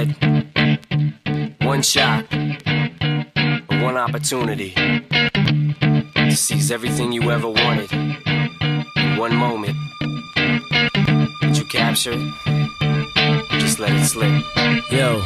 had one shot, one opportunity to seize everything you ever wanted in one moment. Did you capture it? Or just let it slip. Yo.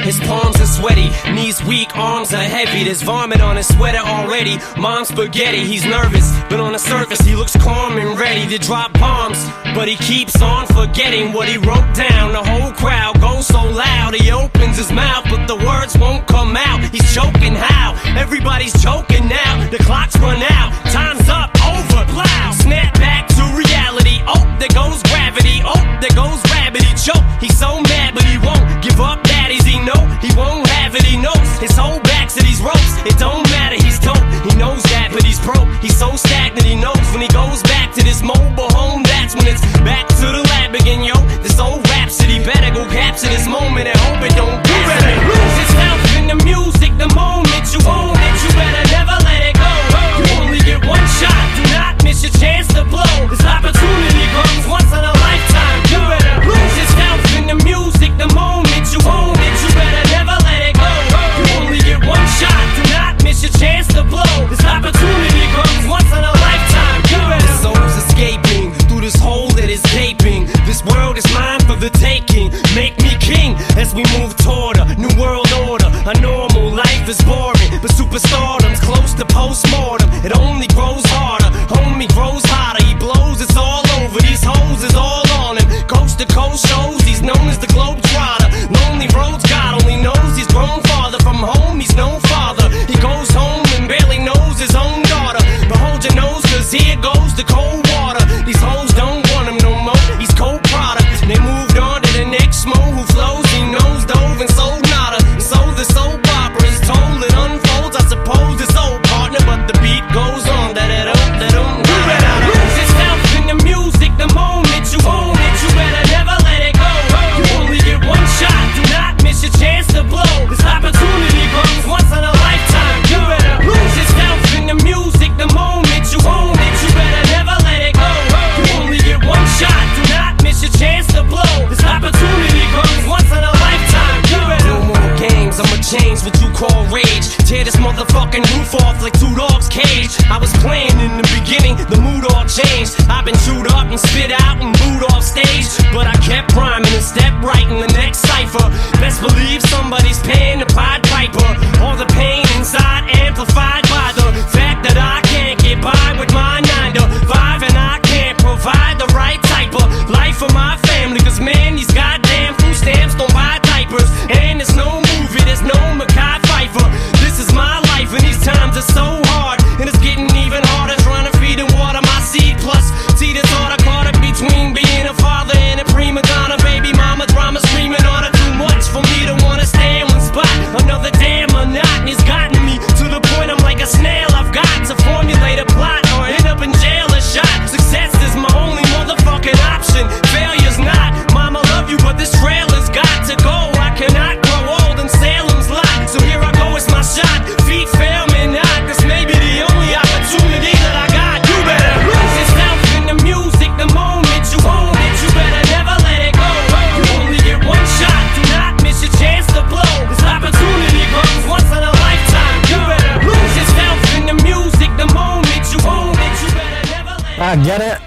His palms are sweaty, knees weak, arms are heavy. There's vomit on his sweater already. Mom's spaghetti, he's nervous, but on the surface he looks calm and ready to drop bombs. But he keeps on forgetting what he wrote down. The whole crowd goes so loud, he opens his mouth, but the words won't come out. He's choking how? Everybody's choking now. The clock's run out, time's up, over, plow. Snap back to reality. Oh, there goes gravity. Oh, there goes rabbit. He choke. He's so mad, but he won't give up. Daddies, he know he won't have it. He knows his whole back to these ropes. It don't matter. He's dope. He knows that, but he's broke. He's so stagnant. He knows when he goes back to this mobile home. That's when it's back to the lab again, yo. This old rhapsody better go capture this moment and hope it don't. You better lose yourself in the music the moment you own it. You better never let it go. You only get one shot. Do not miss your chance to blow. This opportunity comes once in a lifetime. You better lose yourself in the music the moment you own it. You better never let it go. You only get one shot. Do not miss your chance to blow. This opportunity comes once in a lifetime. You better. Souls escaping through this hole that is gaping. This world is mine for the taking. Make me king as we move toward a new world order. A normal life is boring, but superstardom's close to postmortem. It only grows harder. Homie grows hotter. He blows, it's all over. These hoes is all on him. Coast to coast shows, he's known as the globe trotter. Lonely roads, God only knows he's grown farther from home. He's no father. He goes home and barely knows his own daughter. But hold your nose, cause here goes the cold water. These hoes don't want him no more. He's cold product. They moved on to the next mo who flows. He knows dove and sold nada. And so the soap opera is told. It unfolds. I suppose it's old partner, but the beat goes on. Da da dum da dum. You better lose yourself in the music the moment you own it. You better never let it go. You only get one shot. Do not miss your chance to blow. This opportunity comes once in a lifetime. You better lose yourself in the music the moment you own it. You better never let it go. You only get one shot. Do not miss your chance to blow. This opportunity comes once in a lifetime. You better. No more games. I'ma change what you call rage. Tear this motherfucking roof off like two dogs' cage. I was playing in the beginning, the mood all changed. I've been chewed up and spit out and booed off stage. But I kept rhyming and stepped right in the next cipher. Best believe somebody's paying the Pied Piper. All the pain inside amplified by the fact that I can't get by with my 9 to 5 and I can't provide the right type of life for my family. Cause man, these goddamn food stamps don't buy diapers. And there's no movie, there's no Mekhi Phifer. This is my life, and these times are so hard. And it's getting even harder trying to feed and water my seed. Plus, see this order caught up between being a father and a prima donna. Baby mama drama screaming on it too much for me to wanna stay in one spot. Another damn monotony's gotten me to the point I'm like a snail. I've got to formulate a plot or end up in jail or shot. Success is my only motherfucking option. Failure's not. Mama love you, but this trailer's got to go. I cannot grow old in Salem's lot. So here I go, it's my shot. Feet fail me not. This may be the only opportunity that I got. You better lose yourself in the music the moment you own it. You better never let it go. You only get one shot. Do not miss your chance to blow. This opportunity comes once in a lifetime. You better lose yourself in the music the moment you own it. You better never let it Так, дьэ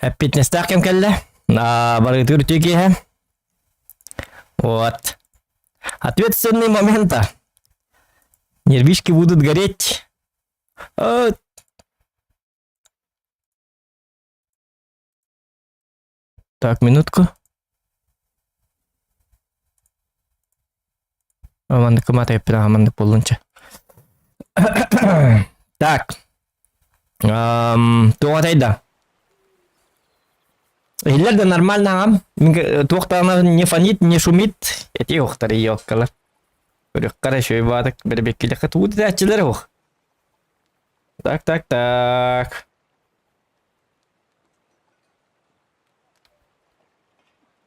эппиэтинэстээх кэм кэллэ. Барыгытыгар үтүө киэһэ. Вот. Ответственный момента. Нервишки будут гореть. Так, минутку. Маннык кыматай маннык буоллунча. Так. Туох да. Иһиллэр да нормально аҕам. Туох даҕаны не фонит, не шумит. Эти охтар иоккалар. Көрүөххэ эрэ үчүгэй баатык бэрэбиэккилэххэ тугу дэтээччилэр ох. Так, так, так.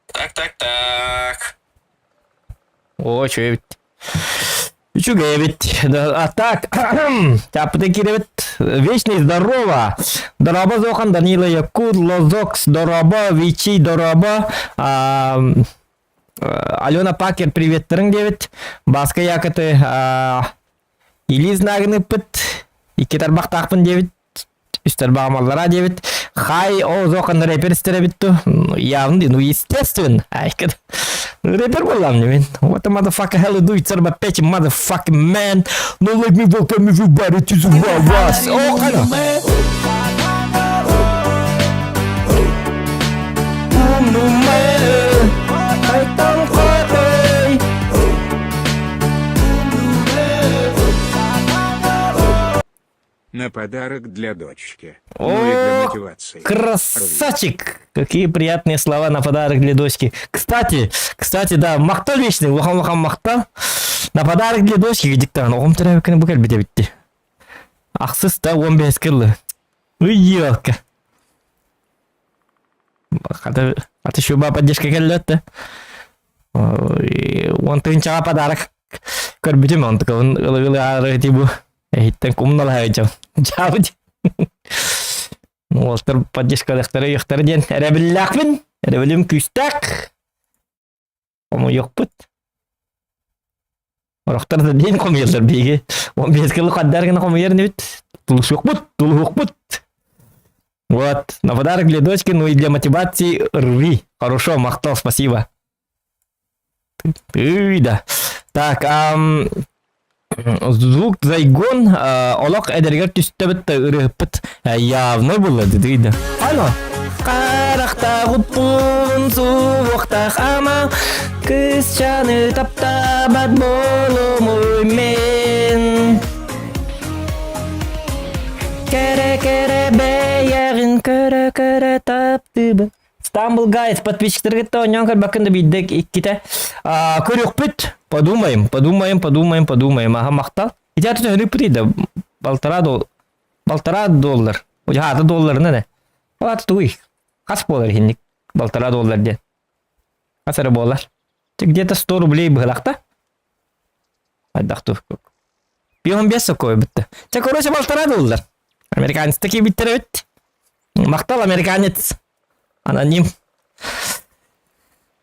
Так, так, так. О, үчүгэй эбит. Үчүгэй эбит. А так, чаппыта киирэбит. Вечный здорово. Дороба Зохан, Данила Якут, Лозокс, Дороба, Вичи, Дороба, Алена Пакер приветтериҥ диэбит. Баска Якоты илии знагын ыппыт. Икки тарбахтаахпын диэбит. Үстэр баамаллара диэбит. Хай, о, Зохан рэпер истэрэбит ту. Явно, ну, естественно. Рэпер буоллам не мин. What the motherfucker hell do it's about petty motherfucking man. No let me welcome everybody to the Wild West. О, қана. Қайтан қой. На подарок для дочки. Ну и для О, мотивации. красавчик! Какие приятные слова на подарок для дочки. Кстати, кстати, да, махтал вечный, улахан улахан махтал. На подарок для дочки диктан. Оҕом төрөөбүккүнэ бу кэлбитэ битти. Ахсыс да 15 кылы. Уйёлка. Хата, хата шуба поддержка кэллэ Уон тыһыынчаҕа подарок көрбүтүм, онтукабын ылы-ылы аарыһытыы бу. Эһиттэн кумналаһа дьон. Дьаабыт. Уолтар поддержкалыахтара өйөхтөрө диэн эрэбиллээхпин. Эрэбилим күүстээх. Хомуйуохпут. Орохтор да диэн хомуйаллар биһиги. 15 кылы хаддар гына хомуйар инибит. Тулусуохпут, тулуһуохпут. Вот, на подарок для дочки, ну и для мотивации рви. Хорошо, махтал, спасибо. Ты, да. Так, звук зайгон олох эдэригэр түстэбит ырыһыппыт явно было дыдыйда. Ано. Харахтаах уппун суохтаах ама кысчаны таптаабат болумуй мен. Кэрэ-кэрэ бэйэҕин көрө-көрө таптыыбын. Стамбул Гайс подписчиктаргытта оонньоон көрбөккүн да биирдэ иккитэ көрүөхпүт. Подумаем, подумаем, подумаем, подумаем. Аха махтал. Ити аты төһөнүк да полтора дол полтора доллар. Ата долларына не. Ол аты туй. Хас буолар иһинник полтора доллар диэн. Хас эрэ буолар. Где-то 100 рублей быһылахта. Хайдах тух. 15 сокой бітті. Чэ, короче, полтора доллар. Американец такие биттер эбит. Махтал, американец. Аноним.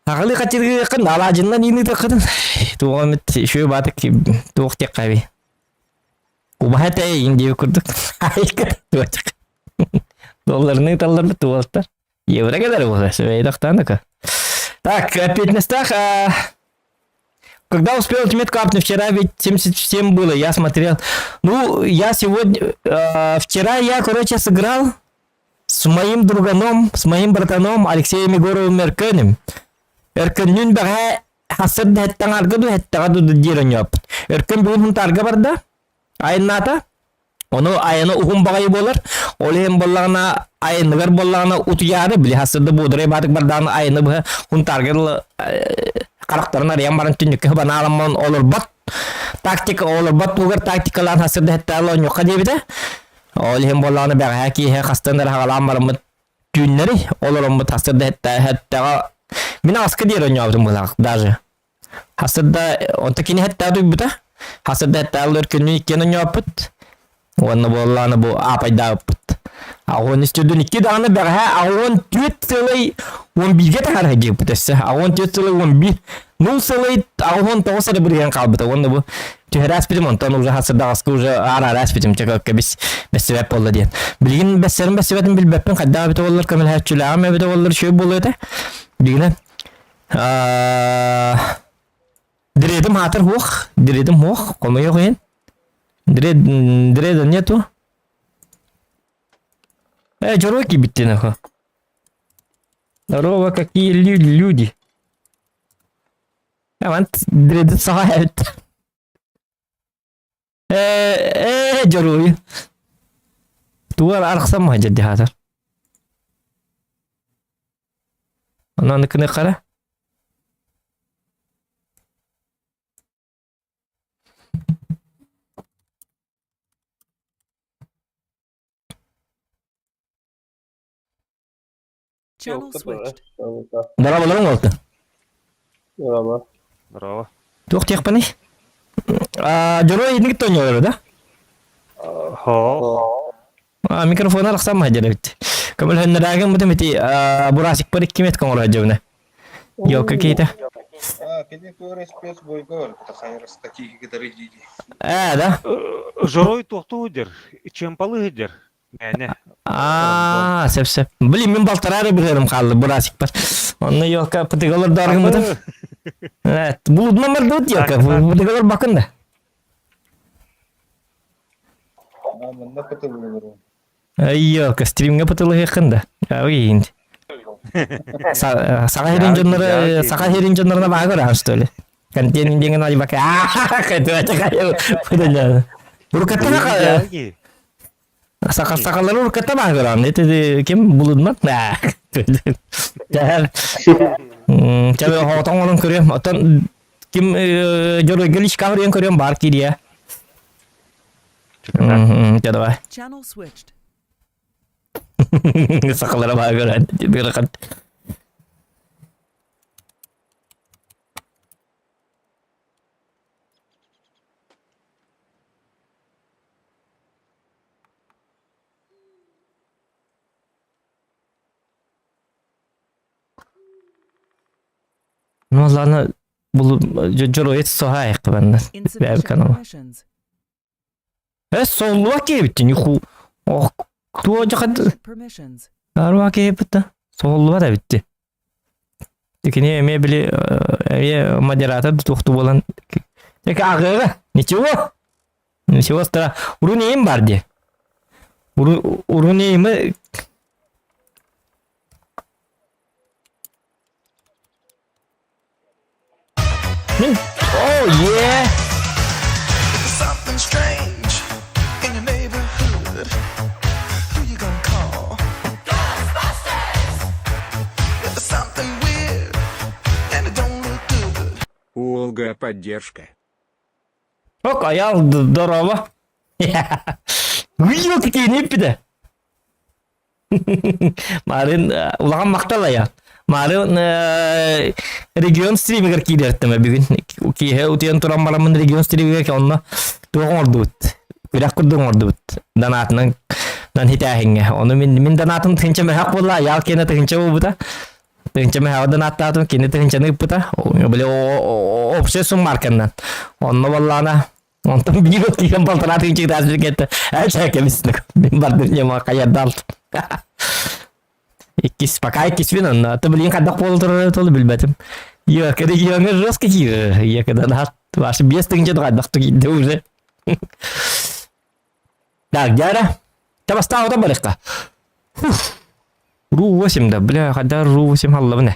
Аҕылыы хатыргыаххын, алаадьыннан иинытыаххытын. Туоҕа эмит үчүгэй баатык туох диэххэ Убаһа этэ индия курдук. Туочак. Долларны ыталларбыт туолтар. Евро кэлэр буолар, сөбөйдөхтааныка. Так, пятнадцатых, когда успел отметку капнуть? Вчера ведь 77 было, я смотрел. Ну, я сегодня... вчера я, короче, сыграл с моим друганом, с моим братаном Алексеем Егоровым Эркөнем. Эркөннүүн бэҕэһээ хасыр да һэттаҥарга ду һэттэҕэ ду диир онньооппут. Өркөн бүгүн Һунтаарга барда, айаннаата. Ону айана уһун баҕайы буолар. Ол иһин буоллаҕына айаныгар буоллаҕына утуйаары били хасырда буударай баатык бардаҕына айаны быһа Һунтаарга дылы харахтарын арыйан баран түннүккэ хыбаналамман олорбот тактика олорбот тугар тактикалаан хасырда һэттэҕэ оонньуохха диэбитэ. Ол иһин буоллаҕына бэҕэһээ киэһэ хастан эрэ хаҕалаан бараммыт түүннэри олороммут хасырда һэттэҕэ мин аҕаска диэри оонньообутум быһыылаах даже хасырда онто кини һэттэҕэ туйбута хасырда һэттэҕэ өркөннүү иккиэн оонньооппут уонна буоллаҕына бу аапайдаабыппыт аҕуон үстүрдүн икки даҕаны бэҕэһээ аҕуон түөрт сылай уон бииргэ таһаарар диэбиппит өссө аҕуон түөрт сылай уон биир нул сылай аҕуон тоҕус эрэ бырыһыан хаалбыта уонна бу түһэрэ аспытым онтон уже хасырдаҕаска уже аар-аара аспытым чэ кэбис бэссибэт буолла диэн билигин бэссэрин бэссибэтин билбэппин хайдах эбитэ буоллар көмөлөһөөччүлээҕим эбитэ буоллар үчүгэй буолуо этэ билигин дредим хаатыр хуох дредим хуох хомойуох иһин дред дреда нету э дьоруой киирбиттин аха здорово какие люди Аман дредит саха эбит Э, э, дьоруой. Тугар арахсан маһа дьэрди хаатар. Онон кыны хара. Channel switched. Дорооболоруҥ уолта. Дорообо. Здорово. Туох диэхпиний? Дьоруой инник тонньолору да? Хо. Микрофона арахсан маһдьар эбит. Көмөлөһөннөрөөгүн бутум ити бурасикпар иккимет коҥоро дьыбына. Елка киһитэ. Кини көр спец бойга барбыта хайырыста киһи кытары дии. Ээ да. Жорой туохтуу дир, чемпалы дир. Мээнэ. Аа, сөп сөп. Блин, мин балтараа эрэ быһыарым хаалла бурасикпар. Онно елка пытыгалар дааргыммытым. Э, булудунан бардыбыт елка. Пытыгалар бакын да. Манна пытыллыбырым. Елка, стримҥэ пытылыһыаххын да. Ой, Саха сирин дьоннору Саха сирин дьоннорuna баҕа көрөҕүн что ли? Контент диэн алибака. Урукаттан Саха сахалары урукката баҕа көрөҕүн. Это ким булудмат? Чэ, хотон оҥорон көрүөм. Оттон ким дьоруойга личка көрүөн көрүөм баар киириэ. Чэ, давай. Channel switched. Сахалара баа көрөн ыарахан. Ну ладно, бул дьоруойт соһаайык банна. Insufficient канал. permissions. Э, соллуа киэбиттин юху. Ох, туо жахат Insufficient permissions. аруа киэбитта. Соллуа да битти. Кини эмиэ били эмиэ модератор туохту буолан Тек агыга ничего. Ничего стра. Урун бар ди. Урун эйми Oh yeah! Something strange in your neighborhood. Who you gonna call? Ghostbusters! If there's something weird and it don't look good. Уолга поддержка. Ок, аял здорово. Видео какие не пиде. Марын улахан махтал аял. Марын регион стримигер киирэртэмэ бүгүн. Киэһэ утуйан туран бараммын регион стримигер онно туох оҥордубут. Күрэх курдук оҥордубут. Донатынан нан хитээһиҥҥэ. Ону мин мин донатым тыһынча мөһөх буолла, аял киэнэ тыһынча буолбута. Тыһынча мөһөҕө донаттаатым, кини тыһынчаны ыппыта. Били общая суммарканнан. Онно баллаана Онтон биир от киирэн балтараа тыһыынча ытаас билгэтэ ээ кэбиснэ мин бардым ньыма хайардаал иккис пока иккиспин онно ты блин хайдах буола турар толу билбэтим Йо, регионы жестко киирэр я когда да ваши без тыһыынча хайдах киирдэ уже так дяра табастаах барыхха ру 8 да бля хайда ру 8 халлабын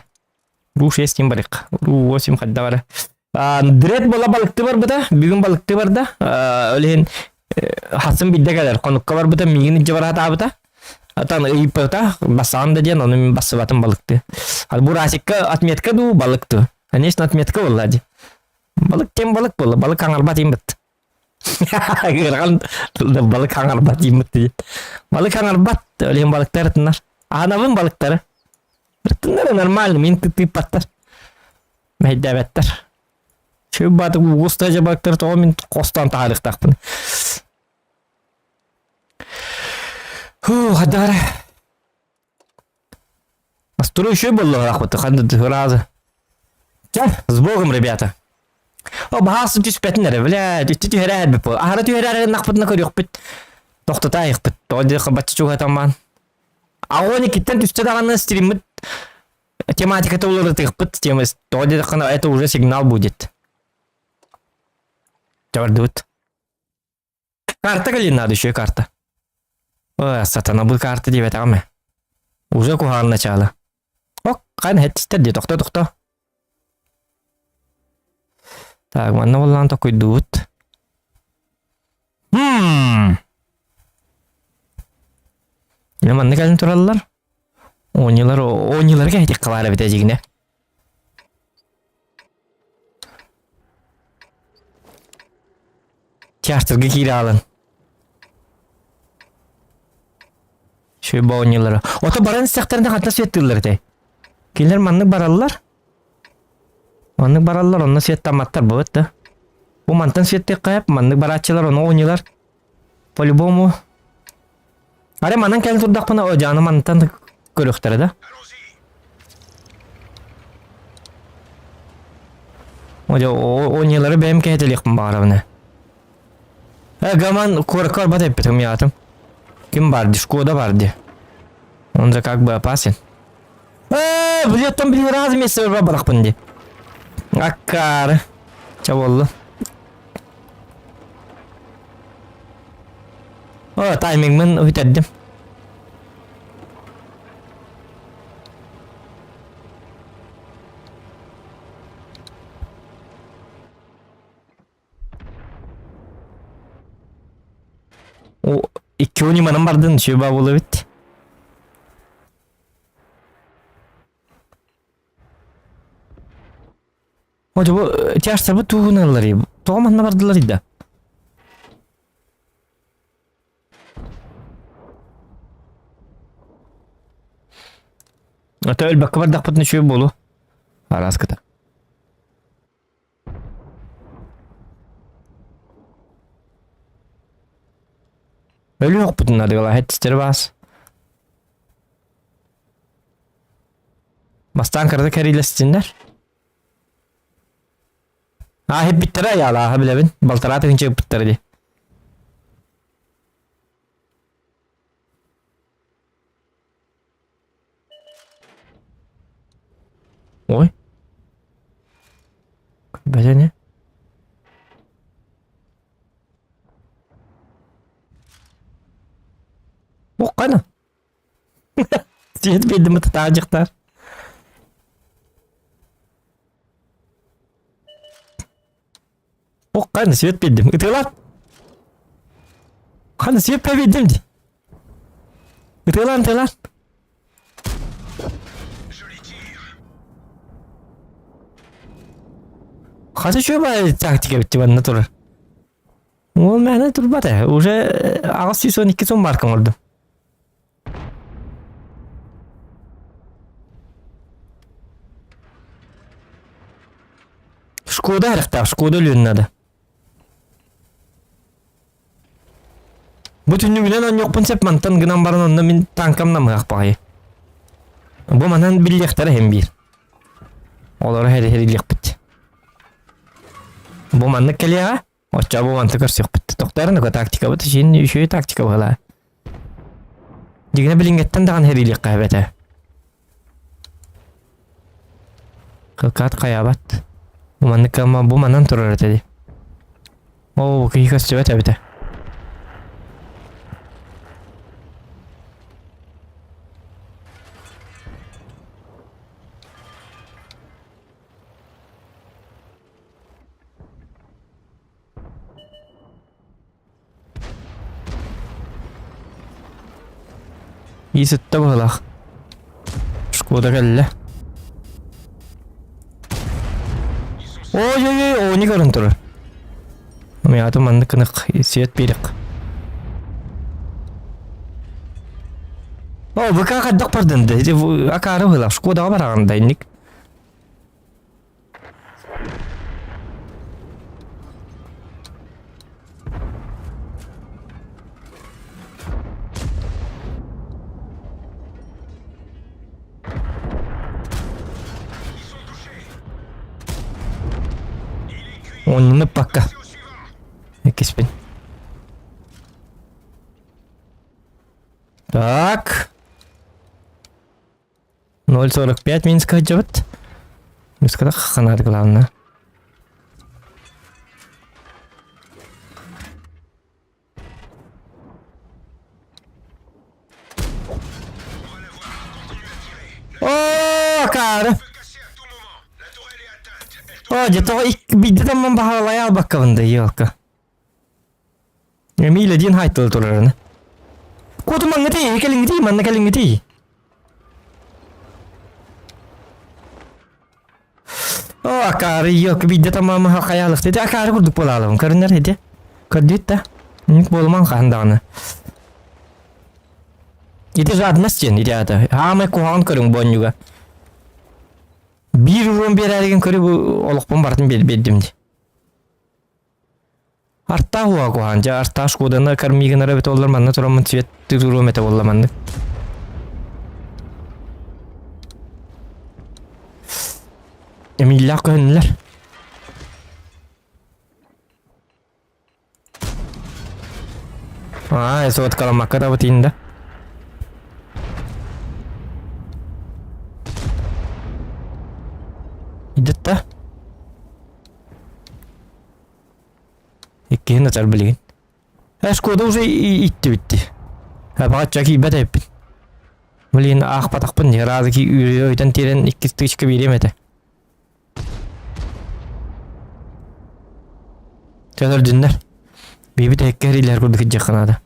Ру 6 ким барык. Ру 8 хадда бара. Дред бола балыкты барбыта, бүгүн балыкты барда. Ол хасым бидде кэлэр, хонукка барбыта, миигин илдьэ бараатаабыта. Атан ыйыппыта, бассаан да диэн, ону мин бассыбатым балыкты. Бурасикка отметка дуу балыкты. Конечно, отметка буолла дии. Балык тем балык буолла, балык аҥарбат ииммит. Ыарахан балык аҥарбат ииммит диэн. Балык аҥарбат, ол иһин балыктар ытынар. Аанабын балыктары. Ыртыннара нормально, мин тыыппаттар. Мэһэйдээбэттэр. Чү баатык угуста дьабактар тоҕо мин хостон таһаарыахтаахпын. Фу, хадара. Настрой еще было охота, ханды разы. Чэ, с Богом, ребята. О, баһаас түспэтин эрэ, бля, түстү түһэрээр бу. Аһара түһэрээр нахпытына көрүөхпүт. Тохтотаайыкпыт. Тоҕо диэххэ бачча чугатаммаан. Огонь иккиттэн түстэ даҕаны стриммит тематиката уларытыахпыт тема тоҕо диэтэххинэ это уже сигнал будет. Чабардыбыт. Карта кэлин надо еще карта. Ой, сатана бұл карта диэбэтэҕим ээ. Уже куһаҕан начало. Ок, хаан хэттистэр дии, тохто тохто. Так, манна боллаан токуйдуубут. Хм. Дьэ манна кэлэн тураллар. Оонньуулар оонньууларга этиэххэ баар эбит эдьигинэ. Театрга киирэ хаалан. Шөбө оонньуулара. Ото баран истэхтэринэ ханна светтыыллар этэй? Кинилэр маннык бараллар. Маннык бараллар, онно светтамматтар бобот да. Бу мантан сиэттиэххэ маннык барааччылар ону оонньуулар. По-любому. Аре манан кэлэн турдахпына одьааны мантан көрүөхтэрэ да. Одьа оонньуулары бэйэм кэһэтэлиэхпин баҕарабын. Э, гаман куоракка барбат эппитим яатым. Ким бар ди, Шкода бар ди. Он же как бы опасен. Э, билеттен били раз вместе барахпын ди. Аккары. Ча болду. О, таймингмын үтердим. О, икки униманан бардын, сүбэ була бит. О, бу тяжтарбыт туһуналлар тоҕо манна бардылар да? Ата өлбөккө бардахпытына үчүгэй буолуо. Араас кыта. Өлүөхпүтүн адыгала хэттистери баас. Бастаан кырата кэриилэстиннэр. Аа хиппиттэрэ айаалааха билэбин. Балтараа тыһыынча ыппыттара дии. Ой. Бэдэ Буккана. Сиэт биэрдим ытытаажыктар. Буккана свет биэрдим. Ытыалаат. Хана свет биэрдим дии. Ытыалаан ытыалаан. Хас үчүгэй тактика битти манна турар. Ол мээнэ турбат ээ. Уже 812 сом марка оҥордум. Шкода эрехтээх, Шкода өлүөн надо. Бу түннүгүнэн оонньуохпун сөп мантан гынан баран онно мин танкам намыһах баҕайы. Бу манан биллиэхтэрэ иһин биир. Олору хэри-хэрилиэхпит. Бу маннык кэлиэҕэ, оччо бу манты көрсүөхпүт. Тохтоорун ыка тактикабыт үчүн үчүгэй тактика быһалаа. Дьигинэ билиҥҥэттэн даҕаны хэриилиэххэ эбэтэ. Кылкаат хайаабат. Бу маннык кыамма бу манан турар этэ дии. Оо, бу киһи көстүбэт эбитэ. Иисытта быһылаах. Шкода кэллэ. Ой-ой-ой, они көрөн турар. Миата маннык кынык свет биэрик. О, ВК хайдах бардын да? Акаары быһылаах. Шкодаҕа бараҕын да инник. Оннуну пока. Иккиспин. Так. 0.45 Минска сылдьабыт. Минскада ханаат главное. О, акаары! О, где-то биирдэ тамман баһаалайа албаккабын да, елка. Эмиля диэн хайтылы турарына. Куоту маҥҥытый, кэлиҥҥитий, манна кэлиҥҥитий. О, акаары, елка биирдэ тамаама хайаалык. Ити акаары курдук буолаалабын. Көрүнэр ити. Көрдүт да. Ник буолуман хаһан даҕаны. Ити жадность диэн ити аата. Хаамай куһаҕан көрүҥ бонньуга. Биир уруон биэрээригин көрү бу олохпун барытын биэрдим ди. Артаах уоҕа куһаҕан, дьэ артаах Шкоданы кормигынара эбитэ буоллар манна тураммын цвет туруом этэ буолла маннык. Эмииллээх көһүннүлэр. Аа, соткаламмакка да бутин да. Идет да? Иккиһин атар билигин. Э, Шкода уже иттибитти. Баҕачча киирбэт эппит. Блин, аахпатахпын ни разы ки өйтөн тиэрэн иккис тычка биэриэм этэ. Чөтөрдүннэр. Биибит эккэ эрилэр курдук дьахха наада.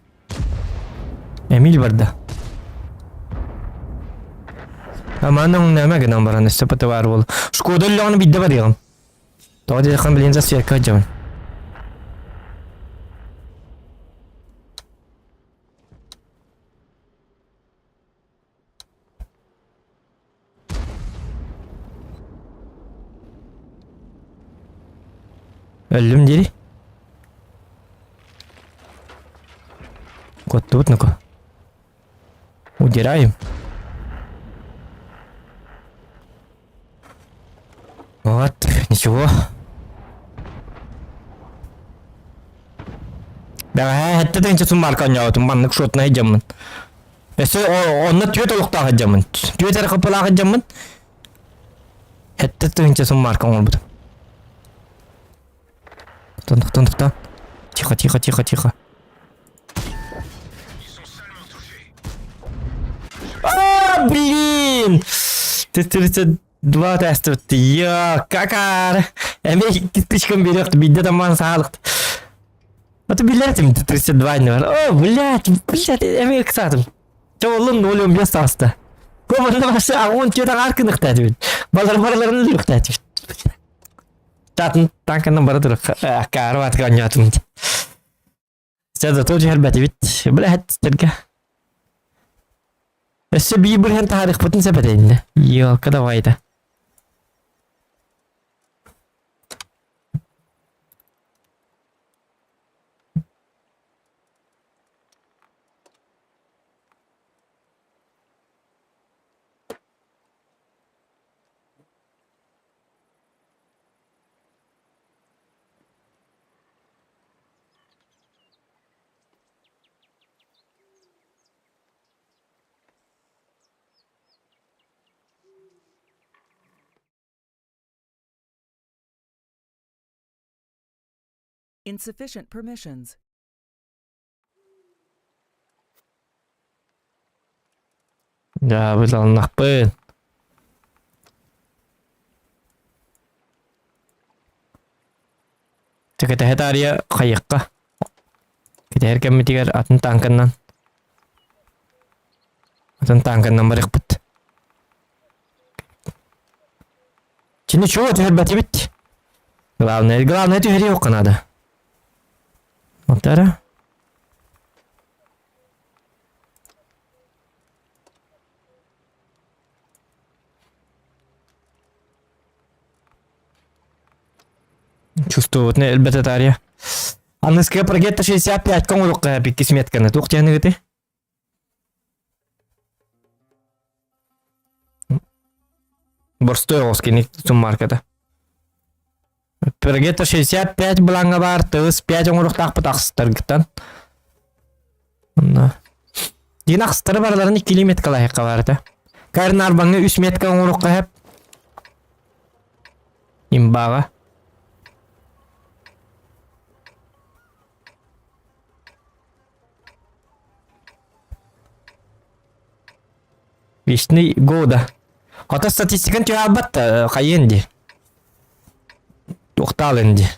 Эмиль барда. Аман оҥнама гынан баран өссө пытыбаар буол. Шкода өллөҕүнэ бидде барыаҕым. Тоҕо диэтэххэ билигин засверка сылдьабын. Өллүм дири. Куоттубут ну-ка. Удираем. Вот, ничего. Бэҕэһээ сэттэ тыһыынча суммаарка оонньообутум, маннык шотнай дьоммун. Өссө онно түөрт олохтоох дьоммун. Түөрт эрэ хаппалаах дьоммун. 7 тыһыынча суммаарка оҥорбутум. Тохтон, тохтон. Тихо, тихо, тихо, тихо. А, блин! 32 тестибит. Я, какар! Эми кистичкам берет, бидде таман саалыкт. А ты билер этим 32 не бар. О, блядь, блядь, эми ыксатым. Чоолун 0,15 таҕыста. Бу манна башы агон түөтэ аар кыныхта этибит. Балар барыларын өлүөхтэ этибит. Татын танканан бара турар. Акаары батыга оонньоотум. Сэ зато түһэрбэтибит. Блядь, тэргэ. Өссө биир бырыһан таһаарыахпытын сөп этэ иннэ. Елка давай-то. Insufficient permissions. Дьаабыланнахпын. Чэ кэтэһэ таарыйа хайыахха. Кэтэһэр кэммитигэр атын тааҥканнан атын тааҥканнан барыахпыт. Чини чуо түһэрбэтибит. Главное, главное түһэриэххэ наада. Отара. Чувствую, элбэтэ таарыйа. Аныскыга прогетта 65 оҥоруохха иккис метканы. Туох диэныгыты? Борстой оҕус кини суммарката. Прогетта 65 былааҥҥа баар, тыыс 5 оҥоруохтаахпыт ахсыстаргыттан. Онно. Дин ахсыстары барыларын иккилии меткалаһыахха баар этэ. Карнарбаҥҥа үс метка оҥоруохха сөп. Имбаҕа. Вечный года. Хата статистикан түһэ албат да, хайыан дии. Туохтаалын дии.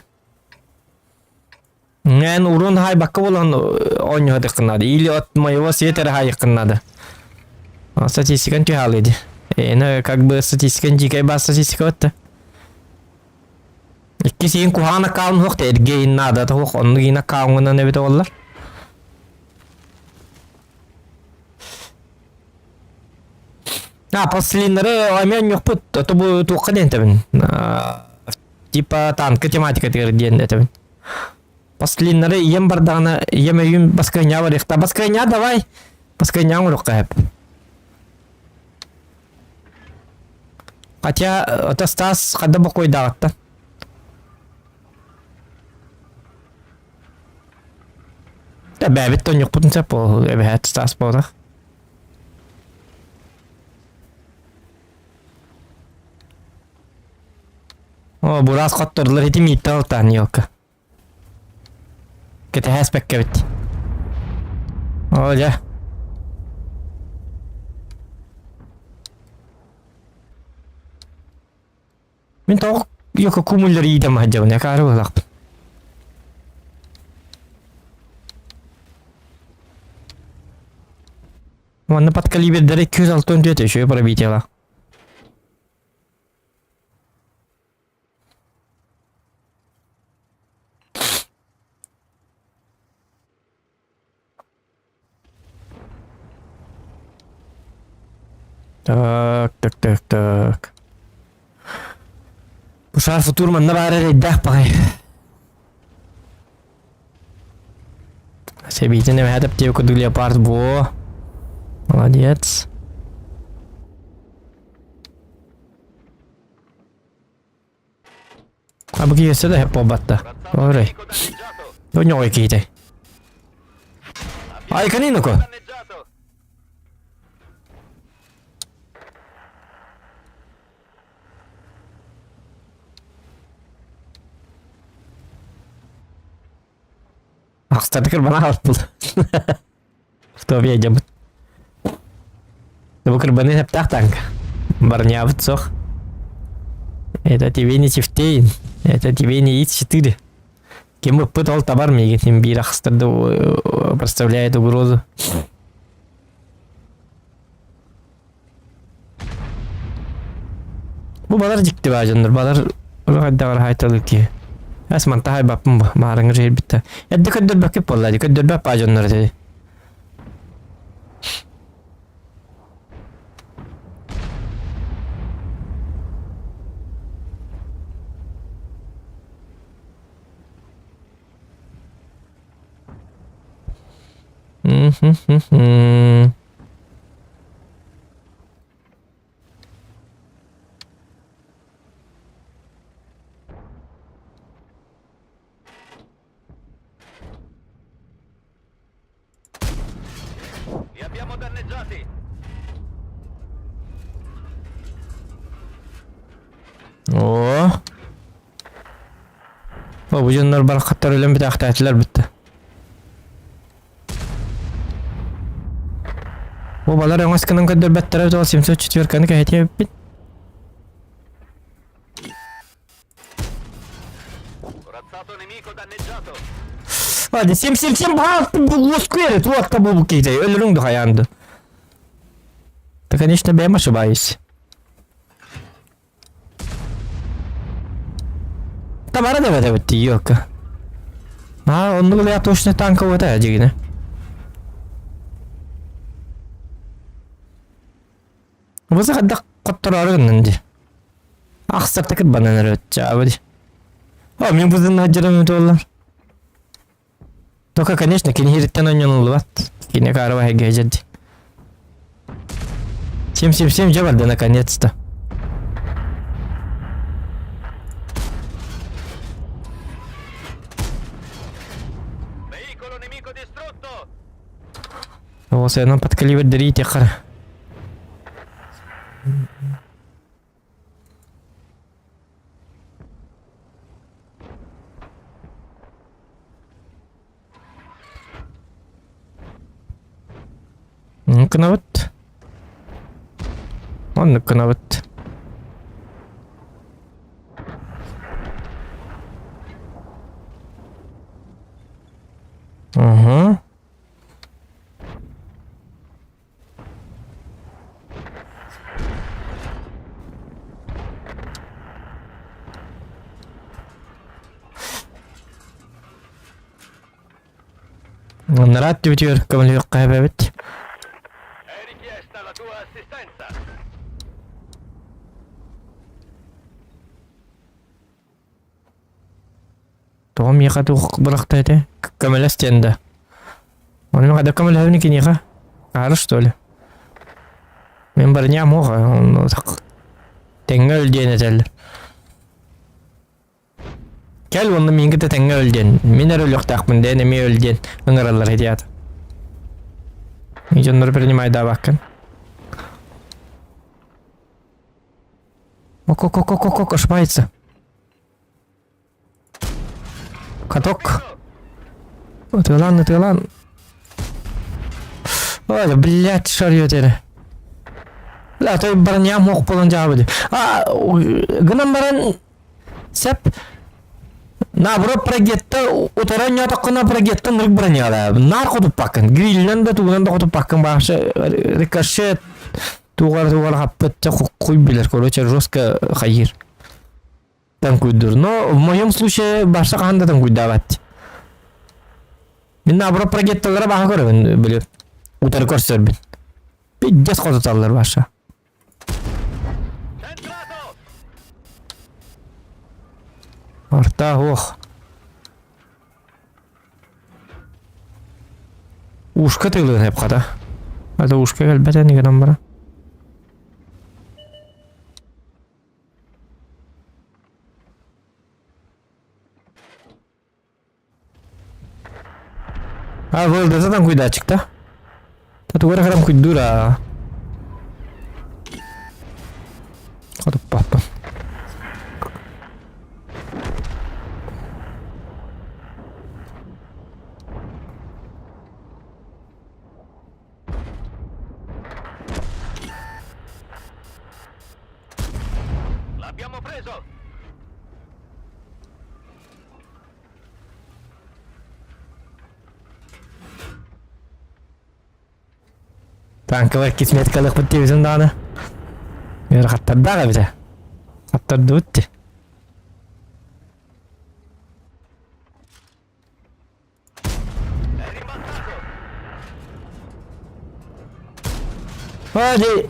Эн урун хайбакка буолан оонньоһо надо. Или от моего света хайыккын надо. Статистикан түһэ алый дии. Эне как бы статистикан дикай бас статистика вот Иккис иин куһаҕан аккаунт суох да эргэ иин наадата суох оннук иин аккауҥҥунан эбитэ буоллар. А, пластилиннары эмиэ онньуохпут, ото бу туохха диэн этэбин? Типа танка тематикатыгар диэн этэбин. Паслиннары ийэм бардаҕына, ийэм өйүм баскыанньаҕа барыахта. Баскыанньаҕа давай! Баскыанньаҕа оҥоруохха сөп. Хотя, ото Стас хада бокуойдааҕыттан. Бэбит тонньукпутун сөп буолуо, эбэһээт Стас буолар. О, бураас хоттордулар ити мииттэн алтаан елка. Кэтэһээспэккэбит. О, дьэ. Мин тоҕо йоко кумуллар иитэн сылдьабын, акаары быһылаахпын. Манна подкалибердары 264 үчүгэй пробитиелаах. Так, так, так, так. Бу шар футур манна баар эрэйдээх баҕайы. Сэбиитин эбэһээт эптиэбэ курдук леопард буо. Молодец. А бу киһи өссө да сөп буолбатта. Орой. Ньоҕой киһитэй. Ай, каниноко. Ахстардыкыр бана хаалбыт. Кто дьабыт. Бу кырбаны септаах танк. Барнябыт сох. Это тебе не Чифтейн. Это тебе не ИС-4. Ким ыппыт ол табар миигин биир ахстарды представляет угрозу. Бу балар дьикти баа дьоннор, балар хайдаҕар хаайталыы киһи. Эс манта хайбаппын бу, маарыҥыр иһирбиттэ. Эрдэ көрдөрбөккүт буолла дии, көрдөрбөт баа дьоннор этэ. Мм-хм-хм-хм. Оо. О, бу дьоннор барахаттар өлөн бүтээхтээтилэр бүттэ. Бу балар өҥөс гынан көрдөрбөттөрө туох 704-каны кэһэтиэ эбиппит. Hadi sim sim sim bu лоскуэри туох та бу киһи өлөрүҥ да хайаанды. Да, конечно, бэйэм ошибаюсь. Табара да эбит ёлка. А, оннук я точно танковый это дигине. Бу хайдах хоттороору гыннын дии. Ахсарта кырбанан эрэ чаабы дии. О, мин бузын сылдьарым туоллар. Только, конечно, кини иһириттэн онньонуллубат. Кини каарыба эһэгэ дьэрди. 7-7-7 дьэ барда наконец-то. Оҕосуйанан подкаливердэрии тиэххэ Оннук гынабыт. Оннук гынабыт. Угу. Нараат түбүтүгэр көмөлөһүөххэ эбэбит. Тоҕо миэхэ туох бырахта этэ? Көмөлөс диэн да. Ону мин хайдах көмөлөһөбүн киниэхэ? Аары что ли? Мин барыньаам уоха, тэҥҥэ өл диэн этэллэр. Кэл уонна миигин кытта тэҥҥэ өл диэн. Мин эрэ өлүөхтээхпин диэн эмиэ өл диэн ыҥыраллар этият. Дьоннору принимайдаабаккын. Ок-ок-ок-ок-ок, ошибается. Каток. Ытыалаан, ытыалаан. Ой, блядь, шарьет эрэ. Бля, той броням ох буолан дьаабыды. А, гынан баран сеп наоборот прогетта утара ньотоккуна прогетта нырык броняла. Нар хотуппаккын. Грилинэн да тугунан да хотуппаккын башы рикошет тугар тугар хаппыт хуй билер короче жестко хайыр. Таҥкуйдуур. Но в моем случае барса хаһан да таҥкуйдаабат. Мин наоборот прогетталара баха көрөбүн били утары көрсөрбүн. Пиздец хотуталлар баша. Арта ох. Ушка тылын хеп хата. Это ушка кэлбэтэ нигынан бара. А, вылдата там куйдаачык да? Тугу эрэ харам куйдуур аа. Хотуппаппын. Танкалар кисметкалыахпыт диэбитим даҕаны. Ыарахаттардаах эбитэ. Хаттардыбыт дии. Hadi.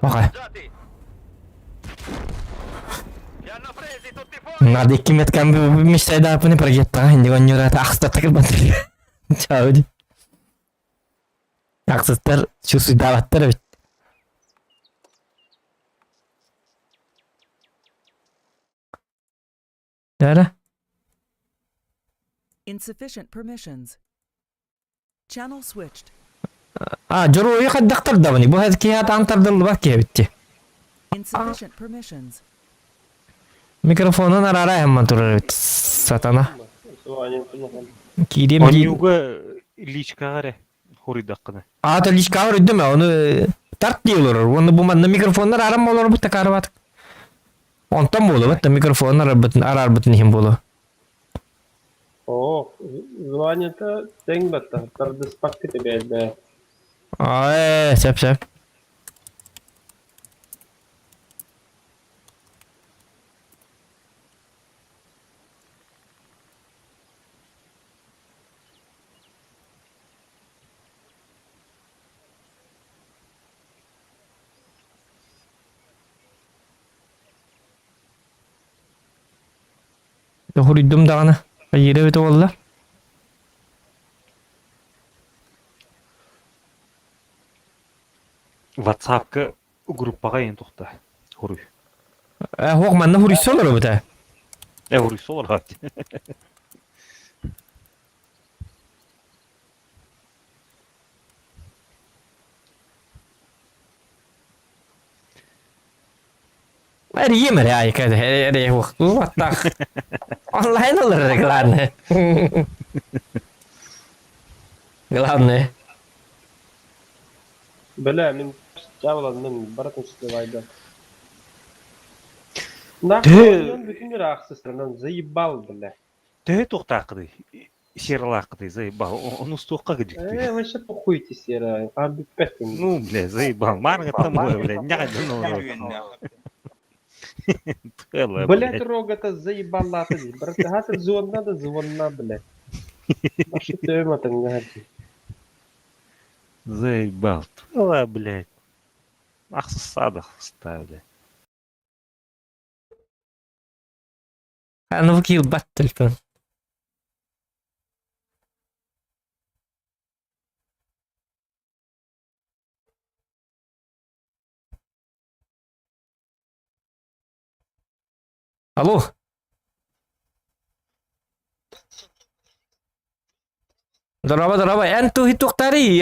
Окей. Надо икки меткам мечтайдаапыны прогеттаҕа инди онньураата ахстаттар кырбаттар. Чао ди. Ахсыстар чувствуйдаабаттар эбит. Дара? Insufficient permissions. Channel switched. А, дьоруойу хайдахтар даҕаны бу киһи атаан тардыллыбат киһи эбит Insufficient permissions. Микрофонун араара айамман турар эбит сатана. Киириэм дии. Онньууга личкаҕа эрэ хоруйдаххына. Аата личкаҕа үрдүмэ, ону тарт дии олорор. Уонна бу манна микрофоннар арам олорбут такаарыбат. Онтон буолуо, да микрофон арарбытын араарбытын иһин буолуо. Оо, званиета тэҥ баттаһа тардыспакка тэбээлбээ. Аа, сөп сөп. Хоруйдум даҕаны, хайыыра эбитэ буолла? Ватсапка группаҕа иһин тухта хоруй. Э, хуох манна хуруйса олоробут ээ. Э, хуруйса олорот. Эрийиэм эрэ айка эрэ уоттаах. Онлайн олорор главное. Главное. Бля, мин дьаабыланным, барытын сливайда. Төһө Нахуй бүтүн ыраахсыстарынан заебал, бля. төһө туохтааххыный? Сералааххытый, заебал. Ону устуохха кыдьыктыы. Э, вообще похуй ти сера, а бүппэт Ну, бля, заебал. Мааргыттан була, бля, ньаҕайдан олорор. Тыала, Блять, блядь. рога-то заебала ты, брат, ты звонна да звонна, блядь. Башы төм атыңга. Заебал. Тыала, блядь. Ахсаадах ставили. Аны киирбат телефон. Алло. Здорово, здорово. Эн туһи туохтарый?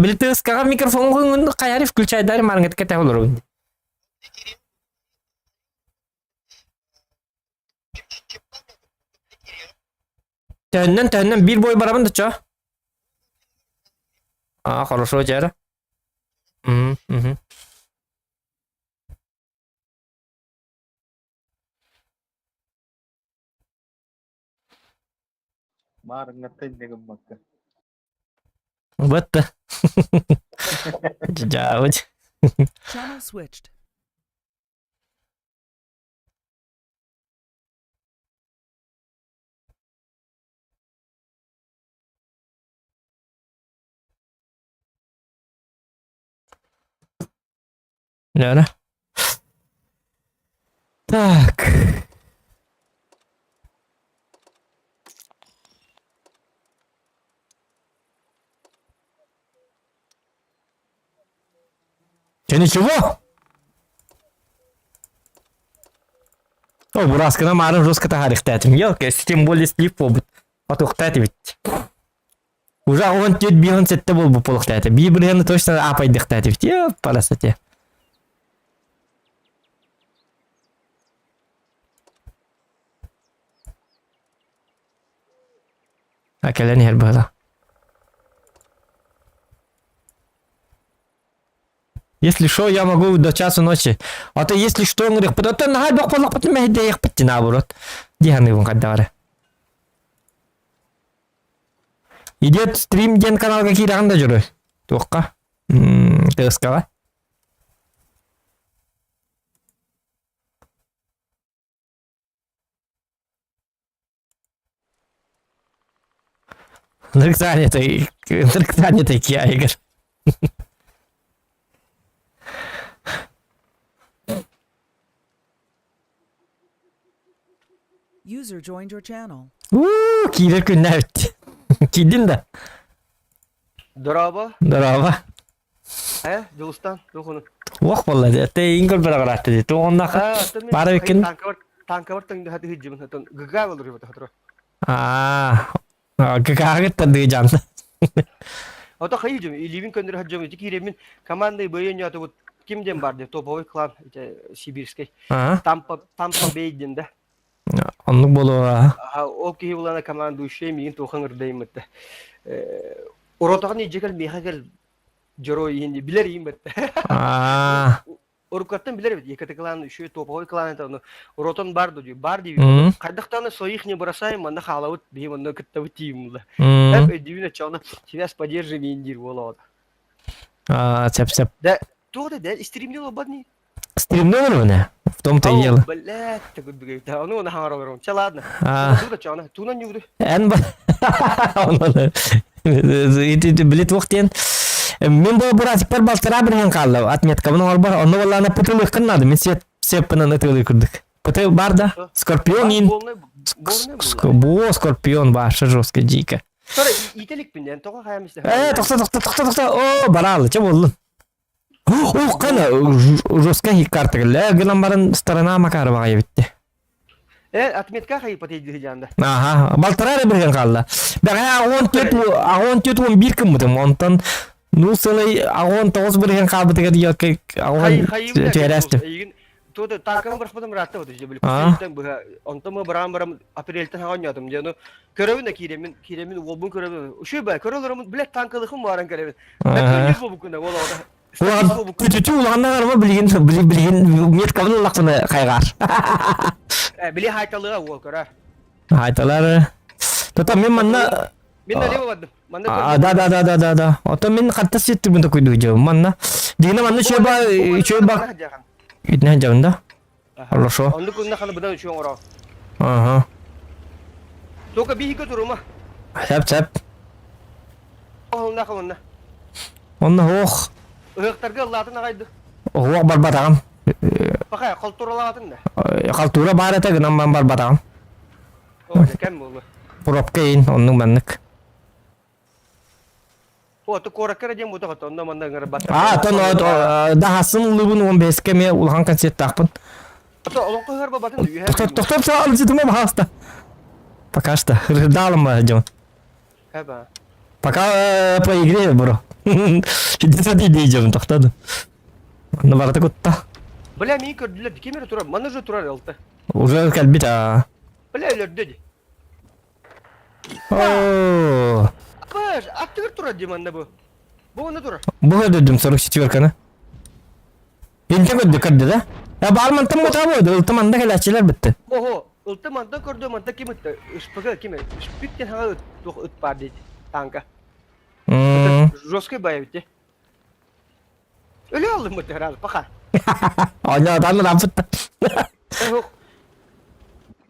Билтыскаҕа микрофон хайари включайдары марҥыт кэтэ олорун. Төһөннөн төһөннөн биир бой барабын да чо? А, хорошо, дьара. Мгм, мгм. Маарыҥҥаттан инньэ гыммакка. Бытта. Дьаабыт. Channel switched. Лена. Так. Ты ничего? О, бураскына марын жестко тахарихтаатым. Елка, тем более слив побут. Атухтаат ведь. Уже он тет биһон сетте болбу полухтаата. Би бирханы точно апайдыхтаат ведь. Е, парасате. А кэлэн иһэр быһыла. Если что, я могу до часу ночи. А то если что, он говорит, потом наһаа бөх буоллахпытын мэһэйдэйэхпит наоборот. Дии саныыбын хайдаҕары. Идет стрим диэн каналга киирэҕин да дьоруй. Туохха? ТСК-ҕа. Ынырык занятый, ынырык занятый киайыгар. User joined your channel. Уу, киирэр күннээбит. Киирдин да? Дорообо. Дорообо. Э, Дьулустан, туохуну? Уох буолла дии. Тэ иҥ көрбөр аҕыраатта дии. Туоҕуннаах баара биккин. Танкабар танкабар таҥда хаты хиджибин хатон гыга болур хибата хатро. Аа, гыгаагыт тардыы жан. Ото хайыжым, илибин көндүр хаджым, ити кииремин командой бөйөн ятыбыт ким ден бар де топовый клан ити сибирский. Тампа Тампа Бэй ден да. Оннук болуа. Ол киһи булана командующий миигин туохан ырдаймыт. Уротоҕун илдьэ кэл миэхэ кэл дьоруой иһин билэр иһин бэтте. Аа. Уруккаттан билэр эбит ЕКТ клан еще топовой клан это ону ротон бар дуу бар дии хайдахтааны своих не бросаем манна хаалабыт биһи манна кыттабыт тиим эп өйдүүбүн оччоҕуна связь поддерживаем диир буолаҕыт Аа, сеп сеп. Да туох да да стримни олбадни Стримни олорбуна. В том-то и дело. Блядь, такой бегает. Да, ну на олорон. Ча ладно. Туна нюгды. Эн ба. Билет вақтен. Мен бұл буратиктар балтара бірген қалды. Отметка бұның бар. Онны валлана пытылы қыннады. Мен сеп сеппінен ытылы күрдік. Пыты бар да. Скорпион ин. Бо скорпион башы жестко дико. Ителикпин, тоға хаямысты. Э, тоқта, тоқта, тоқта, тоқта. О, баралы, че болдun? О, қана жестко карта келе. Гынан барын сторона Макарова битти. Э, отметка хайы потейди жанда. Аха, балтара эрэ бирген хаалла. Бэҕэһээ 14 14 11 кыммытым, онтон ну сылай 19 бирген хаалбытыгар диэки Хай хайы түһэрээстим. Эйигин туота таакама бырахпытым ыраатта бу дьэ били Аа. кустан быһа онтон мы бараан барам апрельтен хаҕан дьэ ну көрөбүн да кииремин кииремин уолбун көрөбүн үчүгэй баа көрө олоромун блядь танкалыхым бааран кэлэбин Аа. буолбуккун уол оҕото Түтүтү улаҕанна арма билигин билигин меткабын ыллахпына хайҕаар. Били хайталыга уол көрө. Хайталар. Тота мен манна Мен да лево бардым. Манна А, да да да да да да. Ото мен хатта ситтибин такуйду жабым манна. Дигине манна чөба чөба итне жабын да. Хорошо. Онду күннэ ханы быдан үчүн оро. Ага. Только биһиги турума. Сәп сәп. Онна хонна. Онна ох. Ыһыктарга ыллаатын аҕайды. Оһуох барбатаҕым. Пахай, халтуралаатын да? Халтура баар этэ гынан баран барбатаҕым. О, кэм буолу. Пробка иин, оннук маннык. О, ты куоракка эрэ диэн бута онно манна ыҥырбаттар. Аа, тон даһасын ыллыбын 15-ке эмиэ улахан концерттаахпын. Ото олоҥхо ыһар бабатын үһэ. Тохтор тохтор саалжытыма баһааста. Пока что. Рыдалым дьон. Хэба. Пока по игре, бро. Иди идем, тохтоду. Ну, барыта кутта. Бля, мин көрдүлэр, ким эрэ турар, манна же турар ылта. Уже кэлбит аа. Бля, өлөрдө ди. Оо. Баш, аттыгар турар ди манна бу. Бу онно турар. Бу көрдүм 44-каны. Инте көрдү көрдү да. Я бар мантан мутаа буойду, ылты манна кэлээччилэр битти. Ого, ылты мантан көрдө, манта ким ытта? Ышпыга ким? Ышпык диэн хаҥа ыт, туох ыт баар дейт. Танка. Жесткий бай эбит де. Өлө алдым бу тыһыраал, паха. Оня дан рампытта. Ох.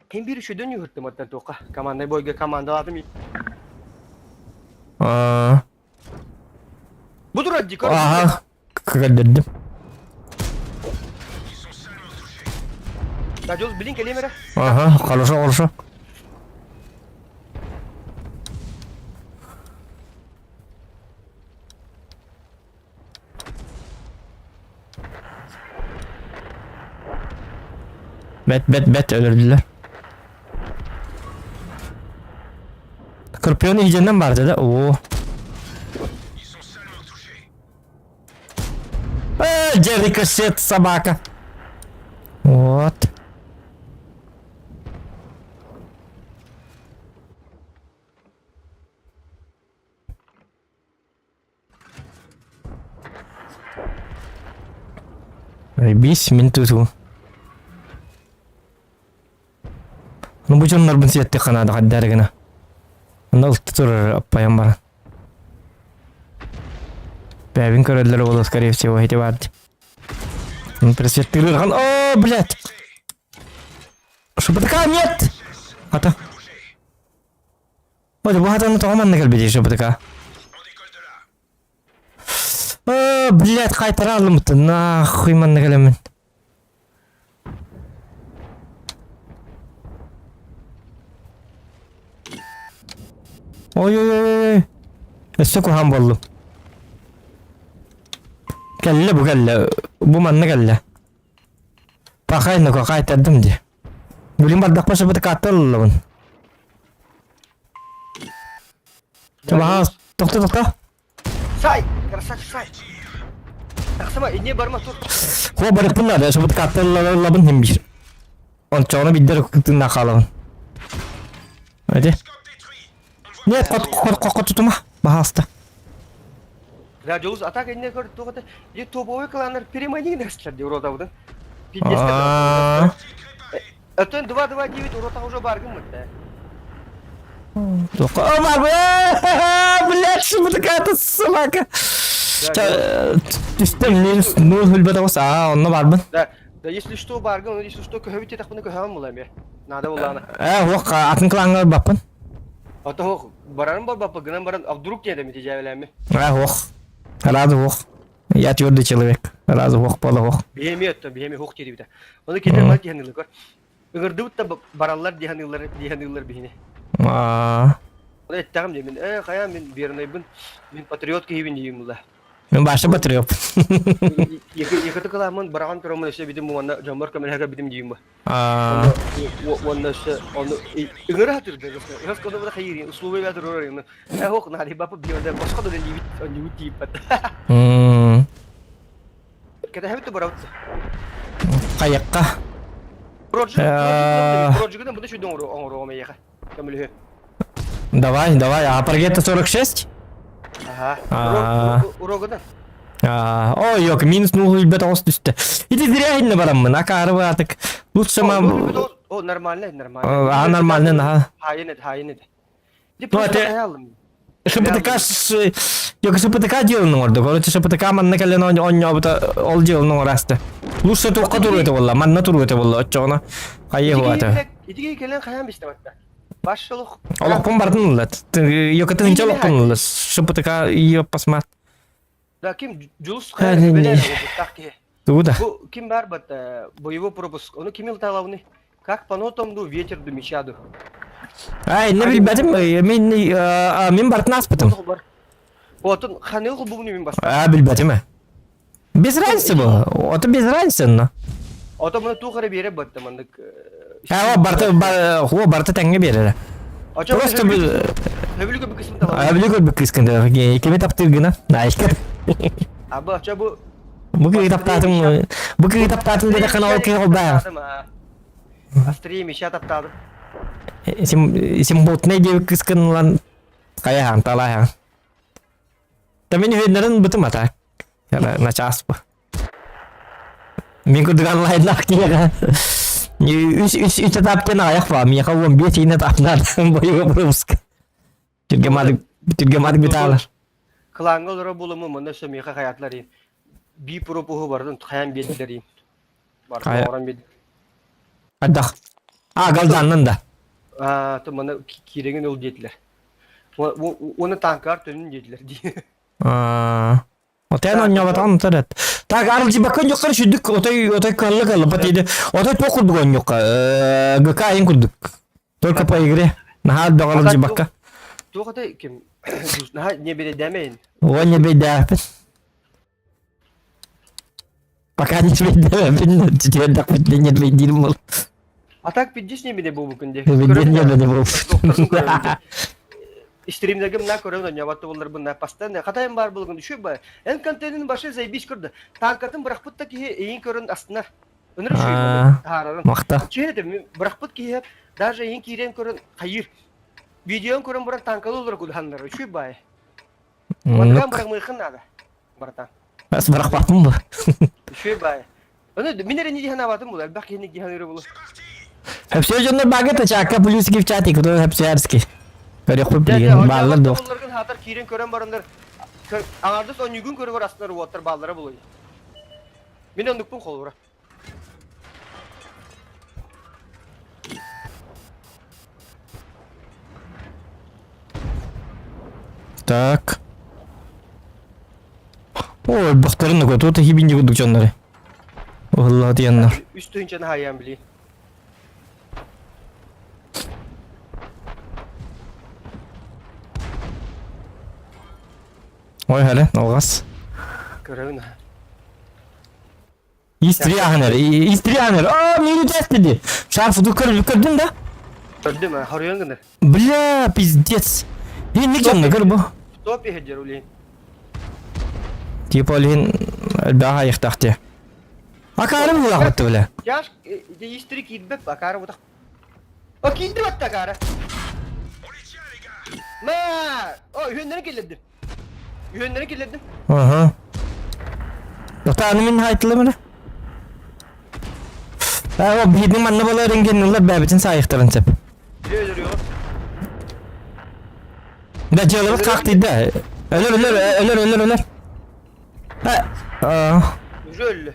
Ким бир үшөдөн юһуртум оттан туохха. Командный бойга командалатым. Аа. Бу турар ди, Аха. Көрдөрдүм. Радиос билин кэлиэм эрэ. Ага, хорошо, хорошо. Бэт, бэт, бэт өлөрдүлэр. Скорпион иһдьэннэн барды да? Оо. Э, где рикошет, собака? Вот. Бис мин туту. Ну бу дьоннорбун сиэттик ханаада хаддары гына. Онно ылты турар аппайан баран. Бэбин көрөллөр буолуо, скорее всего, эти бар. Пресветтырыхан. О, блядь! ШПТК нет! Ата. Ой, бу хатаны тоҕо манна кэлбитий ШПТК? О, блядь, қайтара алымыты. Нахуй манна кэлэммин. Ой-ой-ой-ой. Өссө куһаан буоллум. Кэллэ бу кэллэ. Бу манна кэллэ. Пахай ну кайтардым дии. Билин бардахпа сыбыты ыллабын. Баһаас, тохто тохто. Сай! Красавчик, сай! Тахсыма, инне барма тур. Хуа барыппын да, сыбыты ыллабын хим бир. Ончоҕуна биддер тыыннаах хаалабын. Эти. Нет, кот кот кот кот тутума. Баһааста. Радиолус атака инне көр тугата. Е топовой кланнар перемани нестер ди урота будан. Аа. Өтөн 2-2-9 урота уже баргын мытта. О, бар, блядь, шыбытыката, собака. Түстем, ну, хүлбет оғыс, а, онно барбын. Да, да, если что баргын, если что көһөбүт етақпыны көһөбүн булам я. Надо булана. Э, оқ, атын кланга баппын. Ото хох, барарым бар баппы, гынан баран, а вдруг не дэмити жабеләми. Э, ох. Рада ох. Я твердый человек. Раза ох, пола ох. Биһеми өттө, биһеми хох диэбитэ. Оны кинилэр мал диһанылар. Ыҥырдыбыт да бараллар диһанылар диһанылар биһини. Аа. Оны эттэҕим дии мин, ээ хайа мин вернайбын, мин патриот киһибин диим була. Мин баша патриот. Екіті кыламын бараҕан турамын өссө битим уонна дьоммор көмөлөһө битим диим бу. Аа. Уонна өссө ону ыҥыра турда. Рас коно бу хайыр, условия бә турар. Э хох нари бапы биода боско да диибит, онньубут дииппат. Кэтэһэбит да барабыт. Хайакка. Проджигынан буду шүйден оҥоруом эйиэхэ. Көмөлөһү. Давай, давай. А Паргетта 46? Ага. Урогынан. Ой, yok, минус 0,9 түстэ. Ити зря инне бараммын, акары баатык. Лучше мам... О, нормально, нормально. А, нормально, наха. Хайын edi, хайын edi. Ну, это... ШПТК Yok ШПТК дьыалын оҥордо. Короче, ШПТК манна кэлэн оонньообута ол дьыалын оҥораста. Лучше туохха туруо этэ буолла, манна туруо этэ буолла, оччоҕуна хайыа хуата. Итиги кэлэн хайаан бистэ батта. Баш олох. Олохпун бардын ылла. Yok тыһынча олохпун ылла. ШПТК ее посмат. Да ким Жулус хайа бэлэр буттах киһи. Тугу да? Бу ким бар бат боевой пропуск. Ону ким ылталауны? Как по нотам ду, ветер ду, меча ду. Ай, не билбэтим, мин мин бартын аспытым. Отун ханыл кулбугуну мин бастым. А, билбэтим. Без разницы бу. Ото без разницы, но. Ото муну туох эрэ биэрэ баттым маннык. А, о, барты, о, барты тэҥҥэ биэрэрэ. Просто Хөбүлүгө бу кысым талабы. Хөбүлүгө бу кыскын Кими таптыыр гына? Наайка. Аба, ча бу Бу киһи таптаатым, бу киһи таптаатым диэтэххинэ канал киһи холбаа. Острее меча таптаатым. Симботнай диэбит кыскын ылан хайахан талаахан. Та мин үһүннэрин бытым ата. Начаас бу. Мин курдук онлайннаах киһиэхэ үс үс үс этаптан аҕыйах баа. Миэхэ уон биэс иинэ этапнаан боевой пропуск. Түргэмадык түргэмадык битаалар. Кылааҥҥа олоро буолуму манна өссө миэхэ хайаатылар иин. Би пропуһу барытын хайаан биэрдилэр иин. Барытын оҥорон биэрдилэр. Хайдах? А, галданнан да. Аа, то манна киирэҥин ыл диэтилэр. Уонна танкаар төнүн диэтилэр дии. Аа. Отен онньоботон төрөт. Так, арылдьыбакка онньоккор сүдүк отой отой кыллы кыллы патиды. Отой туох курдук онньокка. ГК ин курдук. Только по игре. Наһаа элбэх арылдьыбакка. Туох отой ким наһаа не бередэмэйин. О не бейдээпин. Пока не бейдээпин. Тиэрдэхпит не бейдиирим бол. А так пиддис не беде бу күнде. Бейдиир не беде бу. Стримдерге мына көрөм ойнобатты боллар бына постоянно хатайым бар булгун үшүй ба. Эн контентин башы заебись көрдү. Танкатын бырахпыт та киһи эйин көрөн астына. Өнөр үшүй таарарын. Махта. Чүһэ бырахпыт киһи даже эйин киирен көрөн хайыр. Видеон көрөн баран танкалы олор кулханнар үшүй бай. Манныган бырахмыхын надо. Братан. Бас бырахпаппын бу. Үшүй бай. Оны мин эрэ не диһанабатым була, элбэх киһини диһаныыры булу. Хепсиэ дьоннор баҕа чаакка плюсики в чатик, то хепсиэрски. Көрүөхпүт билигин бааллар дуо? Олларгын хаатар киирэн көрөн бараннар аҥардас онньугун көрөгөр астынар уоттар бааллара булуй. Мин оннукпун холура. Так. Ой, бахтарын нөгөө тута хибинди курдук дьоннору. Уһуллаа диэннэр. Үс тыһыынчаны хаайан билии. Ой, хәле, алгас. Көрөбүн. Истрианер, Истрианер. А, мені тестidi. Шарф көрдүм да? Көрдүм, хоруйан гынар. Бля, пиздец. Инник дьонно көр бу. Топ иһдер улин. Типа олин элбэҕэ айыхтахте. Акаарым булахмытты бля. Яш, истри киирбэп, акаара бутах. О, киирди батта акаара. Ма! О, үһүннэрин киллэрдим. Үһүннэрин киллэрдим. Ага. Отааны мин хайтылым эрэ. Аа, о, биһидин манна болар ингеннулар бэбитин саайыхтарын сеп. Да дьыалабыт хаахтыйда. Өлөр, өлөр, өлөр, өлөр, өлөр. Аа. Уже өллө.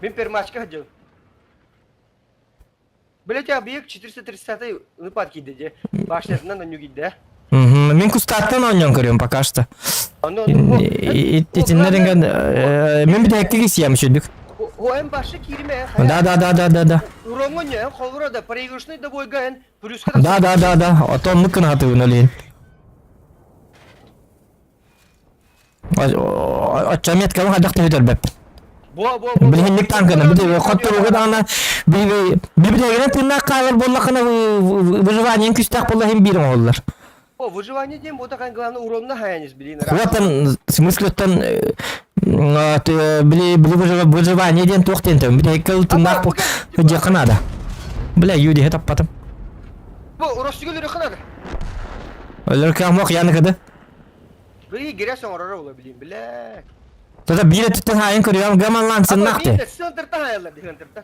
Мин пермачка ходил. Блять, объект 430 выпад киирдэ дии. Башнятынан онньу киирдэ. Мин кустааттан оонньоон көрүөм пока что. Итиннэр мин бүтэһикки кисиэм үчүдүк. Эн башы киирмэ. Да да да да да да. Уроҥҥо эн холура да проигрышный да бойга эн плюска Да да да да. Ото оннук гына хатыыбын олейин. Оччо меткабын хайдах төһүтэрбэппин. Бо бо бо. Билиһинник танканы били хотторууга даҕаны бибилиэгинэн тыыннаах хаалар буоллаххына выживаниең күстээх буолла иһин биир оҥоһуллар. О, выживание диэн бу такан главное уронна хаянис билин. Уотан смыслыттан били били выживание диэн туох диэн төм били кыл тыыннаах дьиэххэ наада. Бля, юди таппатым. Бу уростугу өлөрөххө наада. Өлөркө амок яныкыды. Били гиря соҥороро була билин билэ. Тогда биир өттүттэн хаайын көрүөм гаманлаан сыннахты. Сынтырта хаайаллар ди сынтырта.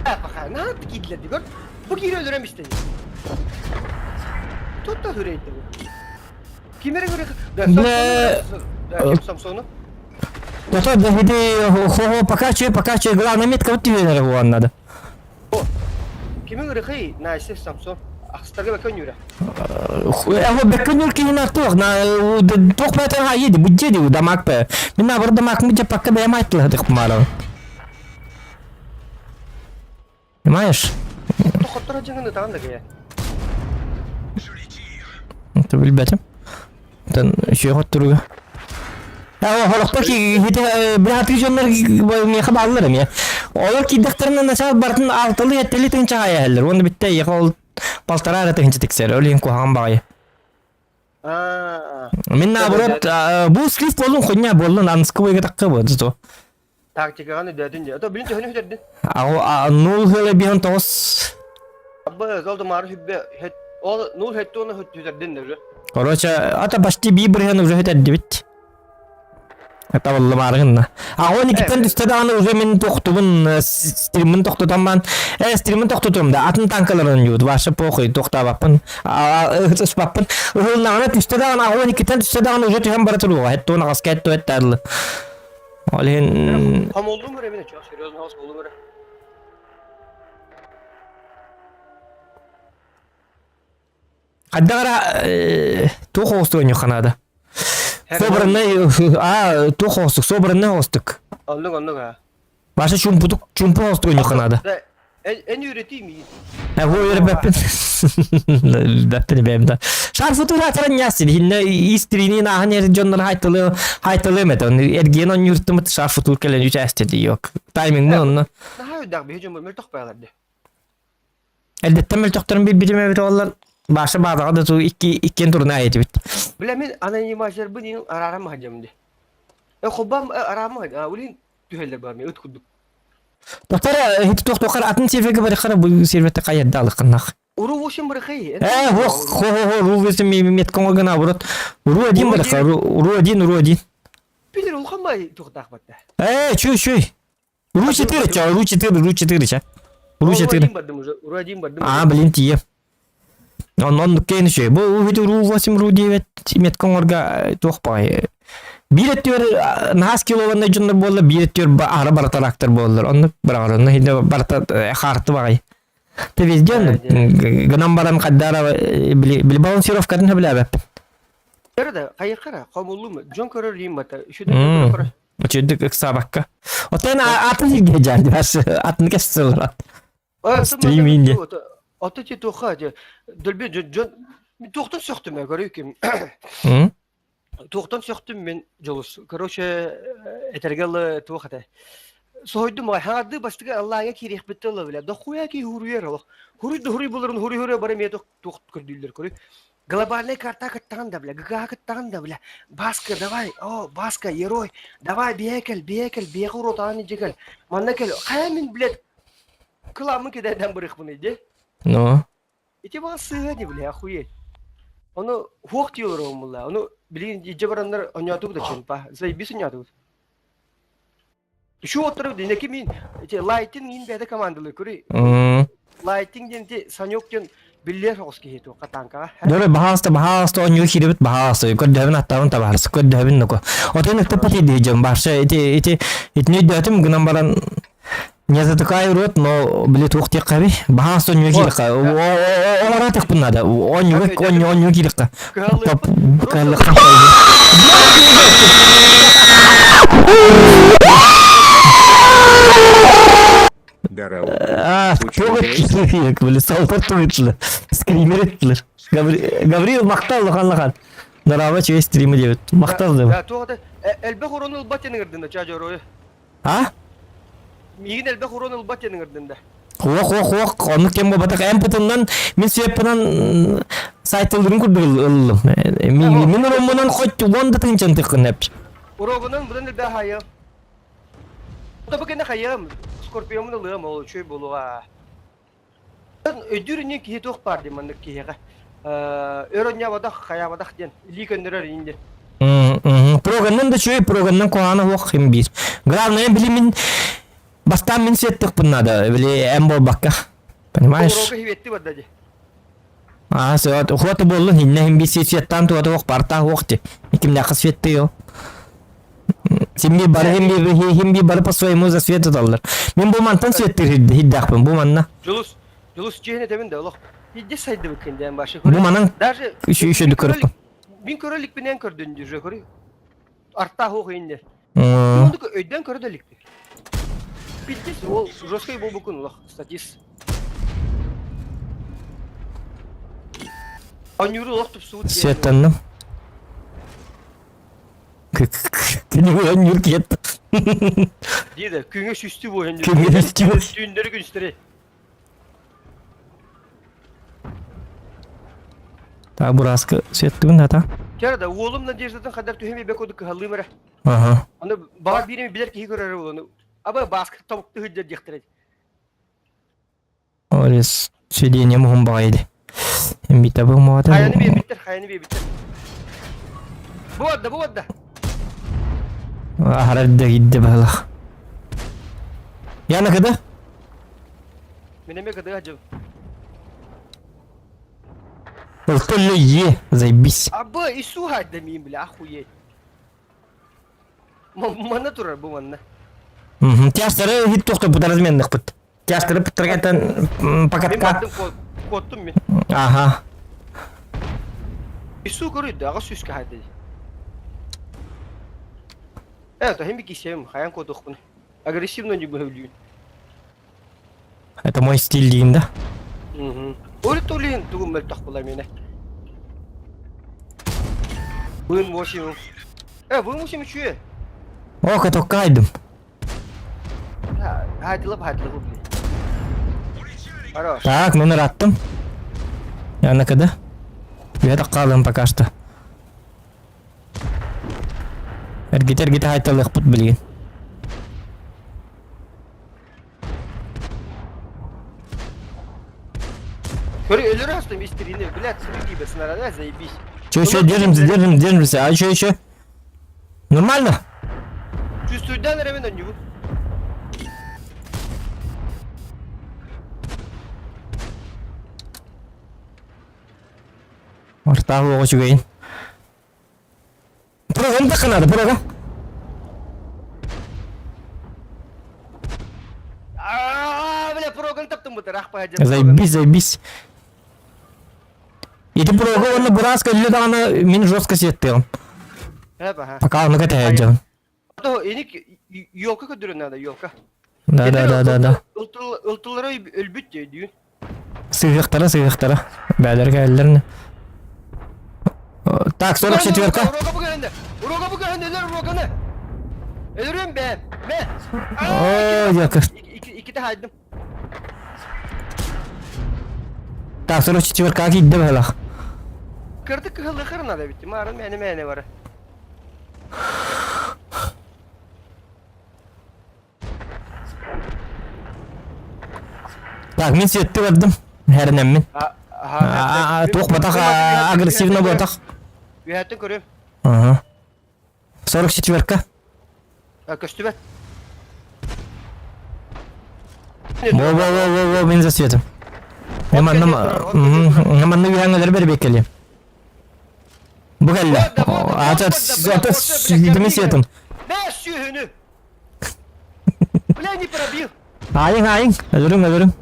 Паха, наһаа киирдилэр ди көр. Бу киири өлөрөм истэн. Тут да хүрейді бу. Кимери көрө? Бля. Да, Самсону. Тото да хити хо пока че пока че главное метка вот тебе надо. Кими ырыхый, Найси Самсон. Ахстарга бэккэ өнүүрэ. Эво бэккэ киһин артуох на туох бээтэ хайы будже ди дамак пэ. Мин на бар дамак мудже пакка бэйэм айтлаһытых маарал. Понимаешь? Тохоттор дьаҥын ытаан да кэйэ. Это билбэтим. Тан үчүгэй туруга. Эво хорохто ки хите бираты дьоннор миэхэ бааллар эмиэ. Олор киирдэхтэринэ начал бартын алтылы эттели тыынча хайаһаллар. Уонна бүтте эйиэхэ ол полтора эрэ тыһынча тиксэр. Ол иһин куһаҕан баҕайы. Аа. Мин наоборот бу слив буоллун хуйня буоллун анскыбыйга такка бу зато. Тактикаҕын өйдөөтүн дии. Ото билин төһөнү сүтэрдин? А нул хыла биһон тоҕус. Абба ол да маары хүббэ ол нул хетте оны сүтэрдин да уже. Короче, ата почти би бырыһан уже сүтэрдибит. Табыллымаарыгынна. А он иккиттэн түстэ даҕаны уже мин тохтубун стриммин тохтотон бан э стриммин тохтотуом да атын танкаларын юут вообще похуй тохтаабаппын ыспаппын ыһылнаҕына түстэ даҕаны а он иккиттэн түстэ даҕаны уже түһэн бара туруоҕа хеттуон аҕаска хеттуо эттаарлы ол иһин Хомоллум эрэ мин чё серьезно хос болум эрэ. Хайдах эрэ туох оҕустук ойнуохха наада. Собранный а туох оҕустук собранный оҕустук. Оннук оннук а. Баша чумпутук чумпу оҕустук ойнуохха наада. Эн үөрэтии миин. Э бу үөрбэппин. Бэппин бэйэм да. Шарфутура атаран ясин хинне истрини наахан ер дьоннор хайтылы хайтылы мет он эргиэн онньуртумут шарфутур кэлэн үчээсте yok. Таймингмын онно. Наһаа үрдэх биһи дьон мөлтөх баалар ди. Элдеттен мөлтөхтөрүн билбитим эбит оллар баша бадаҕа да туу икки иккиэн турна этибит. Бля мин анонимайзербын иин араарам хадьам ди. Э хобам араама а улин түһэллэр бар мен ыт курдук. Доктор хити тохтохар атын серверге барыхара бу серверте каярда алыкыннах. Уру 8 барыхай. Э хо хо хо ру весим меткоңо гына оборот. Ру один барыха ру один ру один. Питер улхамай тухтах батта. Э чуй чуй. Ру 4 ча, ру 4, ру 4 ча. Ру 4. бардым уже, ру 1 бардым. А, блин, тие. Он он кейн шей. Бу үһүт ру 8, ру 9 меткон орга туох баҕай. Биир өттүгэр наһаас килованнай дьоннор буолла, биир өттүгэр аһара барата рактар буоллар. Оннук быраҕар, онно хинде барата хаарты баҕай. Ты везде оннук гынан баран хаддара били били балансировкатын хөбүлээбэппин. Эрэ хайыкара хомуллум дьон көрөр иим бата. Үчүдүк көрөр. Үчүдүк ыксаабакка. Отон атын сиргэ дьаарды атын кэссылар. Стрим инде. Ото ти туха дөлбе дьон туохтан сөхтүм көрүү ким. Туохтан сөхтүм мен дьолус. Короче, этэргэ туох этэ. Соһуйдум хаҥардыы бастыгы Аллааҥа киириэхпит тылла билэ. Дохуя ки хуруйар олох. Хуруй да хуруй буларын хуруй хуруй бары миэ туох көрдүүллэр көрүй. Глобальная карта кыттаҕын да бля, ГГА кыттаҕын да бля. Баска, давай, о, Баска, герой, давай, биэкэл, биэкэл, биэхэ уротаан илдьэ кэл. Манна кэл, хайа мин, блядь, кыламмын кэдэрдэн барыахпыный дии. Ну? Ити баҕа сыыһа дии, бля, охуеть. Ону хуох дии олоробун булла. Ону билигин илдьэ бараннар онньоотубут да чымпа. Заебись онньоотубут. Şu oturup dineki мин ити лайтинг мин бэйэтэ командалыы көрүй. Лайтинг диэн ити Санек диэн биллиэр соҕус киһи туохха танкаҕа. Дөрө баһаалыста баһаалыста оонньуу киирбит баһаалыста көрдөһөбүн аттаабын табаарыс көрдөһөбүн нуку. Отон ыктыппат дии барша ити ити итини өйдөөтүм гынан баран не затыкаю рот, но били туох диэххэ баһаалыста оонньуу киириэххэ оҥоро надо оонньууга оонньуу оонньуу киириэххэ кыһаллыхха Были солдат Скример еттилер. Гавриил мактал лахан лахан. Дарава чуй стримы дебит. Мактал деп. Элбэх урону ылбат тенигирдин да чаа А? Миигин элбэх урону ылбат тенигирдин да. Хуох хуох хуох оннук кем буолбатах МПТ-нан мин сүөппүнэн сайтылдырын курдук ыллым. Мин уроммунан хоть уон да тыынчан тыккын эп. Урогунан будан элбэх хайым. Тобу кэннэ хайыам, Скорпиомун ылыам ол үчүгэй буолуоҕа. Өйдүүр иннин киһи туох баар диэн маннык киһиэхэ. Өр онньоободох, хайаабатах диэн илии көннөрөр иин диэн. Проганнан да үчүгэй, проганнан куһаҕана суох им биир. Главное, били мин бастаан мин сиэттихпин надо, били эм буолбакка. Понимаешь? Урога хиветти барда дии. Аа, сөт, ухуота буоллун, хиннэ хин биир светтаан туота уох бартаах уох ти. Кимнээхэ светты йо. Симби бары химби химби бары по своему за свет туталлар. Мин бу мантан светтир хиддаахпын бу манна. Дьулус, Дьулус чиһин этэбин да олох. Пиздец сайдыбыккын диэн башы Бу көрө. манан Даже үчү үчү көрөппүн. Мин көрө иликпинэн көрдүн дьүрэ көрү. Арта хоох инде. Онду өйдөн көрө да иликпин. Пиздец ол жесткий болбукун улах статист. Анюру олох тупсубут. Светтанным. Кини анюр киет. Диде күңө сүстү бу енді. Күңө сүстү. Түүндөрү күнүстөрү. Так, бураска светтыбын ата. Кера да уолум надеждатын хадар түһэми бек оду кыһаллыым эрэ. Ага. Аны баҕар биир эми билэр киһи көрөрө буолуну. Аба бааска тобукту сылдьар диэхтэрэ. Олес сведение муһум баҕайды. Эмбита бу моата. Хайаны биэрбиттэр, хайаны биэрбиттэр. Бу барда, бу барда. Аһарар да киирдэ баһылах. Яна кыда? Мин эмиэ кыдыга дьыл. Ылтыллы е, заебись. Абы, ису хайда миин бля, охуеть. Манна турар бу манна. Тястары хит тохто бут разменных бут. Тястары пыттыргатан Мин покатка. бардым куоттум мин. Ага. Ису көрүйдү, аҕа сүүскэ хайда. Э, то хим кисем, хаян куотуохпун. Агрессивно не быһылүүн. Это мой стиль дейм да. Өлі төлейін тугум мөлтөх була мені. Бын восемь. Э, бын восемь үчүө. О, катокка айдым. Хайдылап хайдылап били. Хорош. Так, номер аттым. Я на КД. Я так қалым пока что. Эргите эргите хайталыахпыт билигин. Көрү өлөрө астым истирини, блядь, сыры кийбе сынарада, заебись. Че, еще держимся, держим, держимся. А еще, еще. Нормально? Чувствуйдан ремен онньубут. Ортаах уоҕа үчүгэйин. Программ тахханаады, прога. Аа, бля, проган таптым бытыр, ах пойдем. Заебись, заебись. Ити прога уонна бырааска үллэ даҕаны мин жестко сиэттиэҕим. Пока ону кэтэһэ дьон. То эник елка көдөрө надо, елка. Да, да, да, да, да. Ылтылары өлбүт дүйүн. Сыһыахтара, сыһыахтара. Бээлэр кэллэрнэ. Так, 44-ка. Урога бу кэлэнде. Урога бу кэлэнде, өлөр уроганы. Өлөрүм бэ. Мэ. О, елка. Икките хайдым. Так, 44-ка киирдэ быһылах. Кырдык кыһылыхыр надо бит. Марын мэне мэне бары. Так, мин сиэтти бардым. Хэрнэммин. Туох батах агрессивно ботах. Үһәттен көрөм. Ага. 44-ка. Көстүбэт. Во во во во во мин засветом. Мен манна манна үһәңелер бер беккели. Бу кэллэ. Ата ата светом светом. Бэс сүүһүнү. Бля, не пробил. Айың айың. Өлөрүң өлөрүң.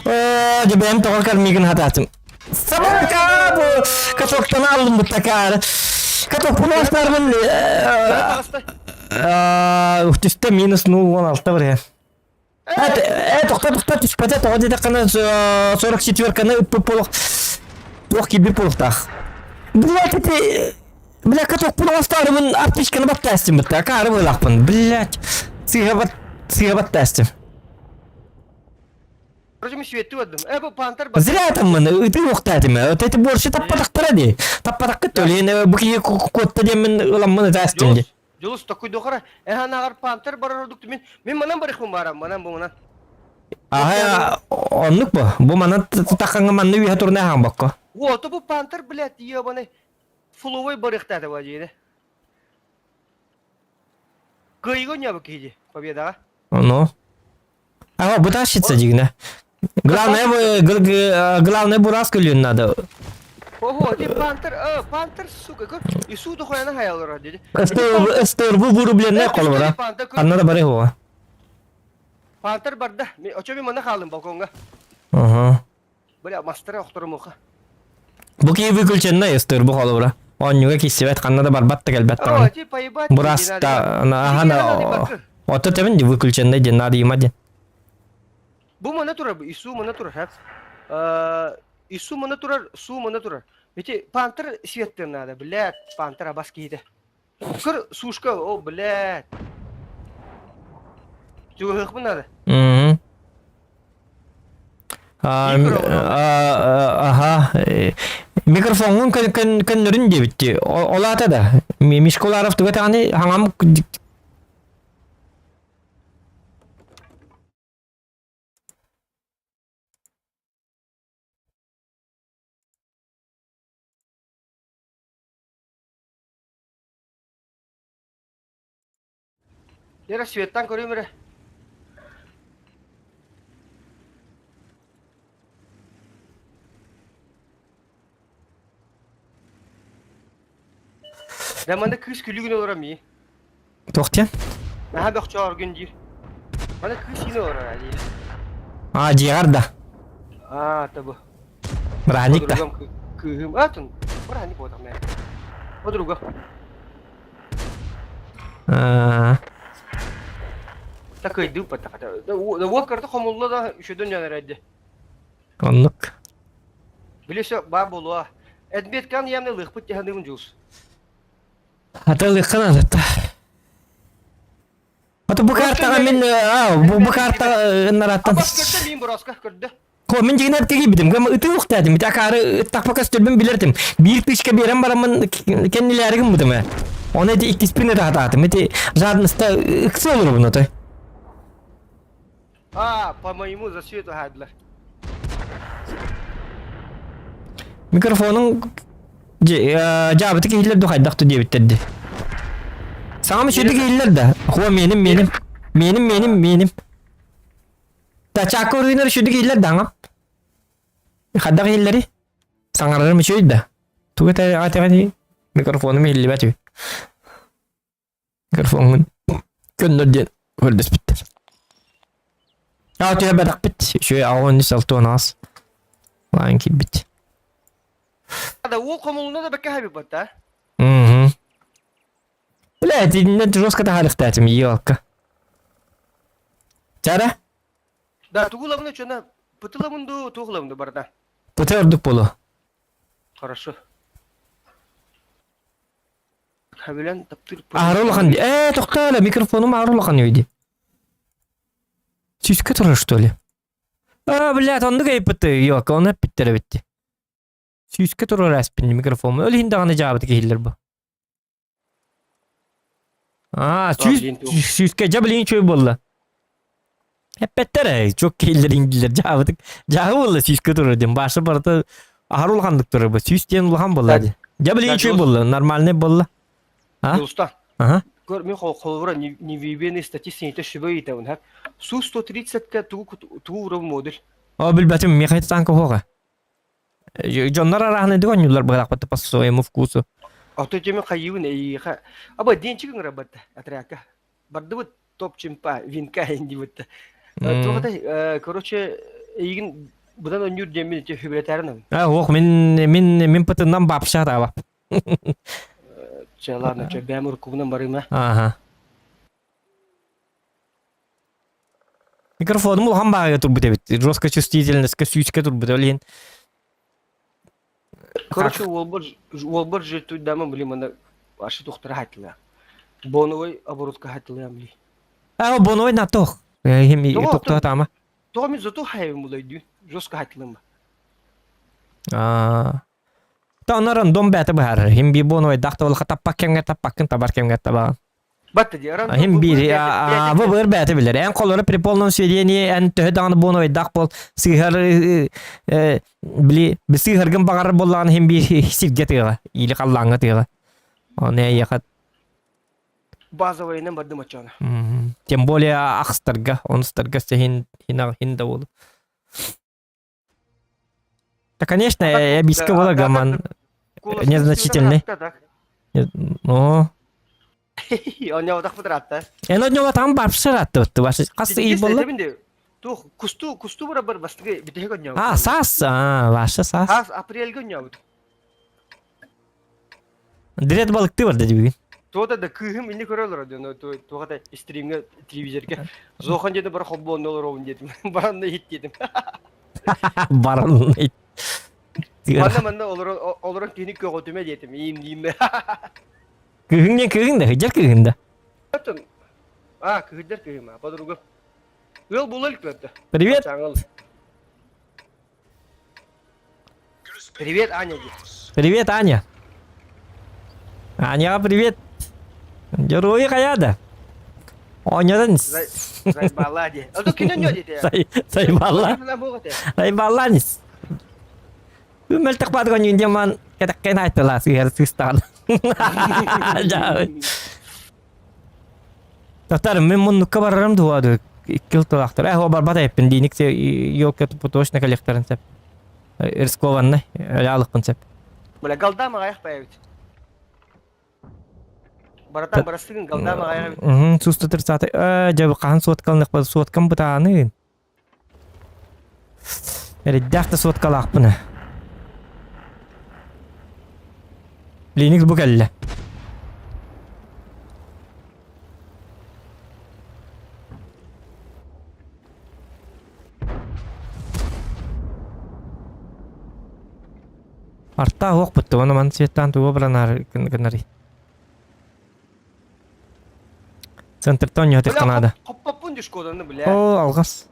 Оо, дебен тоҕо кэрмигин хатаатым. Сабака бу катоктан аллым бу такаар. Каток пуластарбын түстэ минус 0,16 бар. Э, тоқта тоқта түспэтэ тоҕо диэтэххинэ 44-каны ыппыт буолуох туох киирбит буолуохтаах. Блять, ити бля катокпун оҥостаарыбын артишканы баттаастым бытта акаары быылаахпын. Блять, сыыһа бат сыыһа баттаастым. Вроде мы светти бардым. Э, бу пантер бар. Зря там мы ыты уохтаатым. Вот эти борщи таппатахтара дии. Таппатахкыт төлөөн бу киһи куотта диэммин ыламмын ытаастым дии. Дьулус токуйдуохара. Эһэ анааҕар пантер барар ордук мин мин манан барыхпын баарам, манан бу манан. Аһа, оннук бу. Бу манан таххаҥҥа манна үөһэ турна хаамбакка. Вот бу пантер, блядь, ебаный. Фуловой барыхтаата ба диэни. Кыайыга ньабы киһи победаҕа. Ну. Ага, вытащиться дигнэ. Главное, главное бураска надо. Ого, ти пантер, пантер, сука, Ису дохуяна хаялара диди. СТРБ вырубленная холобура. Ханна да бары хуа. Пантер барда. Очо мен мана хаалым балконга. Ага. Бля, мастера охторумуха. Бу киһи выключенная СТРБ холобура. Оонньууга киссибэт, ханна да барбат да кэлбэт даҕаны. Бураста, аха, ото тэбин выключенный диэн наадыйыма диэн. Бу мана турар, Ису мана турар, Ису мана турар, Су мана турар. Эти пантер светтен надо, блядь, пантер абас киһитэ. Көр, сушка, о, блядь. Чугаһыахпын надо. Аха, микрофоҥҥун көннөрүн диэбитти. Ол аата да, Мишкуларов туга таҕаны хаҥам Лера, светтан көрүм эрэ. Дьэ манна кыыс күлүгүн олорор мии. Туох диэн? Наһаа бөхчөөргүн диир. Манна кыыс иин олорор диир. А, дьиэҕэр да. Аа, табы. Бырааһынньык да. Подругам кыыһым. Атын, бырааһынньык буолтах мэ. Подруга. Аа. Та кыйдыы паттахата. Да уол карта хомулла да үшөдөн дьон эрэрди. Оннук. Били все баар буолуо. Эдбиэткан ямны лыхпыт тиһаныгын дьулс. Ата лыххан адатта. Ата бу картаҕа мин бу картаҕа нараттан. Абас көрдө мин броска көрдө. Ко мин дьигинэр кигибитим. Гам ыты ухтаатым. Ити акаары ыттахпа көстөрбүн билертим. Биир тысяча биэрэн бараммын кэннилээригин бутум ээ. Оны ити иккиспин ытаатаатым. Ити жадността ыксы олорубун отой. А, по моему засвету хадлар. Микрофонун дьаабыты киһилэр ду хайдах ту диэбиттэр ди. Саҥам үчүгэй киһилэр да. Хуа меним меним. Меним меним меним. Тачака уруйнар үчүгэй киһилэр да аңам. Хайдах иһиллэри? Саҥарарым үчүгэй да. Тугу этэ микрофонум иһиллибэт үһү. Микрофоҥҥун көннөр диэн көрдөспүттэр. Аа түһэрбэтэхпит. Үчүгэй аҕыс үс алта уон аҕыс. Лаан киирбит. Да уол хомулуна да бэккэ хабиппат да. Мгм. Бля, итиннэ жестко таһаарыахтаатым, елка. Чара? Да, тугу ылабын чона пытылабын ду, туох ылабын ду барда. Пыты ордук болу. Хорошо. Хабилен таптыр. Аһары улахан ди. Э, тохтоо эле, микрофонум аһары улахан үһү ди. Сүүскэ турар, что ли? А, блядь, оннук эйппит, елка, оны эппиттэр эбит. Сүүскэ турар ээспин микрофон. Ол иһин даҕаны дьаабыт киһиллэр бу. Аа, сүүс сүүскэ дьэ билигин үчүгэй буолла. Эппэттэр ээ, чуок киһиллэр иҥдилэр дьаабытык. Дьааһы буолла сүүскэ турар диэн. Баша барыта аһар улаханнык турар бу. Сүүс диэн улахан буолла дии. Дьэ билигин үчүгэй буолла, нормальный буолла. А? Дулуста. Ага. Көр, мен холобура невиебенный статистика сүбэ ыйтабын, ха. Су 130-ка тугу тугу урабы модуль. О, билбэтим, миэхэ танка хоға. Дьоннор арааһынайдык оонньууллар быһалаахпыт по своему вкусу. Ото теме хайыбын эйиэхэ. Аба денчик ыҥырабатта отрядка. Бардыбыт топ чимпа винка диибитта. Туохата короче эйигин быдан оонньуур диэммин ити хүбүрэтээрин А, ох, мин мин мин пытыннан бапша таба. Чэ, ладно, чэ, бэм уруккубунан барыма. Ага. Микрофонум улахан баҕайы турбут эбит. Жестко чувствительностька сүүскэ турбут ол иһин. Короче, уолбар уолбар жертвуйдама блин, мана ашы тухтара хатыла. Боновой оборотка хатыла бли. А, боновой на тох. Хим тохто тама. Тоҕо мин зато хайым булайдыы. Жестко хатылым. А. Та онорон дом бээтэ быһаарар. Хим би боновой дахта ол хатаппак кэмҥэ таппаккын табар кэмҥэ табаҕын. Батта дии, аран Хим биир бу быр бэйэтэ билэр. Эн холоро при полном сведении эн төһө даҕаны буонуйдах бол сыыһар били сыыһаргын баҕарар буоллаҕына хим биир сиргэ тыаҕа или халлааҥҥа тыаҕа. Оны эйиэхэ базовайынан бардым оччоҕуна. Тем более ахстарга, онустарга сехин хин да болу. Да, конечно, эбиска була гаман незначительный. Ну. Онньоотах бытыраатта. Эн онньоотаҕын барпшыр аттыбытты башы. Хас ый болла? Тух кусту кусту бара бар бастыгы битеһик онньообут. А, саас, а, ваша саас. Саас апрельге онньообут. Дред балыкты бар деді бүгін. Туота да кыыһым инни көрө олорор дьоно туоха стримҥа телевизорга Зохан диэтим бара холбоонно олоробун диэтим баранна иһит диэтим. Баранна иһит. Манна манна олорон олорон киһини көҕүтүмэ диэтим иим диим. Кыыһыҥ диэн кыыһыҥ да, сылдьар кыыһыҥ да. А, кыһыддар кыыһым, а, подруга. Ыал була илик да. Привет. Привет, Аня. Привет, Аня. Аняға привет. Геройы қаяда? Онядан. Зайбала де. А то кино не дете. Зайбала. Зайбала нис. Мөлтөх баадыган юндеман кэтаккен айтыла сыһар сыстаан. Татар мен муннукка барарым дуады. Икки тылахтар. Э, барбат эппин диник се ёлка точно коллекторын сеп. Рискованный, алықпын сеп. Бля, голда мағаяқ появится. Братан, барастыгын голда мағаяқ. Угу, суста тридцатый. Э, дьэ, хаһан суоткалынык суоткам бытааны. Эрдээх да суоткалаахпын. Linux бу кэллэ. Арта оох бутты, оны ман светтан туга баранар гынары. Центртан ньотых надо. Хоппоппун дишкоданы, бля. О, алгас.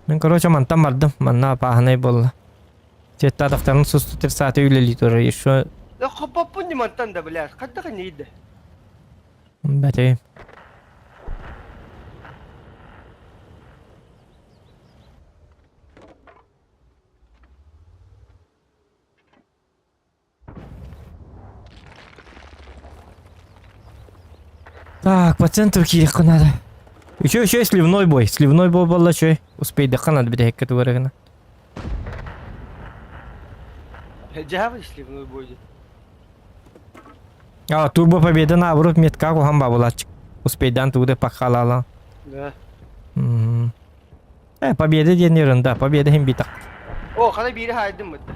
Мен, короче, мантан бардым. Манна пааһынай буолла. Сеттаатахтарын сусту сааты үлэлии турар. Еще... Да хоппоппун ди мантан да, бля. Хаттаха не иде. Бәтей. Так, по центру киириэххэ надо. Еще, еще сливной бой. Сливной бой буолла үчүгэй. Успейдахха надо бүтэһиккэ тугу эрэ гына. Дьаһабы сливной бой А, турбо победа наоборот метка куһан бабылааччык. Успейдаан тугу да пахалаала. Да. Э, победа диэн ерунда, победа иһин битах. О, хана биири хаайдым бытта.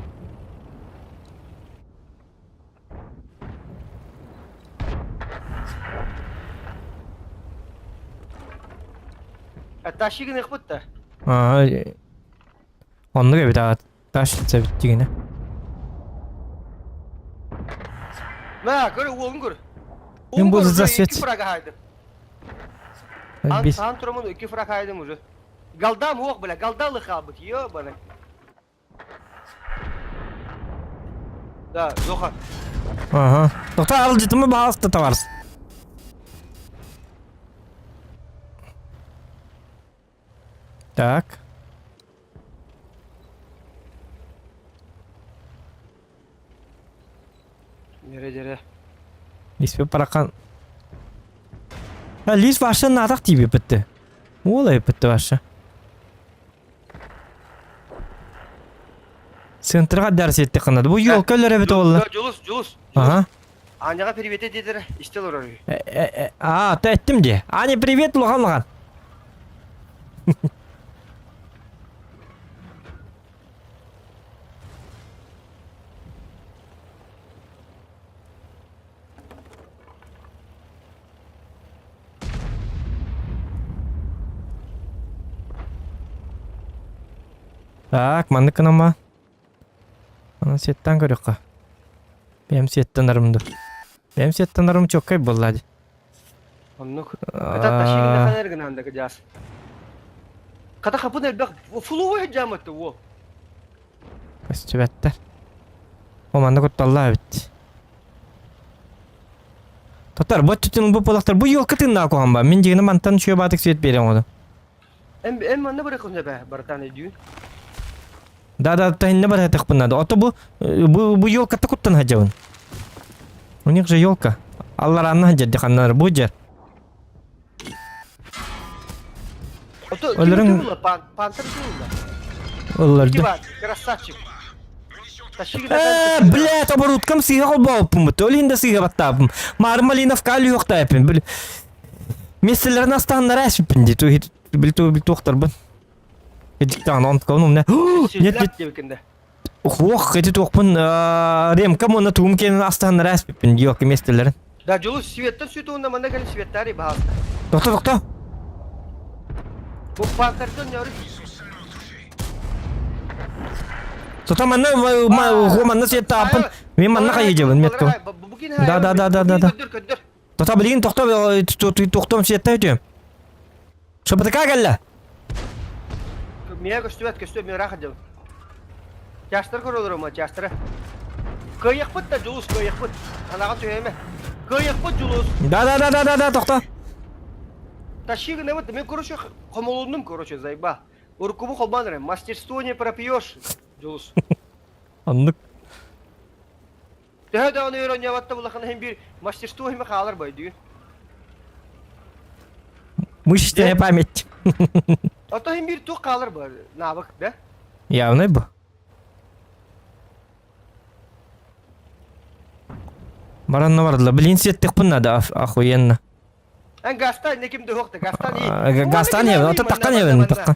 Тащи гыныхпыт да. Аа, оннук эбит аҕа таш эбит дигинэ. Мә, көр, уолун көр. Мин бу засвет. Икки фраг хаайдым. Ан турамын икки фраг хаайдым уже. Галдам уох, бля, галда лыхабыт, ебаный. Да, Зоха. Ага. Тоқта аралдьытымы баҕаста табарс. Так. Нере дере. Лиспе парақан. Лис ваша натақ тиби бітті. Олай бітті ваша. Центрга дәрс етті қанады. Бу елка өлөр эбит олла. Жулус, Жулус. Ага. Аняга привет дедер, истел олорор. А, то эттим де. Аня, привет, улахан улахан. Так, маннык гынама. Аны сеттан көрүөххэ. Бэйэм сеттанарым ду. Бэйэм сеттанарым чоккай буолла дии. Оннук. Хата ташигин ханар гынан да кыдьаас. Хата хапын элбэх фулуга жаматты уол. Көстүбэттэр. О манна кутталлаа эбит. Татар, бу өттүтүн бу буолахтар. Бу елка тыыннаах куһаҕан ба. Мин дьиҥинэ мантан үчүгэй баатык свет биэрэн оҕону. Эн эн манна барыаххын сөп ээ, братан өйдүүн. Да да, таһынна барыахпын надо. Ото бу бу бу елката куттан сылдьабын. У них же елка. Аллараанна сылдьар ханнар бу дьэр. Ото Өлөрүн Пантер тула. Ылларды. Красавчик. Э, блядь, оборудкам сыыһа холбооппун бут. Ол иһин да сыыһа баттаабым. Мары Малиновка алүөхтаайпын. Бил Месселерин астааннара эспиппин дии. Ту бил ту бил туохтарбын. Эдиктаан онткон умна. Нет, нет. Ох, эти туохпун ремкам уонна туум киэнин астааннара эспиппин диок месtelерин. Да, Дьулус, светтан сүт уонна манна кэлин светтари баһаалта. Тохто, тохто. Бу пантертан нөрү. Тото манна манна светтааппын. Мен манна хайыжабын метко. Да, да, да, да, да, да. Тото билигин тохто тохтом светта өтүөм. Шабатака кэллэ. Мия көстүбэт, көстүбэт, мен ыраах дьабын. Чаастар көрөлөр ма, чаастара. Кыайыахпыт да, Дьулус, кыайыахпыт. Анаҕа түһэме. Кыайыахпыт, Дьулус. Да, да, да, да, да, да, тохто. Тащи гынабыт, мен, короче, хомолуннум, короче, зайба. Уруккубу холбоон эрэ. Мастерство не пропьешь, Дьулус. Оннук. Төһө даҕаны өр оонньообот да буллахына иһин биир мастерство иһимэ хаалар бай дүү. Мышечная память. Ото иһин биир туох хаалар бар навык, да? Явный бу. Баранна бардылар. Блин, сеттихпин надо, охуенно. Эн гастан не ким да гастан и. Гастан ебен, ото таққан ебен, таққан.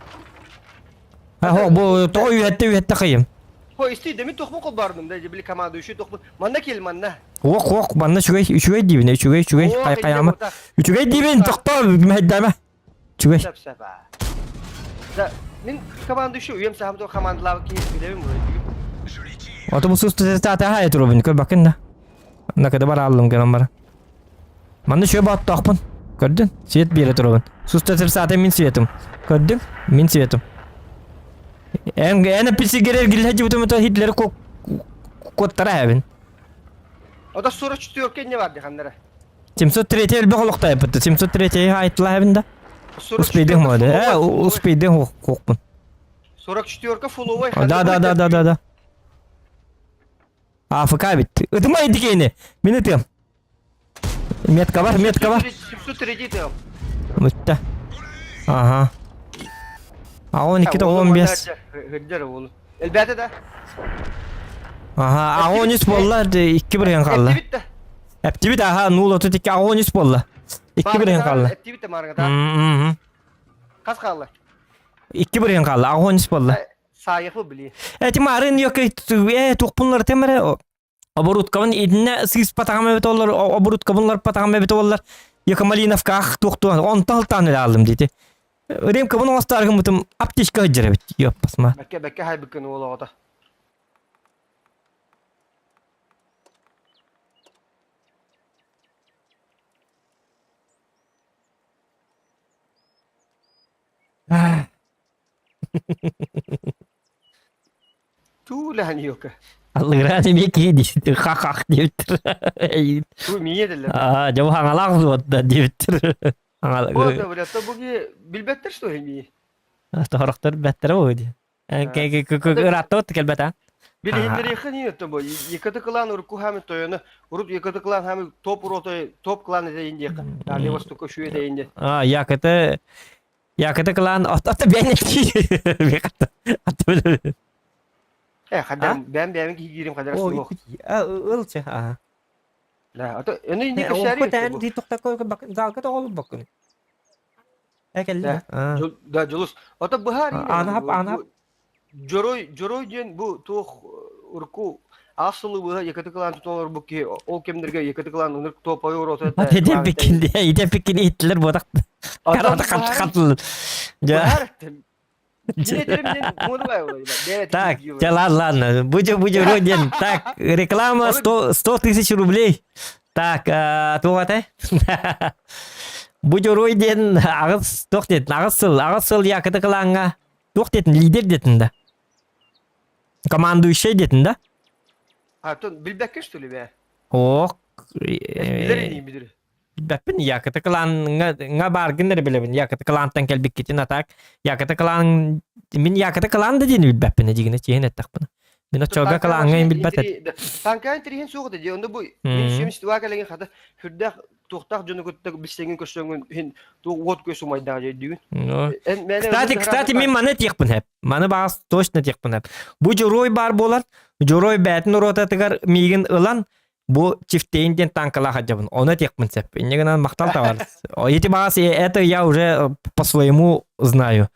Хо, бу тоҕо үһэтте үһэтте хайым. Хо, исти, деми тохму кол бардым, да, били команда үшү тохму. Манна кел, манна. Ох, ох, манна үчүгэй, үчүгэй диибин, үчүгэй, үчүгэй, хай хайама. Үчүгэй диибин, тохтоо, мэһэйдээмэ. Үчүгэй. Сөп, сөп. Да, мин команда үшү, үйем сахам то командалаабы киһи билэбин Ото бу сус тата турубун көрбакын да. Накада бар аллым гынан бара. Манна үчүгэй бааттаахпын. Көрдүн? Свет биэрэ турабын. Суста саата мин светым. Көрдүң? Мин светым. Эн эн эпписигерер гиллэ дьыбытым Хитлери куоттара эбин. Ода 44 не бар диханнара. 703 элбэх олохтоойбут. 703 айтыла эбин да. Успейдең моды. Э, успейдең кокпун. 44 фуловой. Да, да, да, да, да, да. АФК бит. Ытыма идикейни. Мин ытыам. Метка бар, метка бар. 703 тыам. Бүтті. Ага. А 12 15. Хыддер ол. Элбәте да. Ага, а 13 болла, 2 бірген қалды. Эптибит, аха, 0.32, а 13 болла. 2 бірген қалды. Эптибит марыңа. Қас қалды. 2 бірген қалды, а 13 болла. Сайықы били. Эти марын yok э туқпунлар темере оборудкабын идинне сыыс патагам эбит оллар оборудкабынлар патагам эбит оллар Якомалиновка ах туохтуан онтон алтаан эле алдым диити Ремкабын оҥостааргыммытым аптечка сылдьар эбит ёппасма Бэкке бэкке хайбыккын уол оҕото. Туулаһан ёка. Аллыгыраан эмиэ киһи диэбиттэр ха-хах диэбиттэр Туу миэ дэллэр. Аа дьэ бу хаҥалаах взводда диэбиттэр Вот, бля, то буги билбэттэр что эмиэ. Тоһорохтор бэттэрэ буо дии. Ырааттабыт кэлбэт а? Билиһиннэриэххин иһин оттон бу ЕКТ клан урукку хаами тойону урут ЕКТ клан хаами топ уротой топ клан этейин диэххэ. Дальний Востокка үчүгэй этейин диэн. А, ЯКТ ЯКТ клан отто бэйэн Э, хадам бэм бэм киһи киирим хадара суох. Ылчы, аа. Да, ото эни инди кэпсээри. Ди тохтакка залга тоҕолбоккун. Э кэллэ. Да, Дьулус. Ото быһаар Анаһап, анаһап. Дьоруой, дьоруой диэн бу туох урукку ассылы быһа ЕКТ клан тутан олорбут киһи ол кэмнэргэ ЕКТ клан ынырык топовой урота Ите пикин, ите пикин иттилер буотах. Карата хатыл. Быһаар Так, ладно, ладно, будем, будем родин. Так, реклама 100, 100 тысяч рублей. Так, туох этэй? Будь рой диэн аҕыс туох диэтин аҕыс сыл якыты кылааҥҥа туох диэтин лидер диэтин да командующий диэтин да А, то билбэккин что ли бээ? Ох, Билэр инии билэр. Билбэппин, якыты кылаанҥа ҥа бааргын эрэ билэбин. Якыты кылаантан кэлбиккитин а так якыты кылаан мин якыты кылаан да диэни билбэппин дигинэ чиһин эттэхпинэ. Мин оччолорго кылааҥҥа билбэт этим. Танкаан тириһин суох дии. Онно бу мин 72 кэлэҥин хата хүрдээх туохтаах дьону кытта билсэҥҥин көрсөҥҥүн иһин туох уот күөс умайдаах дьэйдүүгүн. Ну. Эн мээнэ Кстати, өлбүт кстати, ыраатык мин маны этиэхпин сөп. Маны баҕас точно этиэхпин сөп. Бу дьоруой баар буолан, дьоруой бэйэтин ротатыгар миигин ылан, бу Чифтейн диэн танкалаах сылдьабын. Ону этиэхпин сөп. Инньэ гынан махтал табаарыс. Эти баҕас это я уже по-своему знаю.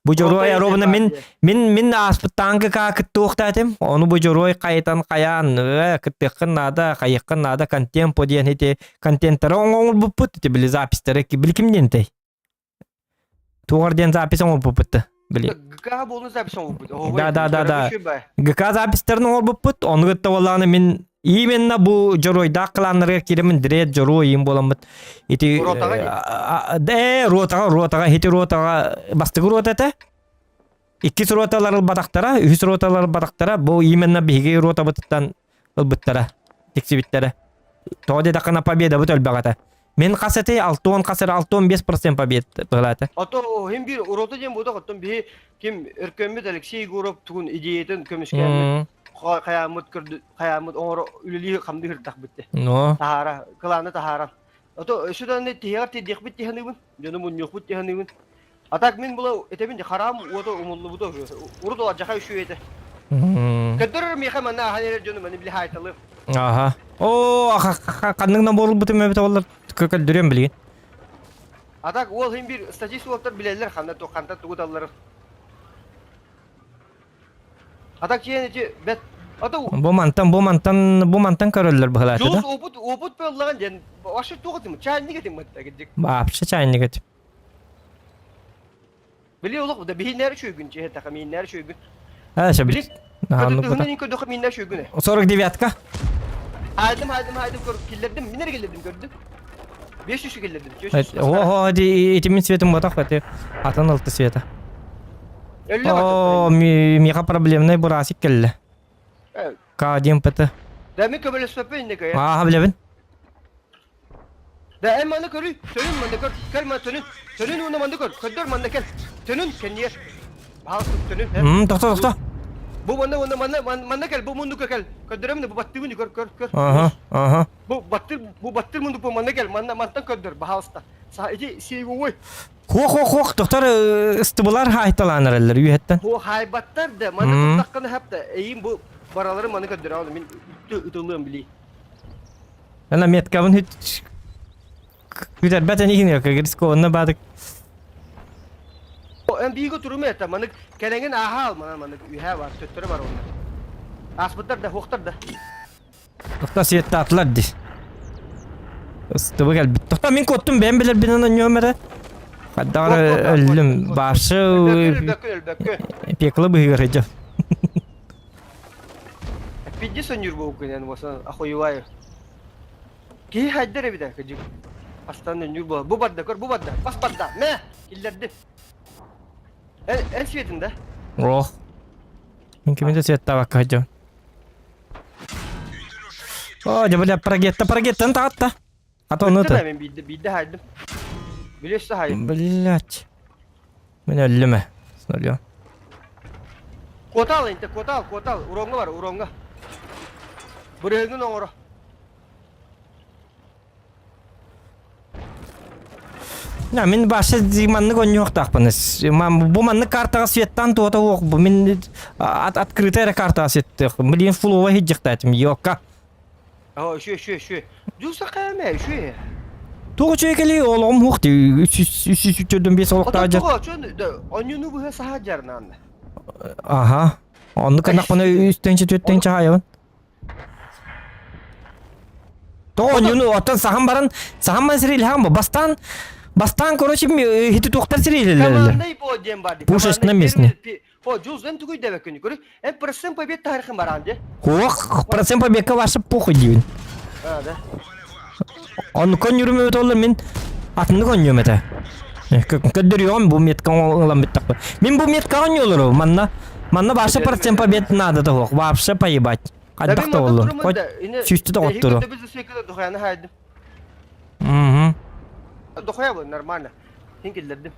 Бу дьоруой ровно мин мин мин ааспыт танка кыттыахта этим. Ону бу дьоруой хайытан хайаан кыттыаххын наада, хайыаххын наада контемпо диэн ити контенттары оҥорбуппут ити били записьтары били ким диэнтэй? Тугар диэн запись оҥорбуппут били. ГК буолун запись оҥорбут. Да, да, да, да. ГК записьтарын оҥорбуппут. Ону кытта буоллаҕына мин именно бу дьоруойдаах кланнарыгар киирэммин директ дьоруой им буоламмыт. Ити Ротаҕа э ротаҕа ротаҕа ити ротаҕа бастакы рота этэ. Иккис роталар ылбатахтара, үһүс роталар ылбатахтара. Бу именно биһиги ротабытыттан ылбыттара, тиксибиттэрэ. Тоҕо диэтэххинэ победабыт өлбөх этэ. Мин хас этэй 60 хас эрэ 65% побед быһалаата. Ото хим бир урота диэн буолда оттон биһи ким өркөммүт Алексей Егоров тугун идеятын көмүскээммит хайааммыт көрдү хайааммыт оҥоро үлэлии хамдыы сырдахпыт те. Но. Таһаара, кылааны таһааран. Ото өссө даҕаны тиһэҕэр тиэрдиэхпит тиһаныыбын, дьону мунньуохпут тиһаныыбын. А так мин була этэбин де хараам уота умуллубута уже. Урут ол алдьархай үчүгэй этэ. Көрдөрөр миэхэ манна ахан эрэр дьону маны били хаайталыам. Аха. Оо, ханнык набор ылбытым эбит олар көрдөрүөм билигин. А так уол хин бир статист уолтар билэллэр ханна туох хантан тугу талларын. А так чиэн ити бэт Ата Бу мантан, бу мантан, бу мантан көрөллөр быһалааты да. Жуус опыт опыт буоллаҕын диэн вообще туох этим чайник этим мытта Вообще чайник этим. Били олох да биһиннэр үчүгүн чиһэтэ мииннэр үчүгүн. А, ща Били көтүтүһүнэн көрдөхө мииннэр үчүгүн. 49-ка. Хайдым хайдым хайдым көр киллэрдим минер киллэрдим көрдүм. 500 киллэрдим. 500. Ого, ити ити мин светым ботах эти атын алты света. О, миха проблемный бурасик келле. К1 ПТ. Да мен көмөлөспөппүн инде көйө. Ааха билэбин. Да эн манна көрүй, төнүн манна көр, кел манна төнүн, төнүн уонна манна көр, көрдөр манна кел, төнүн кэнниэр. Баалыстык төнүн, эн. М, тохто, тохто. Бу манна уонна манна манна кел, бу мундукка кел. Көрдөрөмүн бу баттыыбын көр, көр, көр. Аха, аха. Бу баттыр, бу баттыр мундук бу манна кел, манна мантан көрдөр, баалыста. Са ити сейвовой. Хуох, хуох, хуох, тохтор ыстыбылар хаайталаан эрэллэр үөһэттэн. Бу хайбаттар да, манна туттаххына хапта, эйим бу баралары маны көрдөрөҕүн, мин ытылыам билии. Ана меткабын хүт күтэрбэт энигин рискованно баадык. Эн биигэ турума это манык кэлэҥин ааһаал манан манык үһээ бар төттөрү бар онно. Ааспыттар да хуохтар да. Тохто светтаатылар ди. Ыстыбы кэлбит. Тохто мин куоттум бэйэм билэрбинэн онньуом эрэ. Хайдаҕар өллүм башы Өлбөккүн өлбөккүн. пекло быһыгар сылдьар. Пидди сонньуур буолбуккун эн уосан охуеваю. Киһи хайдар эбит кыдьык. Астан өнньүүр буола. Бу барда көр, бу барда. Бас барда. Мэ! Киллэрдим. Эн, эн светин да? Ох. Мин кимин светтаабакка сылдьабын. О, дьэ бля, парагетта, парагеттан таҕатта. Хата ону Ыттым мен биирдэ, биирдэ хайдым. Билессе хайым. Блять. Мин өллүм ээ. Өлүөм. Куотал инте, куотал, куотал. Уроҥҥа бар, уроҥҥа. Бырыһыгын оҥоро. На, мин башы маннык онньуохтаахпын. Бу маннык картаҕа светтан туота уох. Бу мин открытая эрэ картаҕа светтыах. Блин, фулова хиджихтаатым, ёка. Оо, үчү, үчү, үчү. Дьулса кээмэ, үчү. Туох үчүгэй кэлии олоҕум уох дии. 335 олохтоох дьар. Тоҕо, чон, онньуну быһа саха дьарнаанна. Аха. Оннук гыннахпына үстэнчэ түөттэнчэ хаайабын. Тоҕо онньуну оттон сахан баран сахан баран сириилэһэҕин бу. Бастаан бастаан короче хити туохтар сириилэлэллэр. Командный по диэн бар дии. Пушечный местный. О, Джулс, эн тугуй дэбэккин көрү. Эн процент побед тарихын баран де. Ох, процент победка ваша похуй диибин. А, да. Онну коннюрум эбит оллар мин атыннык онньуом этэ. Көрдөрүөҕүм бу метка ылан бүттөхпүн. Мин бу меткаҕа онньуолору манна манна вообще процент побед надо того вообще поебать. Хайдах да боллун. Хоть сүүстэ тоҕоттору. Угу. Дохуя был нормально. Хин киллэрдим.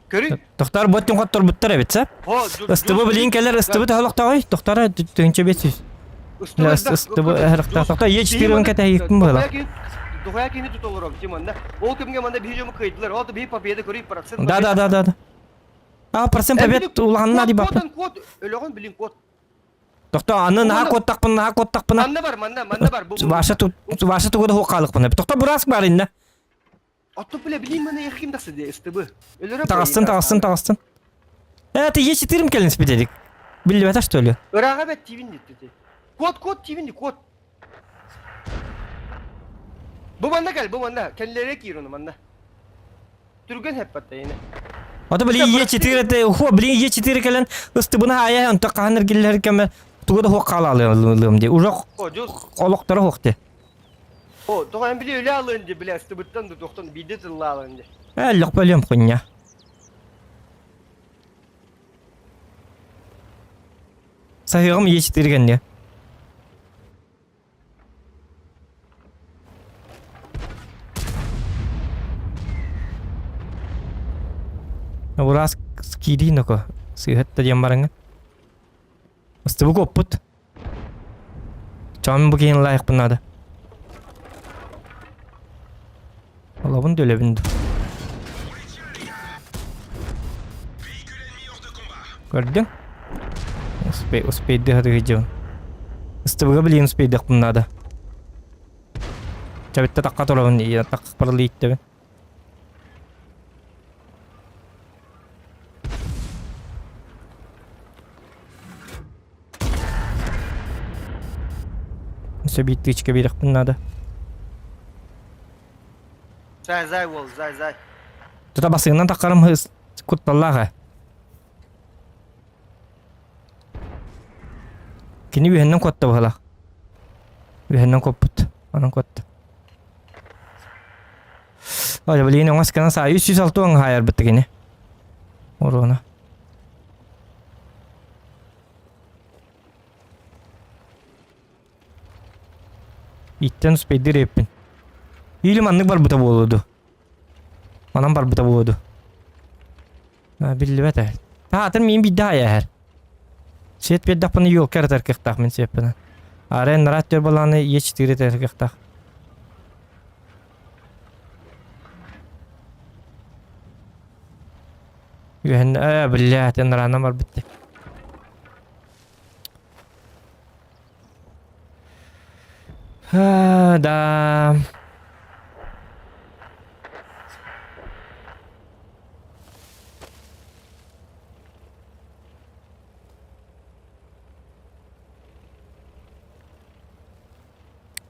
Көрү. Тохтар бу өттүн хотторбуттар эбит сэ. Ыстыбы билин кэлэр ыстыбы төһөлөхтөҕүй? Тохтара тыһыынча 500. Ыстыбы Е4 кэтэһиикпин быһыла. Дохуя кини тутуллар манна. Ол кэмҥэ манна биһи дьону кыайдылар. Ол биһи победа көрүй процент. Да да да да. А процент побед улаханна ди баппын. Код өлөҕүн билин код. Тохто аны наһаа куоттахпын наһаа куоттахпына. Манна бар манна манна бар. Ваша тут Ваша тугу да хуоккаалыкпын. Тохто бураск бар инна. Оттон бля билин маны яхим тахсы де СТБ. Өлөрө Таҕыстын таҕыстын таҕыстын. Э ты Е4 кэлин спитедик. Биллибэтэ что ли? Ырааҕа бэт тиибин диттити. Код код тиибин ди код. Бу манна кэл, бу манна. Кэллэрэ киир ону манна. Түргэн хэппатта ини. Ото били Е4 это хо били Е4 кэлэн ыстыбына аая онто хаһан эргиллэр кэмэ тугу да хуох хаалаалыам ди. Уже олохторо хуох ди. О, тоҕо эн били өлө алыан ди, бля, ыстыбыттан да тохтон биирдэ тыллаалан ди. Э, лөх бөлүөм хуйня. Саһыаҕым Е4 кэнниэ. Ураас киирии ноко сыыһат да диэн бараҥҥын. Ыстыбык оппут. Чоом бу киһини лайықпын наада. Олобун төлөбүн Көрдүҥ? Успей, успейдыы сатыы Ыстыбыга билигин успейдыахпын наада. Чабитта тахха турабын, тахха ииттэбин. Өссө биир тыычка биэриэхпин наада. Зай, зай уол, зай, зай. Тута басыгынан таххарым кутталлаах ээ. Кини үһэннэн куотта быһалаах. Үһэннэн куоппут. Онон куотта. Ой, блин, оҥос гынан саа 306 оҥ хаайарбыт кини. Уруона. Иттэн успейдир эппин. Или маннык барбыта буолуо ду. Манан барбыта буолуо ду. Биллибэт ээ. Таатын миин биирдэ хайа Сиэт биэрдэхпинэ елка эрэ таркыахтаах мин сиэппинэ. Арай нарат түөр балааны Е4 таркыахтаах. Үһэн ээ блядь, нараанан барбыт дии. Да.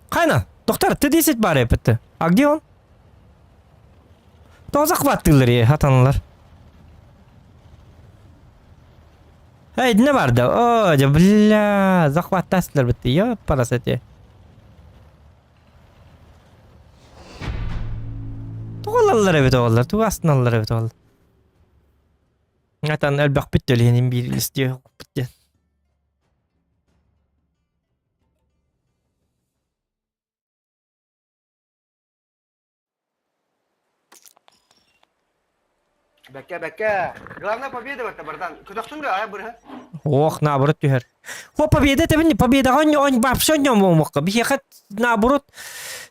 Хайна, доктор, Т-10 бар эппитти. А где он? Тоҕо захваттыыллар е, хатаналар. Эй, не бар да. О, дьэ, бля, захваттаастылар битти. Ёппарас эти. Тоҕо ылаллар эбит оҕолор, тугу астыналлар эбит оҕолор. Атан элбэхпит төлөһүнүн биир истиэхпит диэн. Бэккэ, бэккэ. Главное победа в этом, братан. Көтөхсүн да, ая бырыһа. Ох, наоборот түһэр. О, победа это не победа, он, он вообще не мог. Биһиэхэ наоборот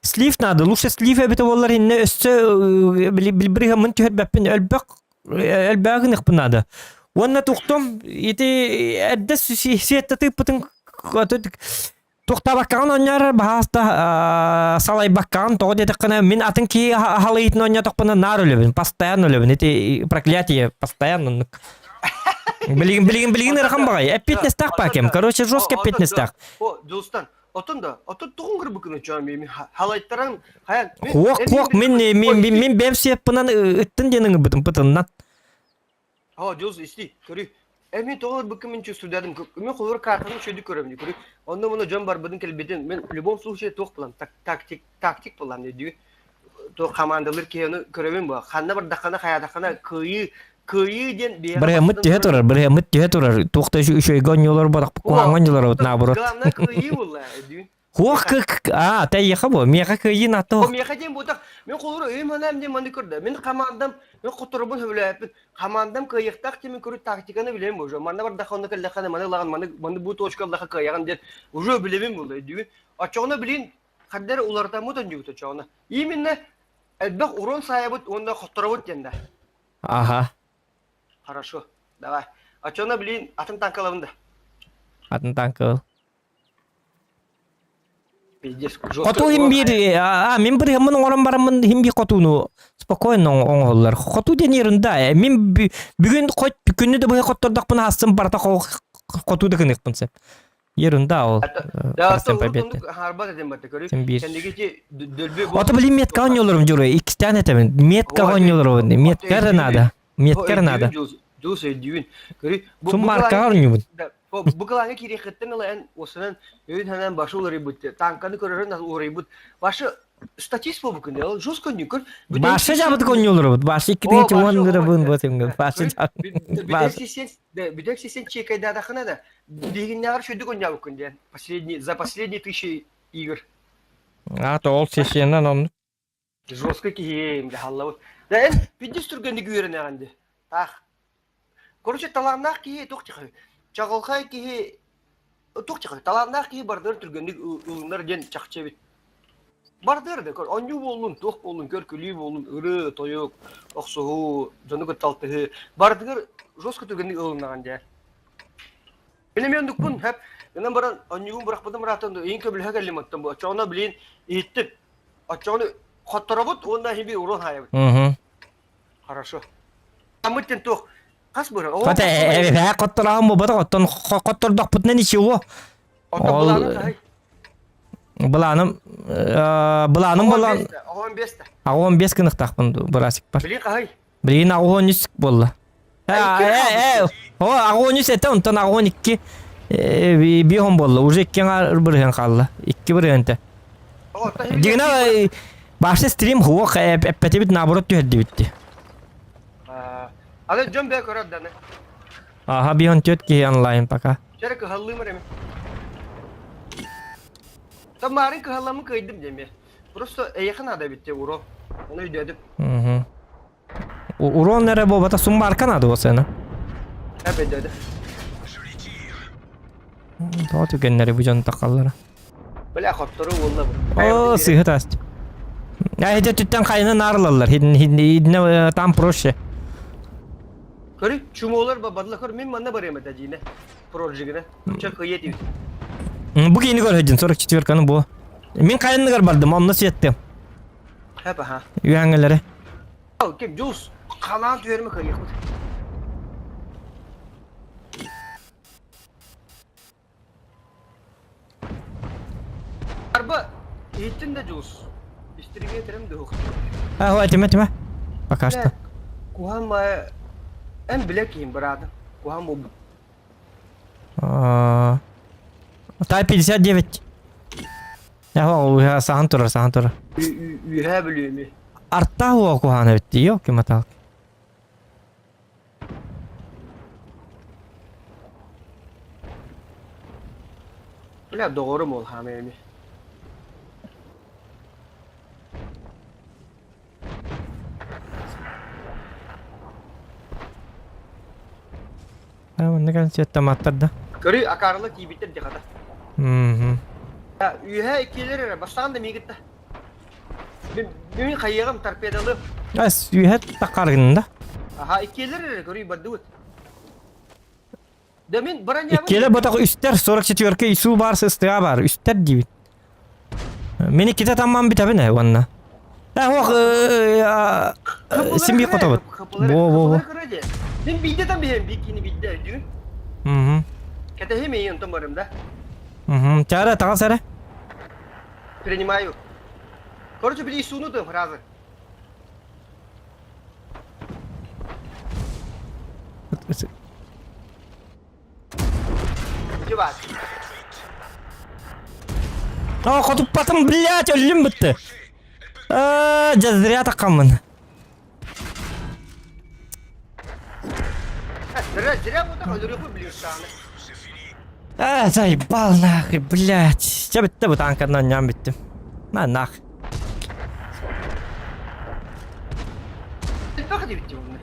слив надо. Лучше слив эбитэ буоллар иннэ өссө билбириһаммын түһэрбэппин өлбөх элбэҕин надо. Уонна тухтум ити эрдэ сиэтте тыыппытын Туохтаабаккаҕын оонньоор баһаалта салайбаккаҕын тоҕо диэтэххинэ мин атын киһи аһалыйытын оонньоотохпуна наар өлөбүн постоянно өлөбүн ити проклятие постоянно оннук билигин билигин билигин ыарахан баҕайы эппиэтинэстээх паакем короче жестко эппиэтинэстээх О, Дулстан, отон да, отон тугун кырбыкын өчөм мен халайттаран хаян Хуок хуок мин мин мин бэм сиэппынан ыттын диэн ыҥырбытым пытыннан О, Дьулус, исти, көрүй. Э, мин тоҕо ылбыккын мин чувствуйдадым. Мен холобур картаны үчүгэйдик көрөбүн көрүй. Онно муну дьон барбытын кэлбитин мен в любом случае туох булам тактик тактик булам дии. Туох хамаандалыыр киһи ону көрөбүн буо. Ханна бардаххына хайаатаххына кыайыы кыайыы диэн биһиэхэ Бырыһыммыт бастатан түһэ турар турар, бырыһыммыт түһэ турар. Туох да үчүгэйгэ оонньуулар бодох, куһаҕаҥҥа оонньуулар наоборот. Главное кыайыы буолла, өйдүүн. Хуох кык а тэйиэхэ бу миэхэ кыайыы О ато. миэхэ диэн буотах мен холура өйүм санаам диэн маннык көрдө. Мин командам мен хотторобун сөбүлээппин. Командам кыайыахтаах диэн мин көрү тактиканы билэм уже. Манна бардаха онно кэллэххэ маны ылаҕын маны маны бу точка ыллаха кыайаҕын диэн уже билэбин буолла өйдүүгүн. Оччоҕуна билин хардары уларытаммыт онньугут оччоҕуна. Именно элбэх урон саайабыт уонна хотторобут диэн да. Аха. Хорошо. Давай. Оччоҕуна билин атын танкалабын да. Атын танка ыл. Пиздец, жестко Хоту иһин урон биир саайабыт. а мин бырыһыммын оҥорон бараммын иһин биир хотууну спокойно оҥоһуллар. Хоту диэн ерунда. Мин бүгүн хоть күнү да быһа хоттордохпуна астым барыта хоту да гыныахпын сөп. Ерунда ол. Да, Процент урут победы. оннук харбат этим батта көрү. Син биир. Кэнники дөлбү бу Ото блин метка оонньууларым дьоруй. Иккистээн этэбин. Метка Ой, оонньууларым. ото Метка эрэ өйдүүбүн. надо. О Метка эрэ надо. өйдүүбүн Дьулус, Дьулус өйдүүбүн. Көрү бу бу Суммаркаҕа кылааҥҥа оонньуубун. да, бу бу кылааҥҥа киириэххиттэн ыла эн уосанан өйүн санаан башы уларыйбыт, танканы көрөрүн уларыйбыт. Башы статист буолбуккун дии, ол жестко көр. Бүтэһик Башы сессияны жабытык оонньууларбыт. Башы О, иккитинчи башы уон о ырабын бу тимгэ. Башы көрү бүтэһик Башы. сессиян бүтэһик сессиян чекайдаатаххына да биһигиннээҕэр үчүгүйдүк оонньообуккун диэн. Последний за последние тысячи игр. А, то ол сессиянан оннук. Жестко киһи дьаһаллабыт. Да эн пиздец түргэнник үөрэнэҕин дии. Таах. Короче, талааннаах киһи туох тихай. Чаҕылхай киһи туох тихай. Талааннаах киһи бардыр түргэнник ылынар диэн чахчы эбит. Бардыр да көр, оонньуу буоллун, туох буоллун, көр күлүү буоллун, ырыы, тойук, охсуһуу, дьону кытта алтыһыы. Бардыгар жестко түргэнник ылыннаҕын дии. Мин эмиэ оннукпун, хэп. Гынан баран оонньуубун бырахпытым ыраатан иин көбүлэһэ кэллим оттон бу. Оччоҕуна билин иһиттим. Оччоҕуна хотторобут уонна иһин урон хаайабыт. Мгм. Хорошо. Аммыт диэн туох? Хас быра? Оо, Хата хас быра? эбээ хоттороон буолбатах оттон хоттордохпутуна ничего. Оттон Ол былаанын хаһый? былааным былааным Оҕон болан бэстэ, оҕон бэстэ. аҕуон бес гыныктаахпын бырасикпар. Билин хаһый? Билигин аҕуон үс буолла. А, икки Э, хаалбыт. о, аҕуон үс этэ, онтон аҕуон икки биэһон буолла. Уже икки аҥаар бырыһыан хаалла. Икки бырыһыанта. О, оттон иһин Дигина башта стрим хуох эппэтибит наоборот түһэрдибит. Аны дьон бэйэ көрөр даны. Аха биһон түөрт киһи онлайн пока. Чэрэ кыһаллыым эрэ. Тамарын кыһалламмын кыайдым диэми. Просто эйиэхэ наада эбит дии урон. Ону өйдөөдүм. Угу. Урон эрэ буолбата суммарка наада буолсана. Эп өйдөөдүм. Тоҕо түгэннэри бу дьон тахаллара. Бля, хоттору уолла бу. О, сыыһа тааст. А эти түттэн хайына наарлаллар. Хидне там проще. Көрү, чумолар бабадла көр, мин манна барыам этэ диинэ. Прожигина. Ча кыйа диибит. Бу киини көрөдүн 44-каны бу. Мин хайынныгар бардым, онно сиэттим. Хэп аха. Үһәңелери. Ким Джулс халаан түһэрмэ кыайыахпыт. Арба иһиттин да Джулс. Истиригиэ этэрим дуһук. А, этиме, этиме. Пока что. Куһан ма эн билэ киһим быраатым. Куһан буолбут. Тай 59. Саһан турар, саһан турар. Үөһээ Бүлүүмү. Арта хуа куһаана битти, ёлки маталки. Бля, доҕорум ол хаамай эми. Манна концерт да. Көрү акаарла тиийбиттэр дии хата. Мгм. Үөһээ иккилэр эрэ бастаан да миигитта. Мин мин хайыаҕым торпедалыам. Ас үөһэ таххаргын да. Аха иккилэр эрэ көрүй бардыбыт. Да мин бронябын Иккилэр ботох үстэр 44 ису бар сыстыга бар үстэр диибит. Мин иккитэ тамман бүтэбин э уонна. Э ох син бии хотобут. Во во во. Мин биирдэ там биһэн бикини биирдэ өйдүүн. Мгм. Кэтэһим эйи онтон барым да. Мгм. Чара таҕас эрэ. Принимаю. Короче, били сууну тым фразы. Чувак. О, хотуппатым, блядь, өллүм бытты. Дьэ, зря таххаммын. Зря, зря вот так өлөрүөхпүн билир сааны. А, заебал нахуй, блядь. Чэ бүттэ бу танканан ньам бүттүм. На нах. Элбэх диэбит онно.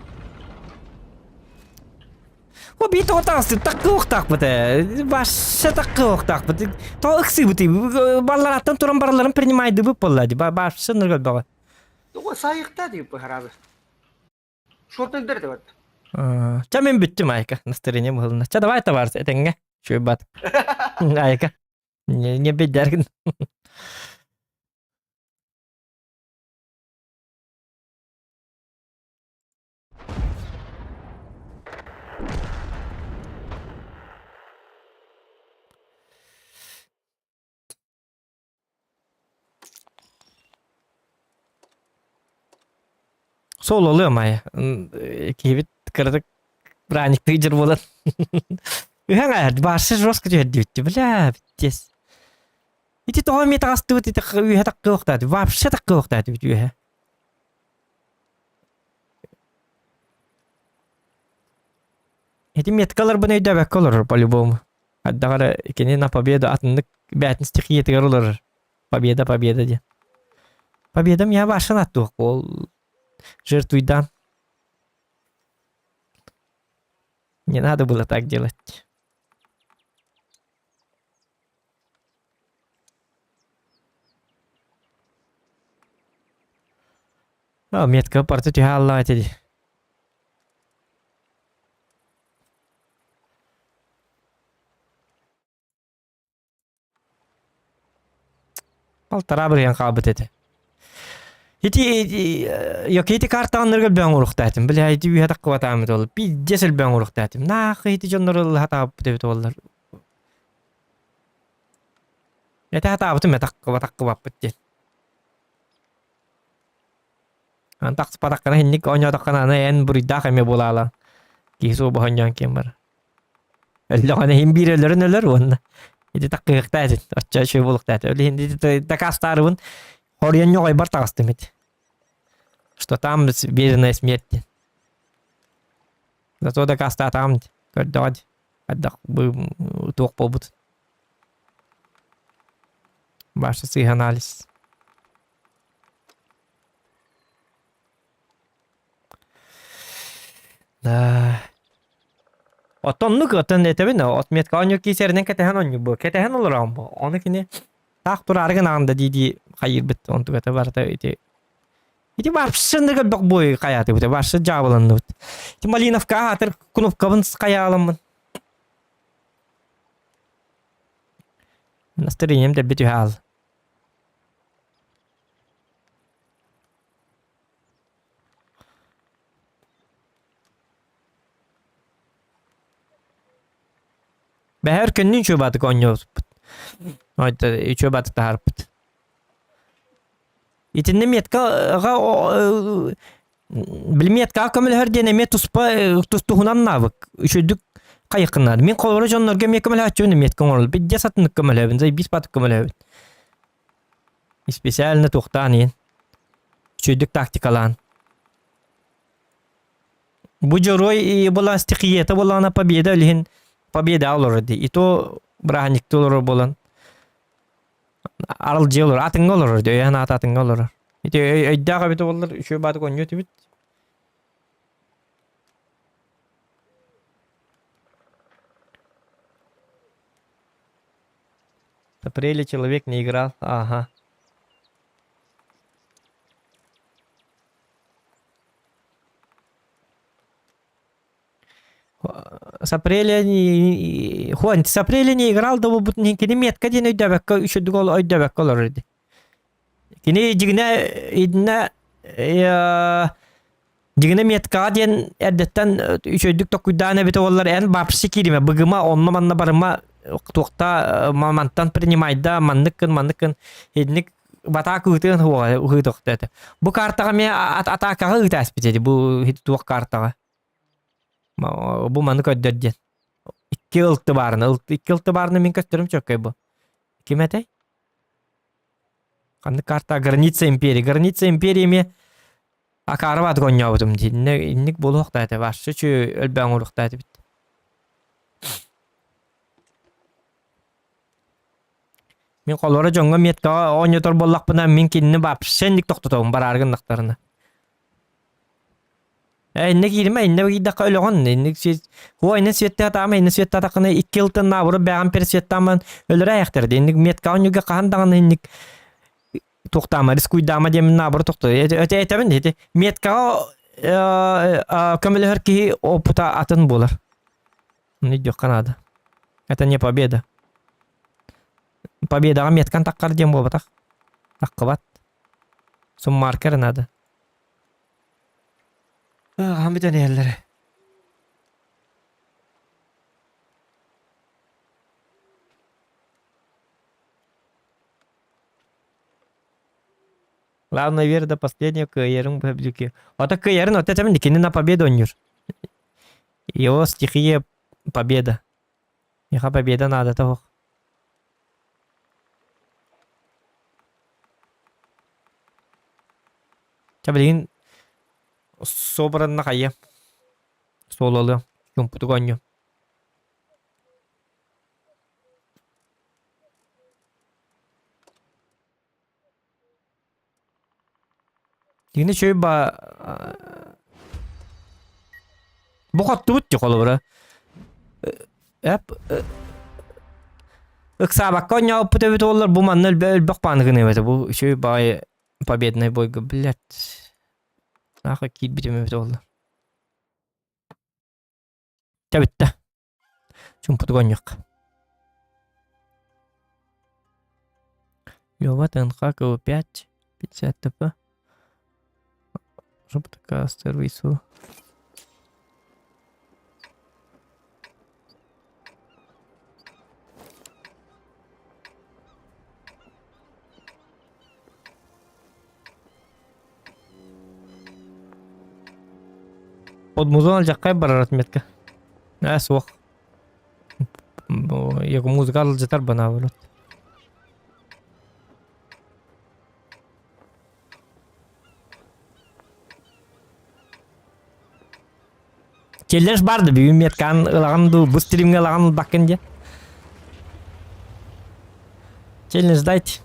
О биир тоҕо таҕыстым таккыахтаахпыт ээ. Башша таккыахтаахпыт. Тоҕо ыксыыбытый? Баллараттан туран бараларын принимайдыбыт буолла дии. Башша ныргөлбөҕө. Тоҕо саайыктаа диэбит быһараабы. Шортнайдар да бат. Ча мен бүттүм айка. Настроение быһылына. Ча давай товарищ этэҥҥэ. Чуй бат. Айка. Не, не бедяргин. Сололуом айа. Киһибит кыратык праздниктыы дьыр буолан. Үһэҥ айар, барсы жестко түһэрдибит. Бля, пиздец. Ити тоҕо эмиэ таҕыстыбыт ити үөһэ таккыахтааты. Вообще таккыахтаатыбыт үөһэ. Ити меткаларбын өйдөөбөккө олорор по-любому. Хайдах эрэ кини на победу атыннык бээтин стихиятыгар олорор. Победа, победа диэн. Победам я башын аттуох ол жертвуйдан. Не надо было так делать. А, метка парты түһэ аллаа этэ дии. Полтора бырыһыан хаалбыт этэ. Ити йоки ити картаҕыннарга өлбөөн уруктаатым. Бля ити үһэ таккыбатаамыт ол. Пиздец өлбөөн уруктаатым. Нахуй ити дьоннору ыллаһатаабыт эбит оллар. Этэ хатаабытым таккыбаппыт диэн. Ан тахсыпатаххына инник оонньоотоххуна аны эн буруйдаах эмиэ буолаалаан. Киһи суобаһа оонньоон киэн барар. Өллөҕүнэ иһин биир өлөрүн өлөр уонна ити таккыһыктаа этин оччо үчүгэй буолуохтаа этэ. Ол иһин ити дакаастаарыбын хоруйан ньоҕойбор таҕыстым ити. Что там верная смерть диэн. Зато дакаастаатаҕым дии. Көрдөҕө дии. Хайдах туох буолбут. Баша сыыһа анализ. Да. Оттон оннук оттон этэбин отметка оонньуу киисэринэн кэтэһэн оонньуу бу. Кэтэһэн олороҕун бу. Ону кини таах тураары гынаҕын да дии-дии хайыырбыт онтугата барыта ити ити вообще элбэх бой хайаатыбыт вообще дьаабыланныбыт. Ити Малиновка аатыр кнопкабын хайааламмын. Настроением дэлби түһэ аал. Бэһэр көннүн чуобаатык оонньообуппут. Үчүөбаатык таһаарбыт. Итиннэ меткаҕа били меткаҕа көмөлөһөр диэн эмиэ туспа туһунан наабык. Үчүгдүк хайыккынаар. Мин холобура дьоннорго эмиэ көмөлөһөөччүбүн метка оҥорол. Бидде сатынык көмөлөһөбүн, заебись батык көмөлөһөбүн. Специально туохтаан иһин. Үчүгдүк тактикалаан. Бу дьоруой была стихията буоллаҕына победа илиһин победа олорор дии. И то бырааһынньыкта олорор буолан аралдьыйа олорор, атыҥҥа олорор дии, өйөөн аата атыҥҥа олорор. Ити өйдөөх эбитэ буоллар үчүгэй баатык оонньуо этибит. В апреле человек не играл. Ага. С апреля не... Хуан, с апреля не играл да буолбут кини метка диэн өйдөөбөккө үчүгэй ол өйдөөбөккө олорор ди. Кини дьигинэ идинэ дьигинэ меткаҕа диэн эрдэттэн үчүгэйдик токуйдаан эбитэ буоллар эн вообще кииримэ быгыма онно манна барыма туохта мантан принимайда маннык гын маннык гын итинник батаак ыытыан уоҕа ыытыахта этэ. Бу картаҕа эмиэ атаакаҕа ыытааспыт ити бу туох картаҕа. Бу маны көрдөр диэн. Икки ылты баарына, икки ылты баарына мин көстөрүм чөккөй бу. Ким этэй? Ханнык карта? Граница империи. Граница империи эмиэ акаары баатык оонньообутум дии. Инник буолуохтаа этэ. Вообще чү өлбөөн уруохтаа этибит. Мин холоро дьоҥҥо меткаҕа оонньотор буоллахпына, мин кинини вообще инник тохтотобун бараары гыннахтарына. Э, инне кииримэ, инне киирдэххэ өлөҕүн. Инник свет... Хуа, инне светте атаама, инне светте атаххына икки ылтан наабыры бэҕэн пересветтааман өлөрө айахтар. Инник меткаҕа оонньууга хаһан даҕаны инник туохтаама, рискуйдаама диэмин наабыры тохто. Эте этэбин ити меткаҕа көмөлөһөр киһи опыта атын буолар. Оны өйдүөххэ наада. Это не победа. Победаҕа меткан таххар диэн буолбатах. Таххыбат. Суммаркер надо. Хаһан бүтэн иһэллэрэ. Главное вера до последнего кыайарың бөбүлүки. Ото кыайарын ото этэмин кини на победу онньур. Его стихия победа. Миха победа надо того. Ча билигин собранна хайа суолалыам чумпутук оонньуом. Кини үчүгэй ба бу хоттубут дии холобура. Эп ыксаабакка оонньообуппут эбит буоллар бу манна өлбөх бааны гыныам этэ бу үчүгэй баҕайы победный бойга блядь нахуй киирбитим эбит буоллар. Чэ бүттэ. Чумпутук оонньуохха. Лёва ТНХ КВ5 50 ТП. ЖПТК сервису. Под музон алдьархай барар отметка. Ээ суох. Бу музыка алдьатар банаабылат. Челлендж бар да бүгүн меткан ылаҕын дуу, бу стримҥэ ылаҕын ылбаккын диэн. Челлендж дайте.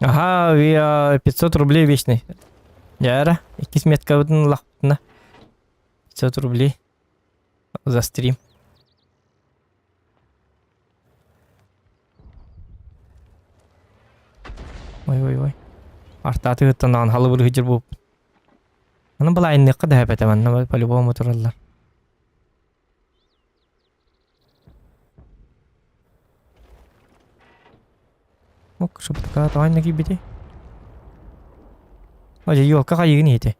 Аха, 500 рублей вечный. Дьэ, иккис меткабытын ылахпытына 500 рублей за стрим. Ой-ой-ой. Артааты ыттан халыбыр ыһдьыр буолбут. Аны былайынныахха да эбэтэ манна по-любому тураллар. Ок, шыптыка тоҕо киирбитий? Ой, елка хайыгын иһити.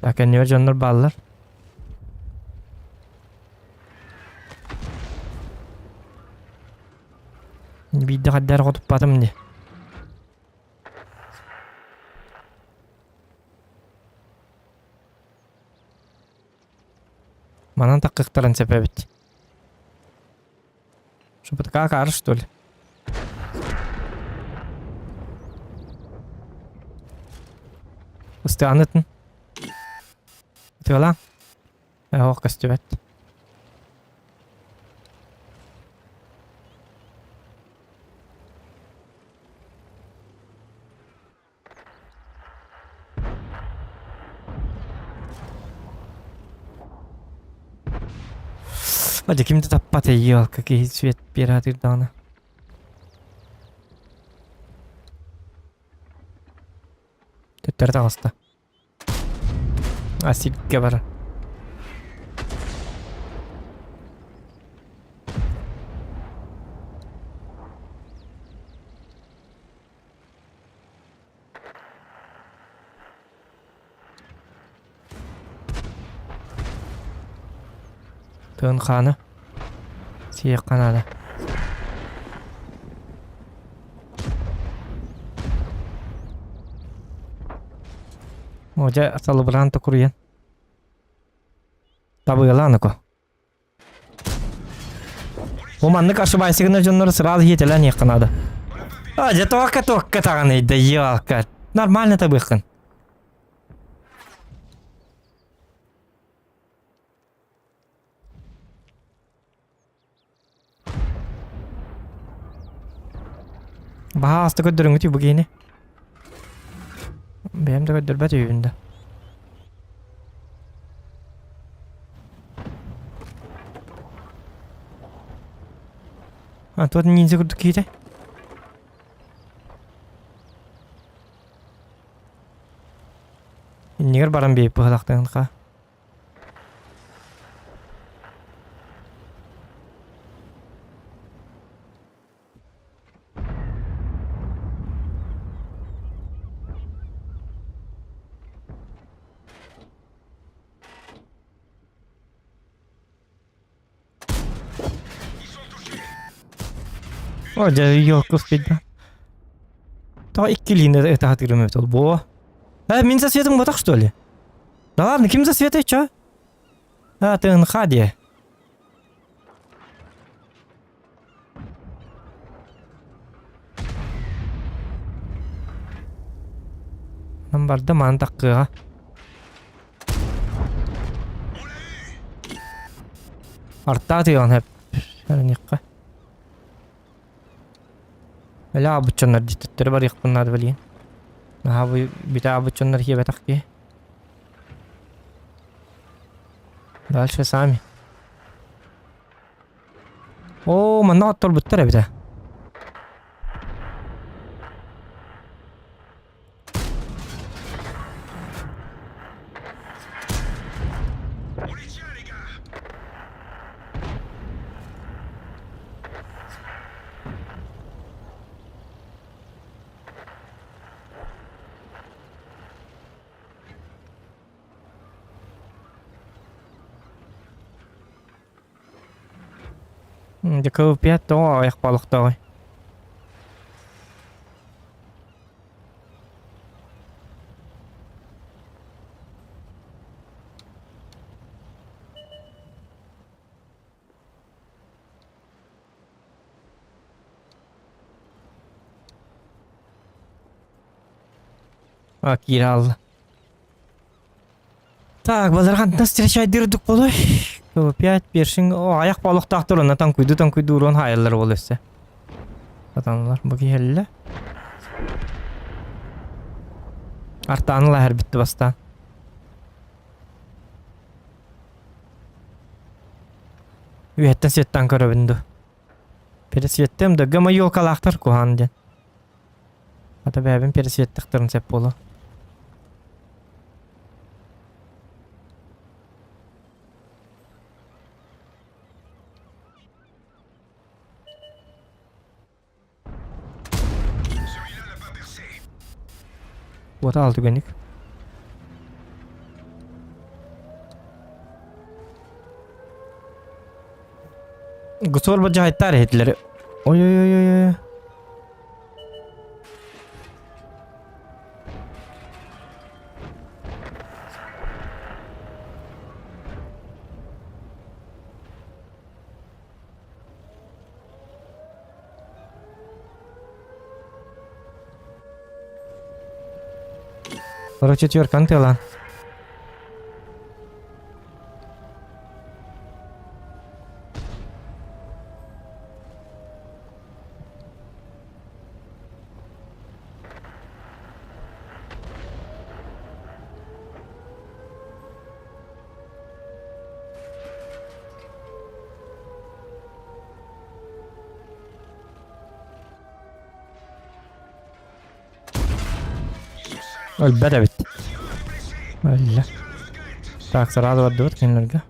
Так, кэннибэр дьоннор бааллар. Биирдэ хайдах эрэ хотуппатым дии. Манан таккыктарын сөп эбит. ШПТК каар что ли? Ыстыанытын. Тыалаң. Ох, көстүбэт. Дьэ ким да таппат елка киһи свет биэрэ даҕаны. Төттөрү таҕыста. А сиргэ барар. Тыын хаана. Сиэххэ наада. О, дьэ, салыбыраан токуруйан. Табыалаан око. Бу маннык ошибайсыгына дьоннору сразу иэтэлээн иэххэ наада. А, дьэ туохка туохка таҕаны да елка. Нормально табыаххын. Баһааста көрдөрүҥүтүй бу киһини. Бэйэм да көрдөрбөт үһүбүн да. А тут ниндзя курдук киһитэ. Иннигэр баран биэп быһалахтыҥха. О, дьэ, елка успеть Тоҕо иккилиин ытаатыырым эбит ол буо. Э, мин засветым ботах что ли? Да ладно, ким засветай, чё? А, ты НХ де. Барда маан таккыаҕа. Артаа тыаҕын хэп. Эрэниэххэ. Өлө аабыччаннар диттэрэ барыахпын наада билигин. Наһаа бу бүтэ аабыччаннар хиэбэтэх киһи. Дальше сами. Оо, манна отторбуттар эбитэ. Дьэ кылпиат тоҕо аҕыйах балыктааҕый? А, киирэ хаалла. Так, баларгантан встречайдыыр ордук буолуой. Опять першин о аяк балыктаахтар онно таҥкуйду таҥкуйду уруон хаайаллар буолуо өссө. Сатаналар бу киһэллэ. Артааны лаһар битти бастаан. Үөһэттэн светтан көрөбүн ду. Пересветтем да гама елкалаахтар куһаан диэн. Ата бэйэбин пересветтехтерин сөп буолуо. Уота ал түгэнник. Гусор бадьаһайттар иһитлери. Ой-ой-ой-ой. Короче, четверканы тыалаан. Өлбөт эбит. Өллө. Так, сразу бардыбыт кинилэргэ.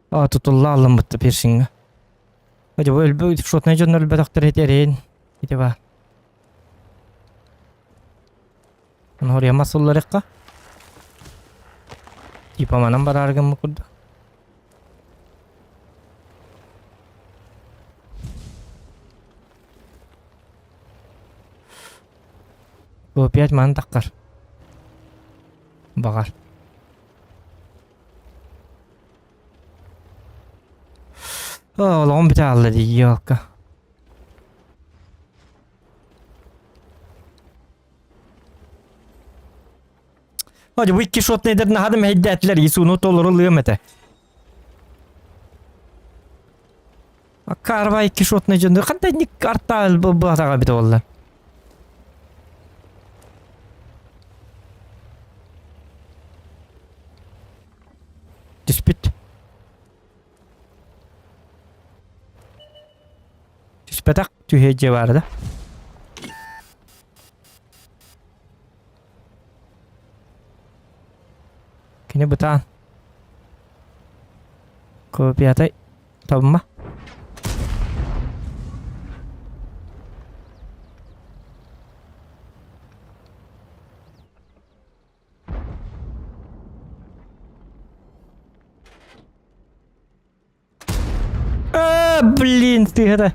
А, тутулла алламмытта пирсиҥҥа. Дьэ бу өлбүт шотнай дьоннор өлбөтөхтөр ити эрэйин ити баар. Ону сылларыкка. Типа манан бараар гыммыт курдук. Бу опять манан таххар. Баҕар. Олоҕум бүтэ хаалла дии, елка. Hadi bu iki shot nedir nahadım heddetler Yisu'nu толору этэ. Карва икки шот неженде қандай ник арта батаға бит олла. Түспүт. Түспэтэх түһэ бар да. Кини бытаан. Копията табма. А, блин, ты это...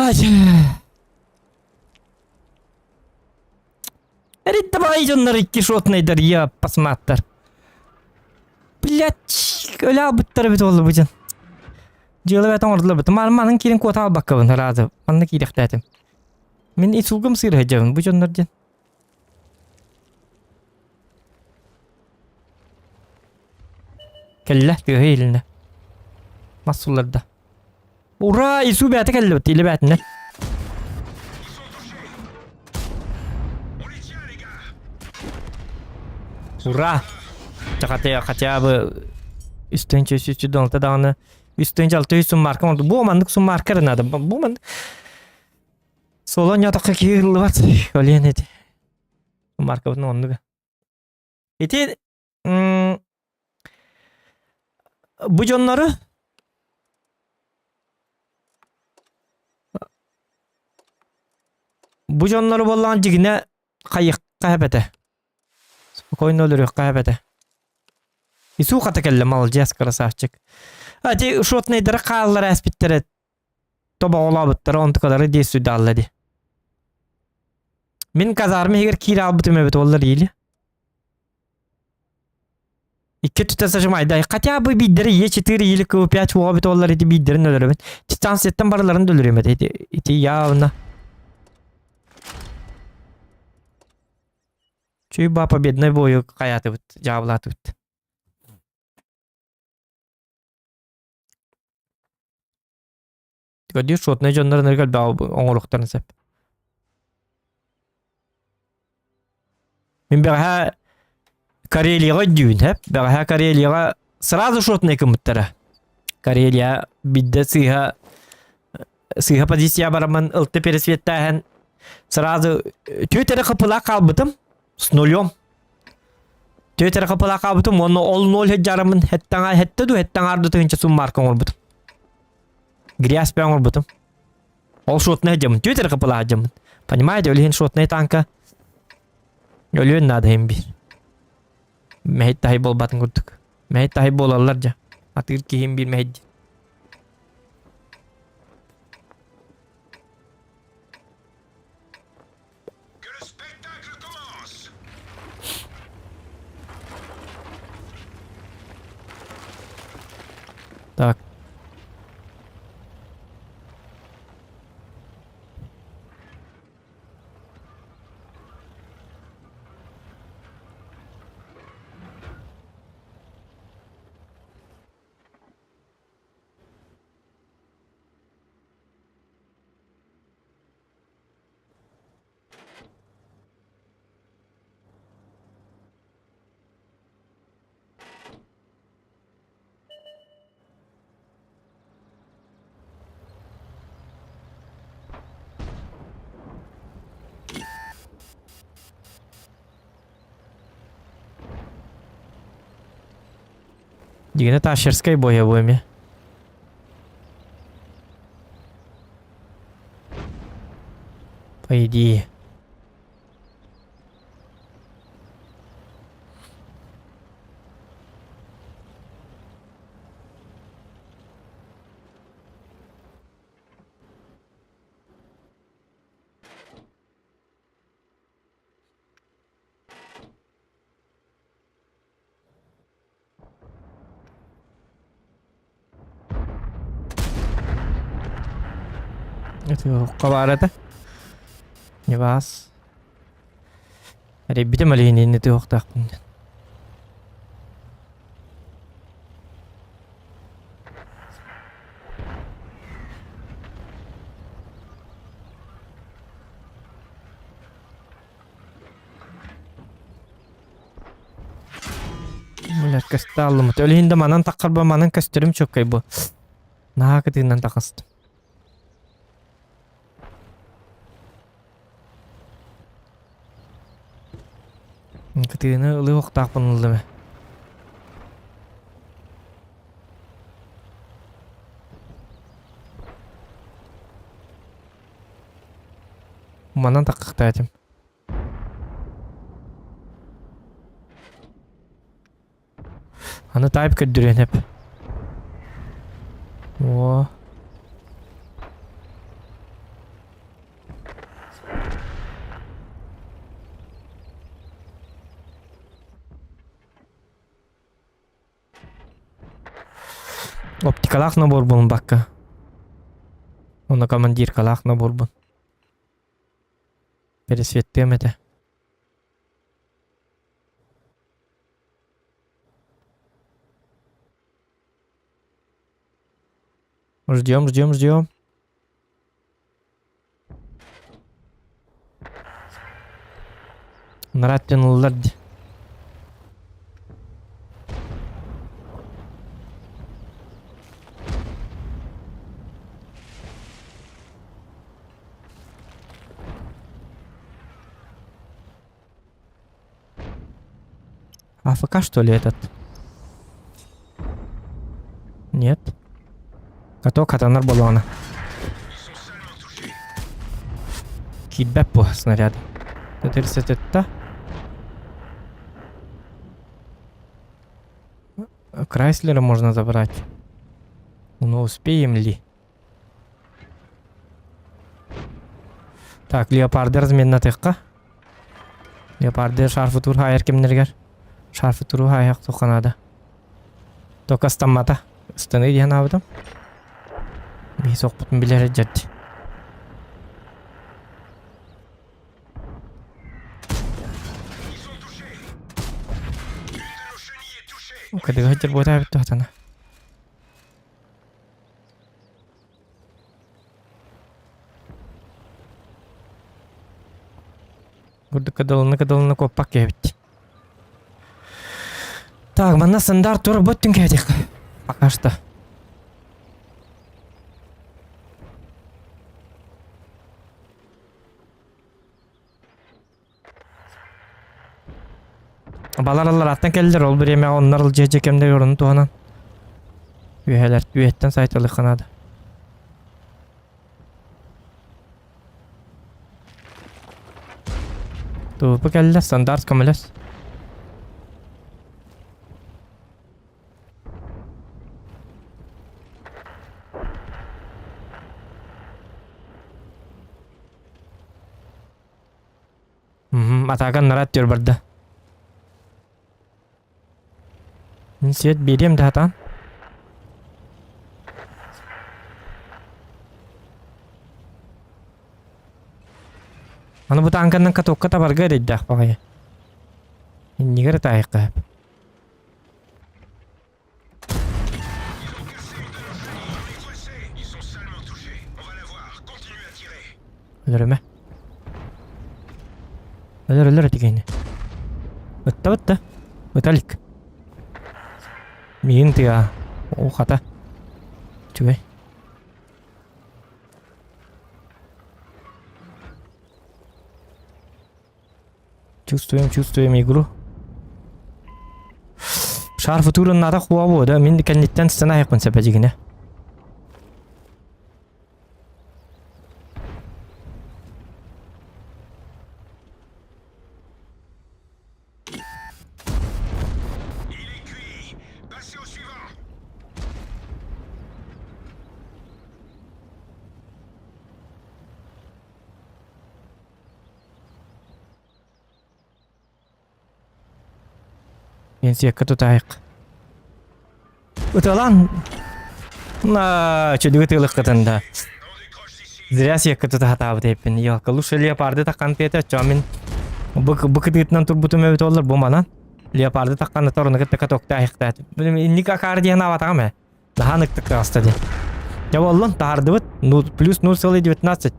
Ай. Эритте дьоннор икки шотнайдар я посматтар. Блять, өлө албыттар эбит буолла бу дьон. Дьыала бэт оҥордулар бит. Ман манын киирин куота албаккабын ыраазы. Манна киирэхтээтим. Мин исулгум сыыр сылдьабын бу дьоннор диэн. Кэллэ, тыаһа иһилиннэ. Мас сулларда. Ура, Ису бэйэтэ кэллибит, или бээтинэ. Ура! Хотя, хотя бы үстүнчө үстүнчө донта даҕаны үстүнчө алты үс суммарка оҥорду. Бу маннык суммарка надо. Бу маннык Солон ньотоххо киһи ыллыбат. Олен эти. Суммаркабытын оннуга. Ити бу дьоннору бу дьоннору буоллаҕын дьигинэ хайыхха эбэтэ. Спокойно өлөрүөххэ эбэтэ. Ису хата кэллэ молодец красавчик. А ти шотнайдары хааллар ээспиттэрэ тобоҕолообуттара онтукалары дии суйдаалла дии. Мин казарма иһигэр киирэ албытым эбит уоллар или. Икки өттүттэн сажимайдай. Хотя бы биирдэрэ Е4 или К5 уоҕа эбит уоллар ити биирдэрин өлөрөбүн. Дистанцияттан барыларын да өлөрүөм этэ ити, ити явно. Чуй ба победной бою хайаатыбыт, дьаабылаатыбыт. Көрдүүр шотнай дьоннорун эргэ элбэҕи оҥоруохтарын сөп. Мин бэҕэһээ Карелияҕа өйдүүбүн, һэп. Бэҕэһээ Карелияҕа сразу шотнай гыммыттара. Карелия бидде сыыһа сыыһа позиция бараммын ылты пересветтээһин сразу түөрт эрэ кыпылаах хаалбытым с нулем. Түөрт эрэ кыпылаах хаалбытым уонна ол ноль сылдьарыммын хэттэ хэттэ дуу хэттэ аҥаар дуу тыһыынча суммаарка оҥорбутум. Грязь бэйэ оҥорбутум. Ол шотнай дьаммын, түөрт эрэ кыпылаах дьаммын. Понимаете, ол иһин шотнай танка. Өлүөн наада иһин биир. Мэһэй таһай буолбатын курдук. Мэһэй таһай буолаллар дьэ. Атыыр киһим биир мэһэй дии. Так. Дигэнэ Ташерскай бойа бу эмиэ. По идее. Туохха баар этэ? Ньыбаас. Эрэйбитим Оленины туохтаахпын диэн. Блядь, көстө Ол иһин да манан таххарба манан көстөрүм чөккөй бу. Наһаа кытыынан тахыстым. Кытыыны ылыы охтаахпын ыллым. Манан таххахтаатым. Аны тайп көрдөрүөн эп. О. Оптикалаах набор булбакка. Онно командиркалаах наборбун. Пересветтиэм этэ. Ждем, ждем, ждем. Нараттен ыллар дии. АФК что ли этот? Нет. Каток хатанар буоллаҕына. Киирбэт бу снаряд. Т-37. Крайслера можно забрать. Но успеем ли? Так, леопарды разменнатыахха. Леопарды шарфы тур хаайар кэмнэригэр. Шарфы туру хаайах туохха наада. Только ыстаммата. Ыстаныы диэн аабытым. Биһи сохпутун билэр дьэрди. Кадыга сылдьар буотаабыт туһатана. Курдук кыдалына-кыдалына куоппак киһибит. Так, манна стандарт тур буттун кэһэтиэххэ. Пока что. Балар аттан кэллэр, ол бириэмэҕэ оннор ылдьыа кэмнэр орун туһанан. Үөһэлэр үөһэттэн сайталыахха наада. ТВП кэллэ, стандарт көмөлөс. Атаакан нарат түөр барда. Мин свет биэриэм да сатаан. Аны бу тааҥканнан катокка табарга эрэйдээх баҕайы. Иннигэр ытаайыкка сөп. Өлөрүмэ. Өлөр өлөр этигини. Ытта ытта. Ыта илик. Миин тыа. О хата. Үчүгэй. Чувствуем, чувствуем игру. Шар футурун надо хуабу, да? Мин кэнниттэн сцена айықпын сэпэдьигинэ. Пенсиякка тутаайык. Ыталан! На, чөдүгү тыылыккытын да. Зря сиэккэ тута сатаабыт эппин. Елка, лучше леопарды таккан тиэтэ, оччоҕо мин бу бу кытыытынан турбутум эбит оллар бу манан. Леопарды таккан торуна кытта катокта айыктаат. Инник акаар диэн аабатаҕым ээ. Наһаа ныктык таҕыста диэн. Дьэ буоллун, таһаардыбыт. Ну, плюс 0,19.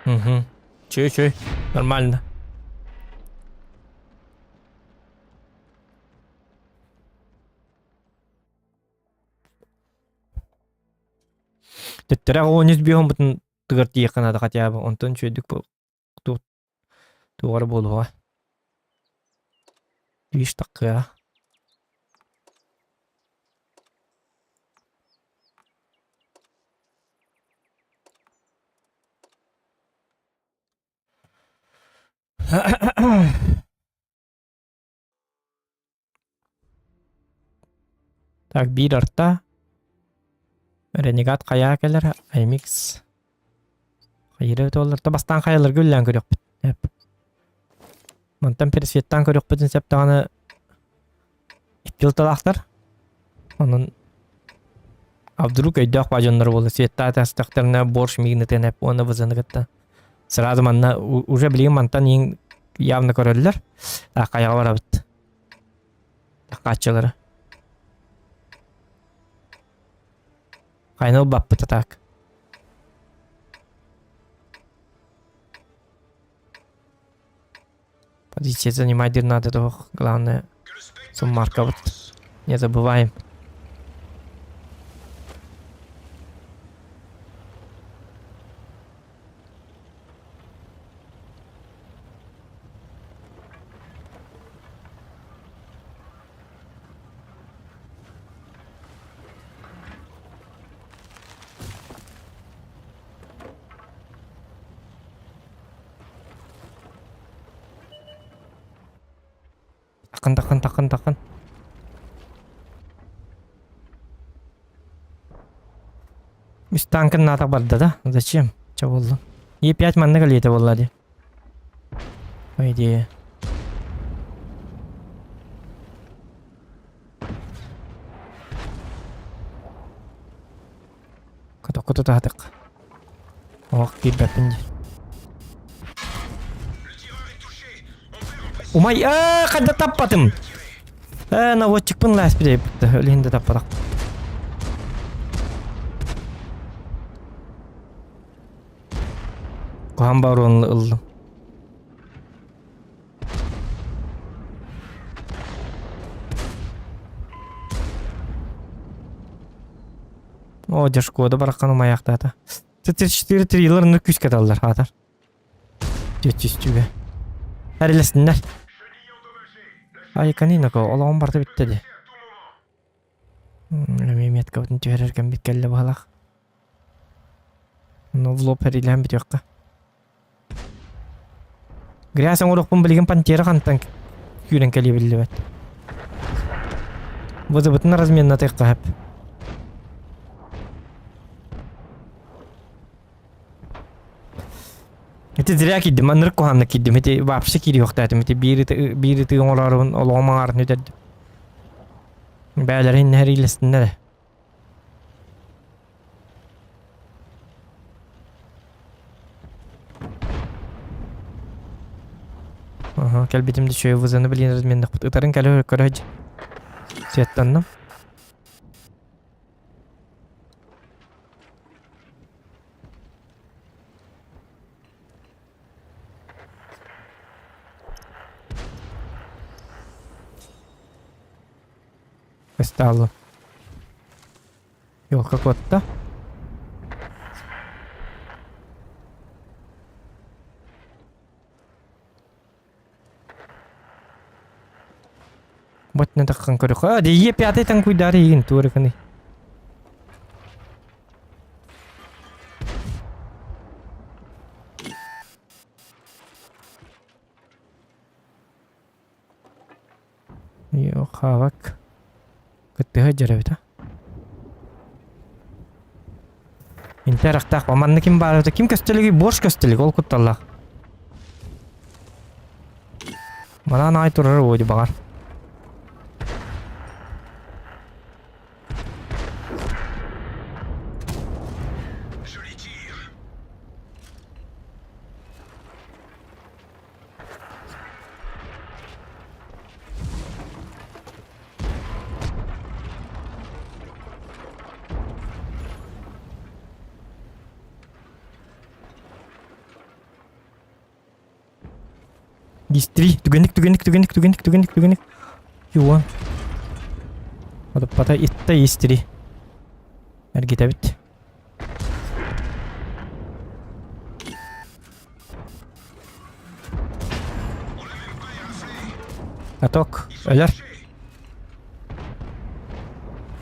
Угу. Чүй, чүй. Нормально. Төттөрө оҕонньус биһоммутун тыгар тиийиэххэ наада хотя бы онтон үчүгэйдик туох эрэ буолуоҕа. Видишь такая. Так, биир арта. Ренегат хайаа кэлэр, Аймикс. Хайыра өтө бастаан хайаларга үллээн көрүөхпүт. Эп. Мантан пересветтаан көрүөхпүтүн сөп даҕаны икки ылталаахтар. Онон а вдруг өйдөөх баа дьоннор буолла светтаат астахтарына борщ мигнытын эп уонна бызаны кытта сразу манна уже билигин мантан иң явно көрөллөр. А хайаҕа барабыт. Такааччылары. Хайны ылбаппыт так. Позиция занимать надо того, главное, суммарка вот. Не забываем. Такын, такын, такын, такын. Үс танкын наата барда да? Зачем? Ча болду? Е5 манна кэлиэтэ буолла дии. По идее. Катокко тутаатык. Ох, киирбэппин дии. Умай, аа, хайда таппатым. Э, наводчикпын лааспит Өлүһүн да таппатах. Куһаҕан барон ыллым. О, дьэ Шкода бараххан умайаахтаата. Т-34 трилер ну күүскэ таллар хаатар. Дьэ түстүгэ. Эрилэстиннэр. Ай, канинако, олоҕум барыта бүттэ дии. Эмиэ меткабытын түһэрэр кэммит кэллэ быһалаах. Ну, в лоб эрилэһэн бүтүөххэ. Грязь оҥоруохпун билигин пантера хантан күүрэн кэлиэ биллибэт. Вызыбытын разменнатыахха сөп. Ити зря киирдим, маннык куһааннык киирдим. Ити вообще киириэхтээтим. Ити биир ыты биир ыты оҥороорубун олоҕум аҥаарын үтэрдим. Бээлэрин иннэһэриилэстиннэр. Аха, кэлбитим да үчүгэй вызаны билин разменнахпыт. Ытарын кэлэ көрө Светтанным. Стало. Елка куотта. Ботна таххан көрөхө. Дие пятый танкуйдары игин туорыкыны. Йо, хаавак. Кыттыһа дьарабыт а. Интерактаах манна ким баар ким көстөлүгүй борщ көстөлүг ол кутталлаах. Манан аай турар уоди баҕар. Дистри, түгэнник, түгэнник, түгэнник, түгэнник, түгэнник, түгэнник. Юан. Одуппата итта истри. Эргитэбит. Каток, өлөр.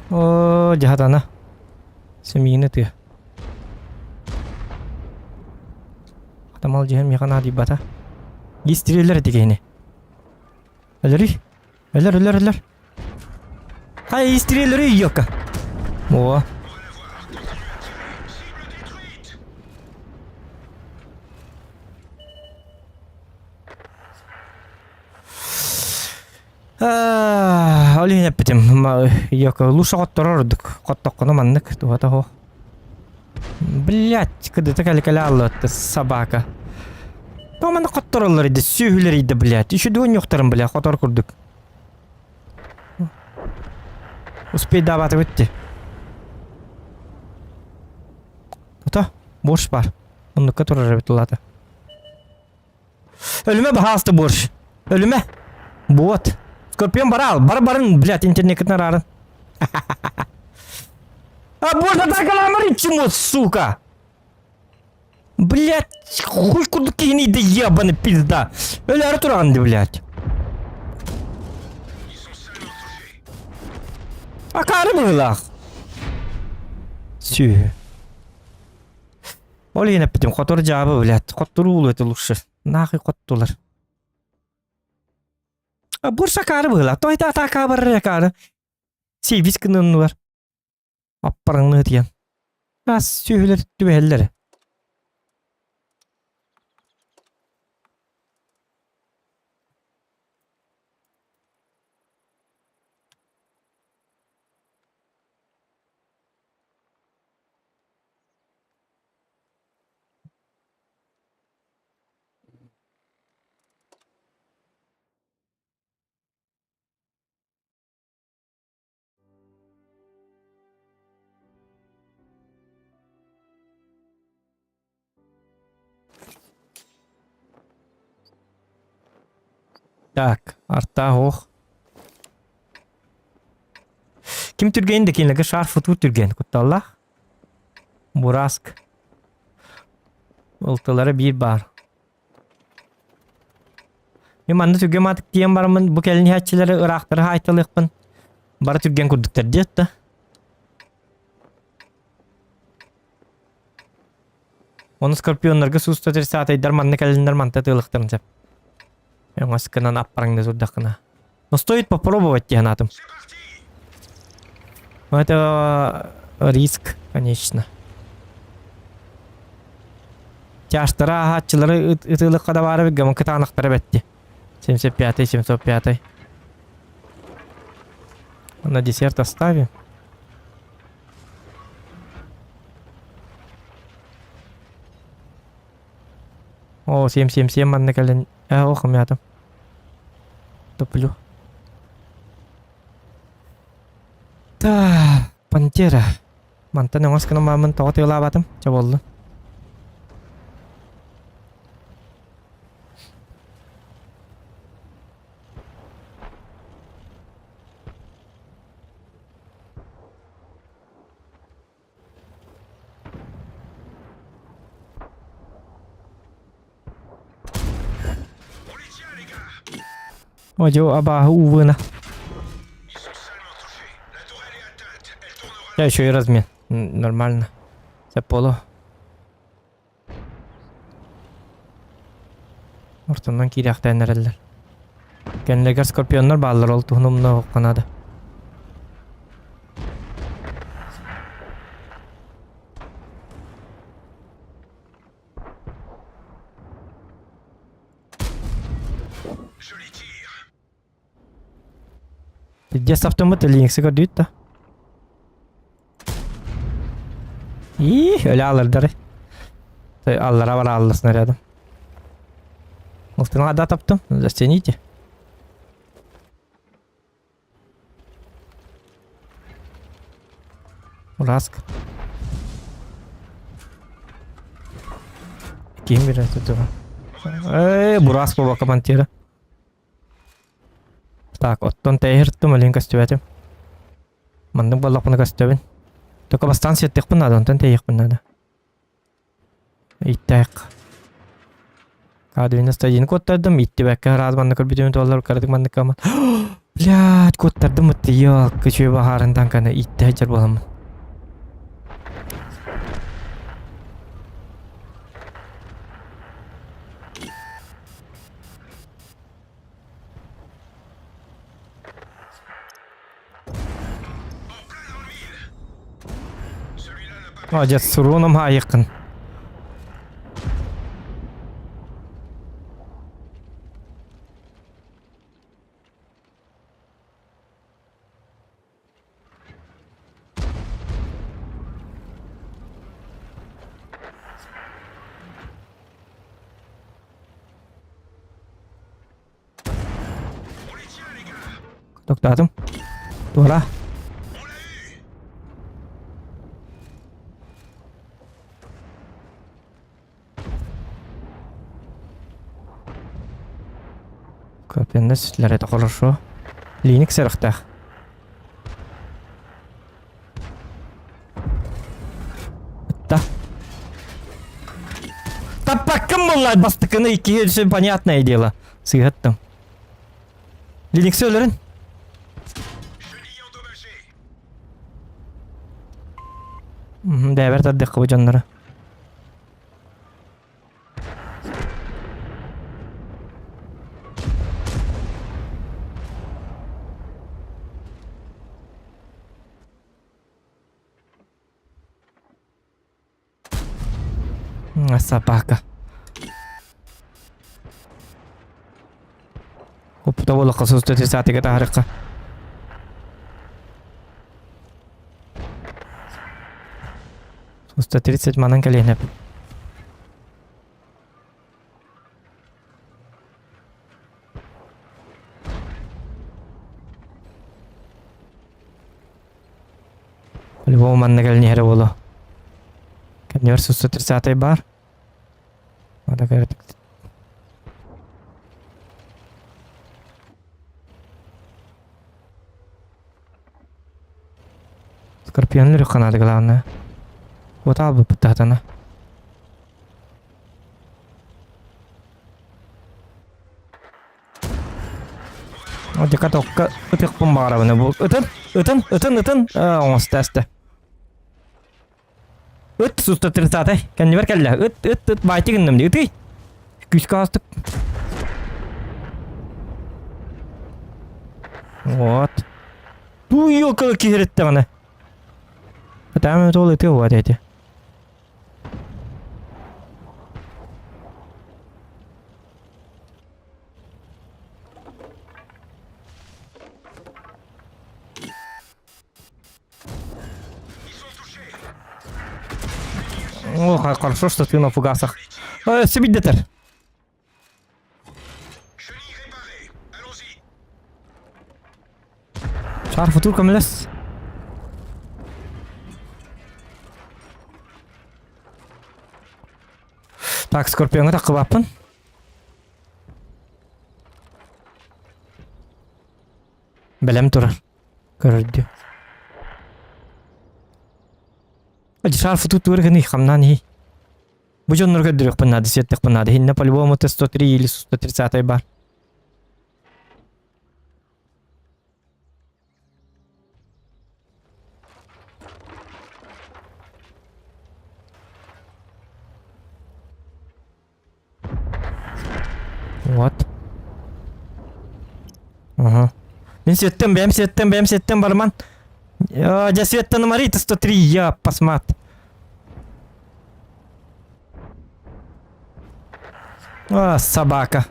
О, дьаһатана. Сэмиини тыа. Хатамал дьиһэн миэхэ наадыйбата. Истириэлэр эти киһини. Өлөрүй. Өлөр, өлөр, өлөр. Хай, истириэлэри ёка. О. Ол иһин эппитим, ёка, лучше хотторор ордук. Хоттоххуна маннык, туһата суох. Блять, кыдыта кэлэ-кэлэ аллыатты, собака. То маннык хоттороллор иди, сүөһүлэр иди, блять. Еще дуонньуохтарын, бля, хотор курдук. Успейдаабатыбыт дии. Ото, борщ бар. Оннукка турар эбит улаата. Өлүмэ баһаалыста борщ. Өлүмэ. Вот. Скорпион бараал. Бар барын, блядь, интернеккитин араарын. А борщ атакаламар чему, сука? Блядь, хуй курдук киһини да ебаный пизда. Өлөөрү тураҕын ди, блядь. Акаары быһыылаах. Сүөһү. Ол иһин эппитим, хотор дьаабы, блядь, хотторуу это лучше. Нахуй хоттулар. А борщ акаары быһыылаах. Той та атака барар акаары. Сейвис гыныннулар. Аппараңныы тиэн. Ас сүөһүлэр түбэһэллэр. Так, артаах ох. Ким түргэн да кинилэргэ шар футур түргэн кутталлаах. Бураск. Ылтылара биир баар. Мен манна түргэн маатык тиийэн бараммын бу кэлин иһээччилэри ыраахтары хаайталыахпын бары түргэн курдуктар диэт да. Ону скорпионнарга сууста тридцатайдар манна кэлиннэр манта тыалыхтарын сөп. Өҥөс гынан аппараҥна турдаххына. Но стоит попробовать диэн атым. Ну это риск, конечно. Тяжтара аһааччылары ытыылыкка да баара биггамын кытаанахтара бэтти. 75 705. На десерт оставим. О, 777 манна кэлэн э ох мятым. Топлю. Так, Пантера. Мантан оҥос гынан маамын тоҕо тыалаабатым? Чэ буоллун. Одьу абааһы уубуна. Я еще и размен. Нормально. Це поло. Ортоннон киириэхтээн эрэллэр. Кэннигэр скорпионнар бааллар ол туһун умнуохха наада. Пиздец автомат Линксы көрдүүт да. И, өлө алырдары. Аллара бар алла снарядом. Алтынға да таптым. Зацените. Ураск. Ким берет этого? Эй, Бураск буолбакка командира. Так, оттон тэйһиртим, олин көстүбэтим. Маннык буоллахпына көстөбүн. Только бастаан сиэттиэхпин наада, онтон тэйиэхпин наада. Иттээк. К-91 куоттардым, иттибэккэ араас манна көрбүтүм туоллар, кыратык маннык каман. Блядь, куоттардым ытты, ёлка, үчүгэй баһаарын таҥканы иттэ сылдьар буоламмын. Молодец, суруном хаайыккын. Токтоотум. Туора. Копенна сүтлэр это хорошо. Линик сэрихтээх. Да. Таппаккын булла бастыкыны иккиһи все понятное дело. Сыһаттым. Линикси өлөрүн. Бэбэр тардыахха бу дьоннору. Собака. Опыта буоллахха суста саатыга таһарыкка. Суста 30 манан кэлиэнэп. По-любому манна кэлин иһэрэ буолуо. Кэннибэр сусса 30 баар. Надо говорит. Скорпион үрүххэ наада главное. Вот албыппыт таһатана. Декатокка ытыахпын баҕарабын бу. Ытын, ытын, ытын, ытын. Оҥосто аста. Ыт суста тридцатый. Кэннибэр кэллэ. Ыт, ыт, ыт, баайты гынным дии. Ытый. Күүскэ астык. Вот. Туу ёлкалы киһириттэҕинэ. Там ол ытыы вот эти. О, хорошо, что ты на фугасах. Сибидетер. Шар футур көмөлөс. Так, Скорпионга таққыбаппын. Бэлэм турар. Көрөрдүү. Шар футур тур гыны хамнан хи. Бу дьоннорго көрдөрүөхпүн наада, сиэттэхпин наада. Иннэ по-любому Т-103 или 130 бар. Вот. Ага. Мин сиэттим, бэйэм сиэттим, бэйэм сиэттим, барыман. Дьэ сиэттэн Марий 103, я посмат. А, собака.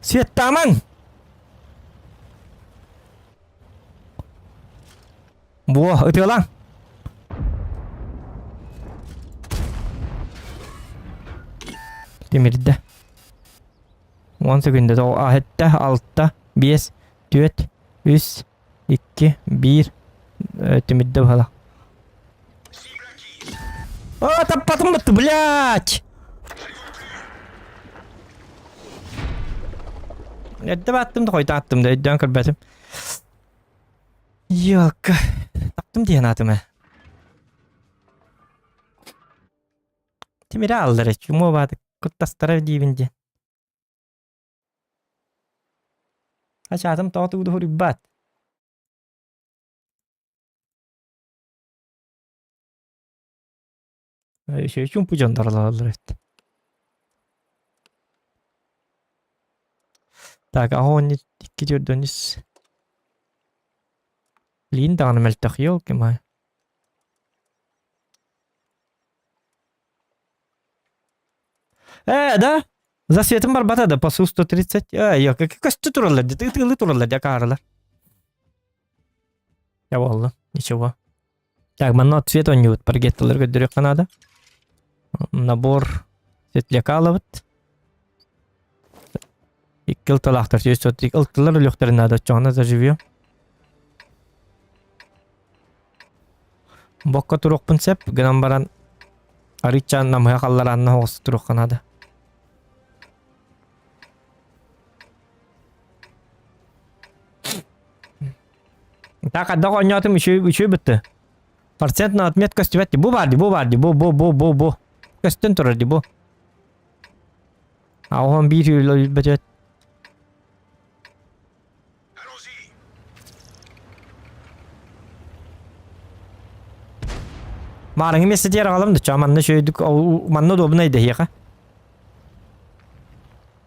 Светтаман! Буо, ытыалаҥ! Тимирдэ. 10 секунда аһетте, алта, биэс, түөрт, үс, икки, биир. Тимирдэ быһала. А, таппатым бытты, блядь! Эрдэ бааттым да хойутааттым да өйдөөн көрбөтүм. Ёлка. Таптым диэн аатым ээ. Тимири ааллар чумо бааты куттастара диибин диэн. Ачаатым тоҕо тугу да суруйбат. Еще чумпу дьоннор олороллор эбит. Так, аҕа икки төрдөн ис. Лиин даҕаны мөлтөх ёлки-май. Э, да? За светом барбата да, по Су-130. Э, ёлка, көстө тураллар, дии, ытыылыы тураллар, дии, акаарылар. Я буолла, ничего. Так, манна цвет оонньуубут, паргетталар көрдөрүөххэ наада. Набор светляка ылабыт. Икки ылталаахтар, сүүс ылтылар өлүөхтэрин наада, оччоҕуна заживем. Бокка туруохпун сөп, гынан баран арыычаан намыһах аллараанна оҕус туруохха наада. Так, хайдах оонньоотум үчүгэй үчүгэй бытты. Процент на отмет көстүбэт дии. Бу баар дии, бу баар дии, бу бу бу бу бу. Көстөн турар дии бу. А оһон биир өлбөтөт. Маарыҥы миэстэтигэр аҕалам да, чаа манна үчүгэйдик манна удобнай да эһиэхэ.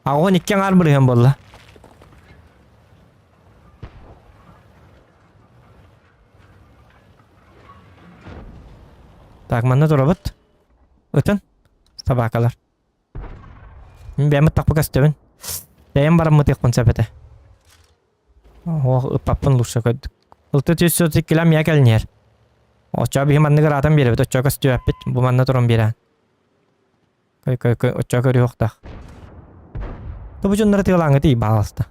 Аҕыһын икки аҥаар бырыһыан буолла. Так, манна турабыт. Ытын. Собакалар. Мин бэйэм ыттахпа көстөбүн. Бэйэм бараммытыахпын сөп этэ. Оһох ыппаппын лучше көрдүк. Ылты түс сот килам я кэлниэр. Оччо биһи маннык ыраатан биэрэбит, оччо көстүбэппит. Бу манна туран биэрэн. Кой кой кой оччо көрүөхтах. Тобу дьоннор тыалааҥҥа тиий бааласта.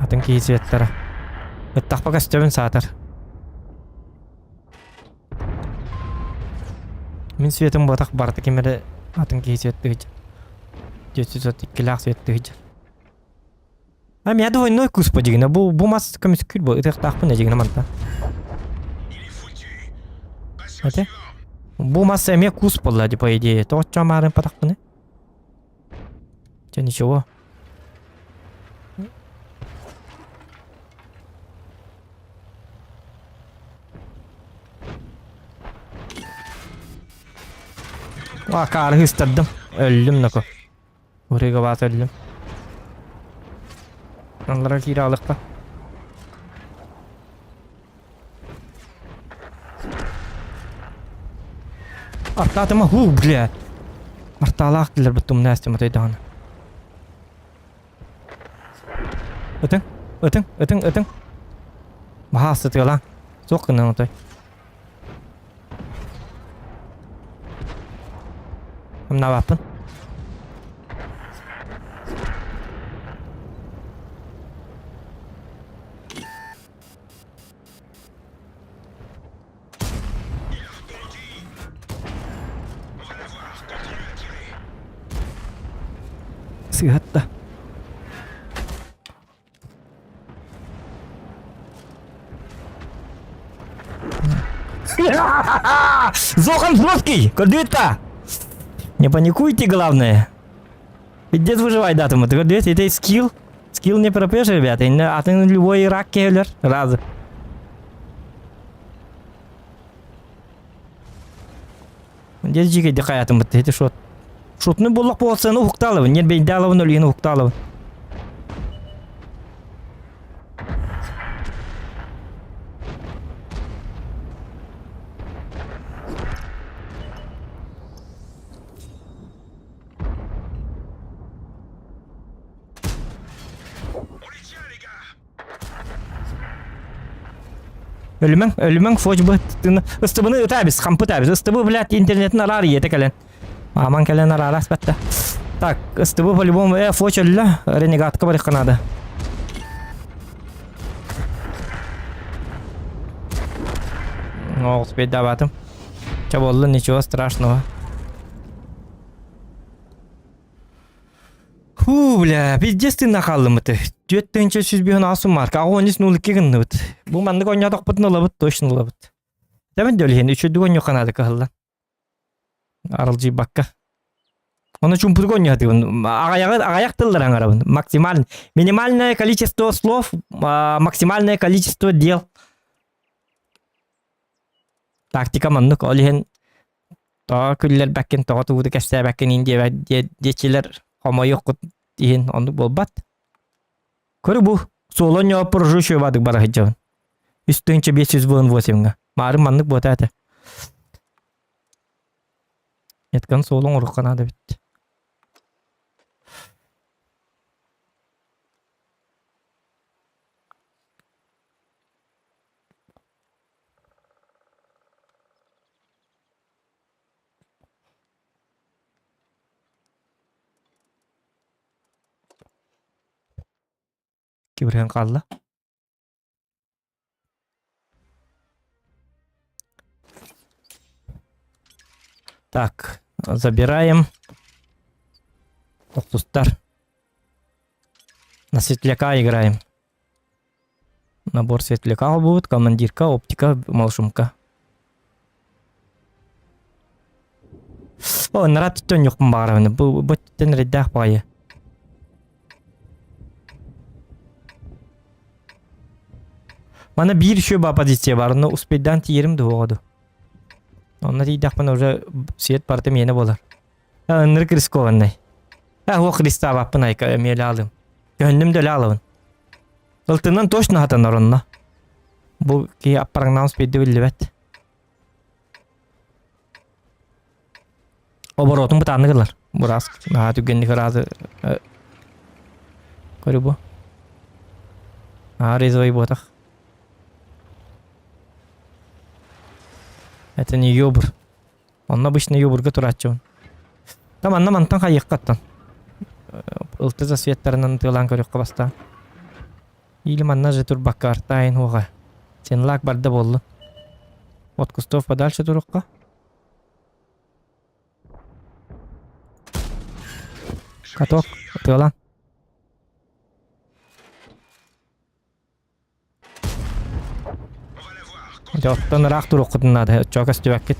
Атын киһи светтара. Ыттахпа көстөбүн саатар. Мин светым буотах барыта ким эрэ атын киһи светтыһыдьар. 432-лээх светтыһыдьар. А меня двойной кус по дигина. Бу, бу мас көмүскүүр бу. Ытыахтаахпын дигина манта. Ате? Бу мас эмиэ кус буолла, по идее. Тоҕо маарын патахпыны? Чэ, ничего. Акаары ыстардым. Өллүм нако. Урыга баат өллүм. Аллара киирэ алыкка. Артаатыма хуу, бля. Артаалаах дилер буттум нәстем отой даҕаны. Ытыҥ, ытыҥ, ытыҥ, ытыҥ. Баһаа сытыалаан. Суох гынан отой. Хамнаабаппын. Сыһатта. Зохан жесткий! Көрдүбүт Не паникуйте, главное. Пиздец выживай датумы. Ты көрдүбүт, это скилл. Скилл не пропьешь, ребята. Атын любой рак келер. Раз. Дьэ дьигэйди хайатыммыт ити шот. Шотну буллах буолсаны уһуктаалабын, ньэрбэйдаалабын өлүйэн уһуктаалабын. Өлүмэҥ, өлүмэҥ фочбы ыстыбыны ытаабис, хампы ытаабис. Ыстыбы, блядь, интернетин араар ийэтэ кэлэн. Мааман кэлэн араара аспатта. Так, ыстыбы по-любому, э, фоч өллө, ренегатка барыхха надо. О, успеть даватым. Че болла, ничего страшного. Фу, бля, пиздец ты нахаллымыты. 4 358 марка, 13.02 гынныбыт. Бу маннык оонньоотохпутун ылабыт, точно ылабыт. Тэбин дөлүһүн, үчүдүк оонньуу канаады кыһылла. Аралдьыйбакка. Оны чумпутук оонньоотугун. Аҕайаҕы аҕайах тыллар аҥарабын. Максимально. Минимальное количество слов, максимальное количество дел. Тактика маннык. Ол иһин Тоҕо күллэрбэккин, тоҕо тугу да кэпсээбэккин иин диэбэт диэччилэр хомойуоххут иһин оннук буолбат. Көрү бу суолун ньооппор уже үчүгэй бара сылдьабын. 3588-ҥа. Маарын маннык буота этэ. Эткан суолун оҥоруохха наада эбит. Кибирһэн хаалла. Так, забираем. Тохтустар. На светляка играем. Набор светляка будет, командирка, оптика, малшумка. О, нарат түттөн баарабын. Бу бу түттен реддах баайы. Мана биир еще ба позиция бар, но успейдан тиерим да оҕоду. Онно тиийдэхпинэ уже свет барыта миэнэ буолар. Ынырык рискованный. А, о Христабаппын айка эмиэлэ алым. Көһүннүм да өлө алабын. Ылтынан точно хатанар онно. Бу киһи аппараҥнаан успейды биллибэт. Оборотун бытааннык ылар. Бураас наһаа түргэнник ыраазы көрү бу. Аа резвый буотах. Это не ёбр. Онно обычно ёбурга турааччыбын. Там анна мантан хайыаххаттан. Ылты засветтарынан тыалаан көрүөххэ бастаан. Или манна же турбакка артаайын хуоҕа. Сенлак барда буоллун. От кустов подальше турукка. Каток, тыалаан. Дьэ, оттон ыраах туруоххутун наада, оччоҕо көстүбэккит.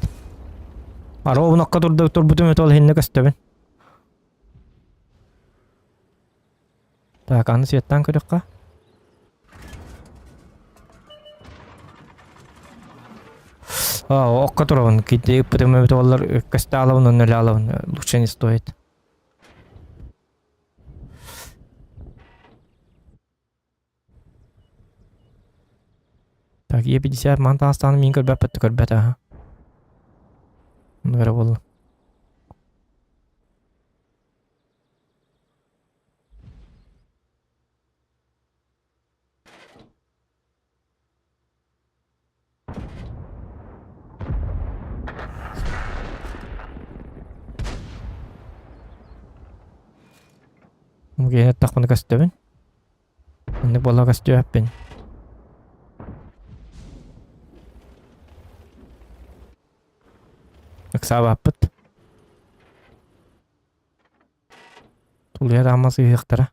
Арообун окко турда турбутум өтө ол иһиннэ көстөбүн. Так, аны светтаан көрүөххэ. А, окко турабын. Кити ыппытым эбит оллар көстө алабын, онно өлө алабын. Лучше не стоит. Так, Е50 ман таастааны мин көрбөппөттө көрбөт аха. Ону эрэ буолла. Мугиһэттахпына көстөбүн. Оннук буола көстүөппүн. Ыксаабаппыт. Тулуйа даама сыыһыахтара.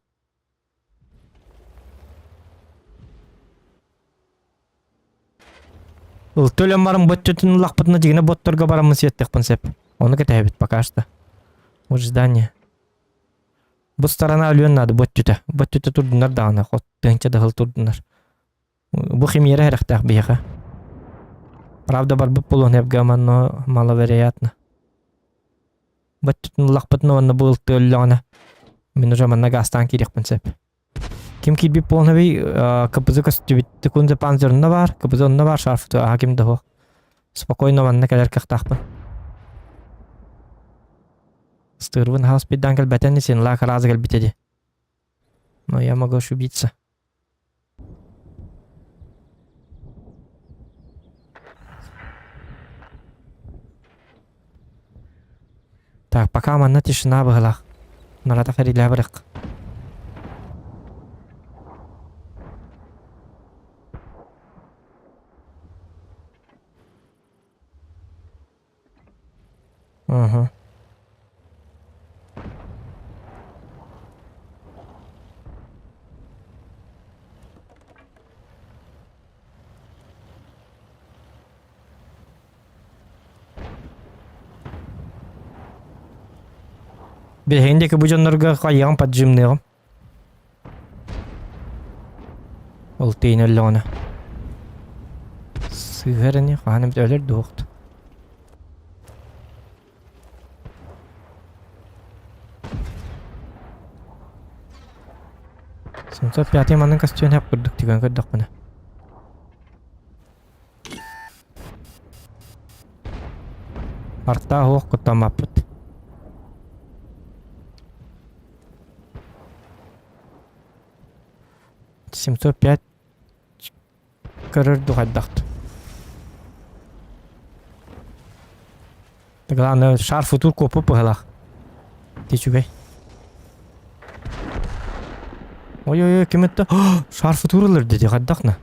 Ылты өлөн баран бөттөтүн ыллахпытына дьигинэ ботторго бараммын сиэттехпин сеп. Ону кэтэһэбит пока что. Ожидание. Бу сторона өлүөн наада бөттүтэ. Бөттүтэ турдунар даҕаны хот тыһынча дыһыл турдунар. Бу химиэрэ эрэхтээх биһиэхэ. Правда барбыт буолуон эбгэ но маловероятно. Бөттүтүн ыллахпытына уонна бу ылты өллөҕүнэ мин уже манна гаастаан киириэхпин сөп. Ким киирбит буолан КПЗ көстүбүт Кунзе Панзер онно баар, КПЗ онно баар, шарф аха ким да суох. Спокойно манна кэлэр кыахтаахпын. Стырбын хаус пиддан кэлбэтэн син лаак разы кэлбитэ ди. Но я могу ошибиться. Так, пока манна тишина быһылаах. Нарата фэрилээ барык. Ага. Билигин диэки бу дьоннорго хайыаҕым поджимныаҕым. Ол тиин өллөҕүнэ. Сыыһар ини, хаһан эмит өлөр дуоҕут. 705 манан көстүөн сөп курдук түгэн көрдөхпүнэ. Артаах уох куттаммаппыт. 705 көрөр духайдахт. Главное, шар футур копу пыһылах. Тичүгэй. Ой-ой-ой, ким это? Шар футур ылыр деди, хайдахна.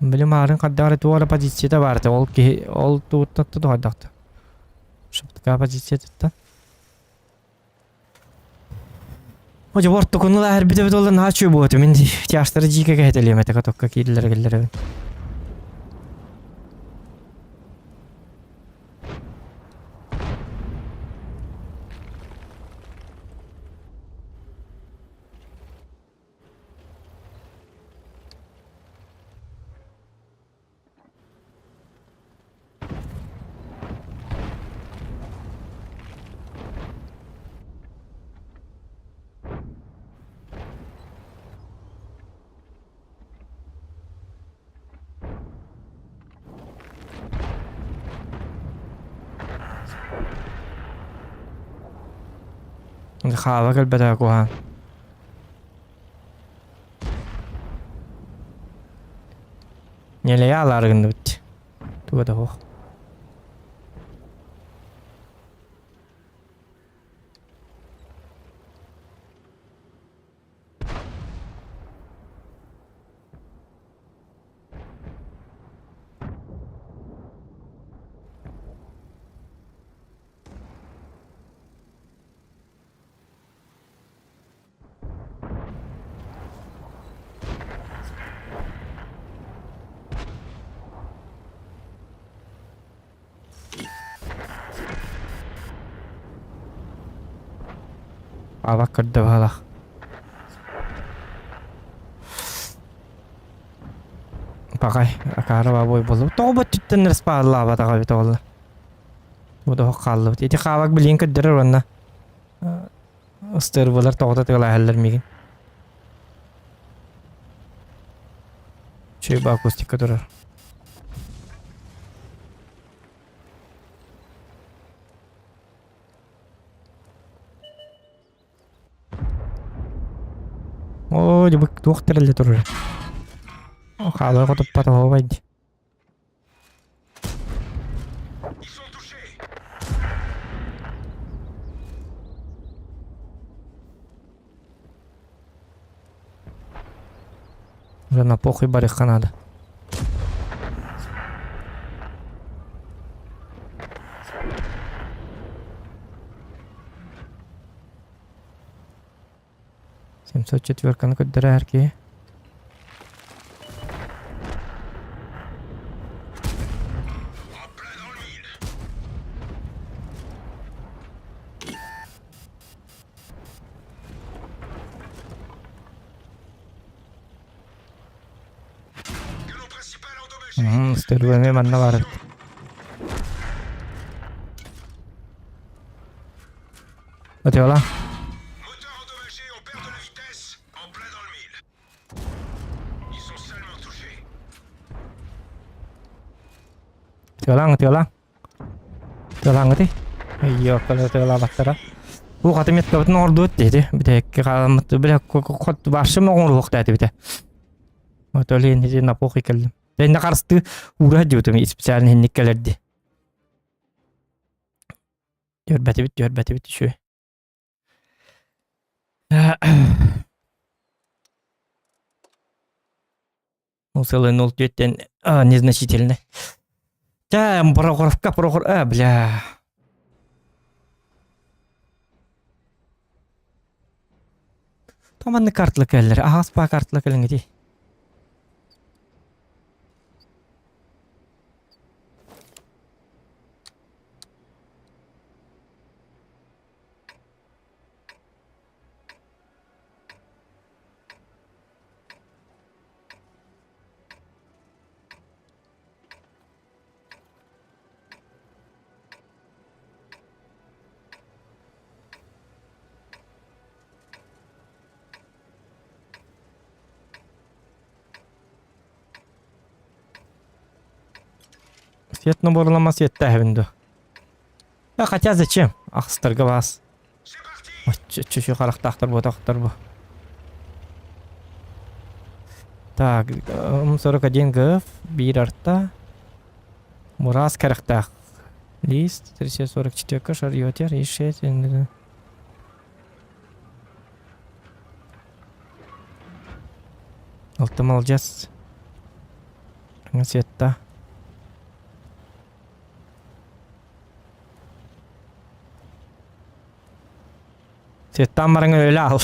Били маарын хайдах эрэ туох эрэ позицията баар этэ, ол киһи ол тугуттан хайдахта. Шаптыка позициятыттан. Одьо ортокуну лааһырбыт эбит буолла наһаа үчүгэй буолуо этэ. Мин тяжтары дьиикэ кэһэтэлиэм этэ катокка киирдилэр кэллэрэбин. Хаала кэлбэтэ куһаҕан. Ньэлэйэ алаары гынныбыт. Туга да суох. Аабак көрдө баһылах. Пахай, акаары бабой буолла. Тоҕо бөттүттэн респааллаабатаҕа эбит оҕолор. Бу да хааллыбыт. Ити хаабак билигин көрдөрөр уонна ыстырбылар тоҕото тыалааһаллар миигин. Чүөбэ акустика турар. Оо, дьэ бу туох тэриллэ турар? Хаалыы хотуппат оһуобай дии. Уже на похуй барыахха наада. Семьсот четверканы көрдөрөр киһи. Стерва эмиэ манна баар эбит. Отуола. Ытыалаҥ, ытыалаҥ. Ытыалааҥҥытый? Йоо, ытыалаабаттара. Бу хаты меткабытын оҥордубут диэти. Бүтэһикки халаммыт бile хот вообще оҥоруохта этибитэ. Вот олин ити на похуй кэллим. Инне харыстыы уура дибитим специально инник кэлэрди. Түөрбэтибит, түөрбэтибит үчүгэй. Ну, целый 0,4 а, незначительно. Тя, Прохоровка, Прохор... А, бля. Томанны картла кэллэр. Аһаас па картла кэлиҥити. Свет наборламас сиэттээһэбин дуо? А хотя зачем? Ахстарга баас. Чүчү харахтаахтар буотахтар бу. Так, 41 ГФ, биир арта. Мурас кэрэхтээх. Лист 344 шарьотер и 6. Алта молодец. Сетта. Сеттан бараҥ өлө ал.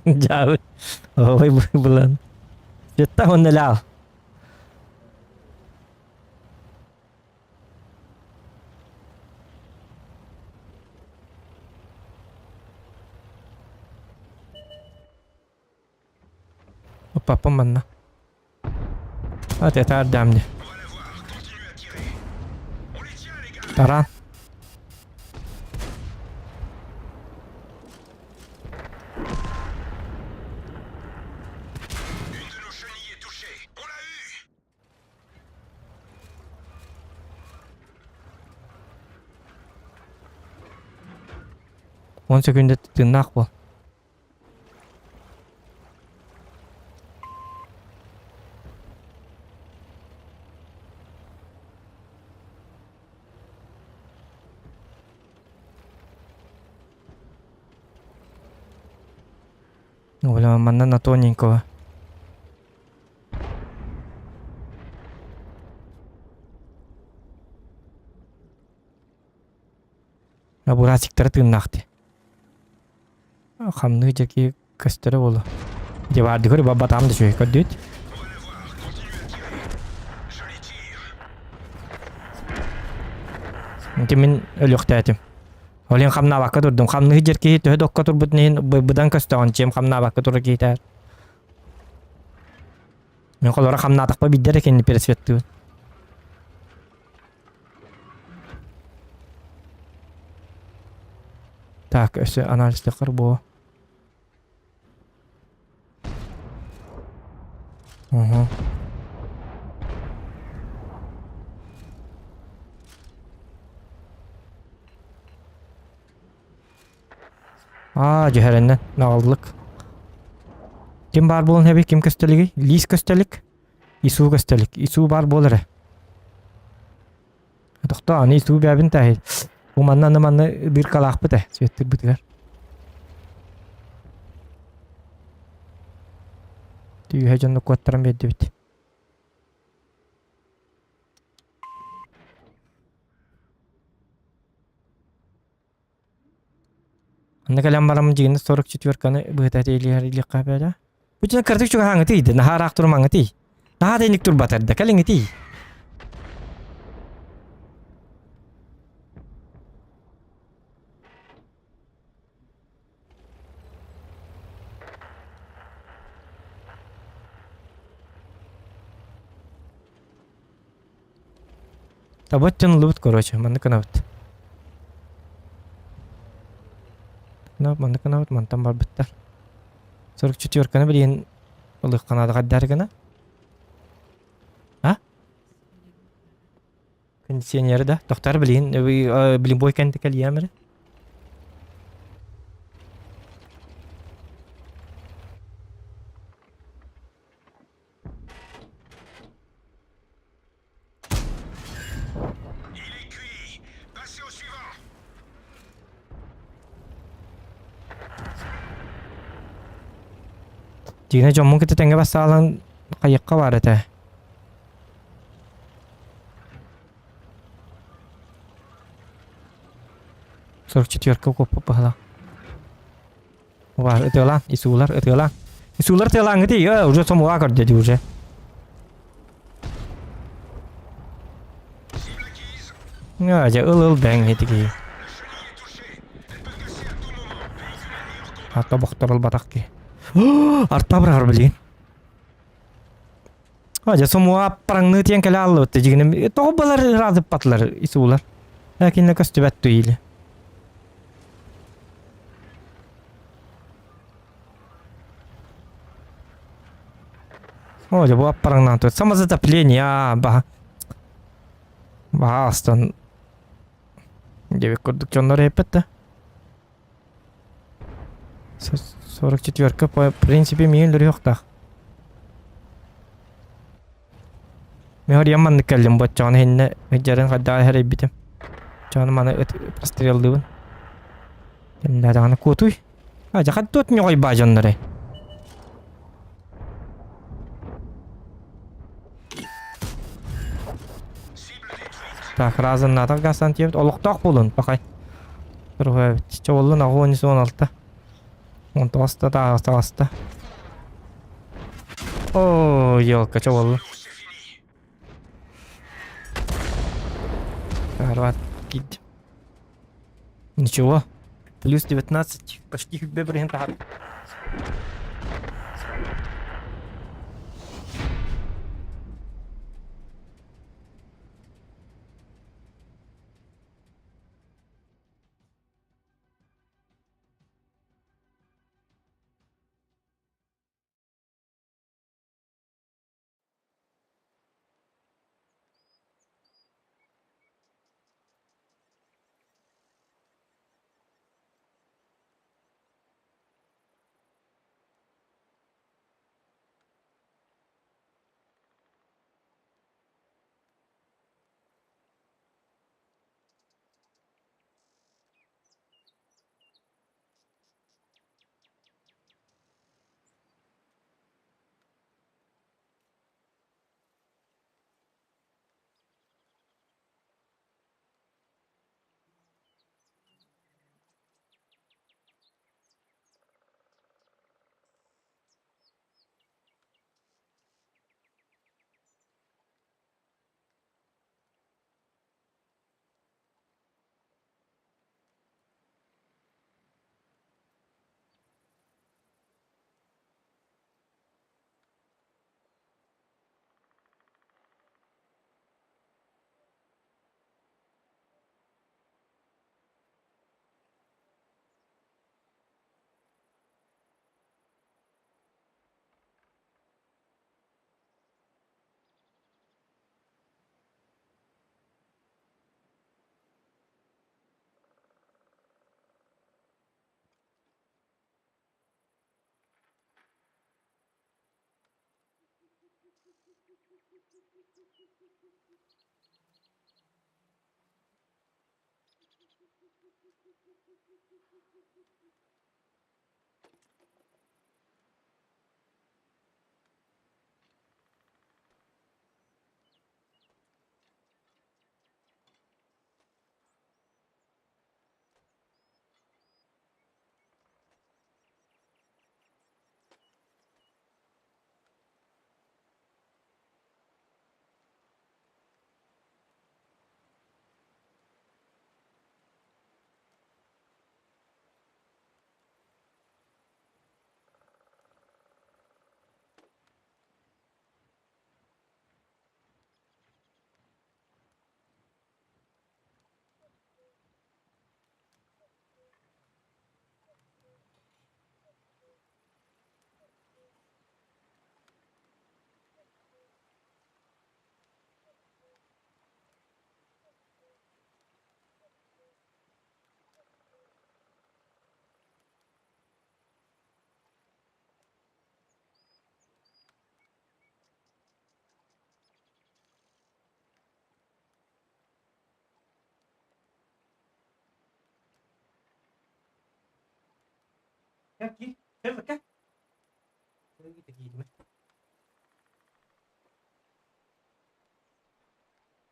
Дьаабы. Ой булан. Сеттан уонна өлө ал. Папам манна. Вот это отдам мне. Таран. Он секунда тыыннаах буол. Оля, манна на тоненького. Абуратиктара тыыннаахты. Хамныы дьэки көстөрө буолуо. Дьэ баардыгар бабатаам да үчүгэй көрдүбүт. Ити мин өлүөхтээтим. Ол иһин хамнаабакка турдум. Хамныһы дьэр киһи төһө да окко турбутун иһин быдан көстөҕүн чиэм хамнаабакка турар киһитэ. Мин холоро хамнаатахпа биирдэ эрэ кинини пересветтыыбын. Так, өссө анализтыаххар буо. Угу. Аа, дьүһэрэннэн, наҕыллык. Ким баар буолан эбит, ким көстөлүгүй? Лиис көстөлүк, Ису көстөлүк. Ису баар буол эрэ. Тохтоо, аны Ису бэбин таһый. Бу манна аны манна дыркалаахпыт ээ, светтырбытыгар. Түйүһэ дьонну куоттаран биэрдибит. Онно кэлэн баран дьигини 44-каны быһыта илиэххэ бэдэ. Бу дьон кырдык чугаһааҥытый да наһаа ыраах турумаҥытый. Наһаа да иник турбатар да кэлиҥитий. Табыт дьон ыллыбыт короче, маннык гынабыт. Маннык гынабыт, мантан барбыттар. 44-каны билигин ылыахха наада хайдары гына. А? Кондиционеры да? Тохтор билигин, билин бой кэнти кэлиэм эрэ. Дьиҥэ дьоммун кытта тэҥҥэ бастаалан хайыахха баар этэ. 44-ка куоппут быһалаах. Бар, ытыалаан, исуулар, ытыалаан. Исуулар ытыалааҥҥытый, э, уже сомуга көрдө дии уже. А, дьэ, ыл-ыл бэҥ итики. Арта бохторулбатах ки. Арта бырахар билигин. А, дьэ, сомуга параңныы тиэн кэлэ аллыбыт дьигиним. Тоҕо балар ыраазыппатылар исуулар. Кинилэ көстүбэт туйили. О, дьэ бу аппараҥнаан тут. Самозатопление, баһа. Баһаастан диэбит курдук дьоннор эппит да. 44-ка по принципе миин лөрүөхтаах. Мен орыйан маннык кэллим боччоҕун иһиннэ ыдьарын хайдах эһэрийбитим. Чону маны ыт простреллыыбын. Кэннээтэҕинэ куотуй. А дьэ хат ньоҕой баа дьоннорой. Так, разыннаатах гастан тиэбит. Олохтоох буолун, пахай. Туруһуэбит. Чоболлун аҕуон 16. 19 таҕыста. О, елка, чоболлун. Арват кид. Ничего. Плюс 19. Почти хүббе бірген тахар.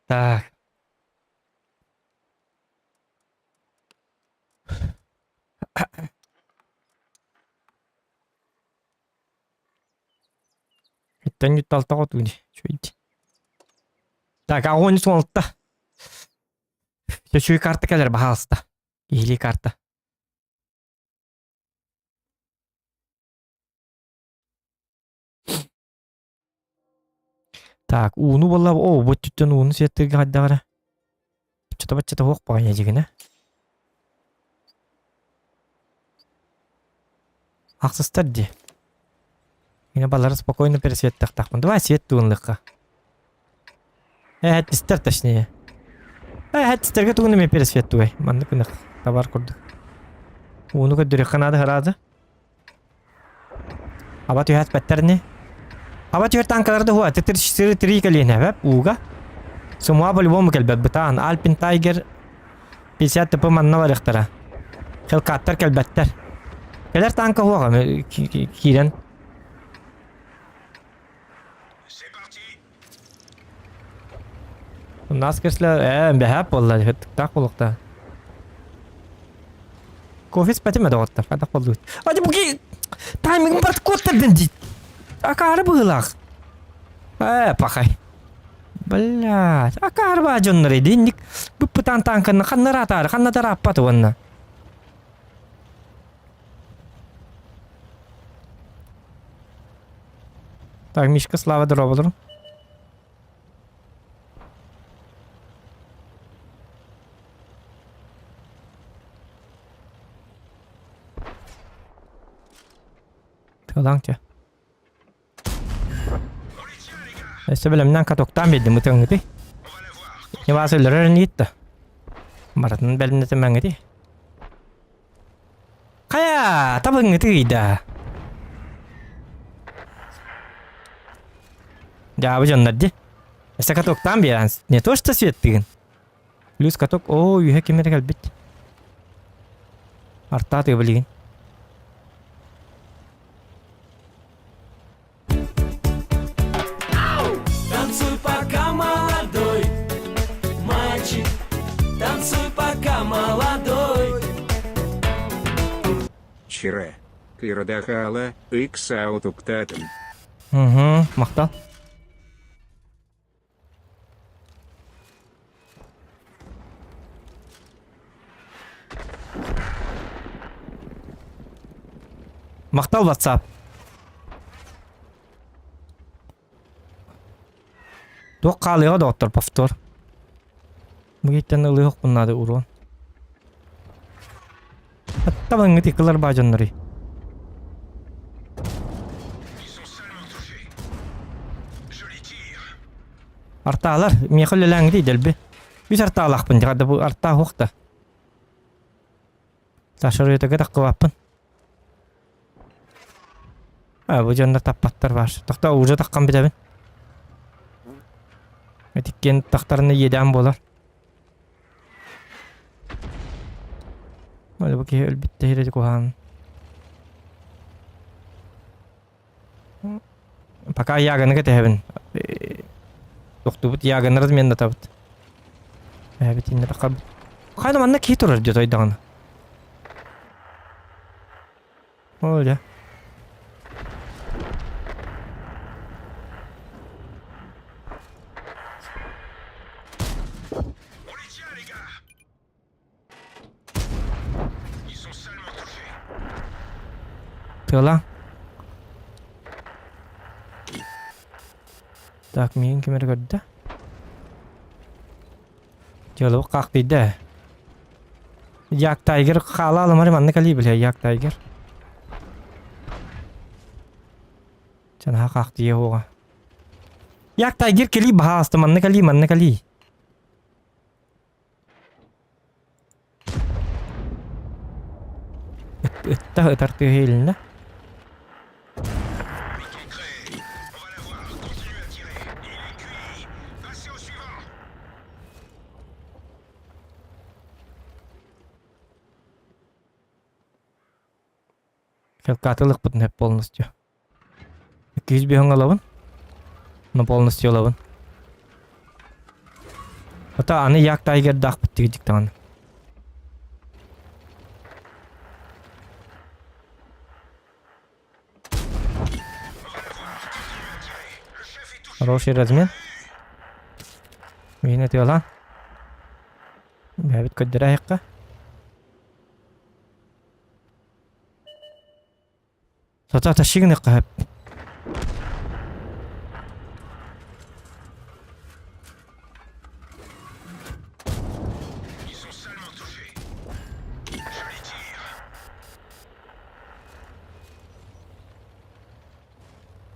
Так. Иттэн ютталтаҕа отуни. Чуйди. Так, огонь суолта. Чүчүй карта кэлэр, баһаалыста. Киһилии карта. Так, ууну буолла, о, бу өттүттэн ууну сиэттэргэ хайдах эрэ. Баччата-баччата суох баҕайы дьигинэ. Ахсыстар дии. Мин балары спокойно пересветтахтахпын. Давай свет тугунлыкка. Э, тистер точнее. Э, тистерге тугун эме пересвет тугай. Маннык ынах табар курдук. Ууну көрдөрүөххэ наада хараада. Аба түһээт бэттэрни. Аба түһэр танкалар да хуа тетер сыры три кэлиэнэ бэп ууга. Сумуа по-любому кэлбэт бытаан. Альпин Тайгер 50 ТП манна барыахтара. Хелкаттар кэлбэттэр. Кэлэр танка хуаҕа киирэн. У нас кресло э бэһэп буолла тыктаах буолуохтаах. Кофе испэтим доҕоттор хайдах буоллугут? Adi бу таймингын барыт куоттардын дии. Акаары быһыылаах. Э, пахай. Блядь, акаары баа дьоннор инник быппытаан танканы ханна ыраатаары, ханна да ырааппат уонна. Так, Мишка, Слава, здорово, Тылаң чэ. Өссө бэлэмнээн катоктаан биэрдим ытыаҥҥытый. Ньыбаас өлөрөр ниитта. Барытын бэлэмнэтимэҥҥитий. Хайа, табыҥҥытый да. Дьаабы дьоннор ди. Өссө катоктаан биэрэн не то что светтыгын. Плюс каток, оо, үһэ ким эрэ кэлбит. Артаатыга билигин. Танцуй, пока молодой, мальчик, танцуй, пока молодой. Чире. Кырадахала, икс аутуктатым. Угу, махтал. Махтал WhatsApp. Туох хаалыаҕа доҕоттор повтор. Бу ылыах наада урон. Аттабаҥҥыт иккилар баа дьоннорый. Артаалар, миэхэ үлэлээҥҥитий дэлби. Үс артаалаахпын дьаҕарда бу артаа суох да. Сашаруйтага таххыбаппын. А, бу дьоннор таппаттар баар. Тохтоо, уже таххан бүтэбин. Итиккиэн тахтарына иэдээн буолар. Ол бу киһи өлбүт тэһирэ куһаан. Пока яганы кэтэһэбин. Тохтубут яганы разменнатабыт. Эбит инне бака. Хайда манна киһи турар дьэ тойдаҕына. Ол дьэ. Тыала. Так, миигин ким эрэ көрдө? Дьыалабыт хаахтыйда. Як Тайгер хаала аламары манна кэлии билэ Як Тайгер. Чанаха хаахтыйа хуоҕа. Як Тайгер кэлии баһааста манна кэлии манна кэлии. Ытта ытар тыаһа иһилиннэ. Хелкатылыкпытын хөп полностью. 205 ылабын. Но полностью ылабын. Ата аны як тайгердаахпыт тигидик даҕаны. Хороший размен. Миин ытыалаан. Бэйэбит көрдөрө айахха. Сата тащи гыныахха сөп.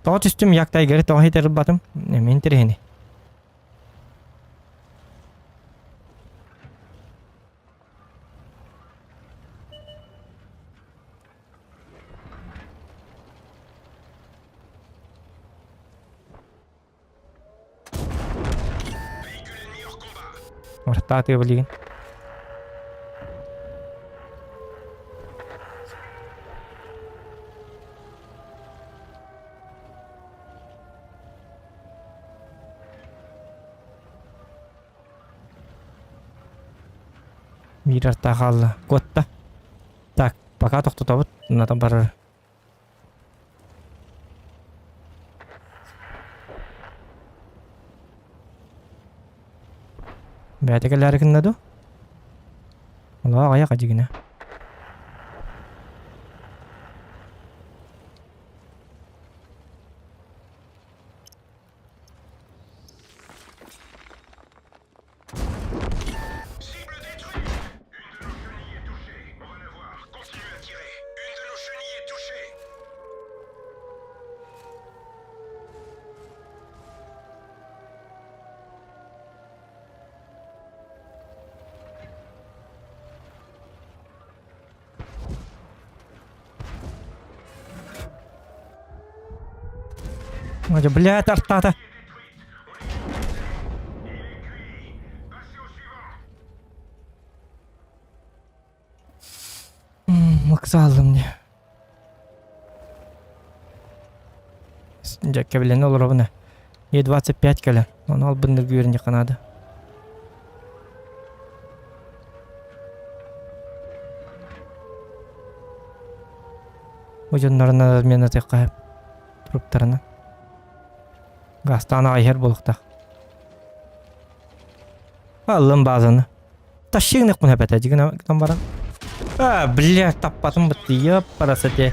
Тоҕо түстүм як тайгеры тоҕо хитэрбатым мин тириһини. Ортаатыга билигин. Биир артаа хаалла. Куотта. Так, пока тохтотобут. Натан барар. Бэйэтэ кэлээри гынна дуу? Олоо аҕыйах дьигинэ. Бля, тартаата. Ыксааллым дии. Дьэ, кэбилэнэ олоробун ээ. Е25 кэлэн. Ону албыннырга үөрэниэххэ наада. Бу дьоннорун разменатыахха сөп. Труптарынан. Газтаан аҕай иһэр буолуохтаах. Аллым базаны. Тащыгныкпын эпэтэ дьигинэн баран. А, бля, таппатым бытты, ёппарасате.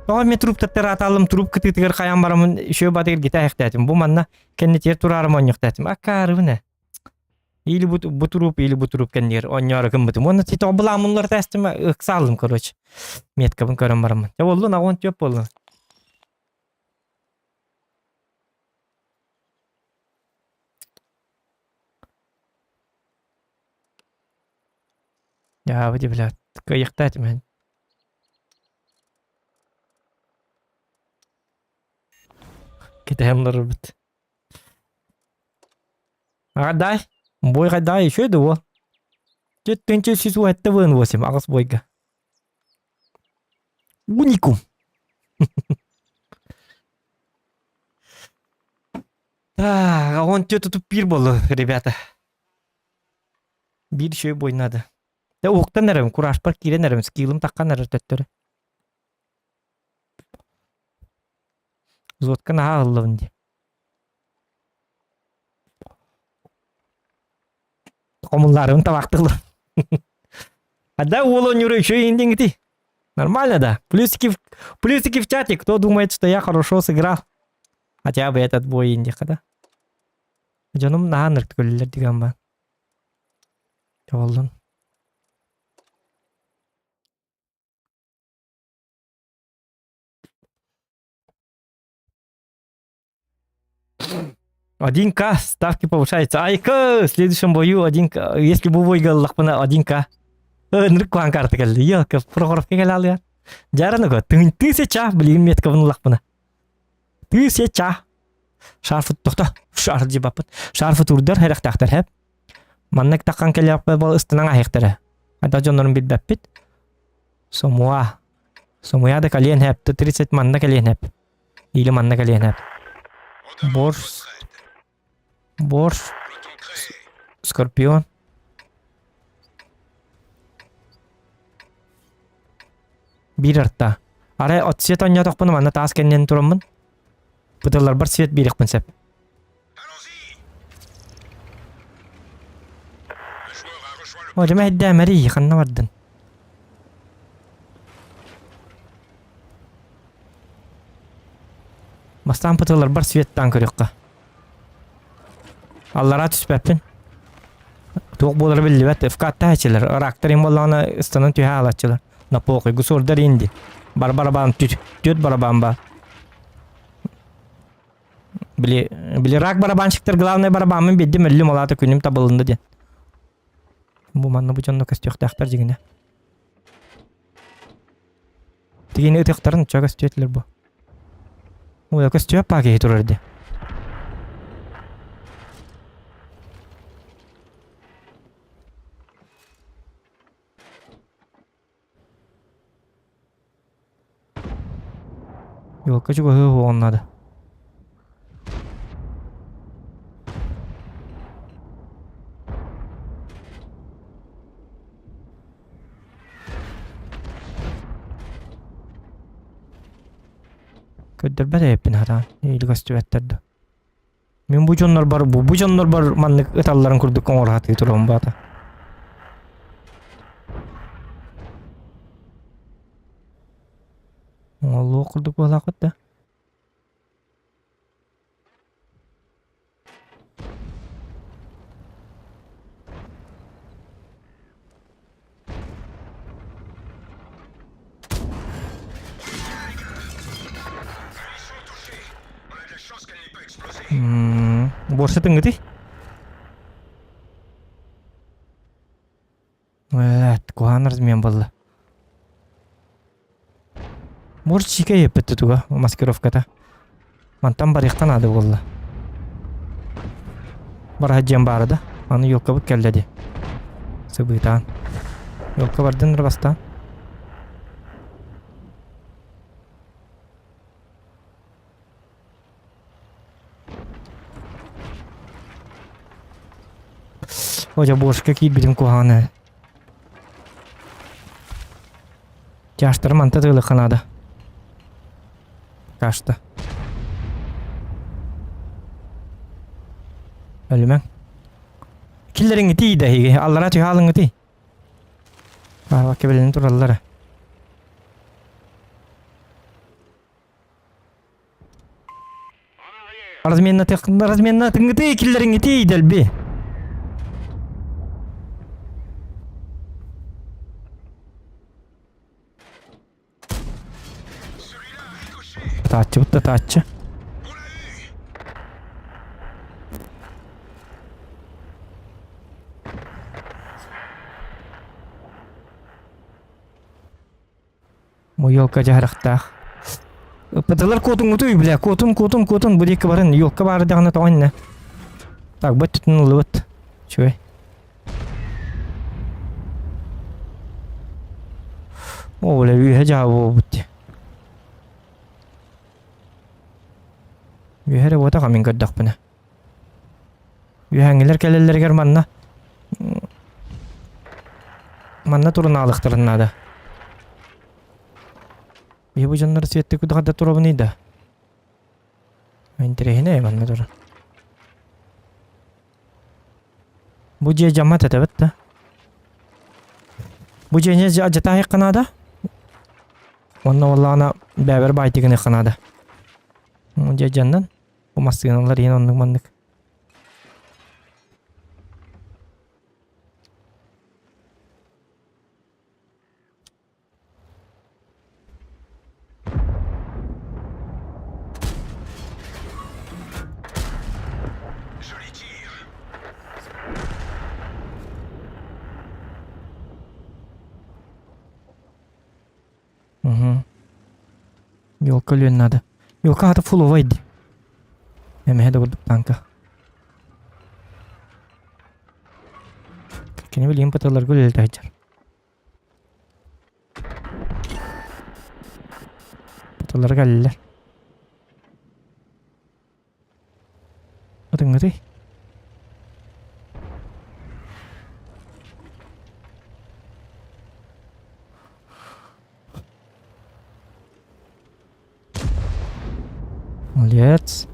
Тоҕо мен труптар аталым труп кытыытыгар хайан барамын үшөө батыгар гита эхтэтим. Бу манна кэннитигэр тураарым онньохтэтим. Акаарыбын Или бу, бу труп, или бу труп кэннигэр онньоору гыммытым. Уонна ти тоҕо былааммынлар тэстим ыксааллым, короче. Меткабын көрөн бараммын. Дьэ боллун, аҕон төп боллун. Дьаабы блядь, кыайыахтаатым эн. Кэтэһэн олорорбут. Аҕадай, бой хайдай еще да уол. Түттүнчү сүүс уһатта быын восемь аҕыс бойга. Уникум. Так, он тету тут пир был, ребята. Биир еще бой надо. Да уктан эрем, куражпар киирэн эрем, скиллым таккан эрэр төттөрү. Зотка наһаа ыллабын дии. Хомуллаарыбын табаахтыылар. А да уол оонньуура үчүгэй индиҥити. Нормально да. Плюсики, плюсики в чате. Кто думает, что я хорошо сыграл? Хотя бы этот бой индиха да. Дьонум наһаа ынырык көрүллэр дигэн баар. Чоҕоллун. 1К ставки повышаются. Айка, в следующем бою 1К. Если бу бойга ыллахпына 1К. Ынырык куһаан карта кэлли. Елка, Прохоровка кэлэ алыан. Дьаараны тыын тысяча, билигин меткабын ыллахпына. Тысяча. Шарфы тохто. Шарф дебаппыт. Шарфы турдар хэрэхтээхтэр хэп. Маннык таххан кэлиэхпэ бол ыстынан аһыахтара. Ата дьоннорун билбэппит. Сомуа. Сомуя да кэлиэн хэп. 30 манна кэлиэн хэп. Или манна кэлиэн хэп. Борс. Борс. Скорпион. Биир арта. Арай от свет оонньоотохпуна манна таас кэннинэн тураммын бытылларбар свет биэриэхпин сөп. О, дьэ мэһэйдээмэрий, ханна бардын? Бастаан пытылларбар светтаан көрүөххэ. Аллараа түспэппин. Туох буолара биллибэт. ФК-аттаах ичилэр. Рактар им буоллаҕына ыстанан түһэ хаалааччылар. На похуй. Гусордар инди. Бар барабан түт. Түт барабан ба. Били, били рак барабанщиктар главный барабаммын биэрдим өллүм ол аата күнүм табылынна диэн. Бу манна бу дьонно көстүөхтээхтэр дьигинэ. Тигини ытыахтарын ча көстүөтүлэр бу. Ой, көстүө паа киһи турар дии. Елка чугаһыы уһуоҕун наада. Көрдөрбөт эбиппин хатаан, или көстүбэттэр да. Мин бу дьоннорбор бу, бу дьоннорбор маннык ыталларын курдук оҥоро сатыы турабын баата. Оҥоллуох курдук буолаахпыт да. Борса тыҥгытый? Эт, куһаан размен буолла. Может, чикэ еппетте туга маскировката. Мантан барыахтан наада буолла. Бараһа диэн баара да. Аны елкабыт кэллэ дии. Сыбыытаан. Елка бардын эрэ бастаан. О, бошка киирбитим куһаҕана. Тяжтары манта тыылыхха наада. Кашта. Өлүмэҥ. Киллэриҥҥитий да эһиги, аллара түһэ алыҥҥытый. Аава кэбилэнэн тураллара. Разменна разменна тыҥҥытый киллэриҥҥитий дэлби. Тааччыбыт да тааччы. Елка дьаһарахтаах. Ыппытылар куотуҥҥутуй, бля, куотун, куотун, куотун, бу диэки барын, елка баары даҕаны тоҕо иннэ. Так, бу өттүтүн ыллыбыт. Үчүгэй. О, бля, үөһэ дьаһа буолбут дии. Үөһэ эрэ буотах мин көрдөхпүнэ. Үөһээҥҥилэр кэлэллэригэр манна манна турунаалыктарын наада. Биһи бу дьоннор светтик кудахада турабыный да. Интэриэһинэй манна турар. Бу дьиэ дьаммат этэбит да. Бу дьиэни дьатаайыкка наада. Онно буоллаҕына бэбэр баайтыгыныахха наада. Дьиэ дьаннан бу массыыналар иһин оннук маннык. Угу. Елка өлүөн надо. Елка хата фуловай дии. Эмэһэ да курдук танка. Кини билигин пыталарга үлэлэтэ сылдьар. Пыталара кэллилэр. Атыҥҥытый? Молодец.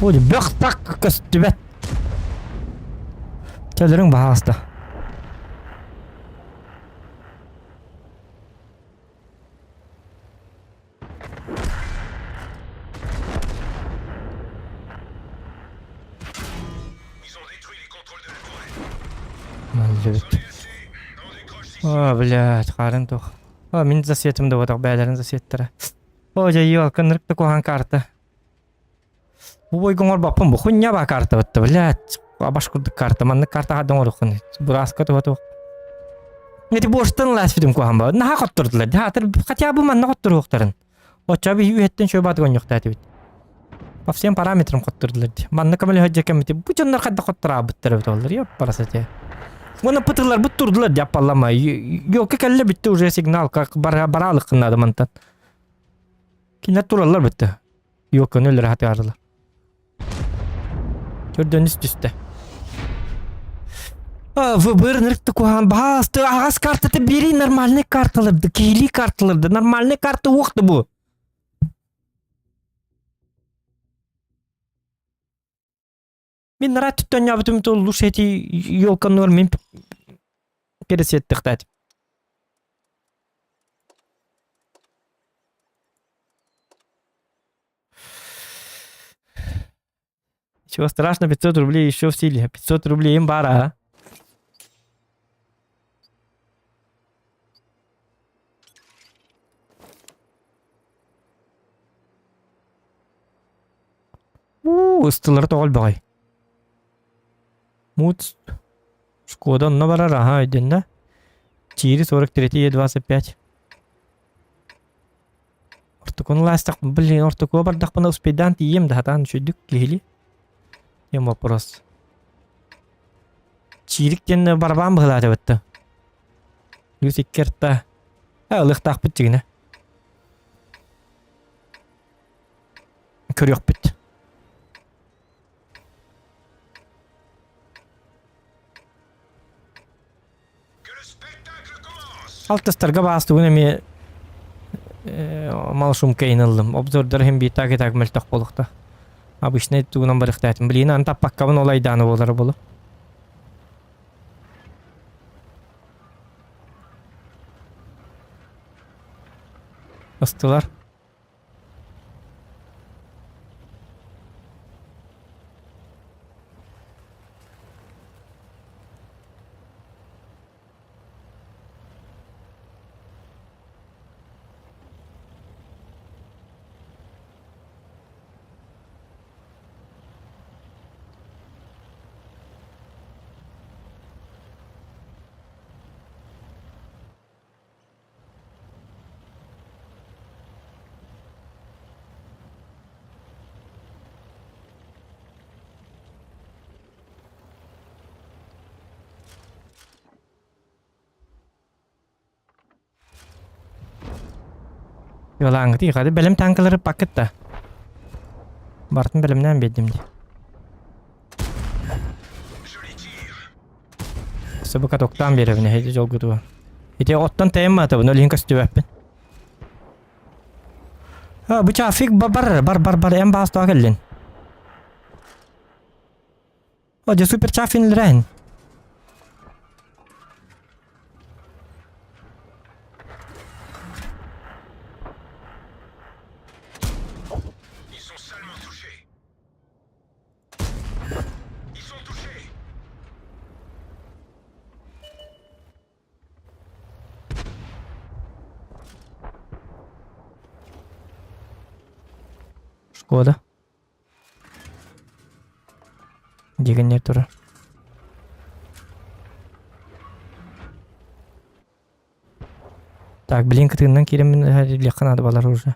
Ой, бөх так көстүбэт. Төлөрүҥ баһаалыста. Маллыбыт. О, блядь, харын туох. О, мин засветым да ботох бээлэрин засветтара. О, дьэ, елка, нырк куһаан карта. Бу бойга оҥорбоппун, бу хуйня баа карта бытта, блядь. Абаш курдук карта, маннык карта хаддан оҥоруоххун. Бураска туһа туох. Эти буоштан ласпитим куһаан ба. Наһаа хоттордулар. Хаатыр хотя бы манна хотторуохтарын. Оччо би үһэттэн шөй баатык онньохтаатыбыт. По всем параметрам хоттордулар ди. Манна көмөлөһө дьэкэммити. Бу дьоннор хайда хоттораабыттар эбит оллар. Ёп парасате. Уонна пытылар бут турдулар дьаппаллама. Ёлка кэллэ бүтте уже сигнал как бараалык надо мантан. Кинилэр тураллар бүтте. Ёлканы өлөрө хатыарылар. Төрдөнүс түстэ. ВБР нырыкты куһаан баасты аҕас картата бири нормальный карталарды, киһилии карталарды, нормальный карта уохты бу. Мин нара түттөннөбүтүм туллуш эти елканнар мин пересеттихтат. Чего страшно, 500 рублей еще в силе. 500 рублей им бара, а? Уу, ыстылары тоҕо элбэҕий? Муц. Шкода онно барар, аха, өйдөннө. Чири 43 Е25. Ортокуну лаастах, блин, ортокуга бардахпына успейдаан тиийиэм да сатаан үчүгдүк киһили. Диэн вопрос. Чиирик диэн барабаан быһылаата бытта. Плюс икки арта. Э, ылыахтаахпыт дьигинэ. Көрүөхпүт. Алтыстарга баастыгын эмиэ малшумка ыллым. Обзордар иһин биир так и так мөлтөх буолуохта. Обычный тугунан барыахтаатым. Блин, аны таппаккабын ол айдааны буолара болу. Ыстылар. Ылааҥҥыт хады бэлэм танкалары паккыт да. Бартын бэлэмнээн биэрдим дии. Сыбы катоктаан биэрэбин эһиги дьолгутугар. Ити оттон тэйэн маатабын, ол иһин көстүбэппин. А, бу чафик бар бар бар бар эн баастаах кэллин. О, дьэ супер чафин лэрэн. Шкода. Дигэннэр турар. Так, блин, кытыыннан киирэммин билиэххэ наада балар уже.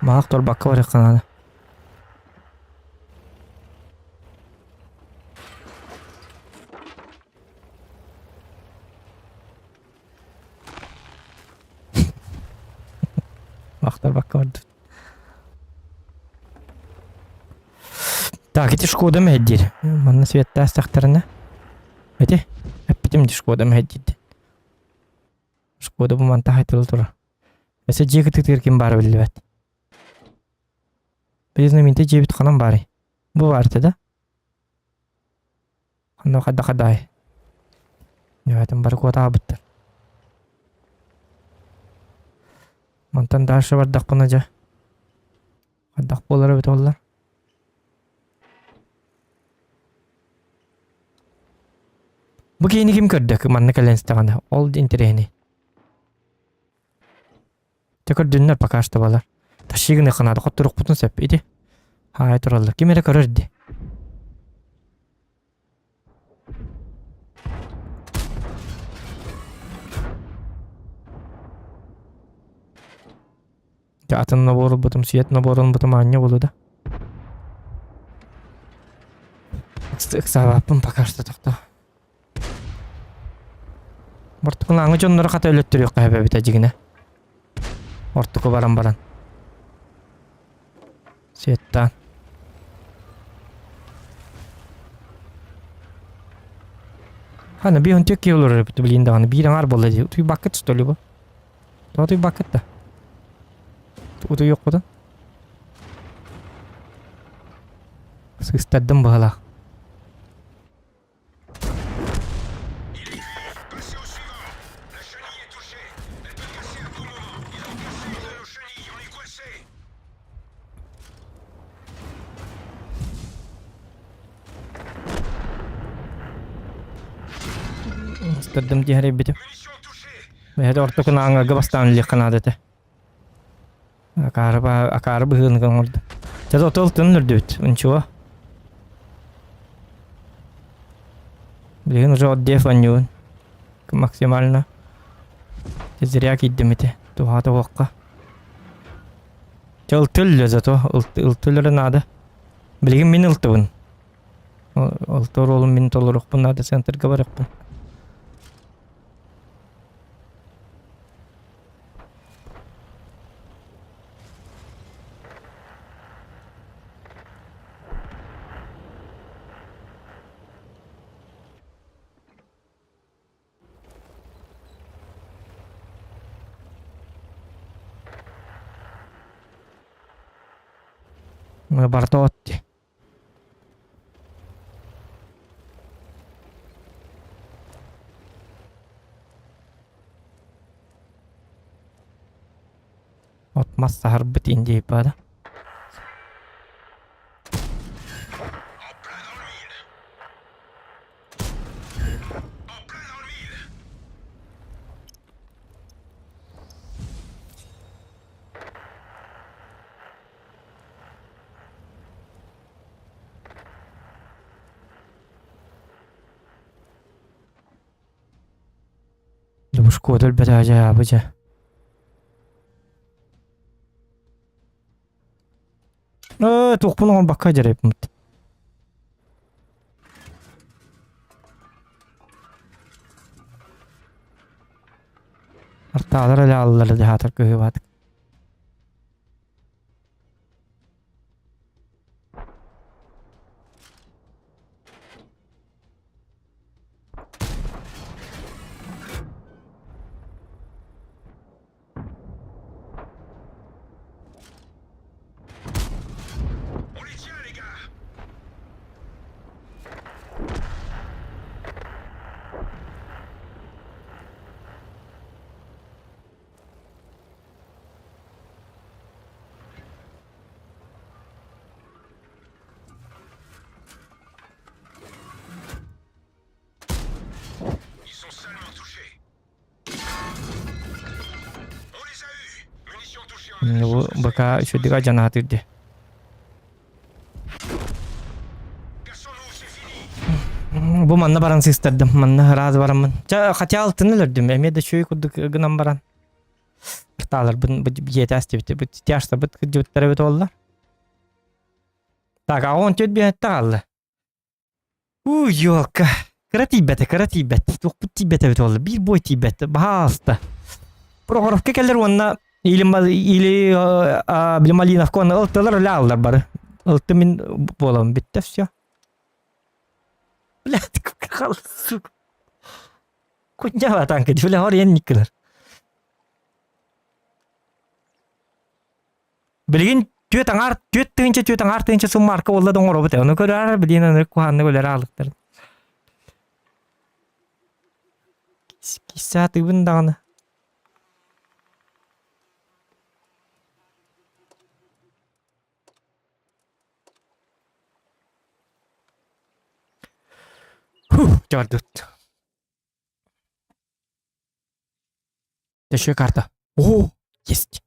Маах турбакка барыахха наада. Махтарбакка бардыбыт. Так, ити Шкода мэһэйдиир. Манна светтаастахтарына. Ити, эппитим ди Шкода мэһэйдиир. Шкода бу манта хайтылы турар. Өссө дьиэ кытыытыгар ким баара биллибэт. Признаминте дьиэбит ханан баарый? Бу баар этэ да? Ханна хайдах хадаай? Дьаатын бары куотаабыттар. Мантан дальше бардахпына дьэ. Хайдах буолар эбит оллар? Бу киһини ким көрдө? Манна кэлэн истэҕинэ. Ол интэриэһинэй. Дьэ көрдүннэр пока что балар. Тащигыны ханаада хотторукпутун сөп ити. Хаай тураллар. Ким эрэ көрөр ди. Дьэ атын набор ылбытым, свет набор ылбытым аанньа буолуо да. Ыксаабаппын пока что тохтоо. Бортукулааҥҥы дьоннору хата өлөттөрүөххэ сөп эбит дьигинэ. Ортуку баран баран. Светтаан. Хана биир он киһи олорор эбит билин даҕаны биир аҥаар буолла дии. Утуйбаккыт что ли бу? Тоҕо утуйбаккыт да? Утуйуохпутун? Сыыстардым быһалаах. Ыстырдым диһэрийбитим. Бэйэтэ ортоку ааҥҥарга бастаан илиэххэ наада этэ. Акаары, акаары быһыыны оҥордо. Чэ, зато ылтын үрдүбүт. Ничего. Билигин уже отдев анньуун. Максимально. Зря киирдим ити. Туһаата уохха. Чэ, ылтыл зато. Ылтыллары наада. Билигин мин ылтыбын. Ылты оруолун мин толоруохпун наада центрга барыахпын. Барыта от дии. От мас саһарбыт индейбада. Бушко өлбөтө дьаабы дьэ. Э, туохпун оҥорбакка дьарайбыт. Артаалар эле аллар дьаһаатар кыһыыбаатык. Бу бака үчүгэй дьанаатыр дии. Бу манна баран сыстардым. Манна ыраас бараммын. Ча хотя алтыны өлөрдүм. Эмиэ да үчүгэй курдук гынан баран. Ыртааларбын дьиэтээс диэбит. Бу тяжтабыт кырдьыбыттар эбит буолла. Так, а он төрт биэһэтте хаалла. Уу, ёлка. Кыра тиийбэтэ, кыра тиийбэт. Туохпут тиийбэтэ эбит буолла. Биир бой тиийбэт. Баһаалыста. Прохоровка кэлэр уонна или, или били Малиновка уонна ылтылар өлө ааллар бары. Ылты мин буолабын бүттэ все. Блядь, сука. Куньява танка, бля, орен никкылар. Билигин түөрт аҥаар 4 тыһыынча түөрт аҥаар тыһыынча суммаарка буолла да оҥоробут ээ. Ону көрөөр билигин аны куһааннык өлөр аалыктарын. Киссэ атыыбын даҕаны. Фух, дьордут. Еще карта. О, есть.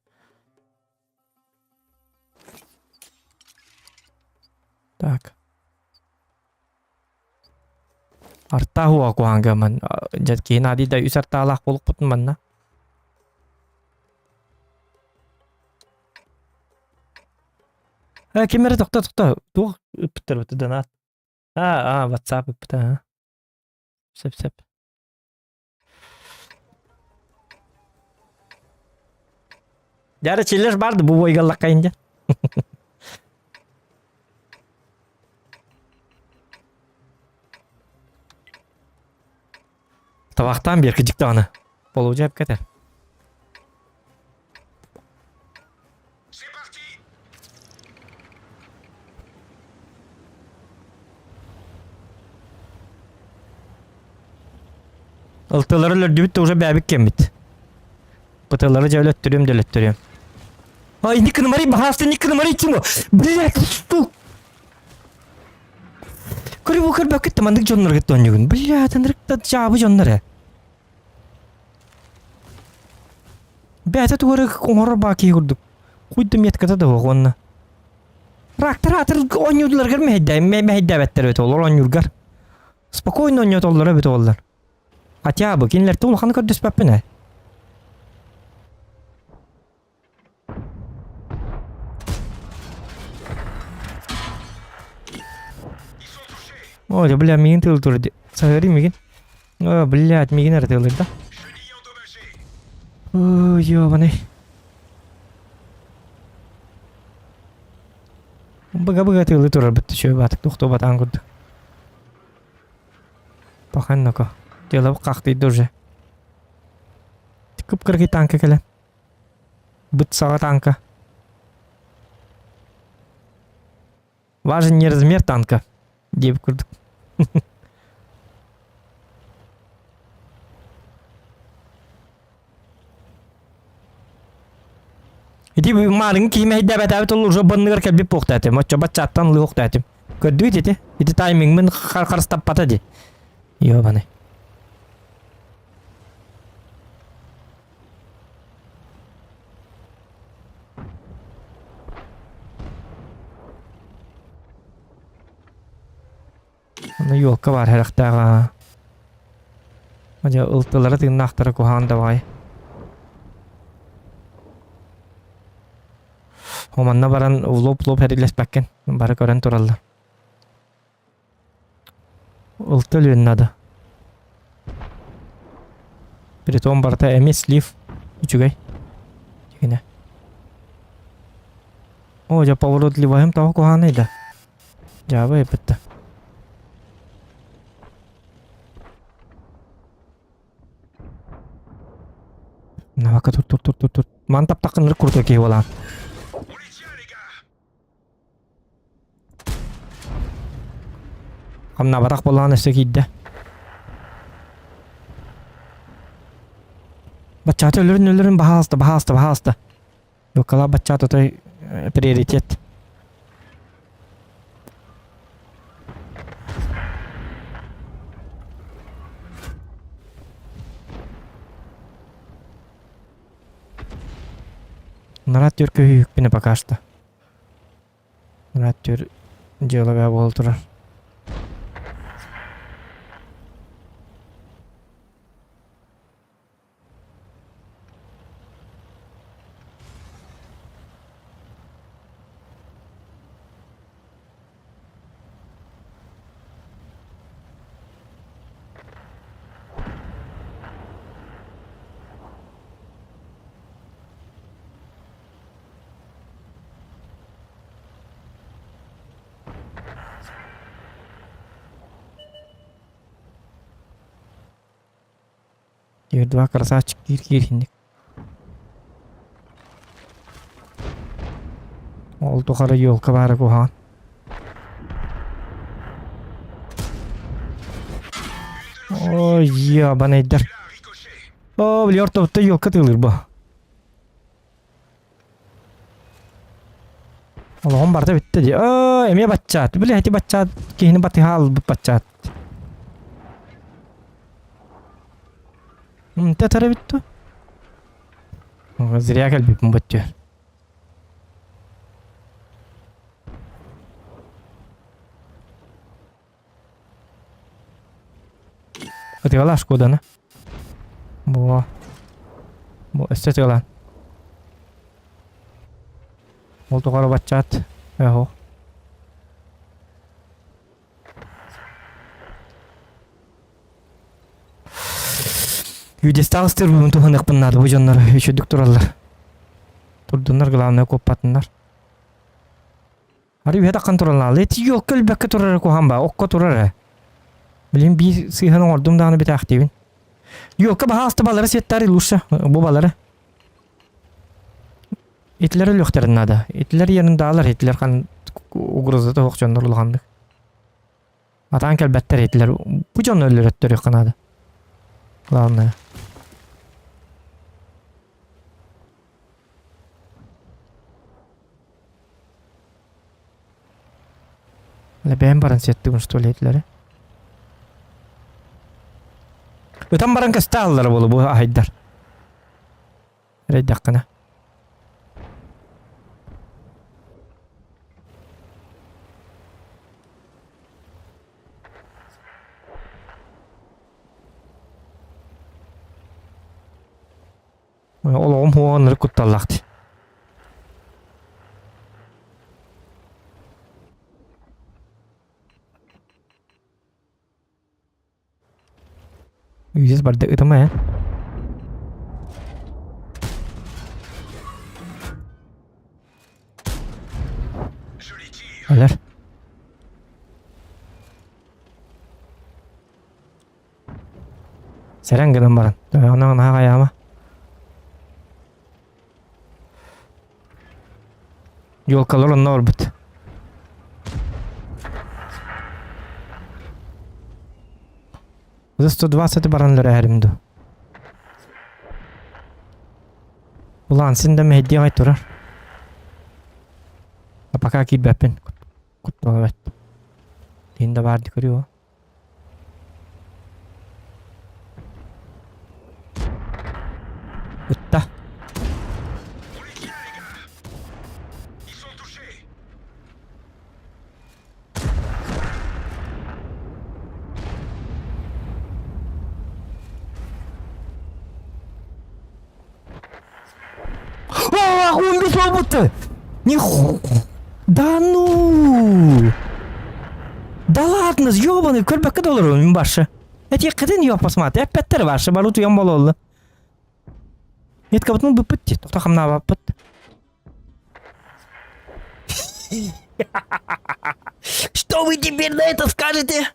Так. Арта хуа куһаанга ман дьэ киһи наадыйда үс артаалаах буолукпутун манна. Э, ким эрэ тохто тохто туох ыппыттар быта донат. А, а, WhatsApp ыппыта. а. Сөп сөп. Дьара чиллер барды бу бойгаллаккайын дьэ. Табахтаан биэр кыдьык даҕаны. Болуодьа эпкэтэ. Ылтылары өлөрдүбүт да уже бээбит кэммит. Пытылары дьэ өлөттөрүөм да өлөттөрүөм. Ай, Никона Мари, баһаалыста Никона Мари Тимо! Блядь, что? Көрү көрбөккүт да маннык дьоннорго тонньугун. Блядь, ынырыкта дьаабы дьоннор ээ. Бэйэтэ тугу эрэ оҥорор баа киһи курдук. Хуй да метката да суох уонна. Рактар аатыр оонньууларгар мэһэйдээ мэһэйдээбэттэр эбит олор оонньуургар. Спокойно оонньотоллоро эбит оллар. Хотя бы кинилэртэн улаханы көрдөспөппүн ээ. Ой, бля, миигин тыыл тур Саһыарый миигин. О, блядь, миигин эрэ тыалыр да. Ой, ёбаный. Быга-быга тыылы турар бытты чөй баатык тохтоо батаан курдук. Пахан ноко. Дело хахтыйды уже. Кып-кыргый танка кэлэн. Быт саҕа танка. Важен не размер танка, диэбит курдук. Ити маарыҥ киһи мэһэйдээбэтээбит ол уже банныгар кэлбит буохтаатым. Оччо баччааттан лыохтаатым. Көрдүгүт ити? Ити таймингмын харыстаппата ди. Ёбаный. Аны елка бар хэрэхтээх аа. Дьэ, ылтылара тыыннаахтара куһаҕан да баҕайы. Манна баран лоп-лоп эрилэспэккин, бары көрөн тураллар. Ылта өлүөн наада. Притом барыта эмиэ слив. Үчүгэй. Дьигинэ. О, дьэ поворотливаһым тоҕо куһаҕанай да. Дьаабы эппитта. Навака тур тур тур тур тур. Ман таптаххын крутой киһи буолаан. Хамнаабатах буоллаҕына өссө киирдэ. Баччаата өлөрүн өлөрүн баһаалыста баһаалыста баһаалыста. Лукала баччаат отой приоритет. Нарат түркүһүүкпүнэ пока что. Нарат түр дьыала бää буола турар. Два красавчик киир-киир иһинник. Ол тухары елка баара куһаҕан. Ой, ебаныйдар. О, били ортобутта елка тыылыр бу. Олоҕум барыта бүттэ дии. Оо, эмиэ баччаат. Били эти баччаат киһини батыһа албыт баччаат. Тэтэрэ бүттү. Зря кэлбиппин бөттүөр. Ытыалаа Шкоданы. Бу. Бу өссө ытыалаан. Ол тухары баччаат. Эһо. Юдестаах ыстыыр туһаныахпын наада бу дьоннор үчүгдүк тураллар. Турдуннар главное куоппатыннар. Арыы үһэ таххан тураллар. Эти ёлка өлбөккө турар куһаҕан баа, окко турар ээ. Билин биир сыыһан оҥордум даҕаны бүтээхтиибин. Ёлка баһаалыста балары сиэттээр лучше, бу балары. Итилэр өлүөхтэрин наада. Итилэр ерундаалар, итилэр хан угрозата суох дьоннор улаханнык. Атаан кэлбэттэр итилэр. Бу дьону өлөрөттөрүөххэ наада. Главное. Бэйэм баран сиэттигин что ли этилэрэ? Ытан баран көстө ааллара буолу бу аһайдар. Эрэйдэххинэ. Олоҕум хуоҕаннары кутталлаах дии. Үйдес барда ытыма ээ. Алар. Сэрэн гынан баран. Онон наһаа хайаама. Елкалар онно барбыт. За 120 баран лөрөһөрүм ду. Улаан син да мэһэйдиэх ай турар. А пока киирбэппин. Кутталабат. Тиин да баар көрүө. Ытта. Буолбута! Ниху... Да ну! Да ладно, ёбаный, көрбөккө да олоробун барша. Этиэххитин ёппа сматы, эппэттэр барша, бару туйан бололлу. Меткабытын быппыт дии, тоқта хамнаабаппыт. Что вы теперь на это скажете?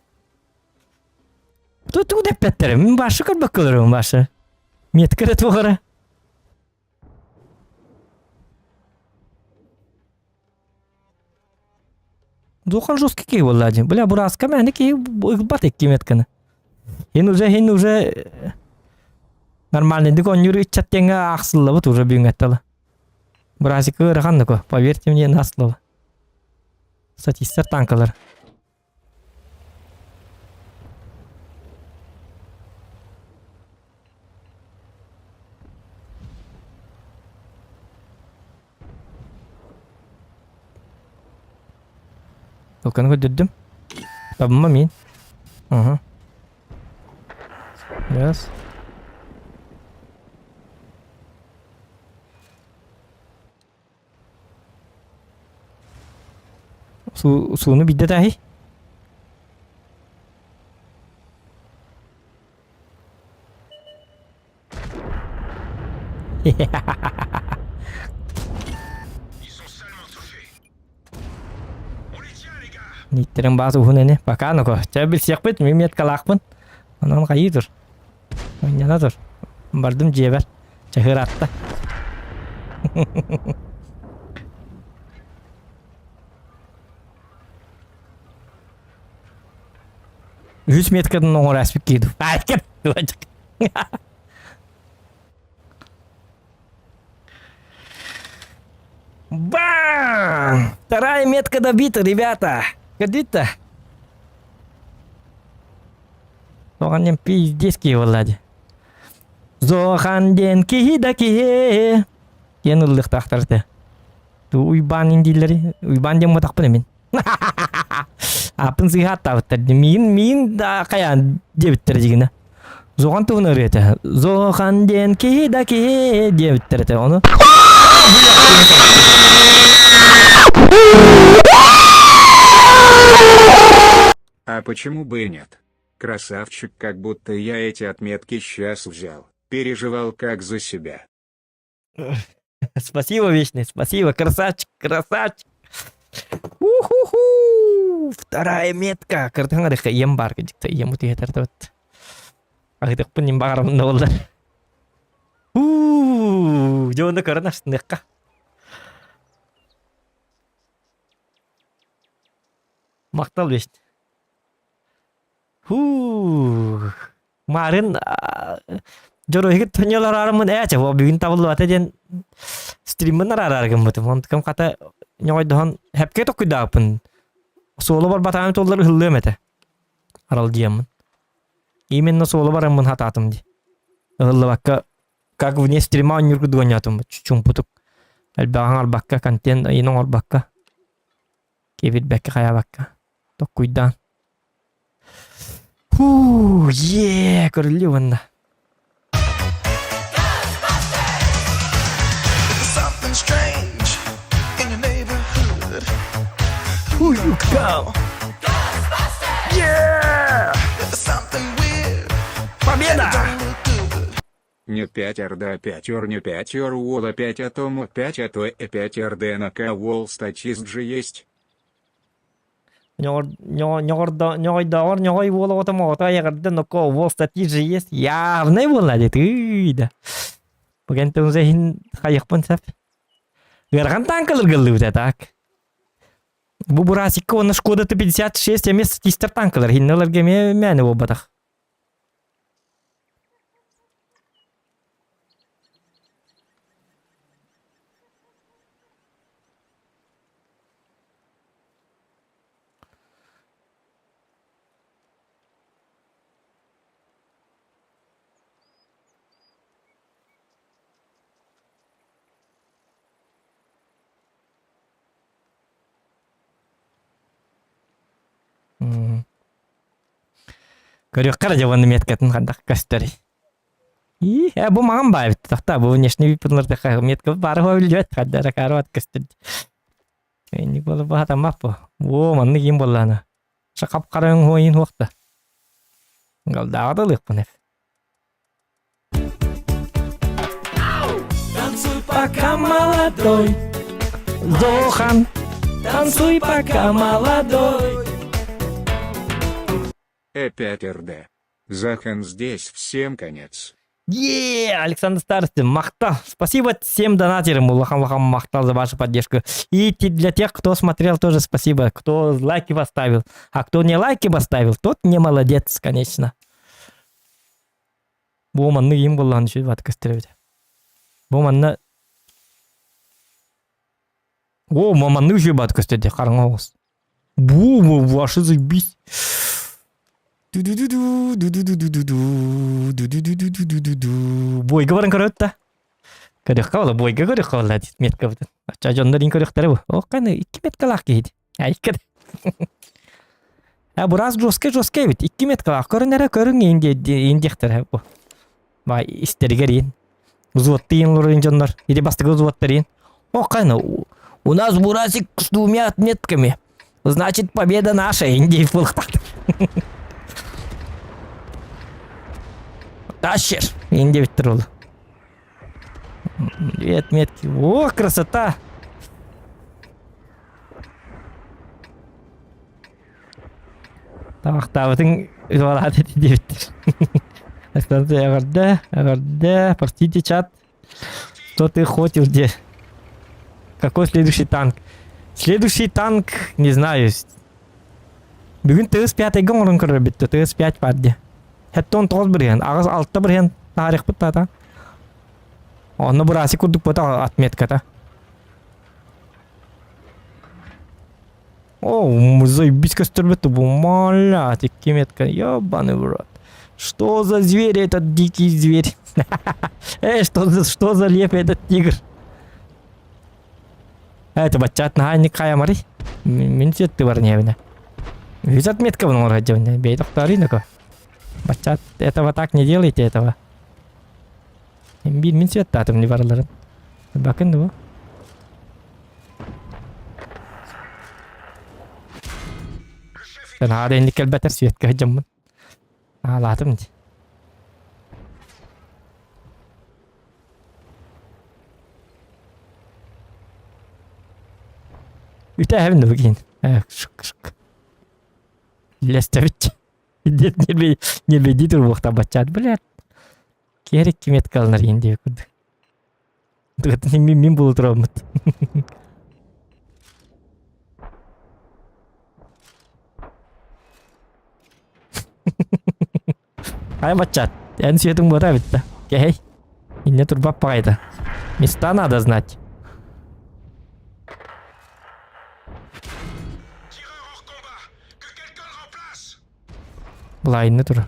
Тут тугу эппэттэр, мин барша көрбөккө олоробун барша. Метка эрэ туох эрэ. Духан жесткий киһи буолла дии. Бля, бураска мээнэ киһи ылбат икки метканы. Хин уже, хин уже нормальныйдык оонньуур ыччат диэҥҥэ аахсыллабыт уже бүгүҥҥэттэ Бразика ыарахан да поверьте мне на слово. Статистар танкалар. Толканы көрдөрдүм. Табымма мин. Ага. Раз. Сууну бидде тааһый. Нииттерин баас уһун ини. Пока ну-ка. Чэ билсиэхпит, мин меткалаахпын. Онон хайыы тур. Ойнана тур. Бардым дьиэбэр. Чаһыыраатта. Үһүс меткатын оҥоро аспыт киһи Бам! Вторая метка добита, ребята! Көрдүт Соған диэн пиздец киһи буолла дии. Зохан диэн киһи да киһи диэн ыллыктаахтар этэ. Уйбаан дииллэри. Уйбаан диэн буотахпын мин. Ааппын сыыһа аттаабыттар. Миин миин да хайаан диэбиттэрэ дьигинэ. Зохан туһун ырыа этэ. Зохан диэн киһи да киһи диэбиттэр этэ. Ону А почему бы и нет? Красавчик, как будто я эти отметки сейчас взял. Переживал как за себя. Спасибо, Вечный, спасибо, красавчик, красавчик. Уху-ху! Вторая метка. Кыртың арыхха ием бар кыдьыкта ием утуйатар табат. Аһытыкпын ним баҕарабын да буоллар. Уу, дьэ онно көрөн астыныахха. Махтал бест. Хуу. Марын дьоруойгут тоньолор арымын ээ чэ бүгүн табыллыбата диэн стриммын араарар гыммытым. Онтукам хата ньоҕойдоһон хэпкэ токкуйдааппын. Суолу барбатаҕым туллар ыһыллыам этэ. Аралдьыйаммын. Именно суолу бараммын хатаатым дии. Ыһыллыбакка как вне стрима оонньуур курдук оонньоотум. Чумпутук. Элбэҕи оҥорбакка, контент ыйын оҥорбакка. Киэбирбэккэ хайаабакка. Токкуйдаан. Фу, е, көрүллүү уонна. Something strange in your neighborhood. Who you call? Yeah! Something weird. Победа! Don't look good. Не 5 РД 5 ор не 5 ор уол 5 атом 5 а то э 5 РД на К уол статист же есть. Ньоҕойдооҕор ньоҕой буола оҕото моҕото айаҕырда ноко уол статьи же есть явнай буолла дии тыый да. Бу кэнтэ уже иһин хайыахпын сөп. Ыарахан танкалар так. Бу Бурасикка уонна Шкода Т-56 эмиэ статистар танкалар хинналарга эмиэ мээнэ буолбатах. Көрүөххэ эрэ дьэ уонна меткатын хайдах көстөрүй. И, э, бу маҥан баайбыт тахта бу внешний вид пынырдыха метка бары биллибэт хаддара карават көстөр. Инник буола баһатаммап бу. О, маннык им буоллаана. Шакап караң хуойын хуохта. Галдааҕа да ылыахпын эп. Танцуй пока молодой, Зохан, танцуй пока молодой. Опять РД. Захан здесь всем конец. Е, Александр Старостин, махтал. Спасибо всем донатерам, улахан улахан махтал за вашу поддержку. И для тех, кто смотрел, тоже спасибо. Кто лайки поставил. А кто не лайки поставил, тот не молодец, конечно. Бу манны им буллаан үчүгэй бат көстөрөбүт. Бу манна О, манны үчүгэй бат көстөрдө хараҥа оҕус. Бу ваши заебись. Ду-ду-ду-ду, ду-ду-ду-ду-ду, ду-ду-ду-ду-ду-ду. Бойга баран көрөт да. Көрүөххэ буола, бойга көрүөххэ буола меткабытын. Оччо дьоннор иин көрүөхтэрэ бу. Ох, каны икки меткалаах киһи. А икки А бурас жесткий жесткий эбит. Икки меткалаах көрүн эрэ көрүҥ иин диэхтэрэ бу. Бай истэригэр иин. Взводты иин олорор дьоннор. Или бастакы взводтар иин. О, кайна, у нас Бурасик с двумя отметками. Значит, победа наша, индей буолуохтаахтар. Тащер, инде биттер ол. Две отметки. О, красота! Табахтаабытыҥ уолаат ити диэбиттэр. Эҕэрдэ, эҕэрдэ, простите, чат. Что ты хотел где? Какой следующий танк? Следующий танк, не знаю. Бүгүн ТС-5 оҥорон көрөр бүттэ. ТС-5 бар дии. Хэттон тоҕус бырыһыан, аҕыс алта бырыһыан таарыхпыт таата. Онно бураси курдук бота отметката. О, заебись көстөрбөт бу малят, икки метка, ебаный в рот. Что за зверь этот дикий зверь? Эй, что за, что за лев этот тигр? Это баччат наһаа хайамарый. Мин сетти бар небіне. Үс отметка бұның орға Бей тоқтарыйныко. Баччат, этого так не делайте этого. Бир мин светтатым не барыларын. Бакын бу. Наһаа инник кэлбэтэр светка сылдьаммын. Аалаатым дии. Үтээһэбин да бу киһини. Шык шык. Лестэбит. Дед нервейдии турбуохтаах баччаат, блядь. Киэр икки метка алынар иһин диэбит курдук. Мин мин була тураммыт. Ай баччат, эн сүйэтиҥ буота эбит да. Кэһэй. Иннэ турбап баҕайыта. Места надо знать. Былайынны тур.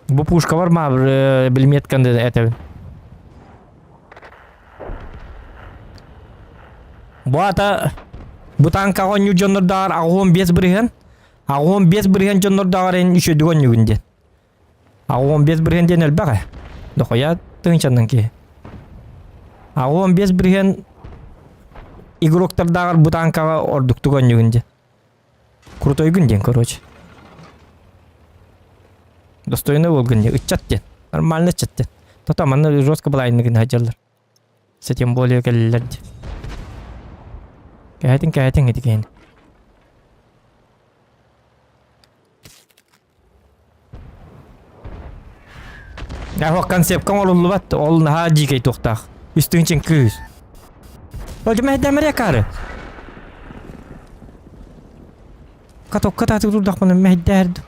Бу пушка бар ма билметканды этэбин. Бу ата бу танкаҕа оонньуур дьоннордооҕор 85 бырыһыан 85 бырыһыан дьоннордооҕор эн үчүгэйдик оонньуугун диэн. 85 бырыһыан диэн элбэх ээ. Дохуя тыһыынчаннан киһи. 85 бырыһыан игроктардааҕар бу танкаҕа ордуктук оонньуугун диэн. Крутойгун диэн, короче. Достойный буолгун диэн, ыччат диэн. Нормально ыччат диэн. Тото манна жестко былайныгын сылдьаллар. Тем более кэллилэр диэн. Кэһэтин кэһэтин ити киһини. Аһох концепка оҥоруллубат, ол наһаа дьиикэй туохтаах. Үстүн кыыс. Ол кары. Катокка таатык турдахпына мэһэйдээһэрдим.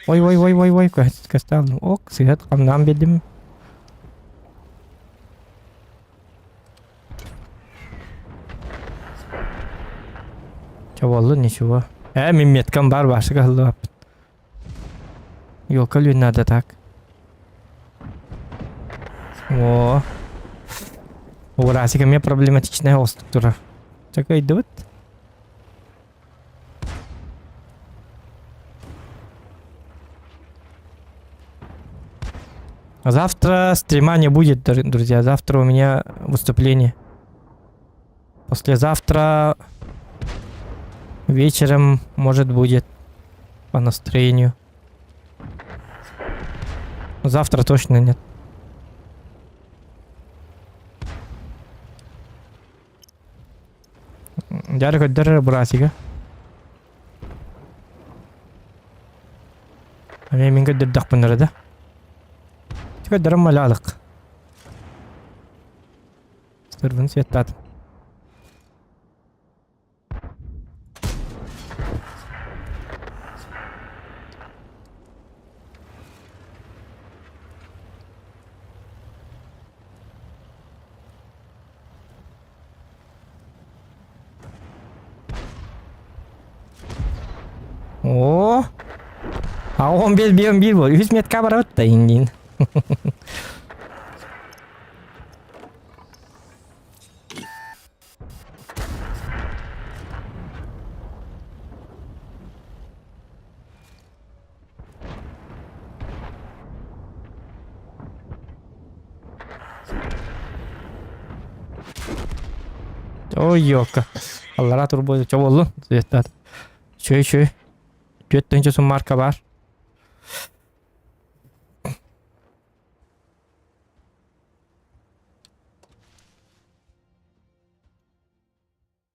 Ой ой ой ой ой көстө ок сыһыат хамнаан биэрдим. Чабаллы ничего. Э, мин меткам бар башыга хыллыбаппыт. Елка лүн надо так. О. Урасик эмиэ проблематичная оҕустук турар. Чакайдыбыт. Завтра стрима не будет, друзья. Завтра у меня выступление. Послезавтра вечером, может, будет по настроению. Завтра точно нет. Дьары көрдөр братига. Эмиэ мин көрдөрдөхпүн эрэ да. Көрдөрөн малялык. Сырбын светтаатым. О, а он без бион бир бол. Үс метка барабыт да индин. Ой, ёка. Аллара турбо чоболлу. Светтат. Чөй чөй. Түөт тыһыынча суммарка бар.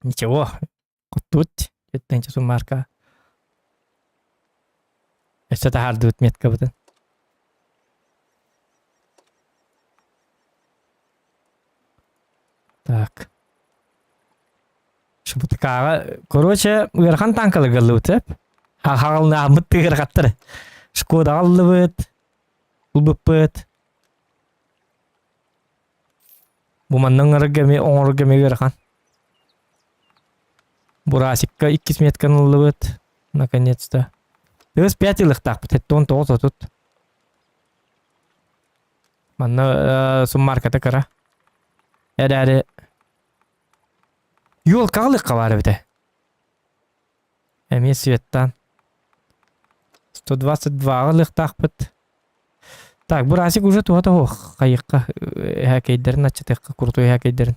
Ничего. Хоттубут. Түөт тыһыынча суммарка. Өссө таһаардыбыт меткабытын. Так. Шыбытыкааҕа, короче, ыарахан танкаларга ыллыбыт эп. Хаҕалнааммыт тыгырахаттар. Шкодаҕа ыллыбыт, ылбыппыт. Бу манна оҥорорго эмиэ оҥорорго эмиэ ыарахан. Бурасикка иккис метканы ыллыбыт. Наконец-то. Тыас пять ылыахтаахпыт, 79 30. Манна суммарката кыра. Эрээри Юолкаҕа ылыахха баар эбитэ. Эмиэ светтаан. 122-ҕа ылыахтаахпыт. Так, Бурасик уже туһата суох. Хайыахха эһээкэйдэрин аччатыахха, крутой эһээкэйдэрин.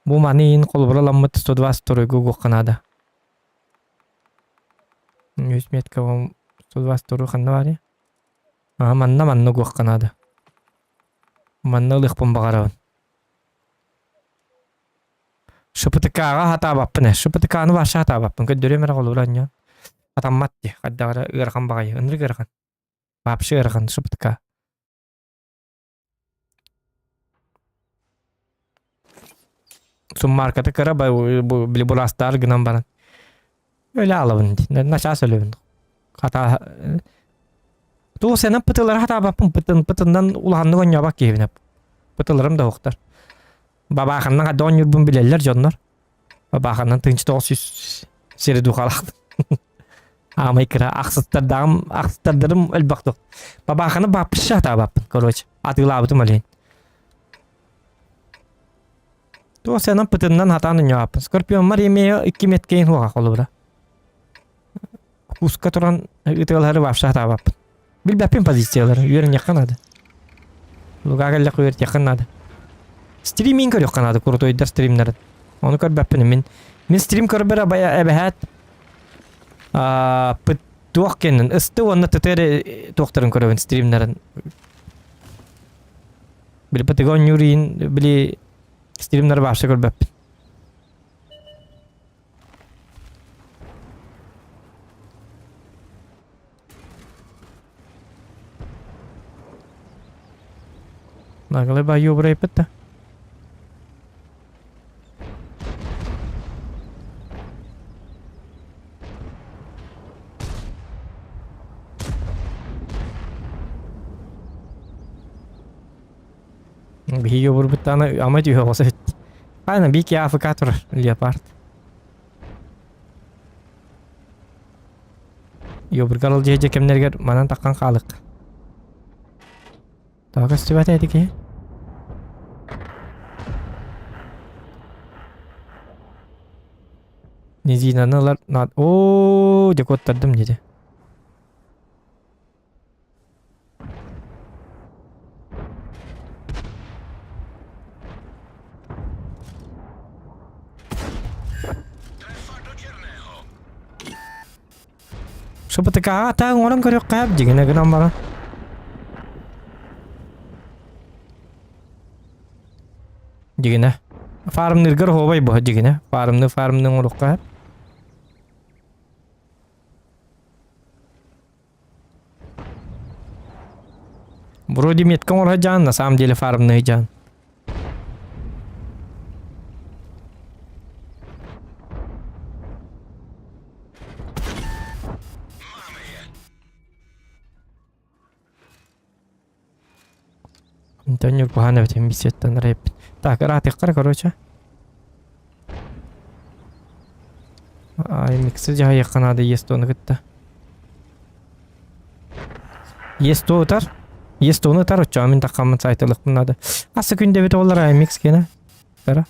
Бу маны иһин холобура ыламмыт 122-га угуохха наада. Үс метка 122 ханна баарый? Аа, манна манна угуохха наада. Манна ылыахпын баҕарабын. ШПТК-ҕа сатаабаппын ээ. ШПТК-ны вообще сатаабаппын. Көрдөрүөм эрэ холобура анньан. Сатаммат дии. Хайдах эрэ ыарахан баҕайы. Ынырык ыарахан. Вообще ыарахан ШПТК. Суммарката кыра били бураастаар гынан баран. Өлө аалабын дии. Начаас өлөбүн. Хата Туох сэнэн пытылары хатаабаппын пытын пытыннан улаханнык оонньообот киһибин Пытыларым да уһуктар. Бабааханнан хадда оонньуурбун билэллэр дьоннор. Бабааханнан тыынчы 900 сири духалаах. Аамай кыра ахсыттардааҕым ахсыттардарым элбэх туох. Бабааханы бааппыша хатаабаппын короче. Атыылаабытым олейн. Туох сэнэн пытыннан хатаан оонньообаппын. Скорпиоммар эмиэ икки меткейин хуоха холобура. Куска туран ытыалаһары вообще сатаабаппын. Билбэппин позициялары, үөрэниэххэ наада. Луга кэллэх үөрэтиэххэ наада. Стриминг көрүөххэ наада, крутойдар стримнарын. Ону көрбөппүн мин. Мин стрим көрбөр абая эбэһээт пыт туох кэннин ысты уонна ТТР туохтарын көрөбүн стримнарын. Били ПТГ оонньуур иин били стримнары вообще көрбөппүн. Наглый баю бырайпыт да. Биһиги обурбуттаана ама түһэ оҕосо эбит. Айна бики АФК турар леопард. Йобургар ол дьиэ кэмнэригэр манан таххан хаалык. Тоҕо көстүбэтэ ити киһи? Низинаны ылар наад... Оо, дьэ куоттардым диэтэ. ШПТК-ҕа атаан оҥорон көрүөххэ дьиҥинэ гынан баран. Дьиҥинэ. Фармныыргар оһуобай бу дьиҥинэ. Фармны фармны оҥоруохха. Вроде метка оҥоро дьаан, на самом деле фармный дьаан. Онтон Ньургуһаан эбитин беседтан рэппит. Так, ыраатыаххара, короче. Ай, миксы дьаһайыахха наада ЕСТОны кытта. ЕСТО ытар. ЕСТОны ытар, оччоҕо мин таххаммын сайтылыахпын наада. Хас да күн дэбит олар микс киэнэ. Тара.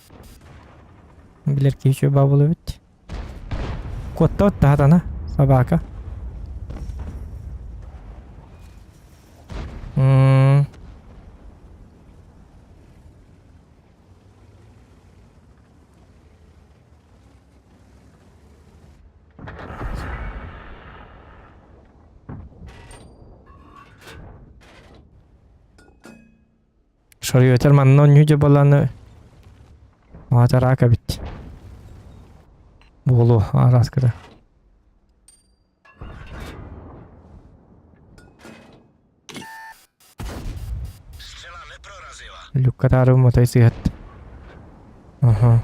Билэр киһи үчүгэй баабыл эбит. Куотта оттаһатана собака. М. Шарыйтар манна онньуу дьабаланы аатараак эбит. Буолуо араскыта. Люкка таарым мотой сыһат. Аха.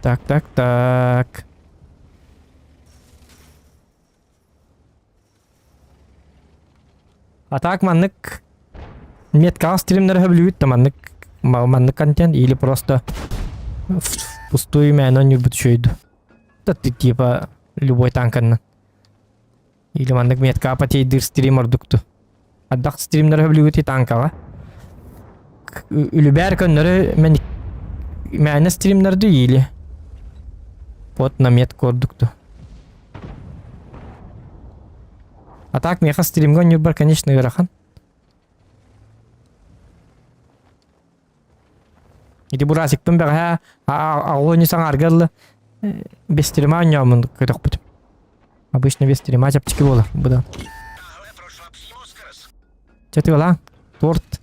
Так, так, так. А так маннык меткаҕа стримнэр өһөбүлүгүт да маннык маннык контент или просто пустую мээнэ оонньуурбут үчүгэй дуу? Да ты типа любой танканнан. Или маннык метка потейдыр стрим ордукту. Ардах стримнэр өһөбүлүгүт танкаҕа. Үлүбээр көннөрү мен мээнэ стримнэрдүү или вот на метку ордукту. А так миэхэ стримҥа оонньуурбар конечно ыарахан. Ити бурасикпын бэҕэһээ аҕылынньы саҥаарга ылла без стрима оонньооммун көтөхпүтүм. Обычно без стрима чэпчэки буолар быдан. Чэ тыалаан торт.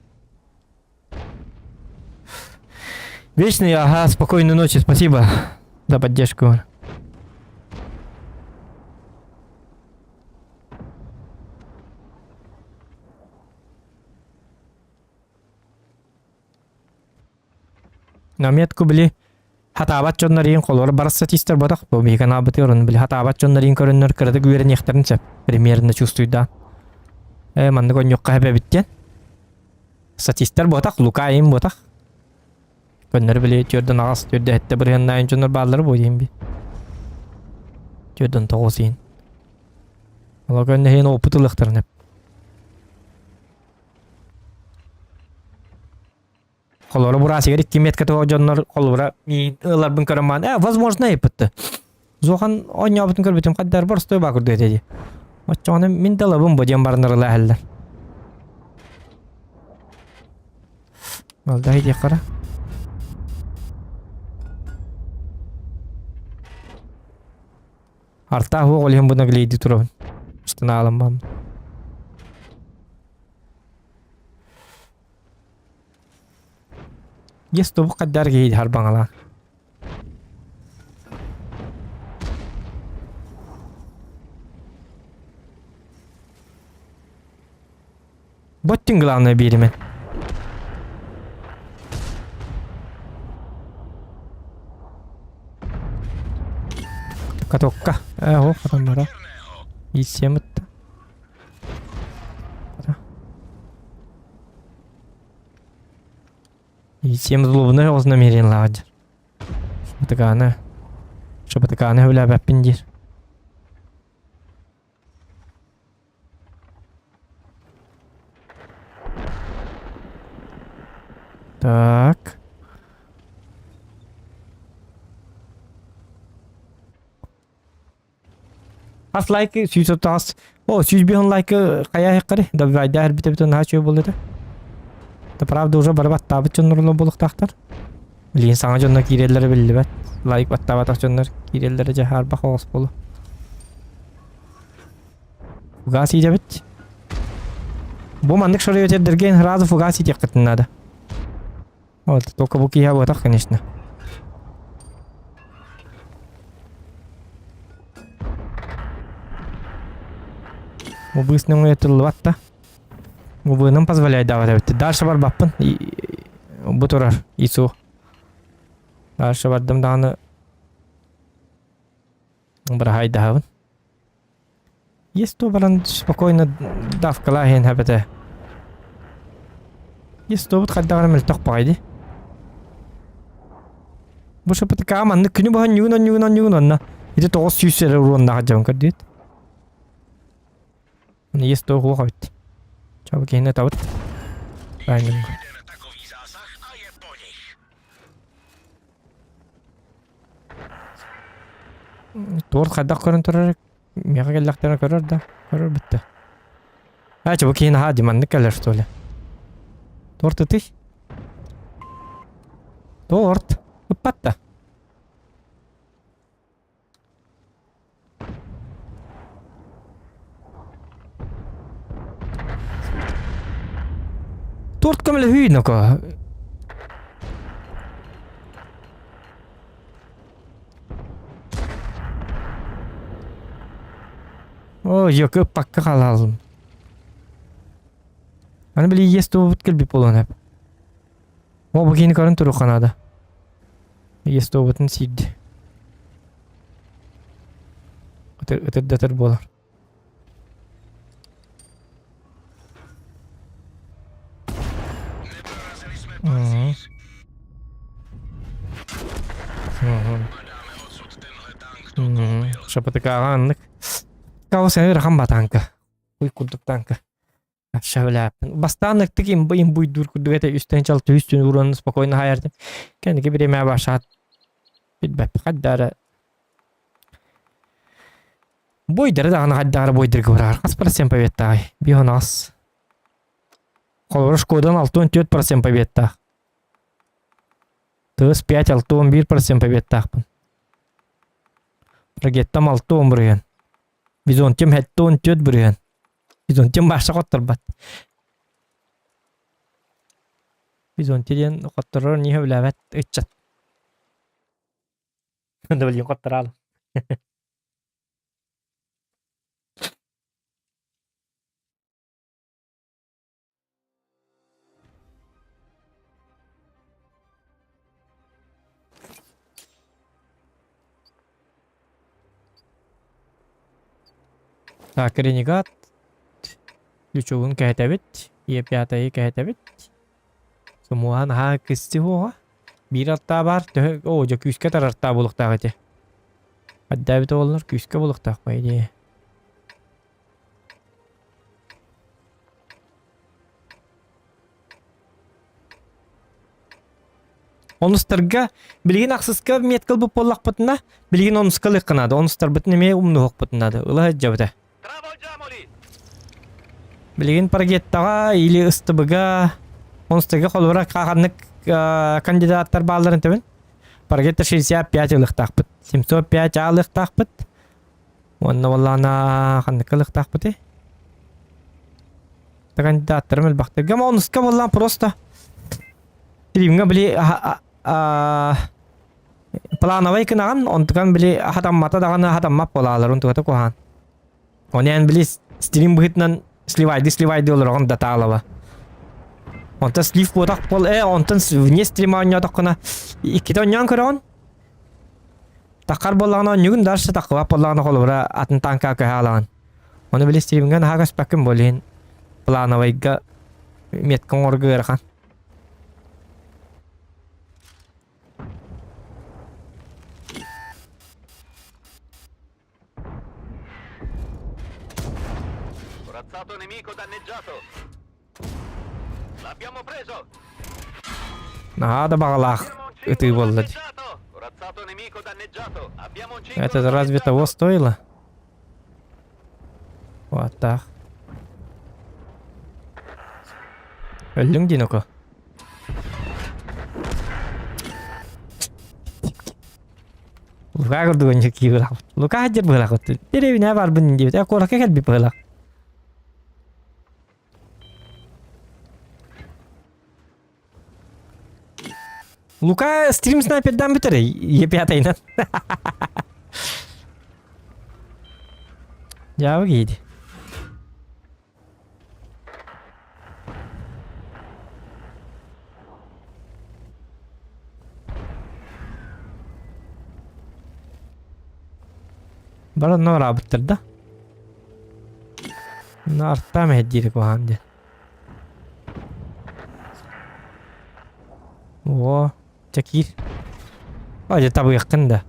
Вечный, ага, спокойной ночи, спасибо за поддержку. Наметку били хатаабат дьоннор иин холуор бар статистар ботах бу биһиги анаабытыгар ону били хатаабат дьоннор иин көрөннөр кыратык үөрэниэхтэрин сөп примерно чувствуйдаан э маннык онньуохха эбэбит диэн статистар буотах Лука иин буотах көннөрү били түөрдэн аҕас түөрдэ сэттэ бырыһыаннаайын дьоннор бааллара буо диэн би түөрдэн тоҕус иин олор көннөһүн опыт ылыахтарын эп Холобура бураасыгар икки метка тоҕо дьоннор холобура миин ыларбын көрөн маан э возможно ыйыппытты. Зохан оонньообутун көрбүтүм хаддар боростой баа курдук этэ дии. Оччоҕуна мин да ылабын бу диэн баран ырылаһаллар. Балдай диэххара. Артаах уох ол иһин бу наглейди турабын. Устунаалым бам. Дьэ стобу хаддар киһи харбаҥалаан. Боттин главное биэримэн. Катокка. Э, о, потом бара. Исемытта. Всем злобный оҕус намерениелаах дьар. Шабатыкааны Шабатыкааны сөбүлээбэппин диир. Так. Хас лайк 138. О, 105 лайкы хайа хеккари. Добивайда эрбите бүтүн наһаа үчүгэй буолла этэ. Да правда уже бары баттаабыт дьоннор буолуохтаахтар. Билигин саҥа дьоннор киирэллэрэ биллибэт. Лайк баттаабатах дьоннор киирэллэрэ дьэ хаарбах оҕус буолуо. Фугас иидэбит. Бу маннык шароветердэргэ сразу фугас иитиэххитин наада. Вот, только бу киһи буотах, конечно. Бу быыс нөҥүө тыллыбат да. Бу позволяет давать эбит. Дальше барбаппын. Бу турар. ИСУ. Дальше бардым даҕаны быраһайдаһабын. Есть то баран спокойно давкалаа иһэн хэбэтэ. Есть тобут хайдаҕына мөлтөх баҕай дии. Бу шапытыкаа маннык күнү быһа ньугун онньугун онньугун онно. Ити 900 эрэ уруоннаах дьон көрдүөт. Оны есть то хуох эбит. Чабы киһини табыт. Торт хайдах көрөн турар миэхэ кэллэхтэринэ көрөр да көрөр бүттэ. Аа чэ бу киһи наһаа диманнык кэлэр что ли? Торт ытый. Торт. Ыппат да. Торт көмөлөһүй ноко. О, ёкы пакка халалым. Аны били ес туобут кэлбит буолуон эп. О, бу киһини көрөн туруохха наада. Ес туобутун сиирди. Ытыр ытырдатар буолар. Мгм. Мгм. Мгм. Шапатыкааҕа аннык. Каос ыарахан батаанка. Уй курдук танка. Шавляпин. Бастаан ыктык имбы имбуйдуур курдук этэ үстэн чалты үстүн уран спокойно хаярдым. Кэнники биремэ башаат билбэп хаддара Бойдары даҕаны хайдаҕара бойдырга барар. Хас процент победтааҕый? Биһон ас. Холобур, Шкодан 64% победтаах. Тыс 5 61% победтаахпын. Ракеттам 60 бырыһыан. Бизонтим 74 бырыһыан. Бизонтим баша хотторбат. Бизонти диэн хотторор не сөбүлээбэт ыччат. Да билигин хоттораал. Так, ренегат. Ключевун кэһэтэбит. Е пятайы кэһэтэбит. Сумуһан аһаа кысти хуоҕа. Биир аттаа баар. Төһө... Оо, дьэ күүскэ тарартаа буолуохтаах ити. Аддээбит оҕолор күүскэ буолуохтаах по идее. Онустарга билигин ахсыска метка ылбыт буоллахпытына, билигин онуска ылыахха наада. Онустарбытын эмиэ умнуһуохпутун наада. Ыла сылдьабыта. Билигин Паргеттаҕа или ыстыбыга онустарга холобура ханнык кандидаттар баалларын тэбин. Паргетта 65 ылыахтаахпыт. 705 а ылыахтаахпыт. Уонна буоллаҕына ханнык ылыахтаахпытый? Кандидаттарым элбэхтэр. Гама онуска буоллаан просто Стримҥа били плановай кынаҕын, онтукан били хатаммата даҕаны хатаммат буолаалар, онтуката куһаан. Оны эн били стрим быһыытынан сливайды сливайды олороҕун датаалаба. Онтон слив буотах бол э онтон вне стрима оонньоотоххуна иккитэ оонньоон көрөҕүн. Таххар буоллаҕына оонньугун дальше таххыбат буоллаҕына холобура атын танка көһө алаҕын. Ону били стримҥа наһаа көспөккүн буол иһин плановайга метка оҥорго ыарахан. Наһаа да баҕалаах ытыы буолла дии. Это разве того стоило? Вот так. Өллүҥ дии ноко. Лука курдук ончу киирбилахпыт. Лука сылдьар быһылаахпыт. Дэриэбинэ барбын диэбит. Э, куоракка кэлбит быһылаах. Лука стрим снайпердан бүтэр Е5-айынан. Дьаабы киһиди. Бары онно бараабыттар да. Артаам эһэддиир куһаҕан диэн. О, чэ киир. О, дьэ табыаххын да.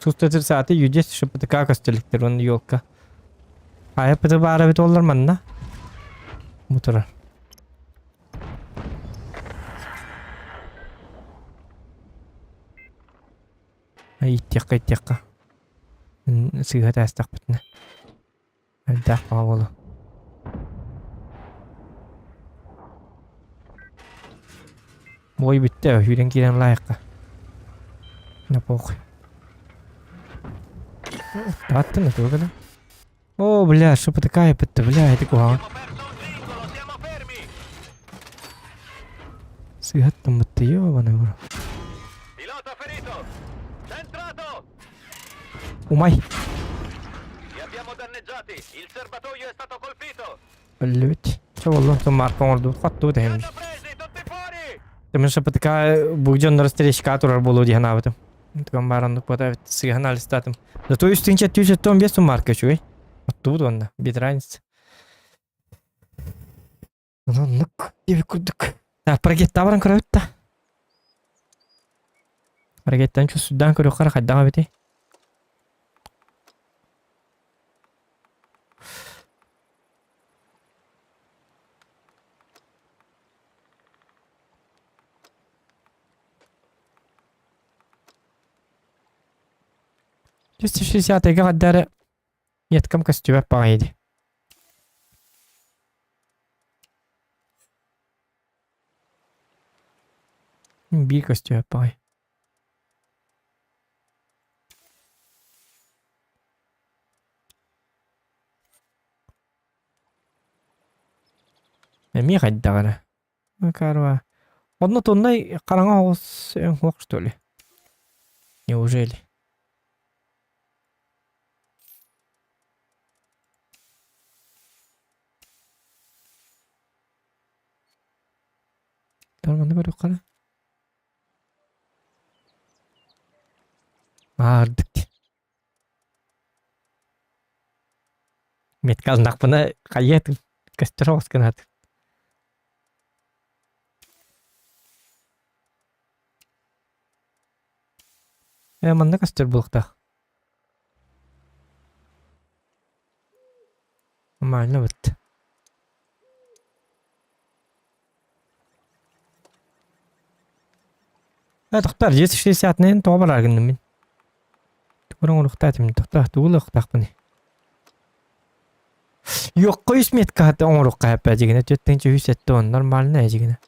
Тустатыр сааты юдес ШПТК көстөлүктэр уонна елка. Хайа ПТ баара эбит оллар манна. Бу турар. Иттиэххэ иттиэххэ. Сыыһа тээстэхпитинэ. Элбэх баҕа буолуо. Бой бүттэ, сүүрэн киирэн лайыққа. На похуй. Тааттын это выгода. О, бля, что такая бітті, бля, это куһаҕан. Сыһаттым бітті, ёбаный в рот. Умай. Өллүбүт. Чэ буоллун, марка оҥордубут, хаттыбыт эһэм. Мин ШПТК бу дьоннор встречка турар буолуо дии санаабытым. Туган баар оннук буота эбит сыыһан алистаатым. Зато үс тыһыынча 415 сум марка үчүгэй. Оттубут уонна без разницы. Оннук диэбит курдук. Так, ракеттаа баран көрөбүт да. Ракеттан чувствуйдаан көрүөххэ эрэ хайдах эбитий? 260-га хаддары Меткам көстүбэт баҕайы дии. Биир көстүбэт баҕайы. Эмиэ хайдах эрэ. Макарова. Онно туннай хараҥа оҕус өҥ что ли? Неужели? Манна көрүөххэ эрэ. Аардык. Метка алыннахпына хайыа этим. Көстөр оҕус гынаатым. Ээ, манна көстөр буолуохтаах. Нормально бытты. Ээ, тохтоор, 260 тоҕо барар гынным мин? Тугу оҥоруохтаатым, тохтоо, тугу ылыахтаахпыный? Йокко үс метка оҥоруохха сөп дьигинэ, 470 нормально дьигинэ.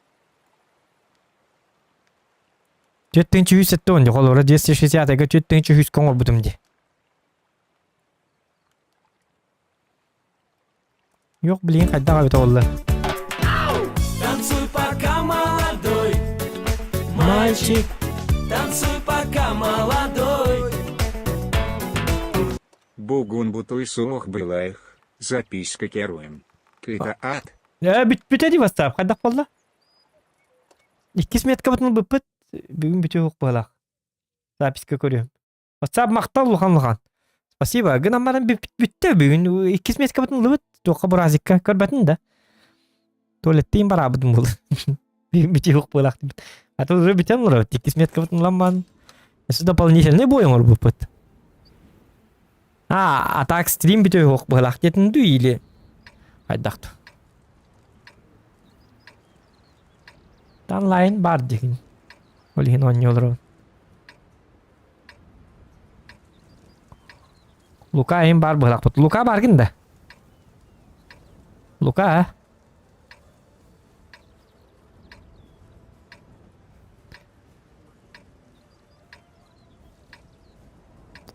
470 холобура 260-га 400 оҥорбутум дии. Yok билигин хайдах эбитэ буолла? Танцуй пока молодой, мальчик, танцуй пока молодой. Бугун бутуй суох былаих, записка керуем. Ты-то ад. Э, бүтпүтэ дии бастаап, хайдах буолла? Иккис меткабытын ылбыппыт, бүгүн бүтүө суох быһалаах. Записка көрүөм. WhatsApp махтал улахан улахан. Спасибо. Гынан баран бүттэ бүгүн иккис меткабытын ылыбыт. Туохха буразикка көрбөтүн да. Туалеттейин бараабытым был. Бүтүөх буолаахтыбыт. А то уже бүтэн олоробут. Иккис меткабытын ылан баран. Өссө дополнительный бой оҥорбуппут. А, а так стрим бүтүөх буолаах диэтин дуу или хайдах Онлайн бар дигин. Ол иһин оонньуу олоробун. Лука иһин баар быһалаахпыт. Лука бааргын да? Лука, а?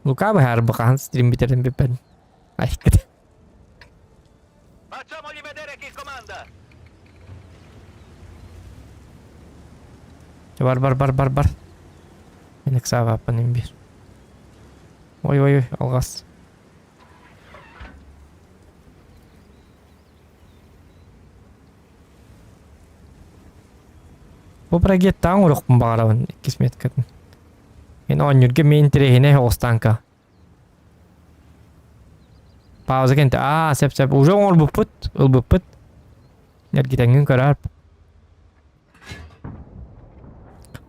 Лука быһаар бакаһан стрим бүтэрин бүппэн. Айкыт. Бар бар бар бар бар. Мен ыксаабаппын им бир. Ой ой ой алҕас. Бу прогеттаан оҥоруохпун баҕарабын иккис меткатын. Мен оонньуурга мин интэриэһинэй оҕустааҥка. Пауза кэнтэ аа сөп сөп уже оҥорбуппут ылбыппыт. Эргитэҥҥин көрөөр.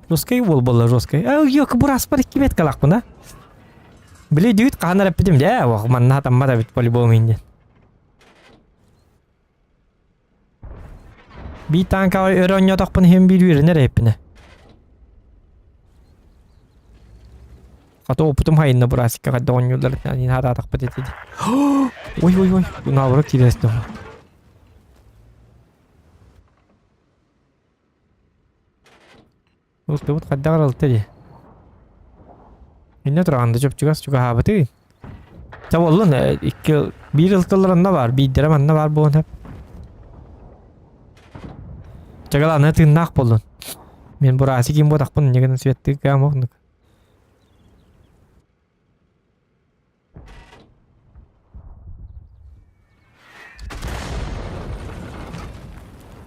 Жесткай уол буолла жесткай. Э ёк бураспар икки меткалаахпын а. Били дүйүт хаһан эрэппитим дьэ ох манна хатаммат эбит по-любому иннин. Биир таанкаҕа өрө оонньоотохпун иһин биир үөрэнэр эбиппинэ. Хата опытым хайынна бырасикка хайда оонньууллар хаатаатахпыт этэ дии. Ой ой ой, наоборот киирэн Ылтыбыт хайдах эрэ ылта дии. Иннэ тураҕын да чопчугас чугаһаабытый. Чэ буоллун, икки биир ылтыллар онно баар, биирдэрэ манна баар буолуон сөп. Чэ аны тыыннаах буоллун. Мин бураасы ким буотахпын, инньэ гынан светтыы кыам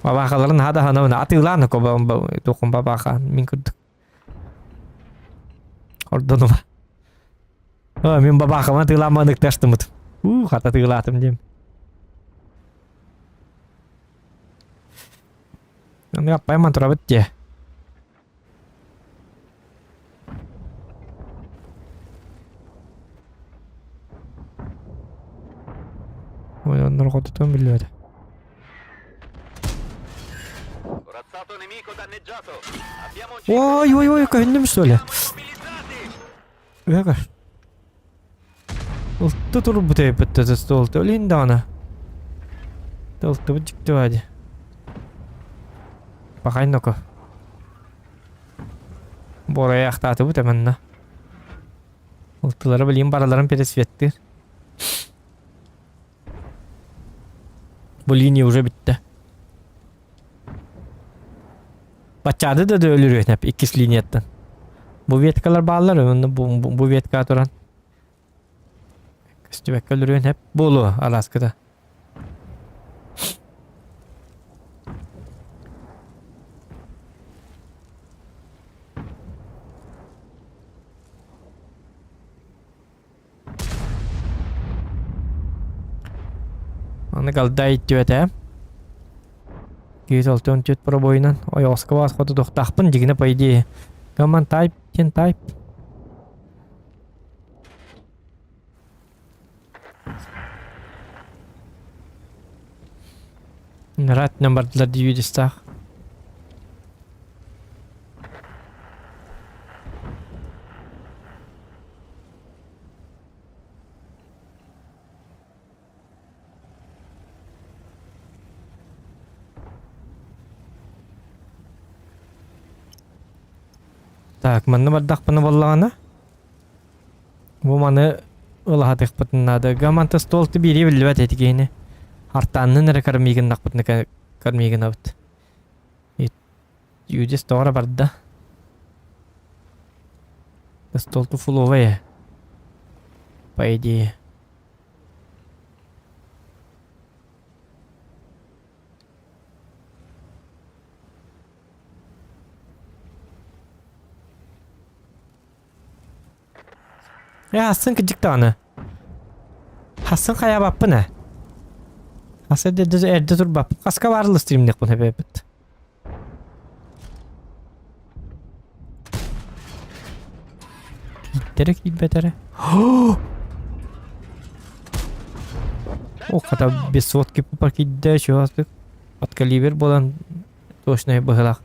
Бабаахаларын наһаа да аһынабын атыылаан туоххун бабааха мин курдук. Ордонума. О, мин бабаахабын атыылааммын ыкташтымыт. Уу, хата атыылаатым диэм. Аны аппайман турабыт дии. Ой, оннор хотутун биллибэтэ. Ой, ой, ой, көһүннүм что ли? Үһэ Ылты турбут эбит столты өлүн даҕаны. Ылтыбыт дьикти баadi. Пахай ноко. Буорайаахтаатыбыт эмэннэ. Ылтылары билигин барыларын пересветтир. Бу линия уже бүттэ. Баччаады да өлөрүөнэп иккис линияттан. Бу веткалар бааллар, онно бу, бу, бу ветка туран. Көстүбэккэ өлөрүөн эп буолуо араскыта. Аны Галдай түөтэ. 264 пробойунан ойоҕоско баас хоту тохтаахпын дьигинэ по идее. Гамман тайп тен тайп. Ратнан бардылар дии Так, манна бардахпына буоллаҕына бу маны ылаһатыахпытын наада. Гаманта стол биири биллибэт эти киһини. Артааннын эрэ кармигыннахпытына кармигынабыт. Юдис тоҕо барда. Стол фуловая. По идее. Ээ, астын кырдьык даҕаны. Хасын хайаабаппын ээ. Хас эрдэ эрдэ турбаппын. Хаска баарыл стримниэхпин эбэппит. Киирдэрэ киирбэтэрэ. О, хата без сотки покидда чувак. От калибр буолан точно быһылах.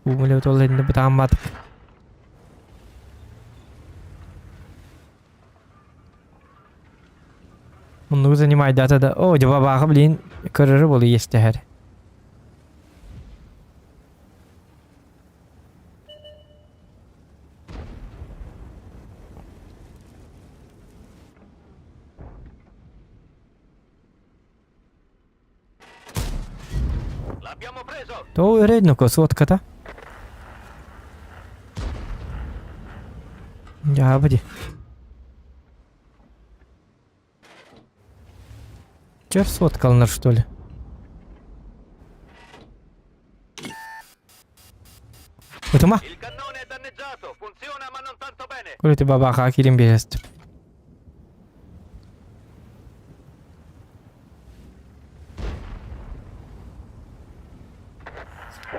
Умуле толленни бытаамматык. Оннугу занимайдаата да, о, дьэ бабааҕа билин көрөрө буолу иэстэһэр. Тоҕо өрөй ноко суотката? Дьаабы дии. Чер соткаланар что ли? Ытыма. Көрүтү бабаха киирин биэрэстим.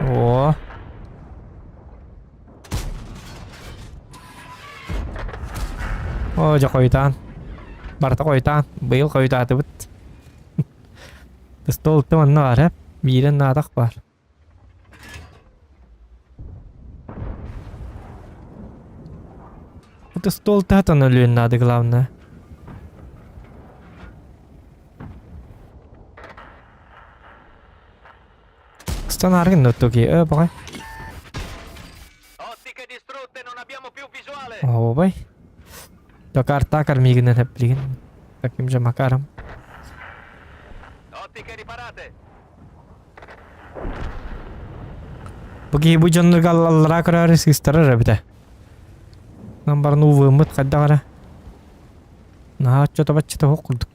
О. О, дьэ хойутаан. Барыта хойутаан. Быйыл хойутаатыбыт. Стол манна баар, э? Биирэн наадах баар. Это стол тата өлүөн надо главное. Станаргын нуттуки, э, баҕай. Ообай. Дакарта кармигинен хэплигин. Таким же макаром. Бу киһи бу дьоннорго аллараа көрөөрү сыыстарар эбитэ. Нам баран уувыыммыт хайдах эрэ. Наһаа оччото-баччата суох курдук.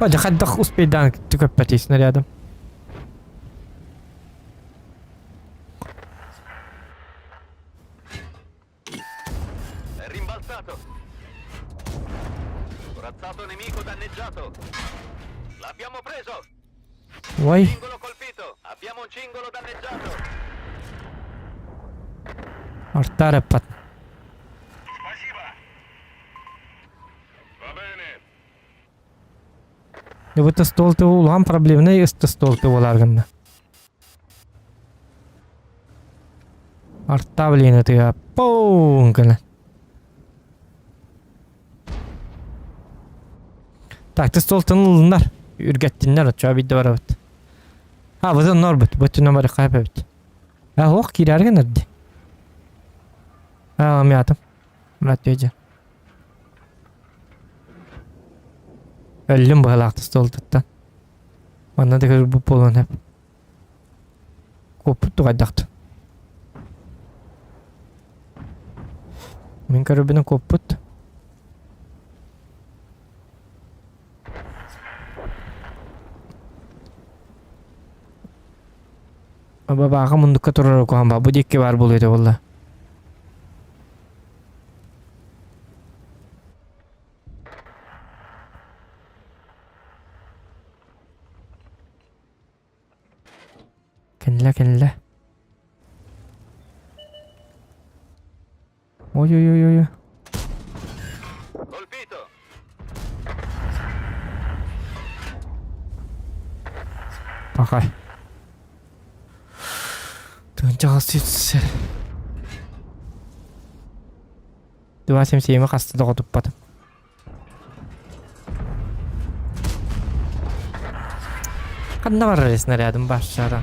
Дьэ хайдах успейдаан түкөппөтүй снарядом. Ой. Артар эппат. Дебыта стол ты улахан проблемный ысты стол ты болар гынна. Арта блин это поун гына. Так, ты стол тынылыннар. Үргэттиннер, оччоҕо биирдэ барабыт. А, бытын норбут, бытын номер хайпабыт. А, ох, киирэргин эрди. А, мятым. Мратведжа. Өллүм быһалаахты стол туттан. Манна да көрбүт буолуон сөп. Куоппут тугайдахтын. Мин көрөрбүнэн куоппут. Бабааҕа мундукка турар куһаҕан баа. Бу диэки баар буолуо этэ буолла. Кэллэ, кэллэ. Ой-ой-ой-ой. Пахай. Тыынчаҕа сүтсэр. 277 хаста да хотуппатым. Ханна барар снарядым башшара.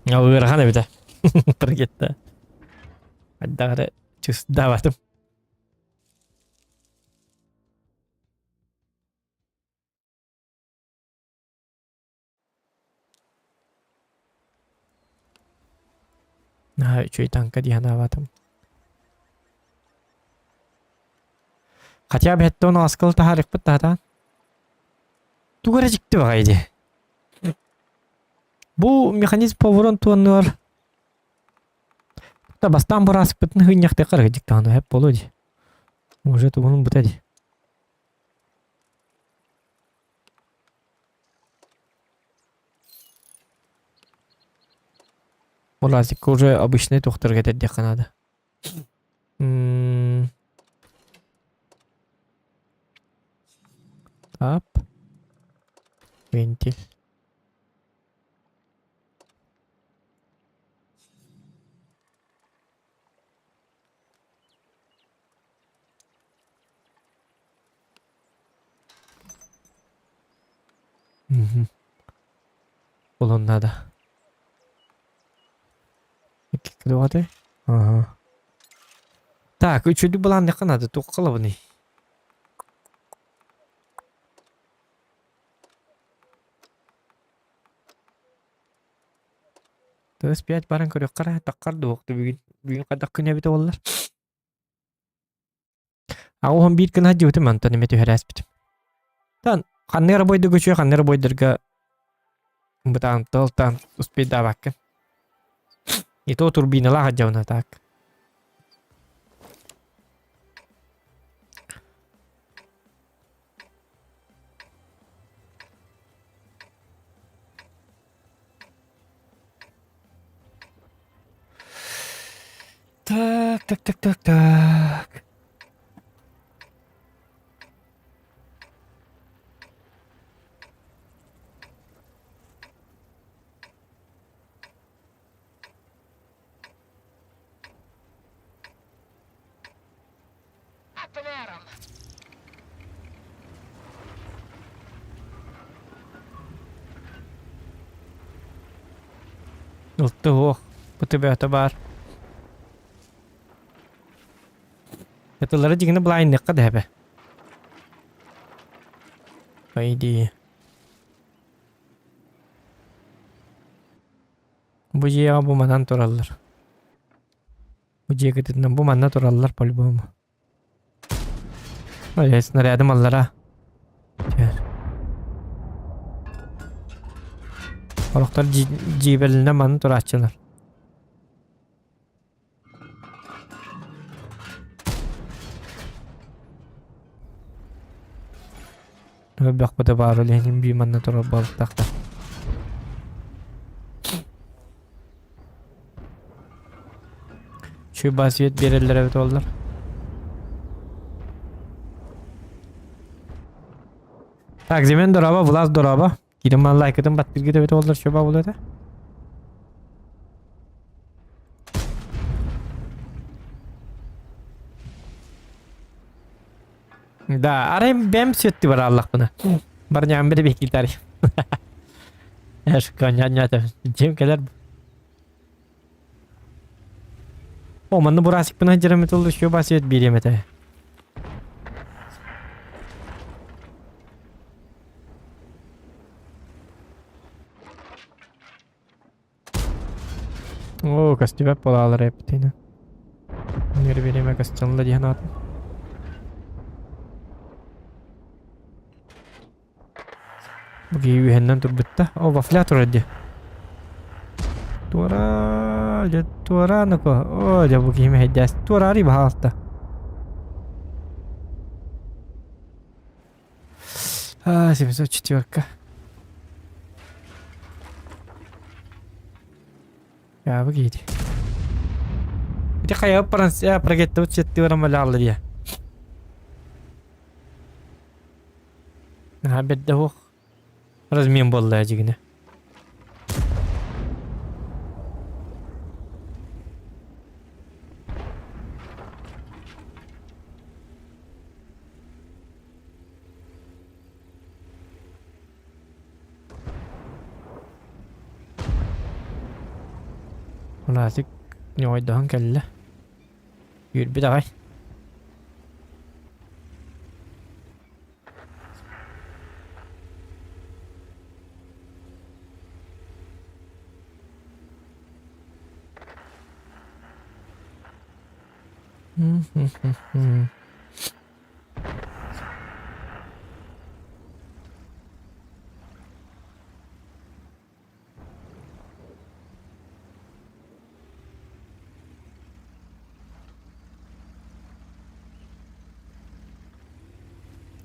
Ыарахан эбитэ. Таргетта. Хайдах эрэ чувствоватым. Наһаа үчүгэй таҥка дии санаабатым. Хотя бы хэттон аскыл таһаарыкпыт таһатаан. Тугу эрэ дьикти баҕайы дии. Бу механизм поворон туоннугар Та бастаан бырааспытын хынньахтыахха эрэ дьиктаҕына сөп буолуо дии. Уже тугунун быта дии. Буразикка уже обычный туохтарга этэрдиэххэ наада. М Тап. Вентиль. Мгм. Булуон наада. Икки Ага. Так, үчүгэй былаанныахха наада. Туохха ылабыный? Тыас пять баран көрүөххэ эрэ, таххар дуох бүгүн бүгүн хайдах күн эбитэ буоллар. Аҕа биир гына сылдьыбытым, онтон эмиэ түһэрээспитим. Тан ханнык эрэ бойдуга үчүгэй, ханнык эрэ бойдорго бытаан тыл-таан успейдаабаккын. И то турбиналаах сылдьабын так. Так, так, так, так, так. Ылты суох, бу баар. Этылары дьиҥинэ былаайыныахха да эбэ. По идее. Бу дьиэҕэ бу манан тураллар. Бу дьиэ кытытынан бу манна тураллар по-любому. Ой, снарядым аллара. Түһэр. Олохтор дьиибэлинэ манна турааччылар. Өлбөхпүтэ баар үлэһин бии манна турар буолтахтар. Чуй свет биэрэллэр эбит буоллар. Так, Земен дороба, Влас дороба. Кирим лайкытын баттыргыт эбит буоллар чуба буолуо этэ. Да, арай бэм сүөттү барааллахпына. Барньаам били бихкитари. Эш, коня Дьим кэлэр. О, манна бурасикпына дьэрэмит ол еще ба свет бириэм этэ. Оо, көстүбэт буолаалар эппитинэ. Ныр бириэмэ көстөнлө диэн аатын. Бу киһи үөһэннэн турбутта. О, вафля турар дии. Туора, дьэ туора ноко. О, дьэ бу киһи мэһэйдээс. Туораарый баһаалта. А, 704. Яабы киһити. Ити хайа парансия прогеттабыт сетти баран балаалла дия. Наһаа бэрдэ суох. Размен буолла дьигинэ. Мунасик ньоҕойдоһон кэллэ. Үөрбүт аҕай.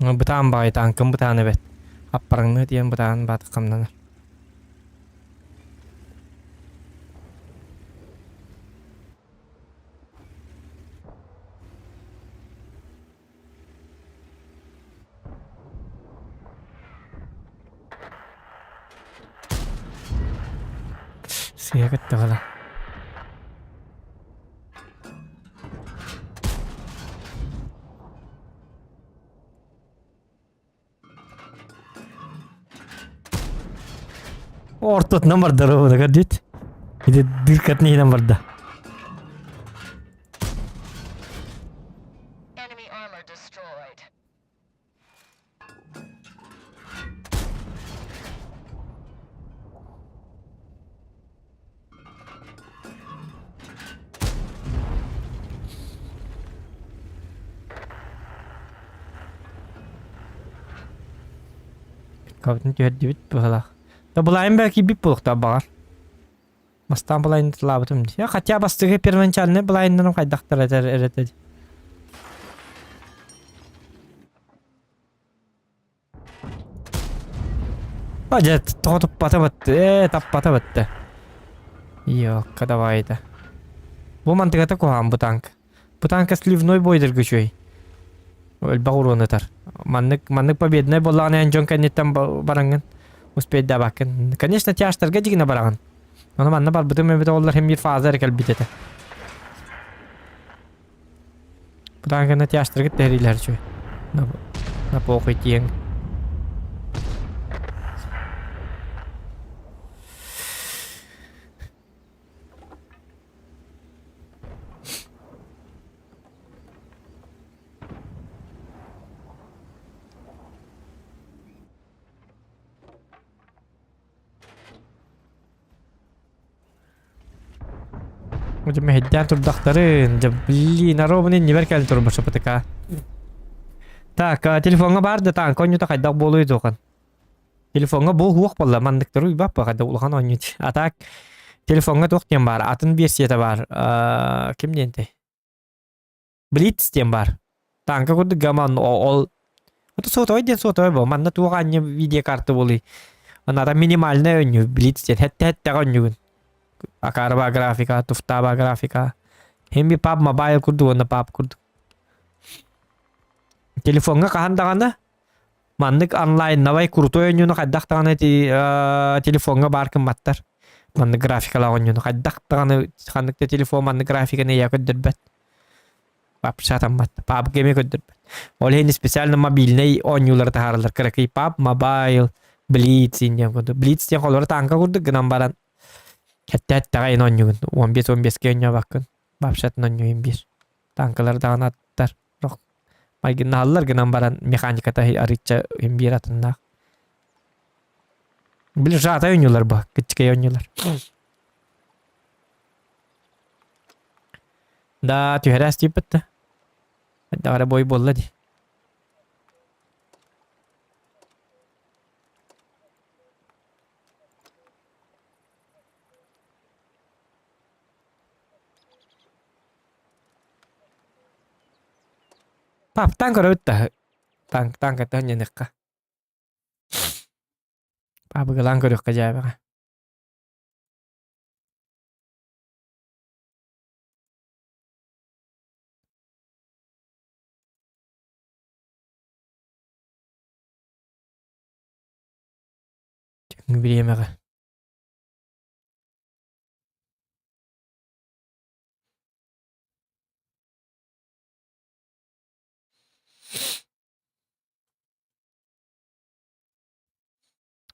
Бытаан баҕайы тааҥкам бытаан эбэт. Аппараҥныы тиийэн бытаан баатык хамнанар. Сыыһа көттөҕө Ортотунан барда ровно дит. Ити дыркатын иһинэн барда. Кабытын түһэрдибит быһалаах. Да былайын бää киирбит буолуохтаах баҕар. Бастаан былайын тылаабытым дии. Хотя бастакы первоначальный былайыннарым хайдахтар этэр эрэтэ. А дьэ тоҕо туппата бытты ээ таппата бытты. Ёкка давай-то. Бу мантыгата куһаҕан бу танк. Бу танка сливной бойдарга үчүгэй. Элбэх уруон ытар. Маннык маннык победнай буоллаҕына эн дьон кэнниттэн бараҥҥын успейдаабаккын. Конечно, тяжтарга дьигинэ бараҕын. Ону манна барбытым эбит оҕолор хем биир фаза эрэ кэлбит этэ. Бу танканы тяжтарга тэһэриилэр үчүгэй. На, на похуй тиэҥ. Дьэ мэһэйдээн турдахтарын, дьэ блин, аробун иннибэр кэлэн турбут ШПТК. Так, телефоҥҥа баар да таанка оонньуута хайдах буолуой дуохан? Телефоҥҥа бу уһуох буолла, манныктары уйбаппа хайда улахан оонньуу. А так телефоҥҥа туох диэн баар, атын версията баар. Ким диэнтэй? Блиц диэн баар. Танка курдук гаман ол Это сотовай диэн сотовай бу. Манна туох анньа видеокарта буолуй. Аната минимальная оонньуу Блиц диэн. Хэтте-хэттэҕэ оонньуугун. Акаарба графика, туфтааба графика. Хем би паб мобайл курдук уонна паб курдук. Телефоҥҥа хаһан даҕаны маннык онлайновай крутой оонньууну хайдах даҕаны телефоҥҥа баар гымматтар. Маннык графикалаах оонньууну хайдах даҕаны ханнык да телефон маннык графиканы эйэ көрдөрбөт. Вообще атаммат. PUBG эмиэ көрдөрбөт. Ол иһин специально мобильнай оонньуулары таһаараллар. Кыракый PUBG, Mobile, Blitz диэн курдук. Blitz диэн холоро танка курдук гынан баран хэттээттэҕэ ин оонньуугун. 15-15 оонньообаккын. Вообще оонньууйун биир. Танкалар даҕаны аттар. Майгыннаһаллар гынан баран механиката арыычча биир атыннаах. Били жаата оонньуулар бу, кыччыкай оонньуулар. Да, түһэрээс тиийбит да. Хайдах эрэ бой буолла дии. Паптан көрөбүт да танк танкаттан ньаныахха. Паабыгалаан көрүөххэ дьээбэҕэ. Бириэмэҕэ.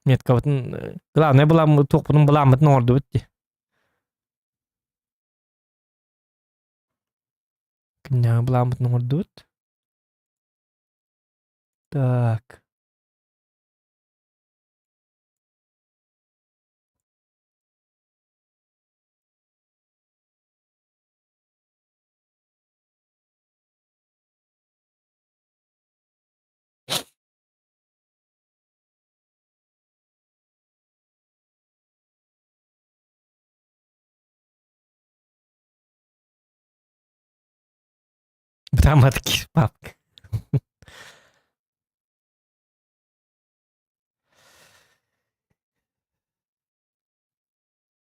Меткабытын главное былааммыт туохпутун былааммытын оҥордубут дии. Күннээҕи былааммытын оҥордубут. Так. Бытаамматык папка.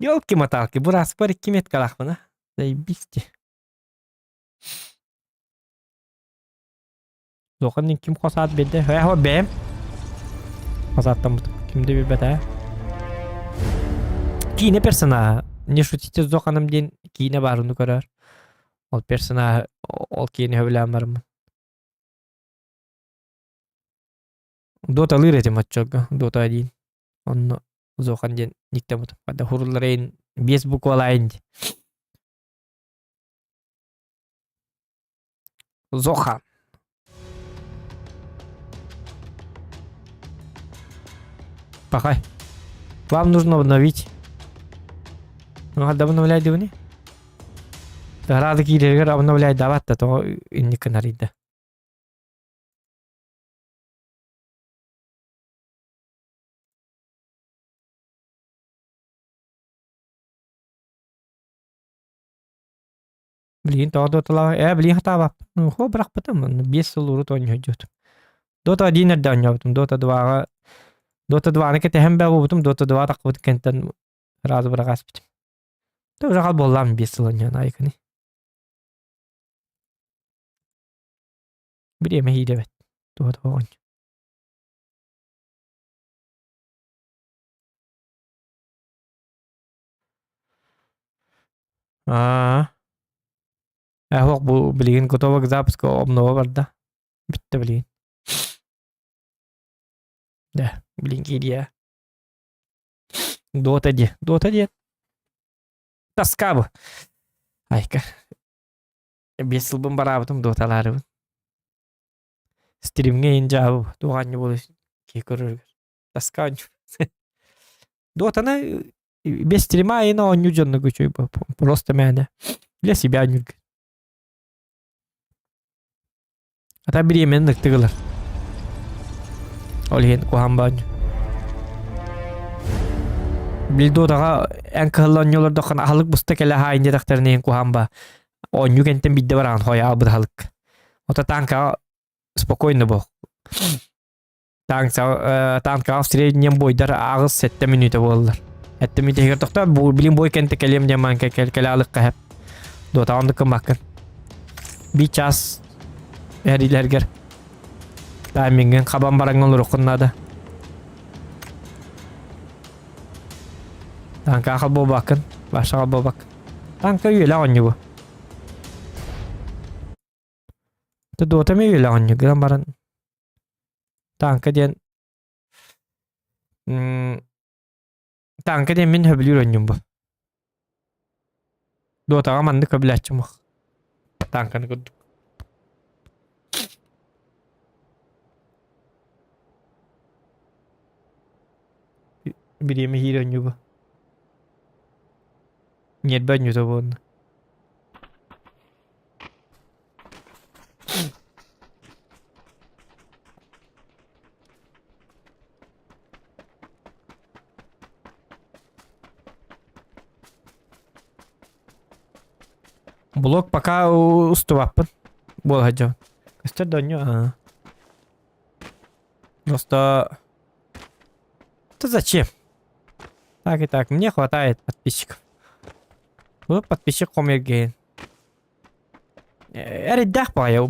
Ёлки-моталки, бу распар икки меткалаахпын а. Заебись ти. Зохан ким хос аат биэрдэ? Ээ, бэйэм. Хос ааттаммытым. Ким да билбэт ээ. Киинэ персонажа. Не шутите с Зоханом диэн киинэ баар ону көрөр. Ол персонажы ол киинэ сөбүлээн бараммын. Доталыыр этим оччолго, Дота 1. Онно Зохан диэн никтаммытым. Хата хурулларайын биэс буквалаайын дии. Зохан. Пахай. Вам нужно обновить. Ну, обновляй дивни. Рады киирэригэр обновляй дават да тоҕо инник гынарыйда. Билигин тоҕо доталаах ээ билигин хатаабаппын. Хо бырахпытым онно биэс сыл урут оонньоһдьутум. Дота 1 эрдэ оонньообутум. Дота 2-ҕа Дота 2-ны кэтэһэн бөҕүбүтүм. Дота 2 таххыбыт кэнтэн сразу быраҕаспытым. Тоже хал буоллаам биэс сыл оонньоон айыкыны. Бириэмэ иирэбэт. Туһа туһа оонньуу. Аа. Эһох бу билигин готово к запуску обнова барда. Бүтте билигин. Да, билигин киириэ. Дота диэ. Дота диэ. Тоска бу. Айка. Биэс сылбын бараабытым доталаарыбын. Стримҥэ иһин дьаабы туох анньы буолуо киһи көрөрүгэр. Тоска оонньуу. Дотаны без стрима айын оонньуу дьонно үчүгэй просто мээнэ для себя оонньуурга. Ата бириэмэни ныктыгылар. Ол иһин куһаҕан баанньу. Били Дотаҕа эн кыһылла оонньуулардаххына аһылык буста кэлэ хаайын диэтэхтэринэ иһин куһаҕан баа. Оонньуу кэнтэн биирдэ бараҕын хойаал быт аһылык. Ото танкаҕа спокойно буол. Танкаҕа в среднем бойдар аҕыс сэттэ мүнүүтэ буоллар. Сэттэ мүнүүтэ тохтоо билин бой кэнтэ кэлиэм диэн маан кэл кэлэ алыкка хэп. Дотаҕа оннук гыммаккын. Биир час эриилэргэр таймингын хабан бараҥҥын олоруоххун наада. Танка хал буолбаккын, баша хал буолбаккын. Танка үйэлээх оонньуу бу. Дота эмиэ үйэлээх оонньуу гынан баран Тааҥка диэн Тааҥка диэн мин сөбүлүүр оонньуум бу. Дотаҕа маннык көбүлээччим суох. Тааҥканы курдук. Бириэмэ иһиир оонньуу бу. Ньиэрбэ оонньуута буолла. Блок пока устубаппын. Буола сылдьабын. Көстөр да оонньуу аа. Просто... Это зачем? Так и так, мне хватает подписчиков. Бу подписчик хомуйар Эрэйдээх баҕайы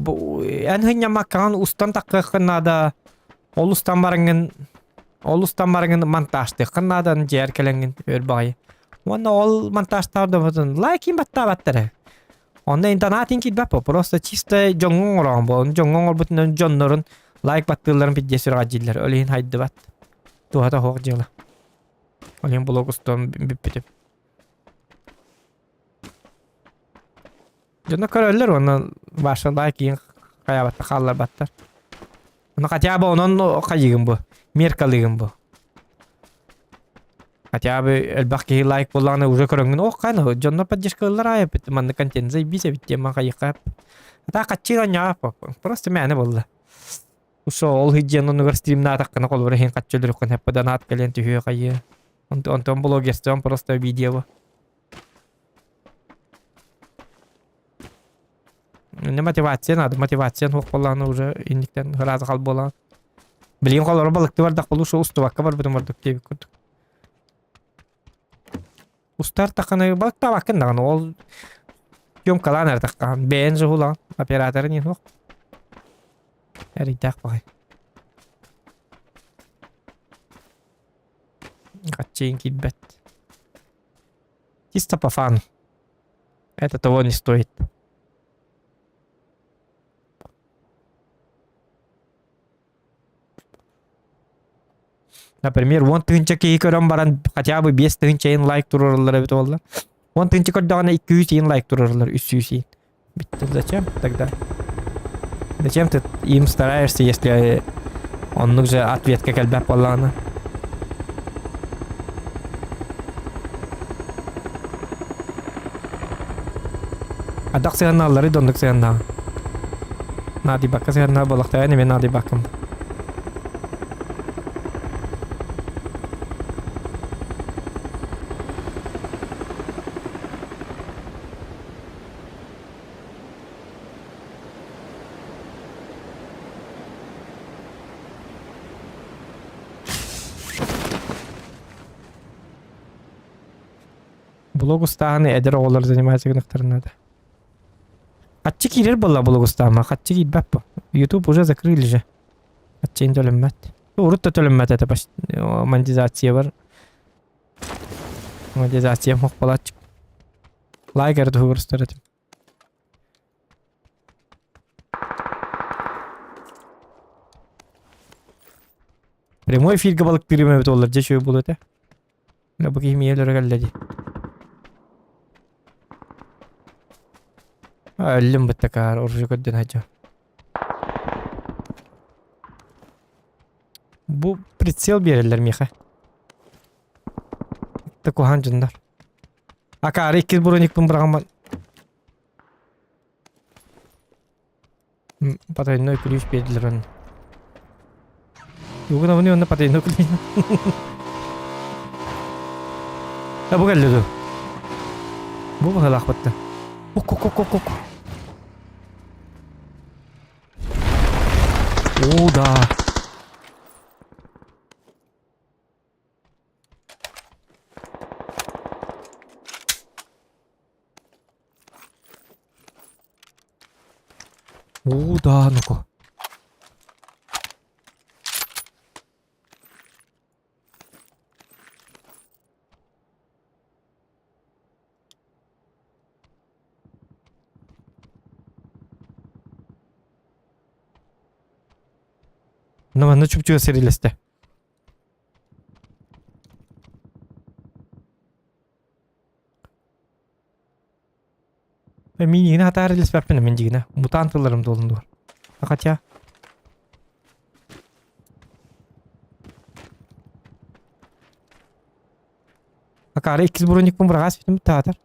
эн һынньаммаккаҕын устан таххыаххын наада ол устан бараҥҥын ол устан бараҥҥын монтажтыаххын наада дьиэр кэлэҥҥин өр баҕайы уонна ол монтажтаах да лайкин баттаабаттар ээ онно интонатын киирбэт просто чисто дьоҥҥо оҥороҕун буолан дьоҥҥо оҥорбутунан дьоннорун лайк баттыылларын пиздец сүрэҕэлдьииллэр ол иһин хайдыбат туһата суох дьыала ол иһин блог устан бүппүтүм Дьоно көрөллөр уонна Ваша лайк иин хайаабаттар хаалларбаттар. Ону хотя бы онон хайыгын бу, меркалыгын бу. Хотя бы элбэх киһи лайк буоллаҕына уже көрөҥҥүн ох хайна дьонно поддержка ыллар аайы маннык контент заебись эбит диэн хайыхха. Ата хаччыыр онньоҕо просто мээнэ буолла. Усо ол хидьиэн оннугар стримнаатаххына холобура иһин хаччы өлөрүххүн хэппэ донат кэлэн түһүө хайыы. Онтон блогерством просто видео бу. Не мотивация надо, мотивация суох буоллаҕына уже инниктэн ыраас хал буолаҕын. Билигин холоро балыкты бардах болуу устубакка барбытым ордук диэбит курдук. Устар таххана балыктаабаккын даҕаны ол съемкалаан эрэ таххаҕын бэйэн суһулаҕын операторын иһин суох. Эрэйдээх баҕайы. Хаччыйын киирбэт. Чисто по фану. Это того не стоит. Например, 10 тыһыынча киһи көрөн баран хотя бы 5 тыһыынча иһин лайк туруораллар эбит буолла. 10 тыһыынча көрдөҕүнэ 200 иһин лайк туруораллар, 300 иһин. Бүттэ зачем тогда? Зачем ты им стараешься, если оннук же ответка кэлбэт буоллаҕына? Адах сыһаннааллары да оннук сыһаннаа. Наадыйбакка сыһаннаа буоллахтара эмиэ наадыйбаккын. Блог устааһыны эдэр оҕолор занимаются гынахтарын наада. Хаччы киирэр буолла блог устаама, хаччы киирбэт бу. YouTube уже закрыли же. Хаччыын төлөммөт. Урут да төлөммөт это монетизация бар. Монетизация мох балаччык. Лайк эрэ туһугар устар этим. Прямой эфиргэ балыктыырым эбит буоллар дьэ үчүгэй буолуо этэ. Бу киһи миэхэ өлөрө кэллэ дии. Өллүм быттакаар, оружие көрдөн сылдьа. Бу прицел биэрэллэр миэхэ. Куһаан дьоннор. Акаары иккис броникпын быраҕаммын. Потайной ключ биэрдилэр онно. Угун онно потайной ключ. А бу кэллэ дуо? Бу быһалаахпытта. Ок-ок-ок-ок-ок. О, да. Оо да, ну-ка. Ну, манна чупчуга сэрилэстэ. Миигин хатаар илиспэппин мин дьигинэ. Мутант ыларым дуолун дуо. Хотя... Акаары иккис броникпын быраҕаас бүтүм таатар.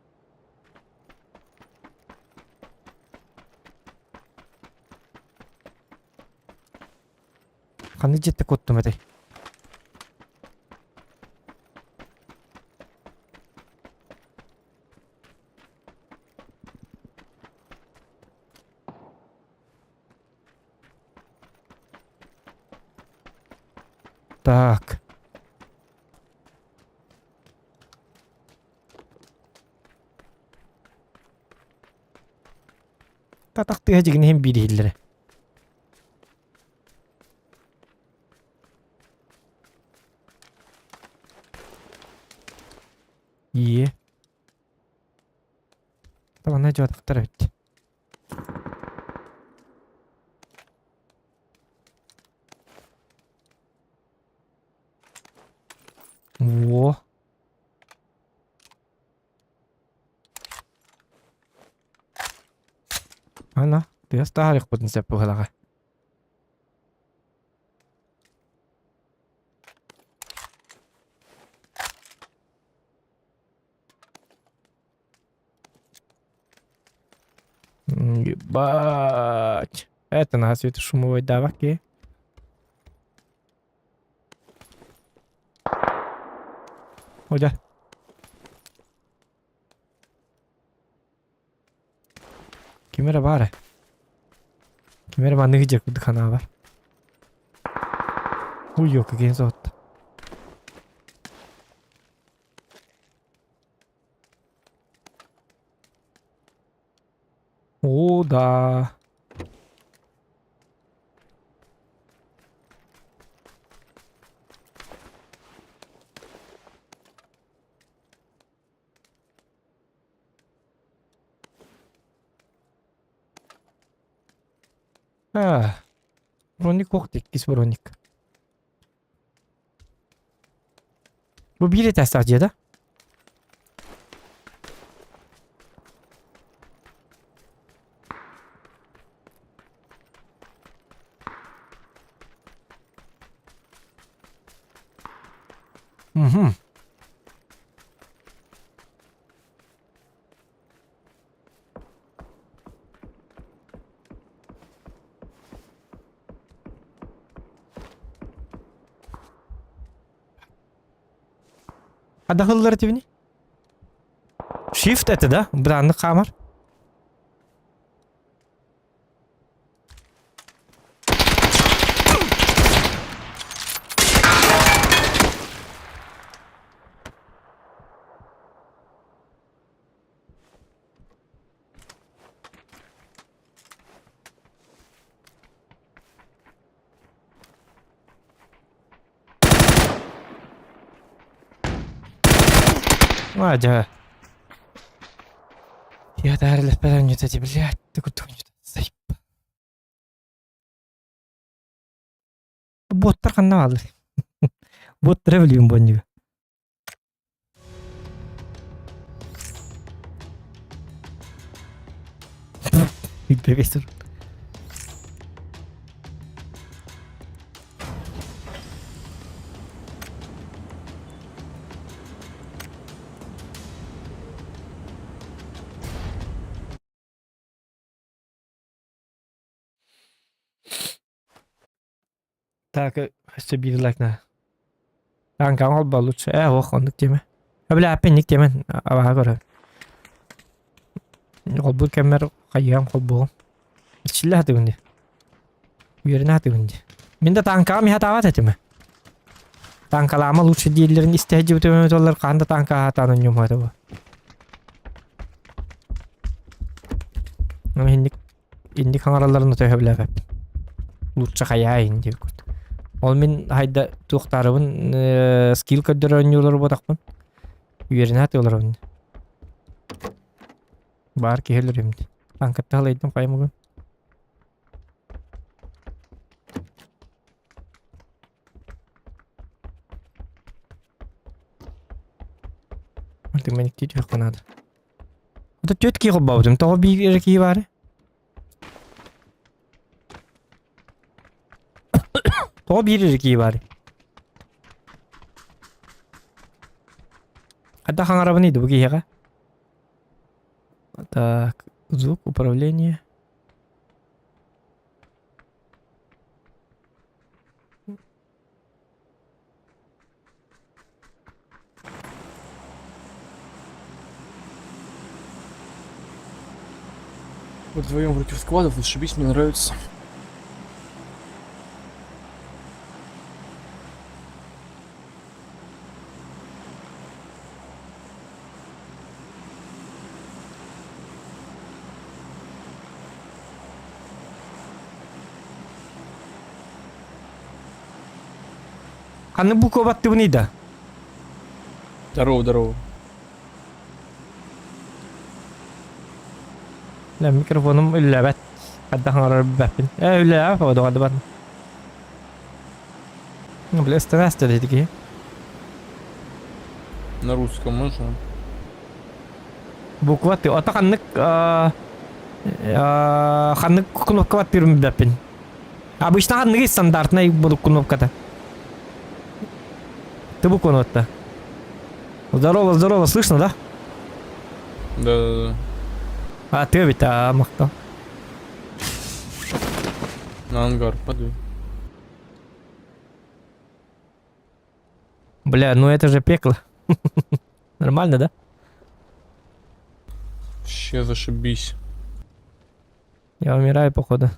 Ханнык дьиэттэ куоттум этэй? Так. Татах тыаһа дьигин иһин биир иһиллэрэ. Ие. Табанна дьуотахтар эбит. Во. Ана, тыас таһаарыахпытын сөп быһалаҕа. Ебать. Это на светошумовой давки. Одя. Ким эрэ баар ээ. Ким эрэ маннык дьэ курдук санаа бар. Уй, киһи соһутта. О, да. А, броник ох иккис броник. Бу биир этээстээх дьиэ да? Угу. Адаһыллар этибини? Shift это да? Бранны хамар. А, дьэ. Я таарыласпатам эти, блядь, ты куда заеб. Боттар ханна бааллар? Боттары билиим бонньуга. Билбэбэс Так, өссө биир лайк на. Таҥкаҕа холбоо лучше. Ээ, ох, оннук диэмэ. Бля, аппенник диэмэн, абаһа көрө. Холбуур кэммэр хайыам холбуоҕум. Ичиллэ сатыыбын дии. Үөрэнэ сатыыбын дии. Мин да таҥкаҕа миэхэ таабат этим. Таҥкалаама лучше дииллэрин истэ сылдьыбытым эбит буоллар хаһан да таҥкаҕа сатаан онньуом этэ буо. Инник инник хаҥаралларын өтө сөбүлээбэппин. Лучше хайаа иһин диэбит курдук. Ол мин хайда туохтаарыбын скилл көрдөрөр оонньуулар буотахпын. Үөрэнэ сатыыларбын. Баар киһи өлөрүм дии. Таҥкатта халайдым хайа мугун. Артык мэниктии түһүөххэ наада. Ото түөрт киһи холбообутум. Тоҕо биир эрэ киһи баары? Тоҕо биир эрэ киһи баары? Хайдах хаҥарабыный да бу киһиэхэ? Так, звук, управление. Вот вдвоем против сквадов, зашибись, мне нравится. Ханнык буква баттыбыный да? Здорово, здорово. Лэ микрофонум үллэбэт. Хайдах оҥорор билбэппин. Ээ үллээбэт оҕо бар. Бля, СТНС деді киһи. На русском можно? Буква ты. Ото ханнык ханнык кнопка баттыырын билбэппин. Обычно ханныгы стандартный будут кнопката. Ты букву отта. Здорово, здорово, слышно, да? Да-да-да. А, ты ведь, а, махтал. На ангар падаю. Бля, ну это же пекло. Нормально, да? Вообще зашибись. Я умираю, походу.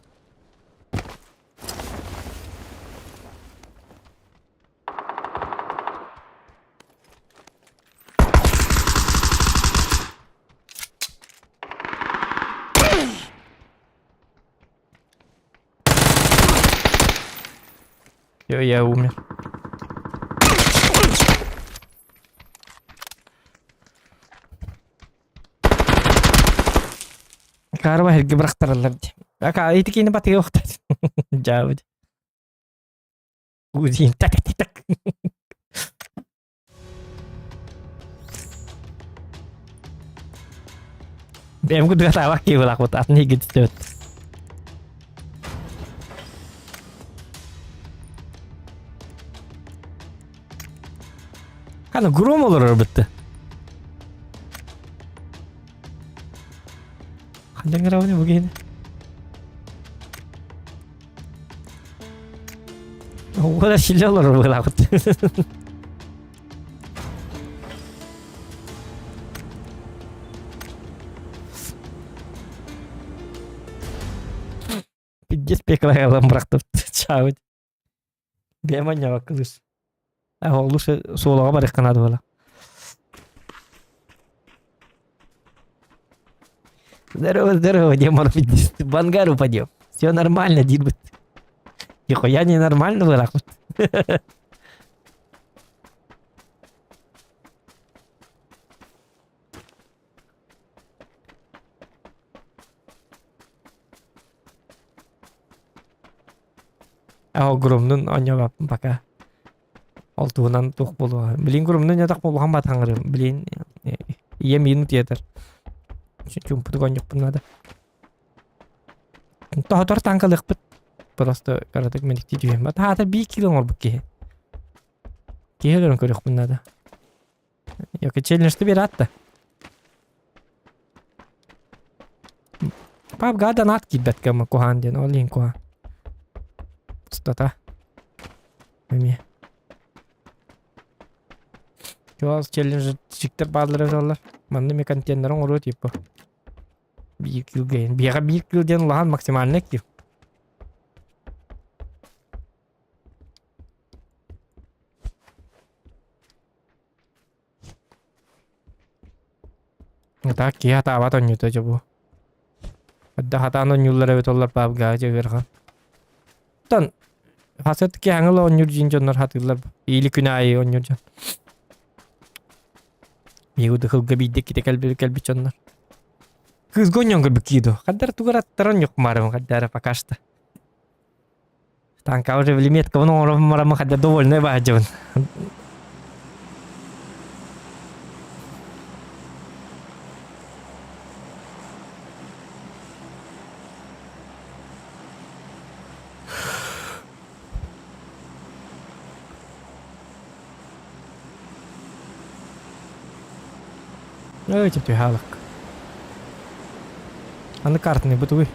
Всё, я умер. Карва эргэ бырахтараллар дии. Ака ити киини батыга охтар. Дьаабыт. Узин так так так. Бэйэм курдук атаабак киһи буолаахпыт, атын иһигит истэбит. Хана гром олорор бытты. Хандан грауны бу киһини? Уола силе олорор буолаахпыт. Пиздец пеклаялан бырахтым. Чаабыт. Бэйэм анньабакка кылыс. Лучше суолаҕа барыахха наада буола. Здорово, здорово, Демон, в ангар упадем. Все нормально, дирбит. Нихуя не нормально вырахут. Огромнун онньобаппын пока. Ол туһунан туох буолуо. Билин громнун ятах буолухан батаҥырым. Билин ийэм миин утуйатар. Чумпутук онньукпун надо. Тоһотор танкалыахпыт. Просто кыратык мэниктии түһүөм. Хаата биир кило оҥорбут киһи. Киһи өлөрөн көрүөхпүн наада. Йоки челленджты бератта. Пап донат киирбэт кыама куһаан диэн ол иһин куһаан. Пустота. Эмиэ. Чугас челленджиктер бааллар эбит Манна эмиэ контейнер оҥоруо типа. Биир килл диэн. Биэҕэ биир килл диэн улахан максимальный килл. Так киһи хатаабат оонньуута дьэ бу. Эрдэ хатаан оонньууллар эбит оллар пабга дьэ ыарахан. Оттон хасыт киһи оонньуур дьиин дьоннор хатыыллар. Или күн аайы оонньуур дьон. Биһиги кылга биирдэ ките кэлбит кэлбит дьоннор. Кыызга оонньоон көрбүт кии дуо? Хаддар тугар аттаран ньукмаарым хаддара пока что. Танка уже лимиткабын оҥоробун бараммын хадда довольный баһадьыбын. Ой, түһаалык. Аны картаны бутугуй.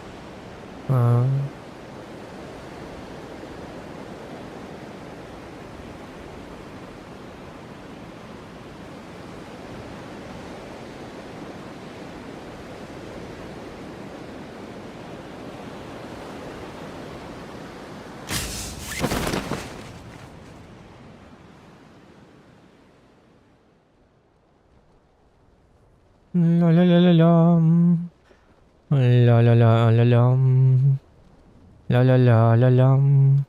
Ля-ля-ля-ля-лям. Ля-ля-ля-ля-лям. Ля-ля-ля-ля-лям.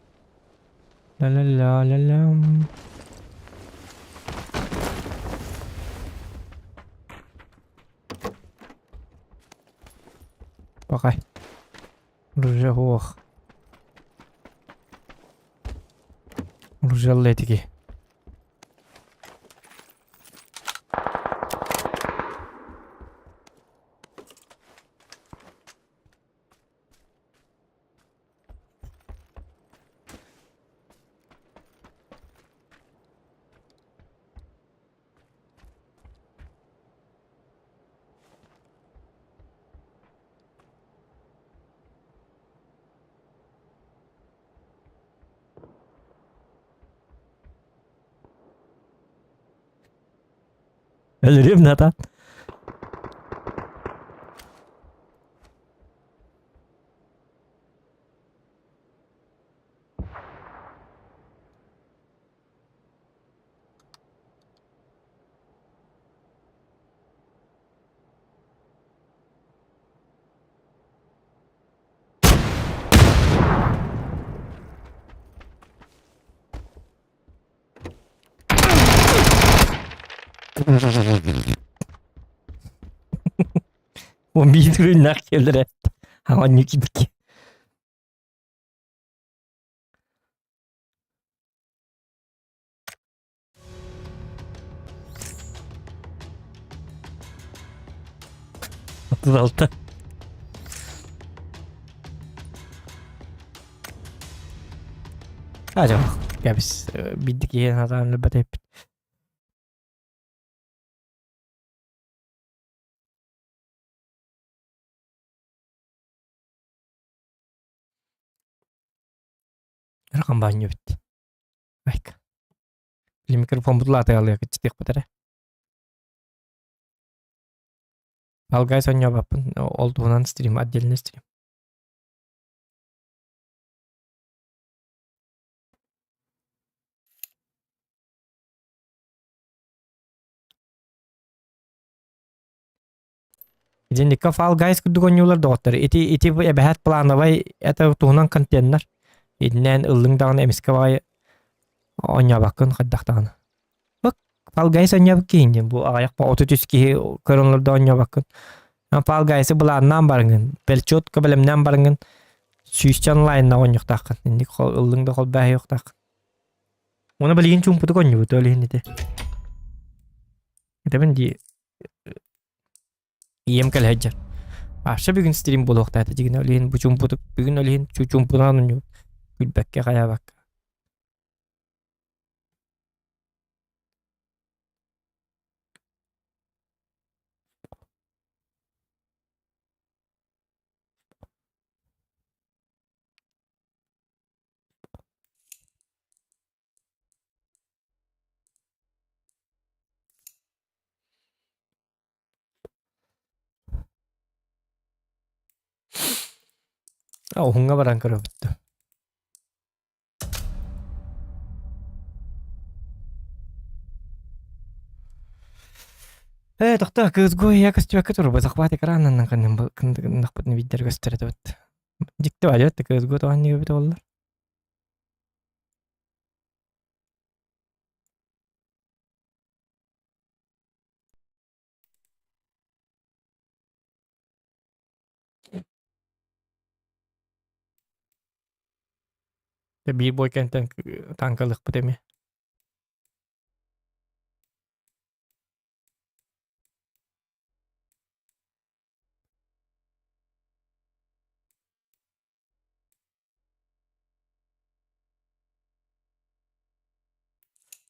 Ля-ля-ля-ля-лям. Пока. Ружех. Ружеллетики. Өлөрүм Натан. 11 үрүннээх кэлэр Аҕанньы кибики. 36. Ажа, кэбис бидди киһи хатаан өлбөт эппит. Ырахан баанньа эбит. Айка. Били микрофон бутулаатыгалыа кыччытыахпыт эрэ. Алгай сонньообаппын, ол туһунан стрим, отдельный стрим. Дьинникка Fall Guys курдук оонньуулар доҕоттор. Ити ити эбэһээт плановай это туһунан контеннар. Итинэн ыллыҥ даҕаны эмискэ баҕайы оонньообоккун хайдах даҕаны. Бык Fall Guys оонньообут киһин диэн бу аҕыйах 33 киһи көрөн олордо оонньообоккун. Fall Guys-ы былааннаан барыҥын, бэл четко бэлэмнээн барыҥын сүүсчэ онлайнна оонньуохтааххын. Инник ыллыҥ да холбооһуохтааххын. Уонна билигин чуумпутук оонньуубут ол иһин ити. Этэбин дии Ийэм кэлэ сылдьар. Вообще бүгүн стрим буолуохтаата дьигинэ ол иһин бу чуумпутук бүгүн ол иһин чуумпунаан оонньуубут. Күлбэккэ хайаабакка. Уһуҥҥа баран көрөбүт да. Ээ, тохтоо, кыыс я көстүбэккэ турбут, захват экранынан кыннахпытын видер көстөр этибит. Дьикти баадьат кыыс го тоҕон эбит оллар. Биир бой кэнтэн танкалыахпыт эмиэ.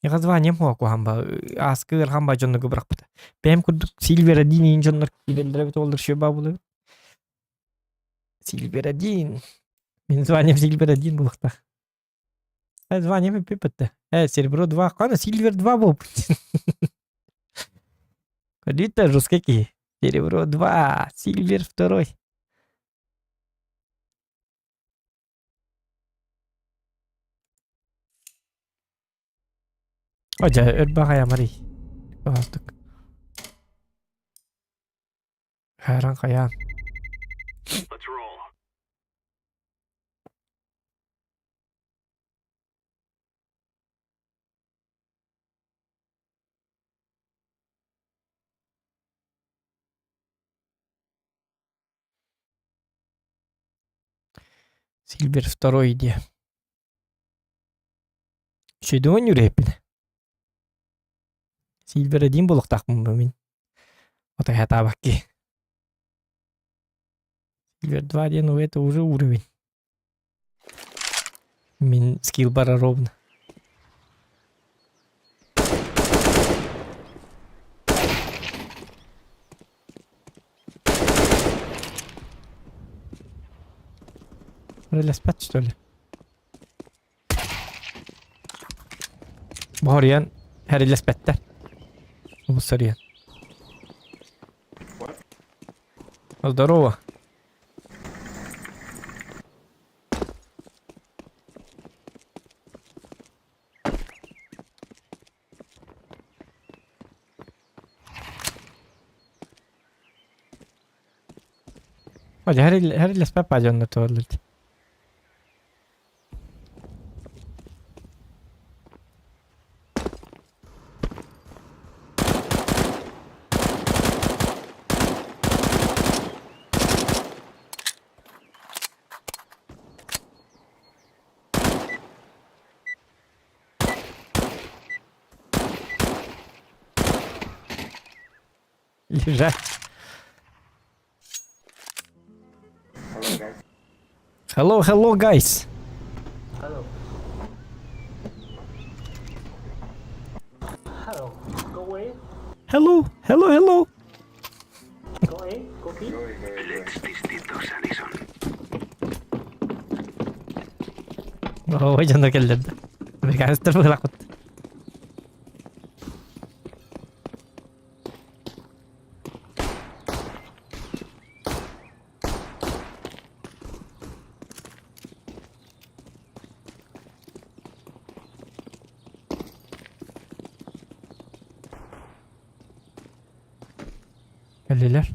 Названием хуакуһамба ааскы ыархан дьоннорго бырахпыта. Бэйэм курдук Сильвер один иин дьоннор киирэллэрэ эбит уоллар шөба булабыт. Сильвер один. Мин званием Сильвер один булуохтаах. Э, званием эппиппит Э, Серебро 2. Қана Сильвер 2 болып. Көрдүт жесткий киһи. Серебро 2, Сильвер 2. Дьэ, өр баҕайамарый. Баҕастык. Хайран хайаан. Сильвер второй диэ. Үчүгэйдик оонньуур Сильвер один буолуохтаахпын бу мин. Отой хатаабакки. Сильвер 2 диэн это уже уровень. Мин скилл бара ровно. Релеспэт что ли? Боһоруйан хэрилэспэттэр. Мусоруйан. Здорово. Хэрилэспэт дьоннор туоллар дии. Лежать. Hello, hello, guys. Hello. Hello. Go away. Hello, hello, hello. Go A. Go B. Ой, дьоно кэллэр да. Американецтар быһалаахпыт. Кэллилэр.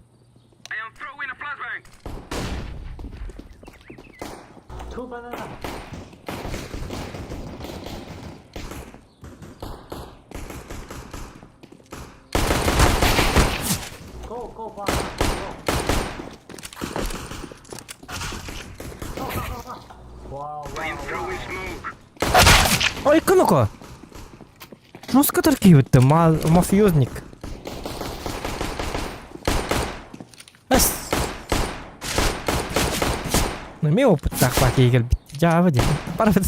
Two banana. Go, go, banana. Go. Go, go, go, go. Wow, wow, wow. Ой, кыноко! Жестко таркивит мафиозник. Эс. Эмиэ опыттаах баакыйа кэлбит. Дьаабы диэн. Барыбыт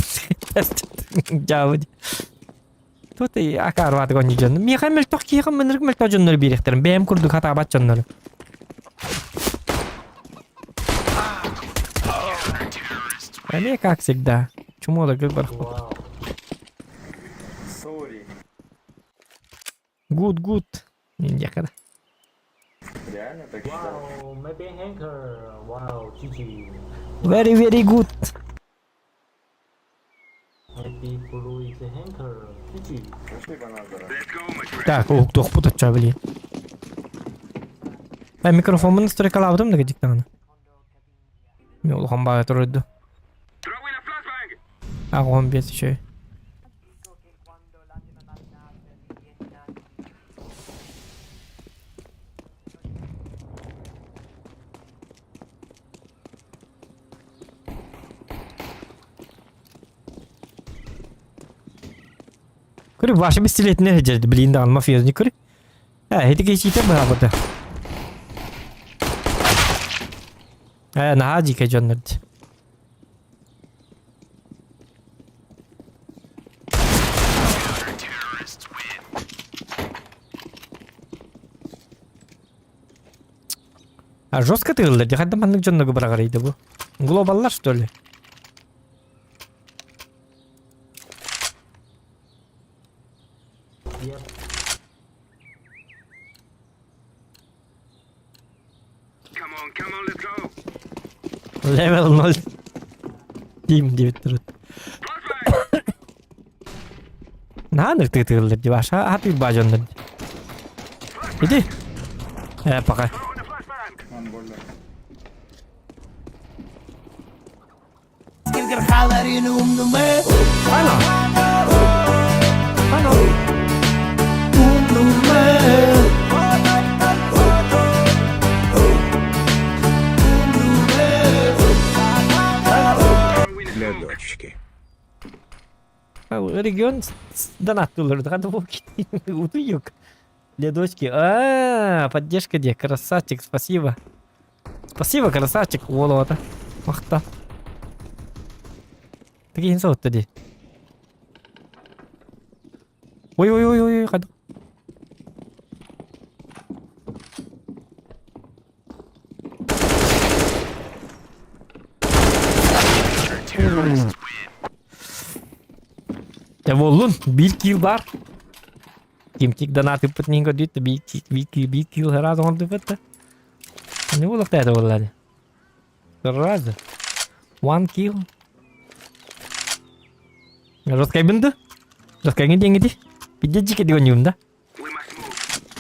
дьаабы диэн. Тут и акаарбаатык онньу дьон. Миэхэ мөлтөх киһиэхэ мынырык мөлтөх дьоннору биэриэхтэрин. Бэйэм курдук хатаабат дьоннору. Эмиэ как всегда. Чумоларга барахпыт. Wow. Sorry. Good, good. Диэхэ да. Реально так считаешь? Wow, maybe hacker. Wow, GG. Very, very good. Maybe blue is a hacker. GG. Пошли банан Так, уһуктуохпут оччо билиэн. Э, микрофоммун настройкалаабытым да дьиктаҕына. Мен улахан баҕа турарду. Аҕам биэс үчүгэй. Көрү ваша пистолетіне сылдьар блин даҕаны мафиозник көрү. Ээ ити киһитэ быһаабыта. Ээ наһаа дьиикэй дьоннор дии. А жестко тыыллар дии хайдах маннык дьоннорго быраҕарый да бу? Глобаллар что ли? Yep. Level 0 Team диэбит турут. Наһаа ынырык тыыллар дии Ваша аһатыыр баа дьоннор дии. Иди. Э, пока. Ано. Ано. Для дочки. Регион донаттыылар Утуйук. Для дочки. А, поддержка где? Красавчик, спасибо. Спасибо, красавчик. Уолуота. Махта. Такие соһутта дии. Ой ой ой ой хайда. Дьэ буоллун, биир киил баар. Кимтик донатыппыт иһин көрдүүт биир биир биир киил сразу оҥордуппут да. Не буолуохтаата буолла Сразу. One kill. Жесткайбын да? Жесткайгын диэҥҥити? Пиздец дьике дигонньугум да?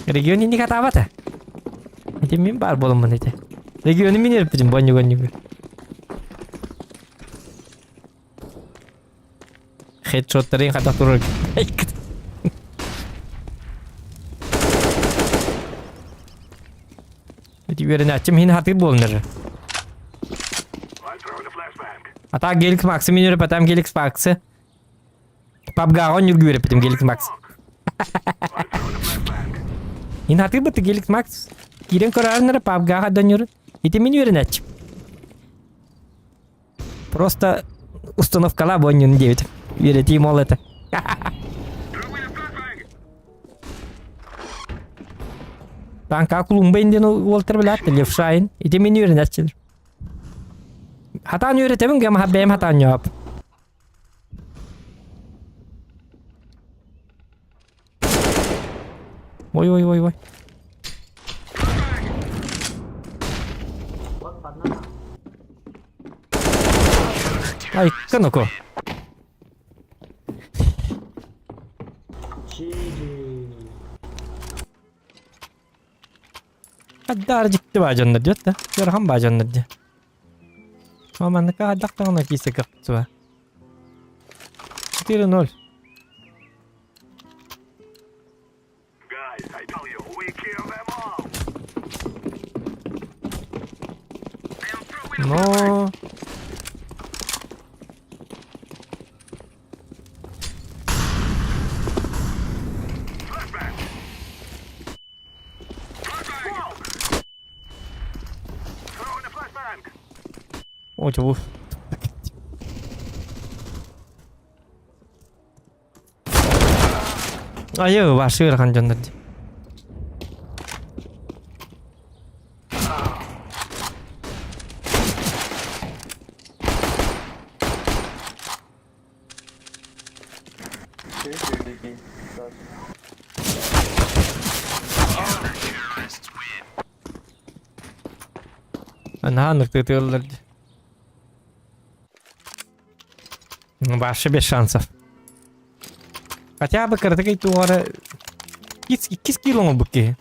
Регион инник атаабата. Ити мин баар буоламмын ити. Региону мин эрпитим бонньугонньугу. Хедшоттарын хата турар. Ити үөрэнээччим иһин хатыр буолан эрэр. Ата Геликс Максы мин үөрэппэтим Геликс Максы. Пабгаҕа оонньуурга үөрэппитим Геликс Макс. Иһин хатырбыт Геликс Макс. Киирэн көрөөрүн эрэ пабгаҕа донньорун. Ити мин үөрэнээччим. Просто установкалаа буонньун диэбитим. Үөрэтиим ол этэ. Танка Клумбайн диэн уолтар билээт Левшайн. Ити мин үөрэнээччилэр. Хатаан үөрэтэбин гэмэ бэйэм хатаан ньоп. Ой ой ой ой. Ай, канако. Хаддар дьикти баадьаннар диэт да. Ыарахан баадьаннар диэ. Манныка хайдах даҕаны киирсэ кыахтыба. 4-0. Но... О, чего? Айы, ваши ыарахан дьоннор дии. Наһаа ыныртыытыыллар дии. Вообще без шансов. Хотя бы кыратык туора иккис кило оҥорбут киһи.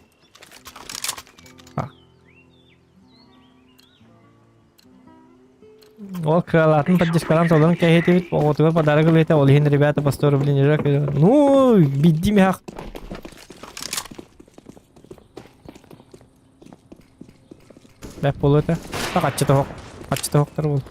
Ол кыалаатын поддержкалаан толорон кэһиэтибит, оҕотугар подарок ылыата, ол иһин ребята по 100 рублей не Ну, бидди миһах. Бэп буолуо этэ. Так аччыта оһох, аччыта оһохтор буол.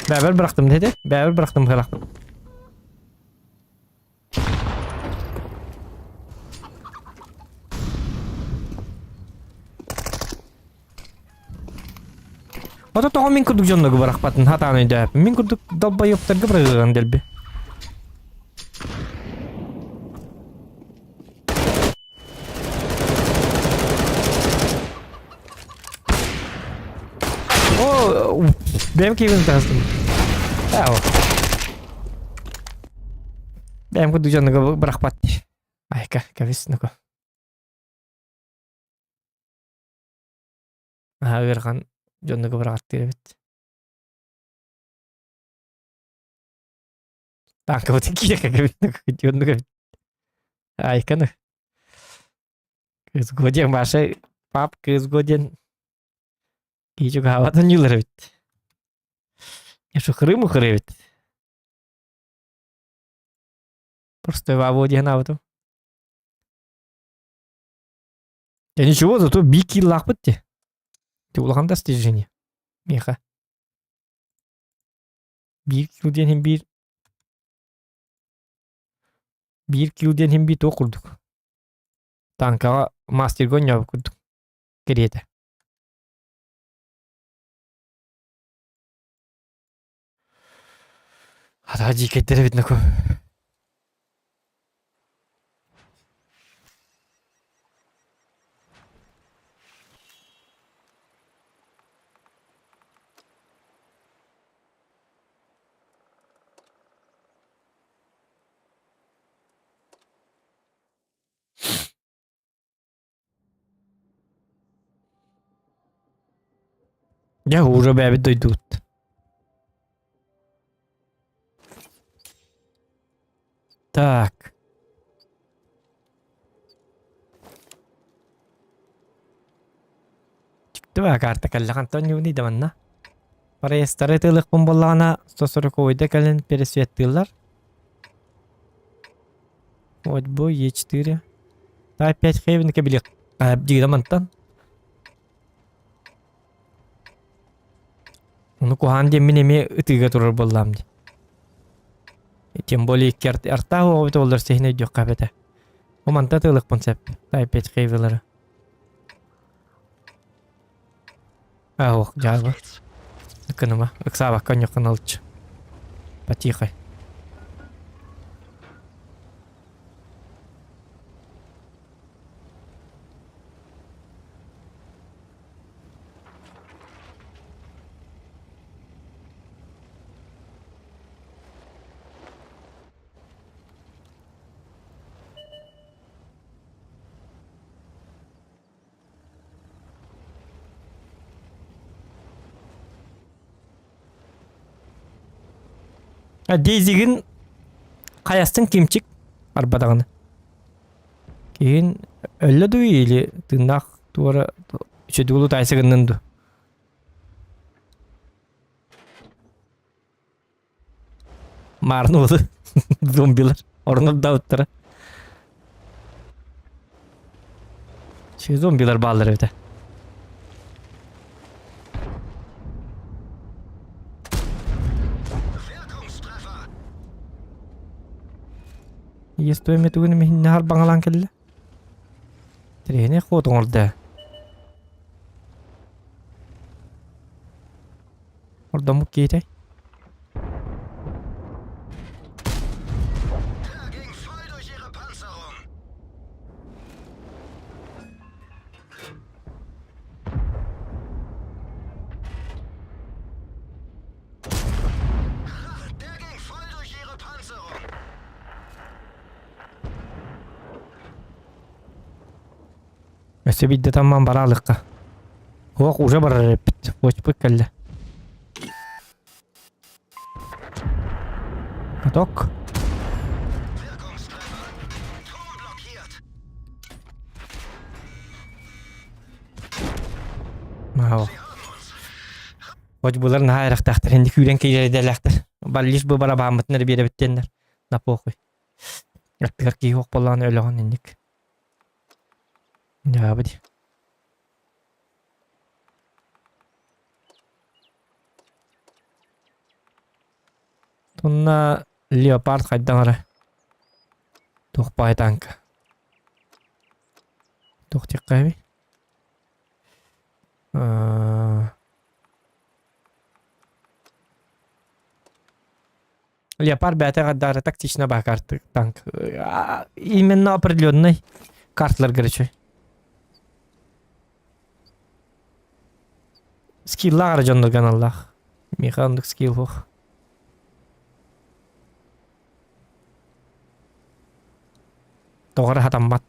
Бэбэр бырахтым диэтэ. Бэбэр бырахтым бырахтым. Ото тоҕо мин курдук дьоннорго бырахпатын хатаан өйдөөппүн. Мин курдук долбоёбтарга бырыгыган дэлби. О, бэйэм киһибин таһыстым. Ау. Бэйэм курдук дьоннорго бырахпат. Айка, кэбис, ну-ка. Наһаа ыарахан дьоннорго быраҕаттыыр эбит. Тааҥкабытын киирэ кэбит, дьоннук эбит. Айканы. Кыыс диэн Маша пап кыыс диэн киһи чугаһаабатын ньыылар эбит. Шухыры мухыры эбит. Просто бабу диэн аабытым. Я ничего, зато би киллаахпыт ти. Ти улахан достижение. Миэхэ. Биир килл диэн иһин биир биир килл диэн иһин биир туох курдук. Танкаҕа мастерга оонньообут курдук кэриэтэ. Хата дьиикэйдэр эбит наку. Дьэ уже бэйэбит дойдубут. Так. Дьиктибэ карта кэллэ хантан ньууный да манна. Проездтары тыылыкпын буоллаҕына 140-ойда кэлин пересветтыыллар. Вот бу Е4. Опять Хейвен кабелек. Дигда мантан. Ону куһаан диэммин эмиэ ытыыга турар буоллаам дии. Тем более икки артаах оҕобут оллар сиһин өйдүөххэ эбэтэ. Бу манта тыылыкпын сөп. Тайпет хейвелары. Аох, дьаабы. Ыкыныма, ыксаабакка онньоххун ылчы. Потихо. Дейзигин хайастын кимчик арбадаҕына. Киһин өллө дуу или тыыннаах туора үчүдүүлу таайса гыннын дуу. Маарны уолу зомбилар орнор даабыттара. Че зомбилар бааллар эбитэ. Иэстуэме тугун эмиһиннэ харбаҥалаан кэллэ. Тириһини хуот оҥордо. Ордоммут киһитэй. Өссө биирдэ тамман бараалыкка. Уох уже барар эппит. Почпыт кэллэ. Каток. Мау. Хоть булар наһаа эрехтээхтэр, инди күүрэн киирэрдэлээхтэр. Баллиш бу барабааммытын эрэ биэрэбиттиэннэр. На похуй. Аттыгар киһи суох буоллаҕына өлөҕүн инник. Дьаабы дии. Тунна леопард хайдах эрэ туох баай танка. Туох диэххэ Леопард бэйэтэ хардары тактично баа карты танк. Именно определенный карталар короче. Скиллаах эрэ дьоннорго аналлаах. Миэхэ оннук скилл суох. Тоҕо эрэ хатаммат.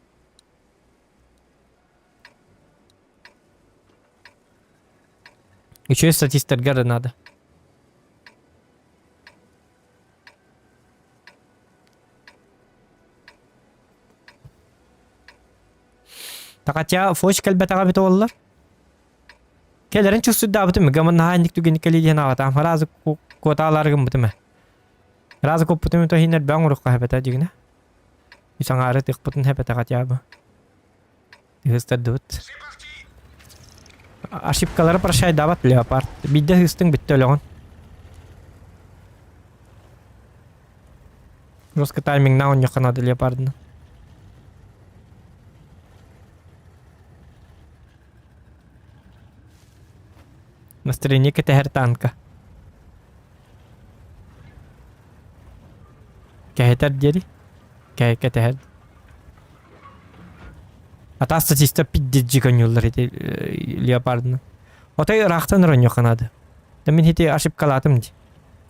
Үчүгэй статистарга эрэ наада. Хотя фоч кэлбэтэҕэ эбитэ буоллар. Кэлэрин чувствуйдаабытым, гаман наһаа инник түгэни кэлии диэн аҕатаам. Разы куотаалаары гыммытым ээ. Разы куоппутум то иһин элбэҕин урукка хэпэтэ дьигинэ. Үс аҥаары тыхпытын хэпэтэ хотя бы. Ыһыстардыбыт. Ошибкалары прощайдаабат леопард. Биирдэ ыһыстыҥ бүттэ өлөҕүн. Жестко таймингнаах оонньуохха наада леопардынан. Настроение кэтэһэр танка. Кэһэтэр диэри. Кэтэһэр. Атас статиста пиздец көнньүүллэр ити леопардынан. Отой ыраахтан оронньуохха наада. Да мин ити ошибкалаатым дии.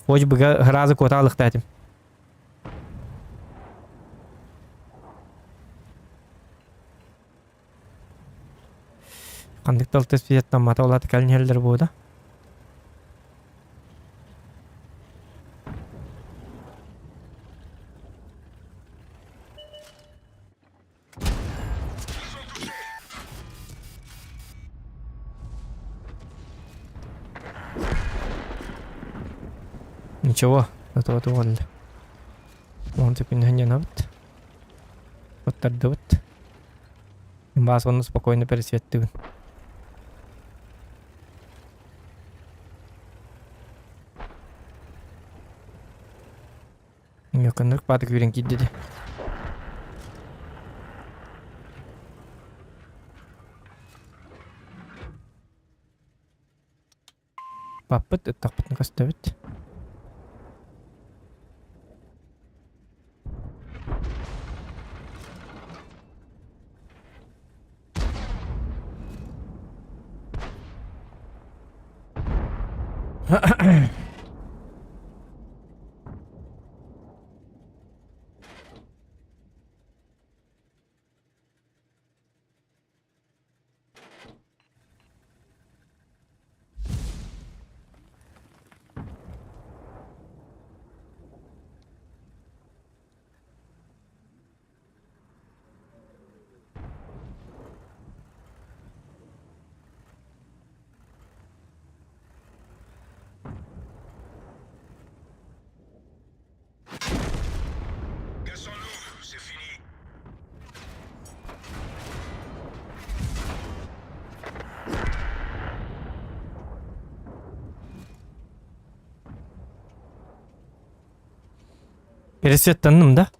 Ой быга сразу куотаалыктаатым. Ханнык тыл светтаммата олата кэлин иһэллэр буода. Ничего, этого туолла. Он күннэһинньанабыт. Оттардыбыт. Баас онно спокойно пересветтибин. Мөкөннөр баатык күүрэн киирдэ дии. Баппыт, ыттахпытын көстөбүт. Пересветтанным да?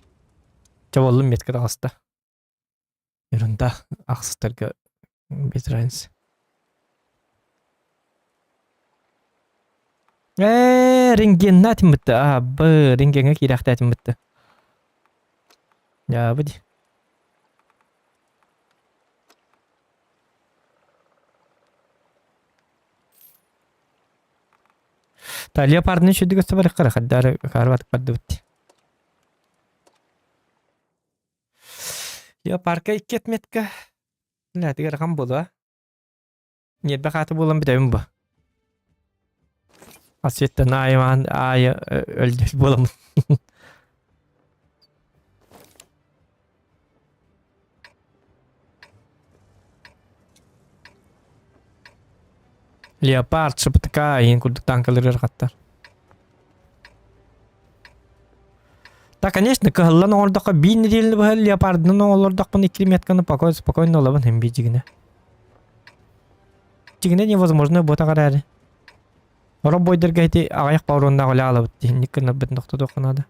Чабаллым метка таҕыста. Ерунда ахсыстарга без разницы. Ээ, рентгеннаатым бытты. А, б, рентгеҥҥэ киирэхтээтим бытты. Дьаабы дии. Та леопардны үчүгдүк өстө барыххара хаддаары хаарбатык бардыбыт. Леопарка икки отметка. Лээтигэр ахан буолуо. Ньиэрбэ хаата буолан бүтэбин бу. Асветтан аайы аайы өлдөл буоламмын. Леопард, ШПТК иһин курдук танкалар ыарахаттар. Да, конечно, кыһыллан оҥордоххо биир нэдиэлэни быһа леопардынан оҥолордохпун икки метканы покой спокойно ылабын иһин биир дьигинэ. Дьигинэ невозможно буотах эрээри. Сорох бойдарга ити аҕыйах пауроннаах үлэ аалабыт дии гынарбытын тохтотуохха наада.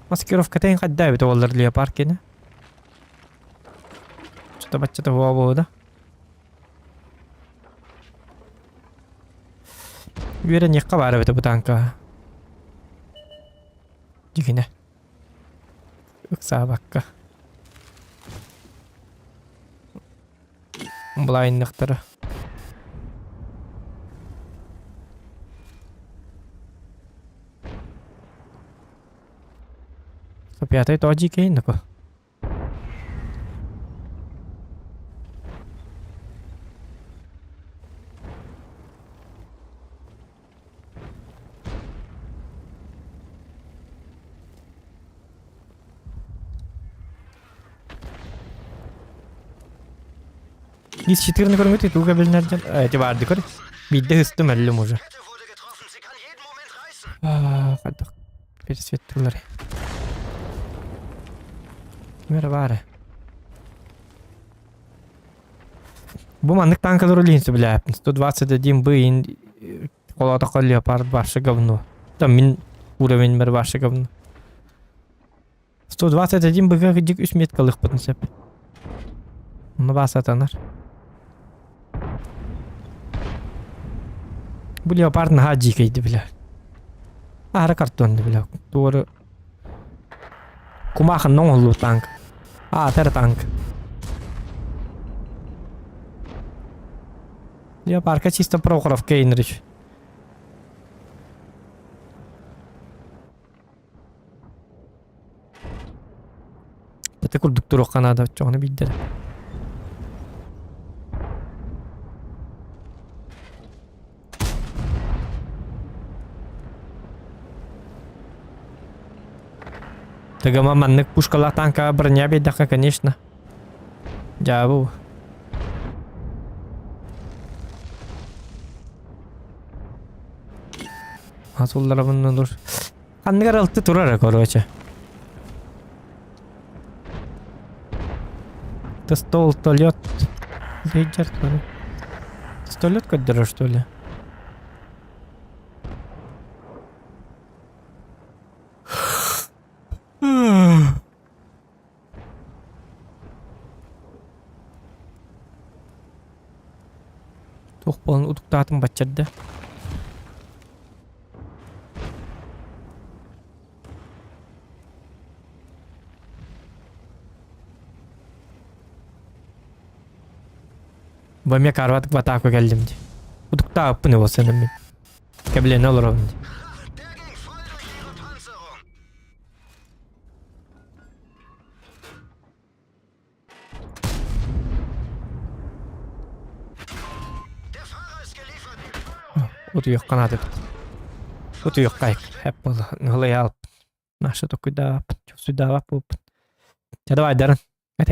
Маскировката эн хайда эбит уоллар леопард кини. Что-то баччата хуа буолда. Үөрэниэххэ баар эбит бу танка. Дьигинэ. Ыксаабакка. Былайынныктара. Пятый тоҕо дьиикэйин нако. Из 14 көрүҥүт туга билинэр дьон эти баарды көр. Биирдэ ыстым өллүм уже. Хайдах пересветтилэр. Ким эрэ баара. Бу маннык танкалар үлэһин сөбүлээппин. 121 Б ин холоотоххо леопард вообще говно. Там мин уровень мэр вообще говно. 121 БГ дик үс меткалыхпытын сөп. Онно баа сатанар. Бу леопард наһаа дьиикэйди бля. Аһара картонды бля. Туору кумаахынна оҥоһуллубут танк. Аата эрэ танк. Леопардка чисто Прохоровка Инрич. Ити курдук туруохха наада оччоҕуна биирдэрэ. Тыгыма маннык пушкалаах танкаҕа броня биэрдэххэ, конечно. Дьаабы. Асулларабын дур. Ханныгар алты турар, короче. Тостолет. Тостолет көрдөрөр что ли? Туох буолан утуктаатым баччарда. Бу эмиэ карват в атаку кэллим дии. Утуктаабыппын ол сэнэммин. Кэбилэнэ олоробун дии. Утуйуохха наада эбит. Утуйуохха эп буолла. Наша токуйдаабаппын. Чувствуйдаабап буолбут. Чэ давай, Дарын.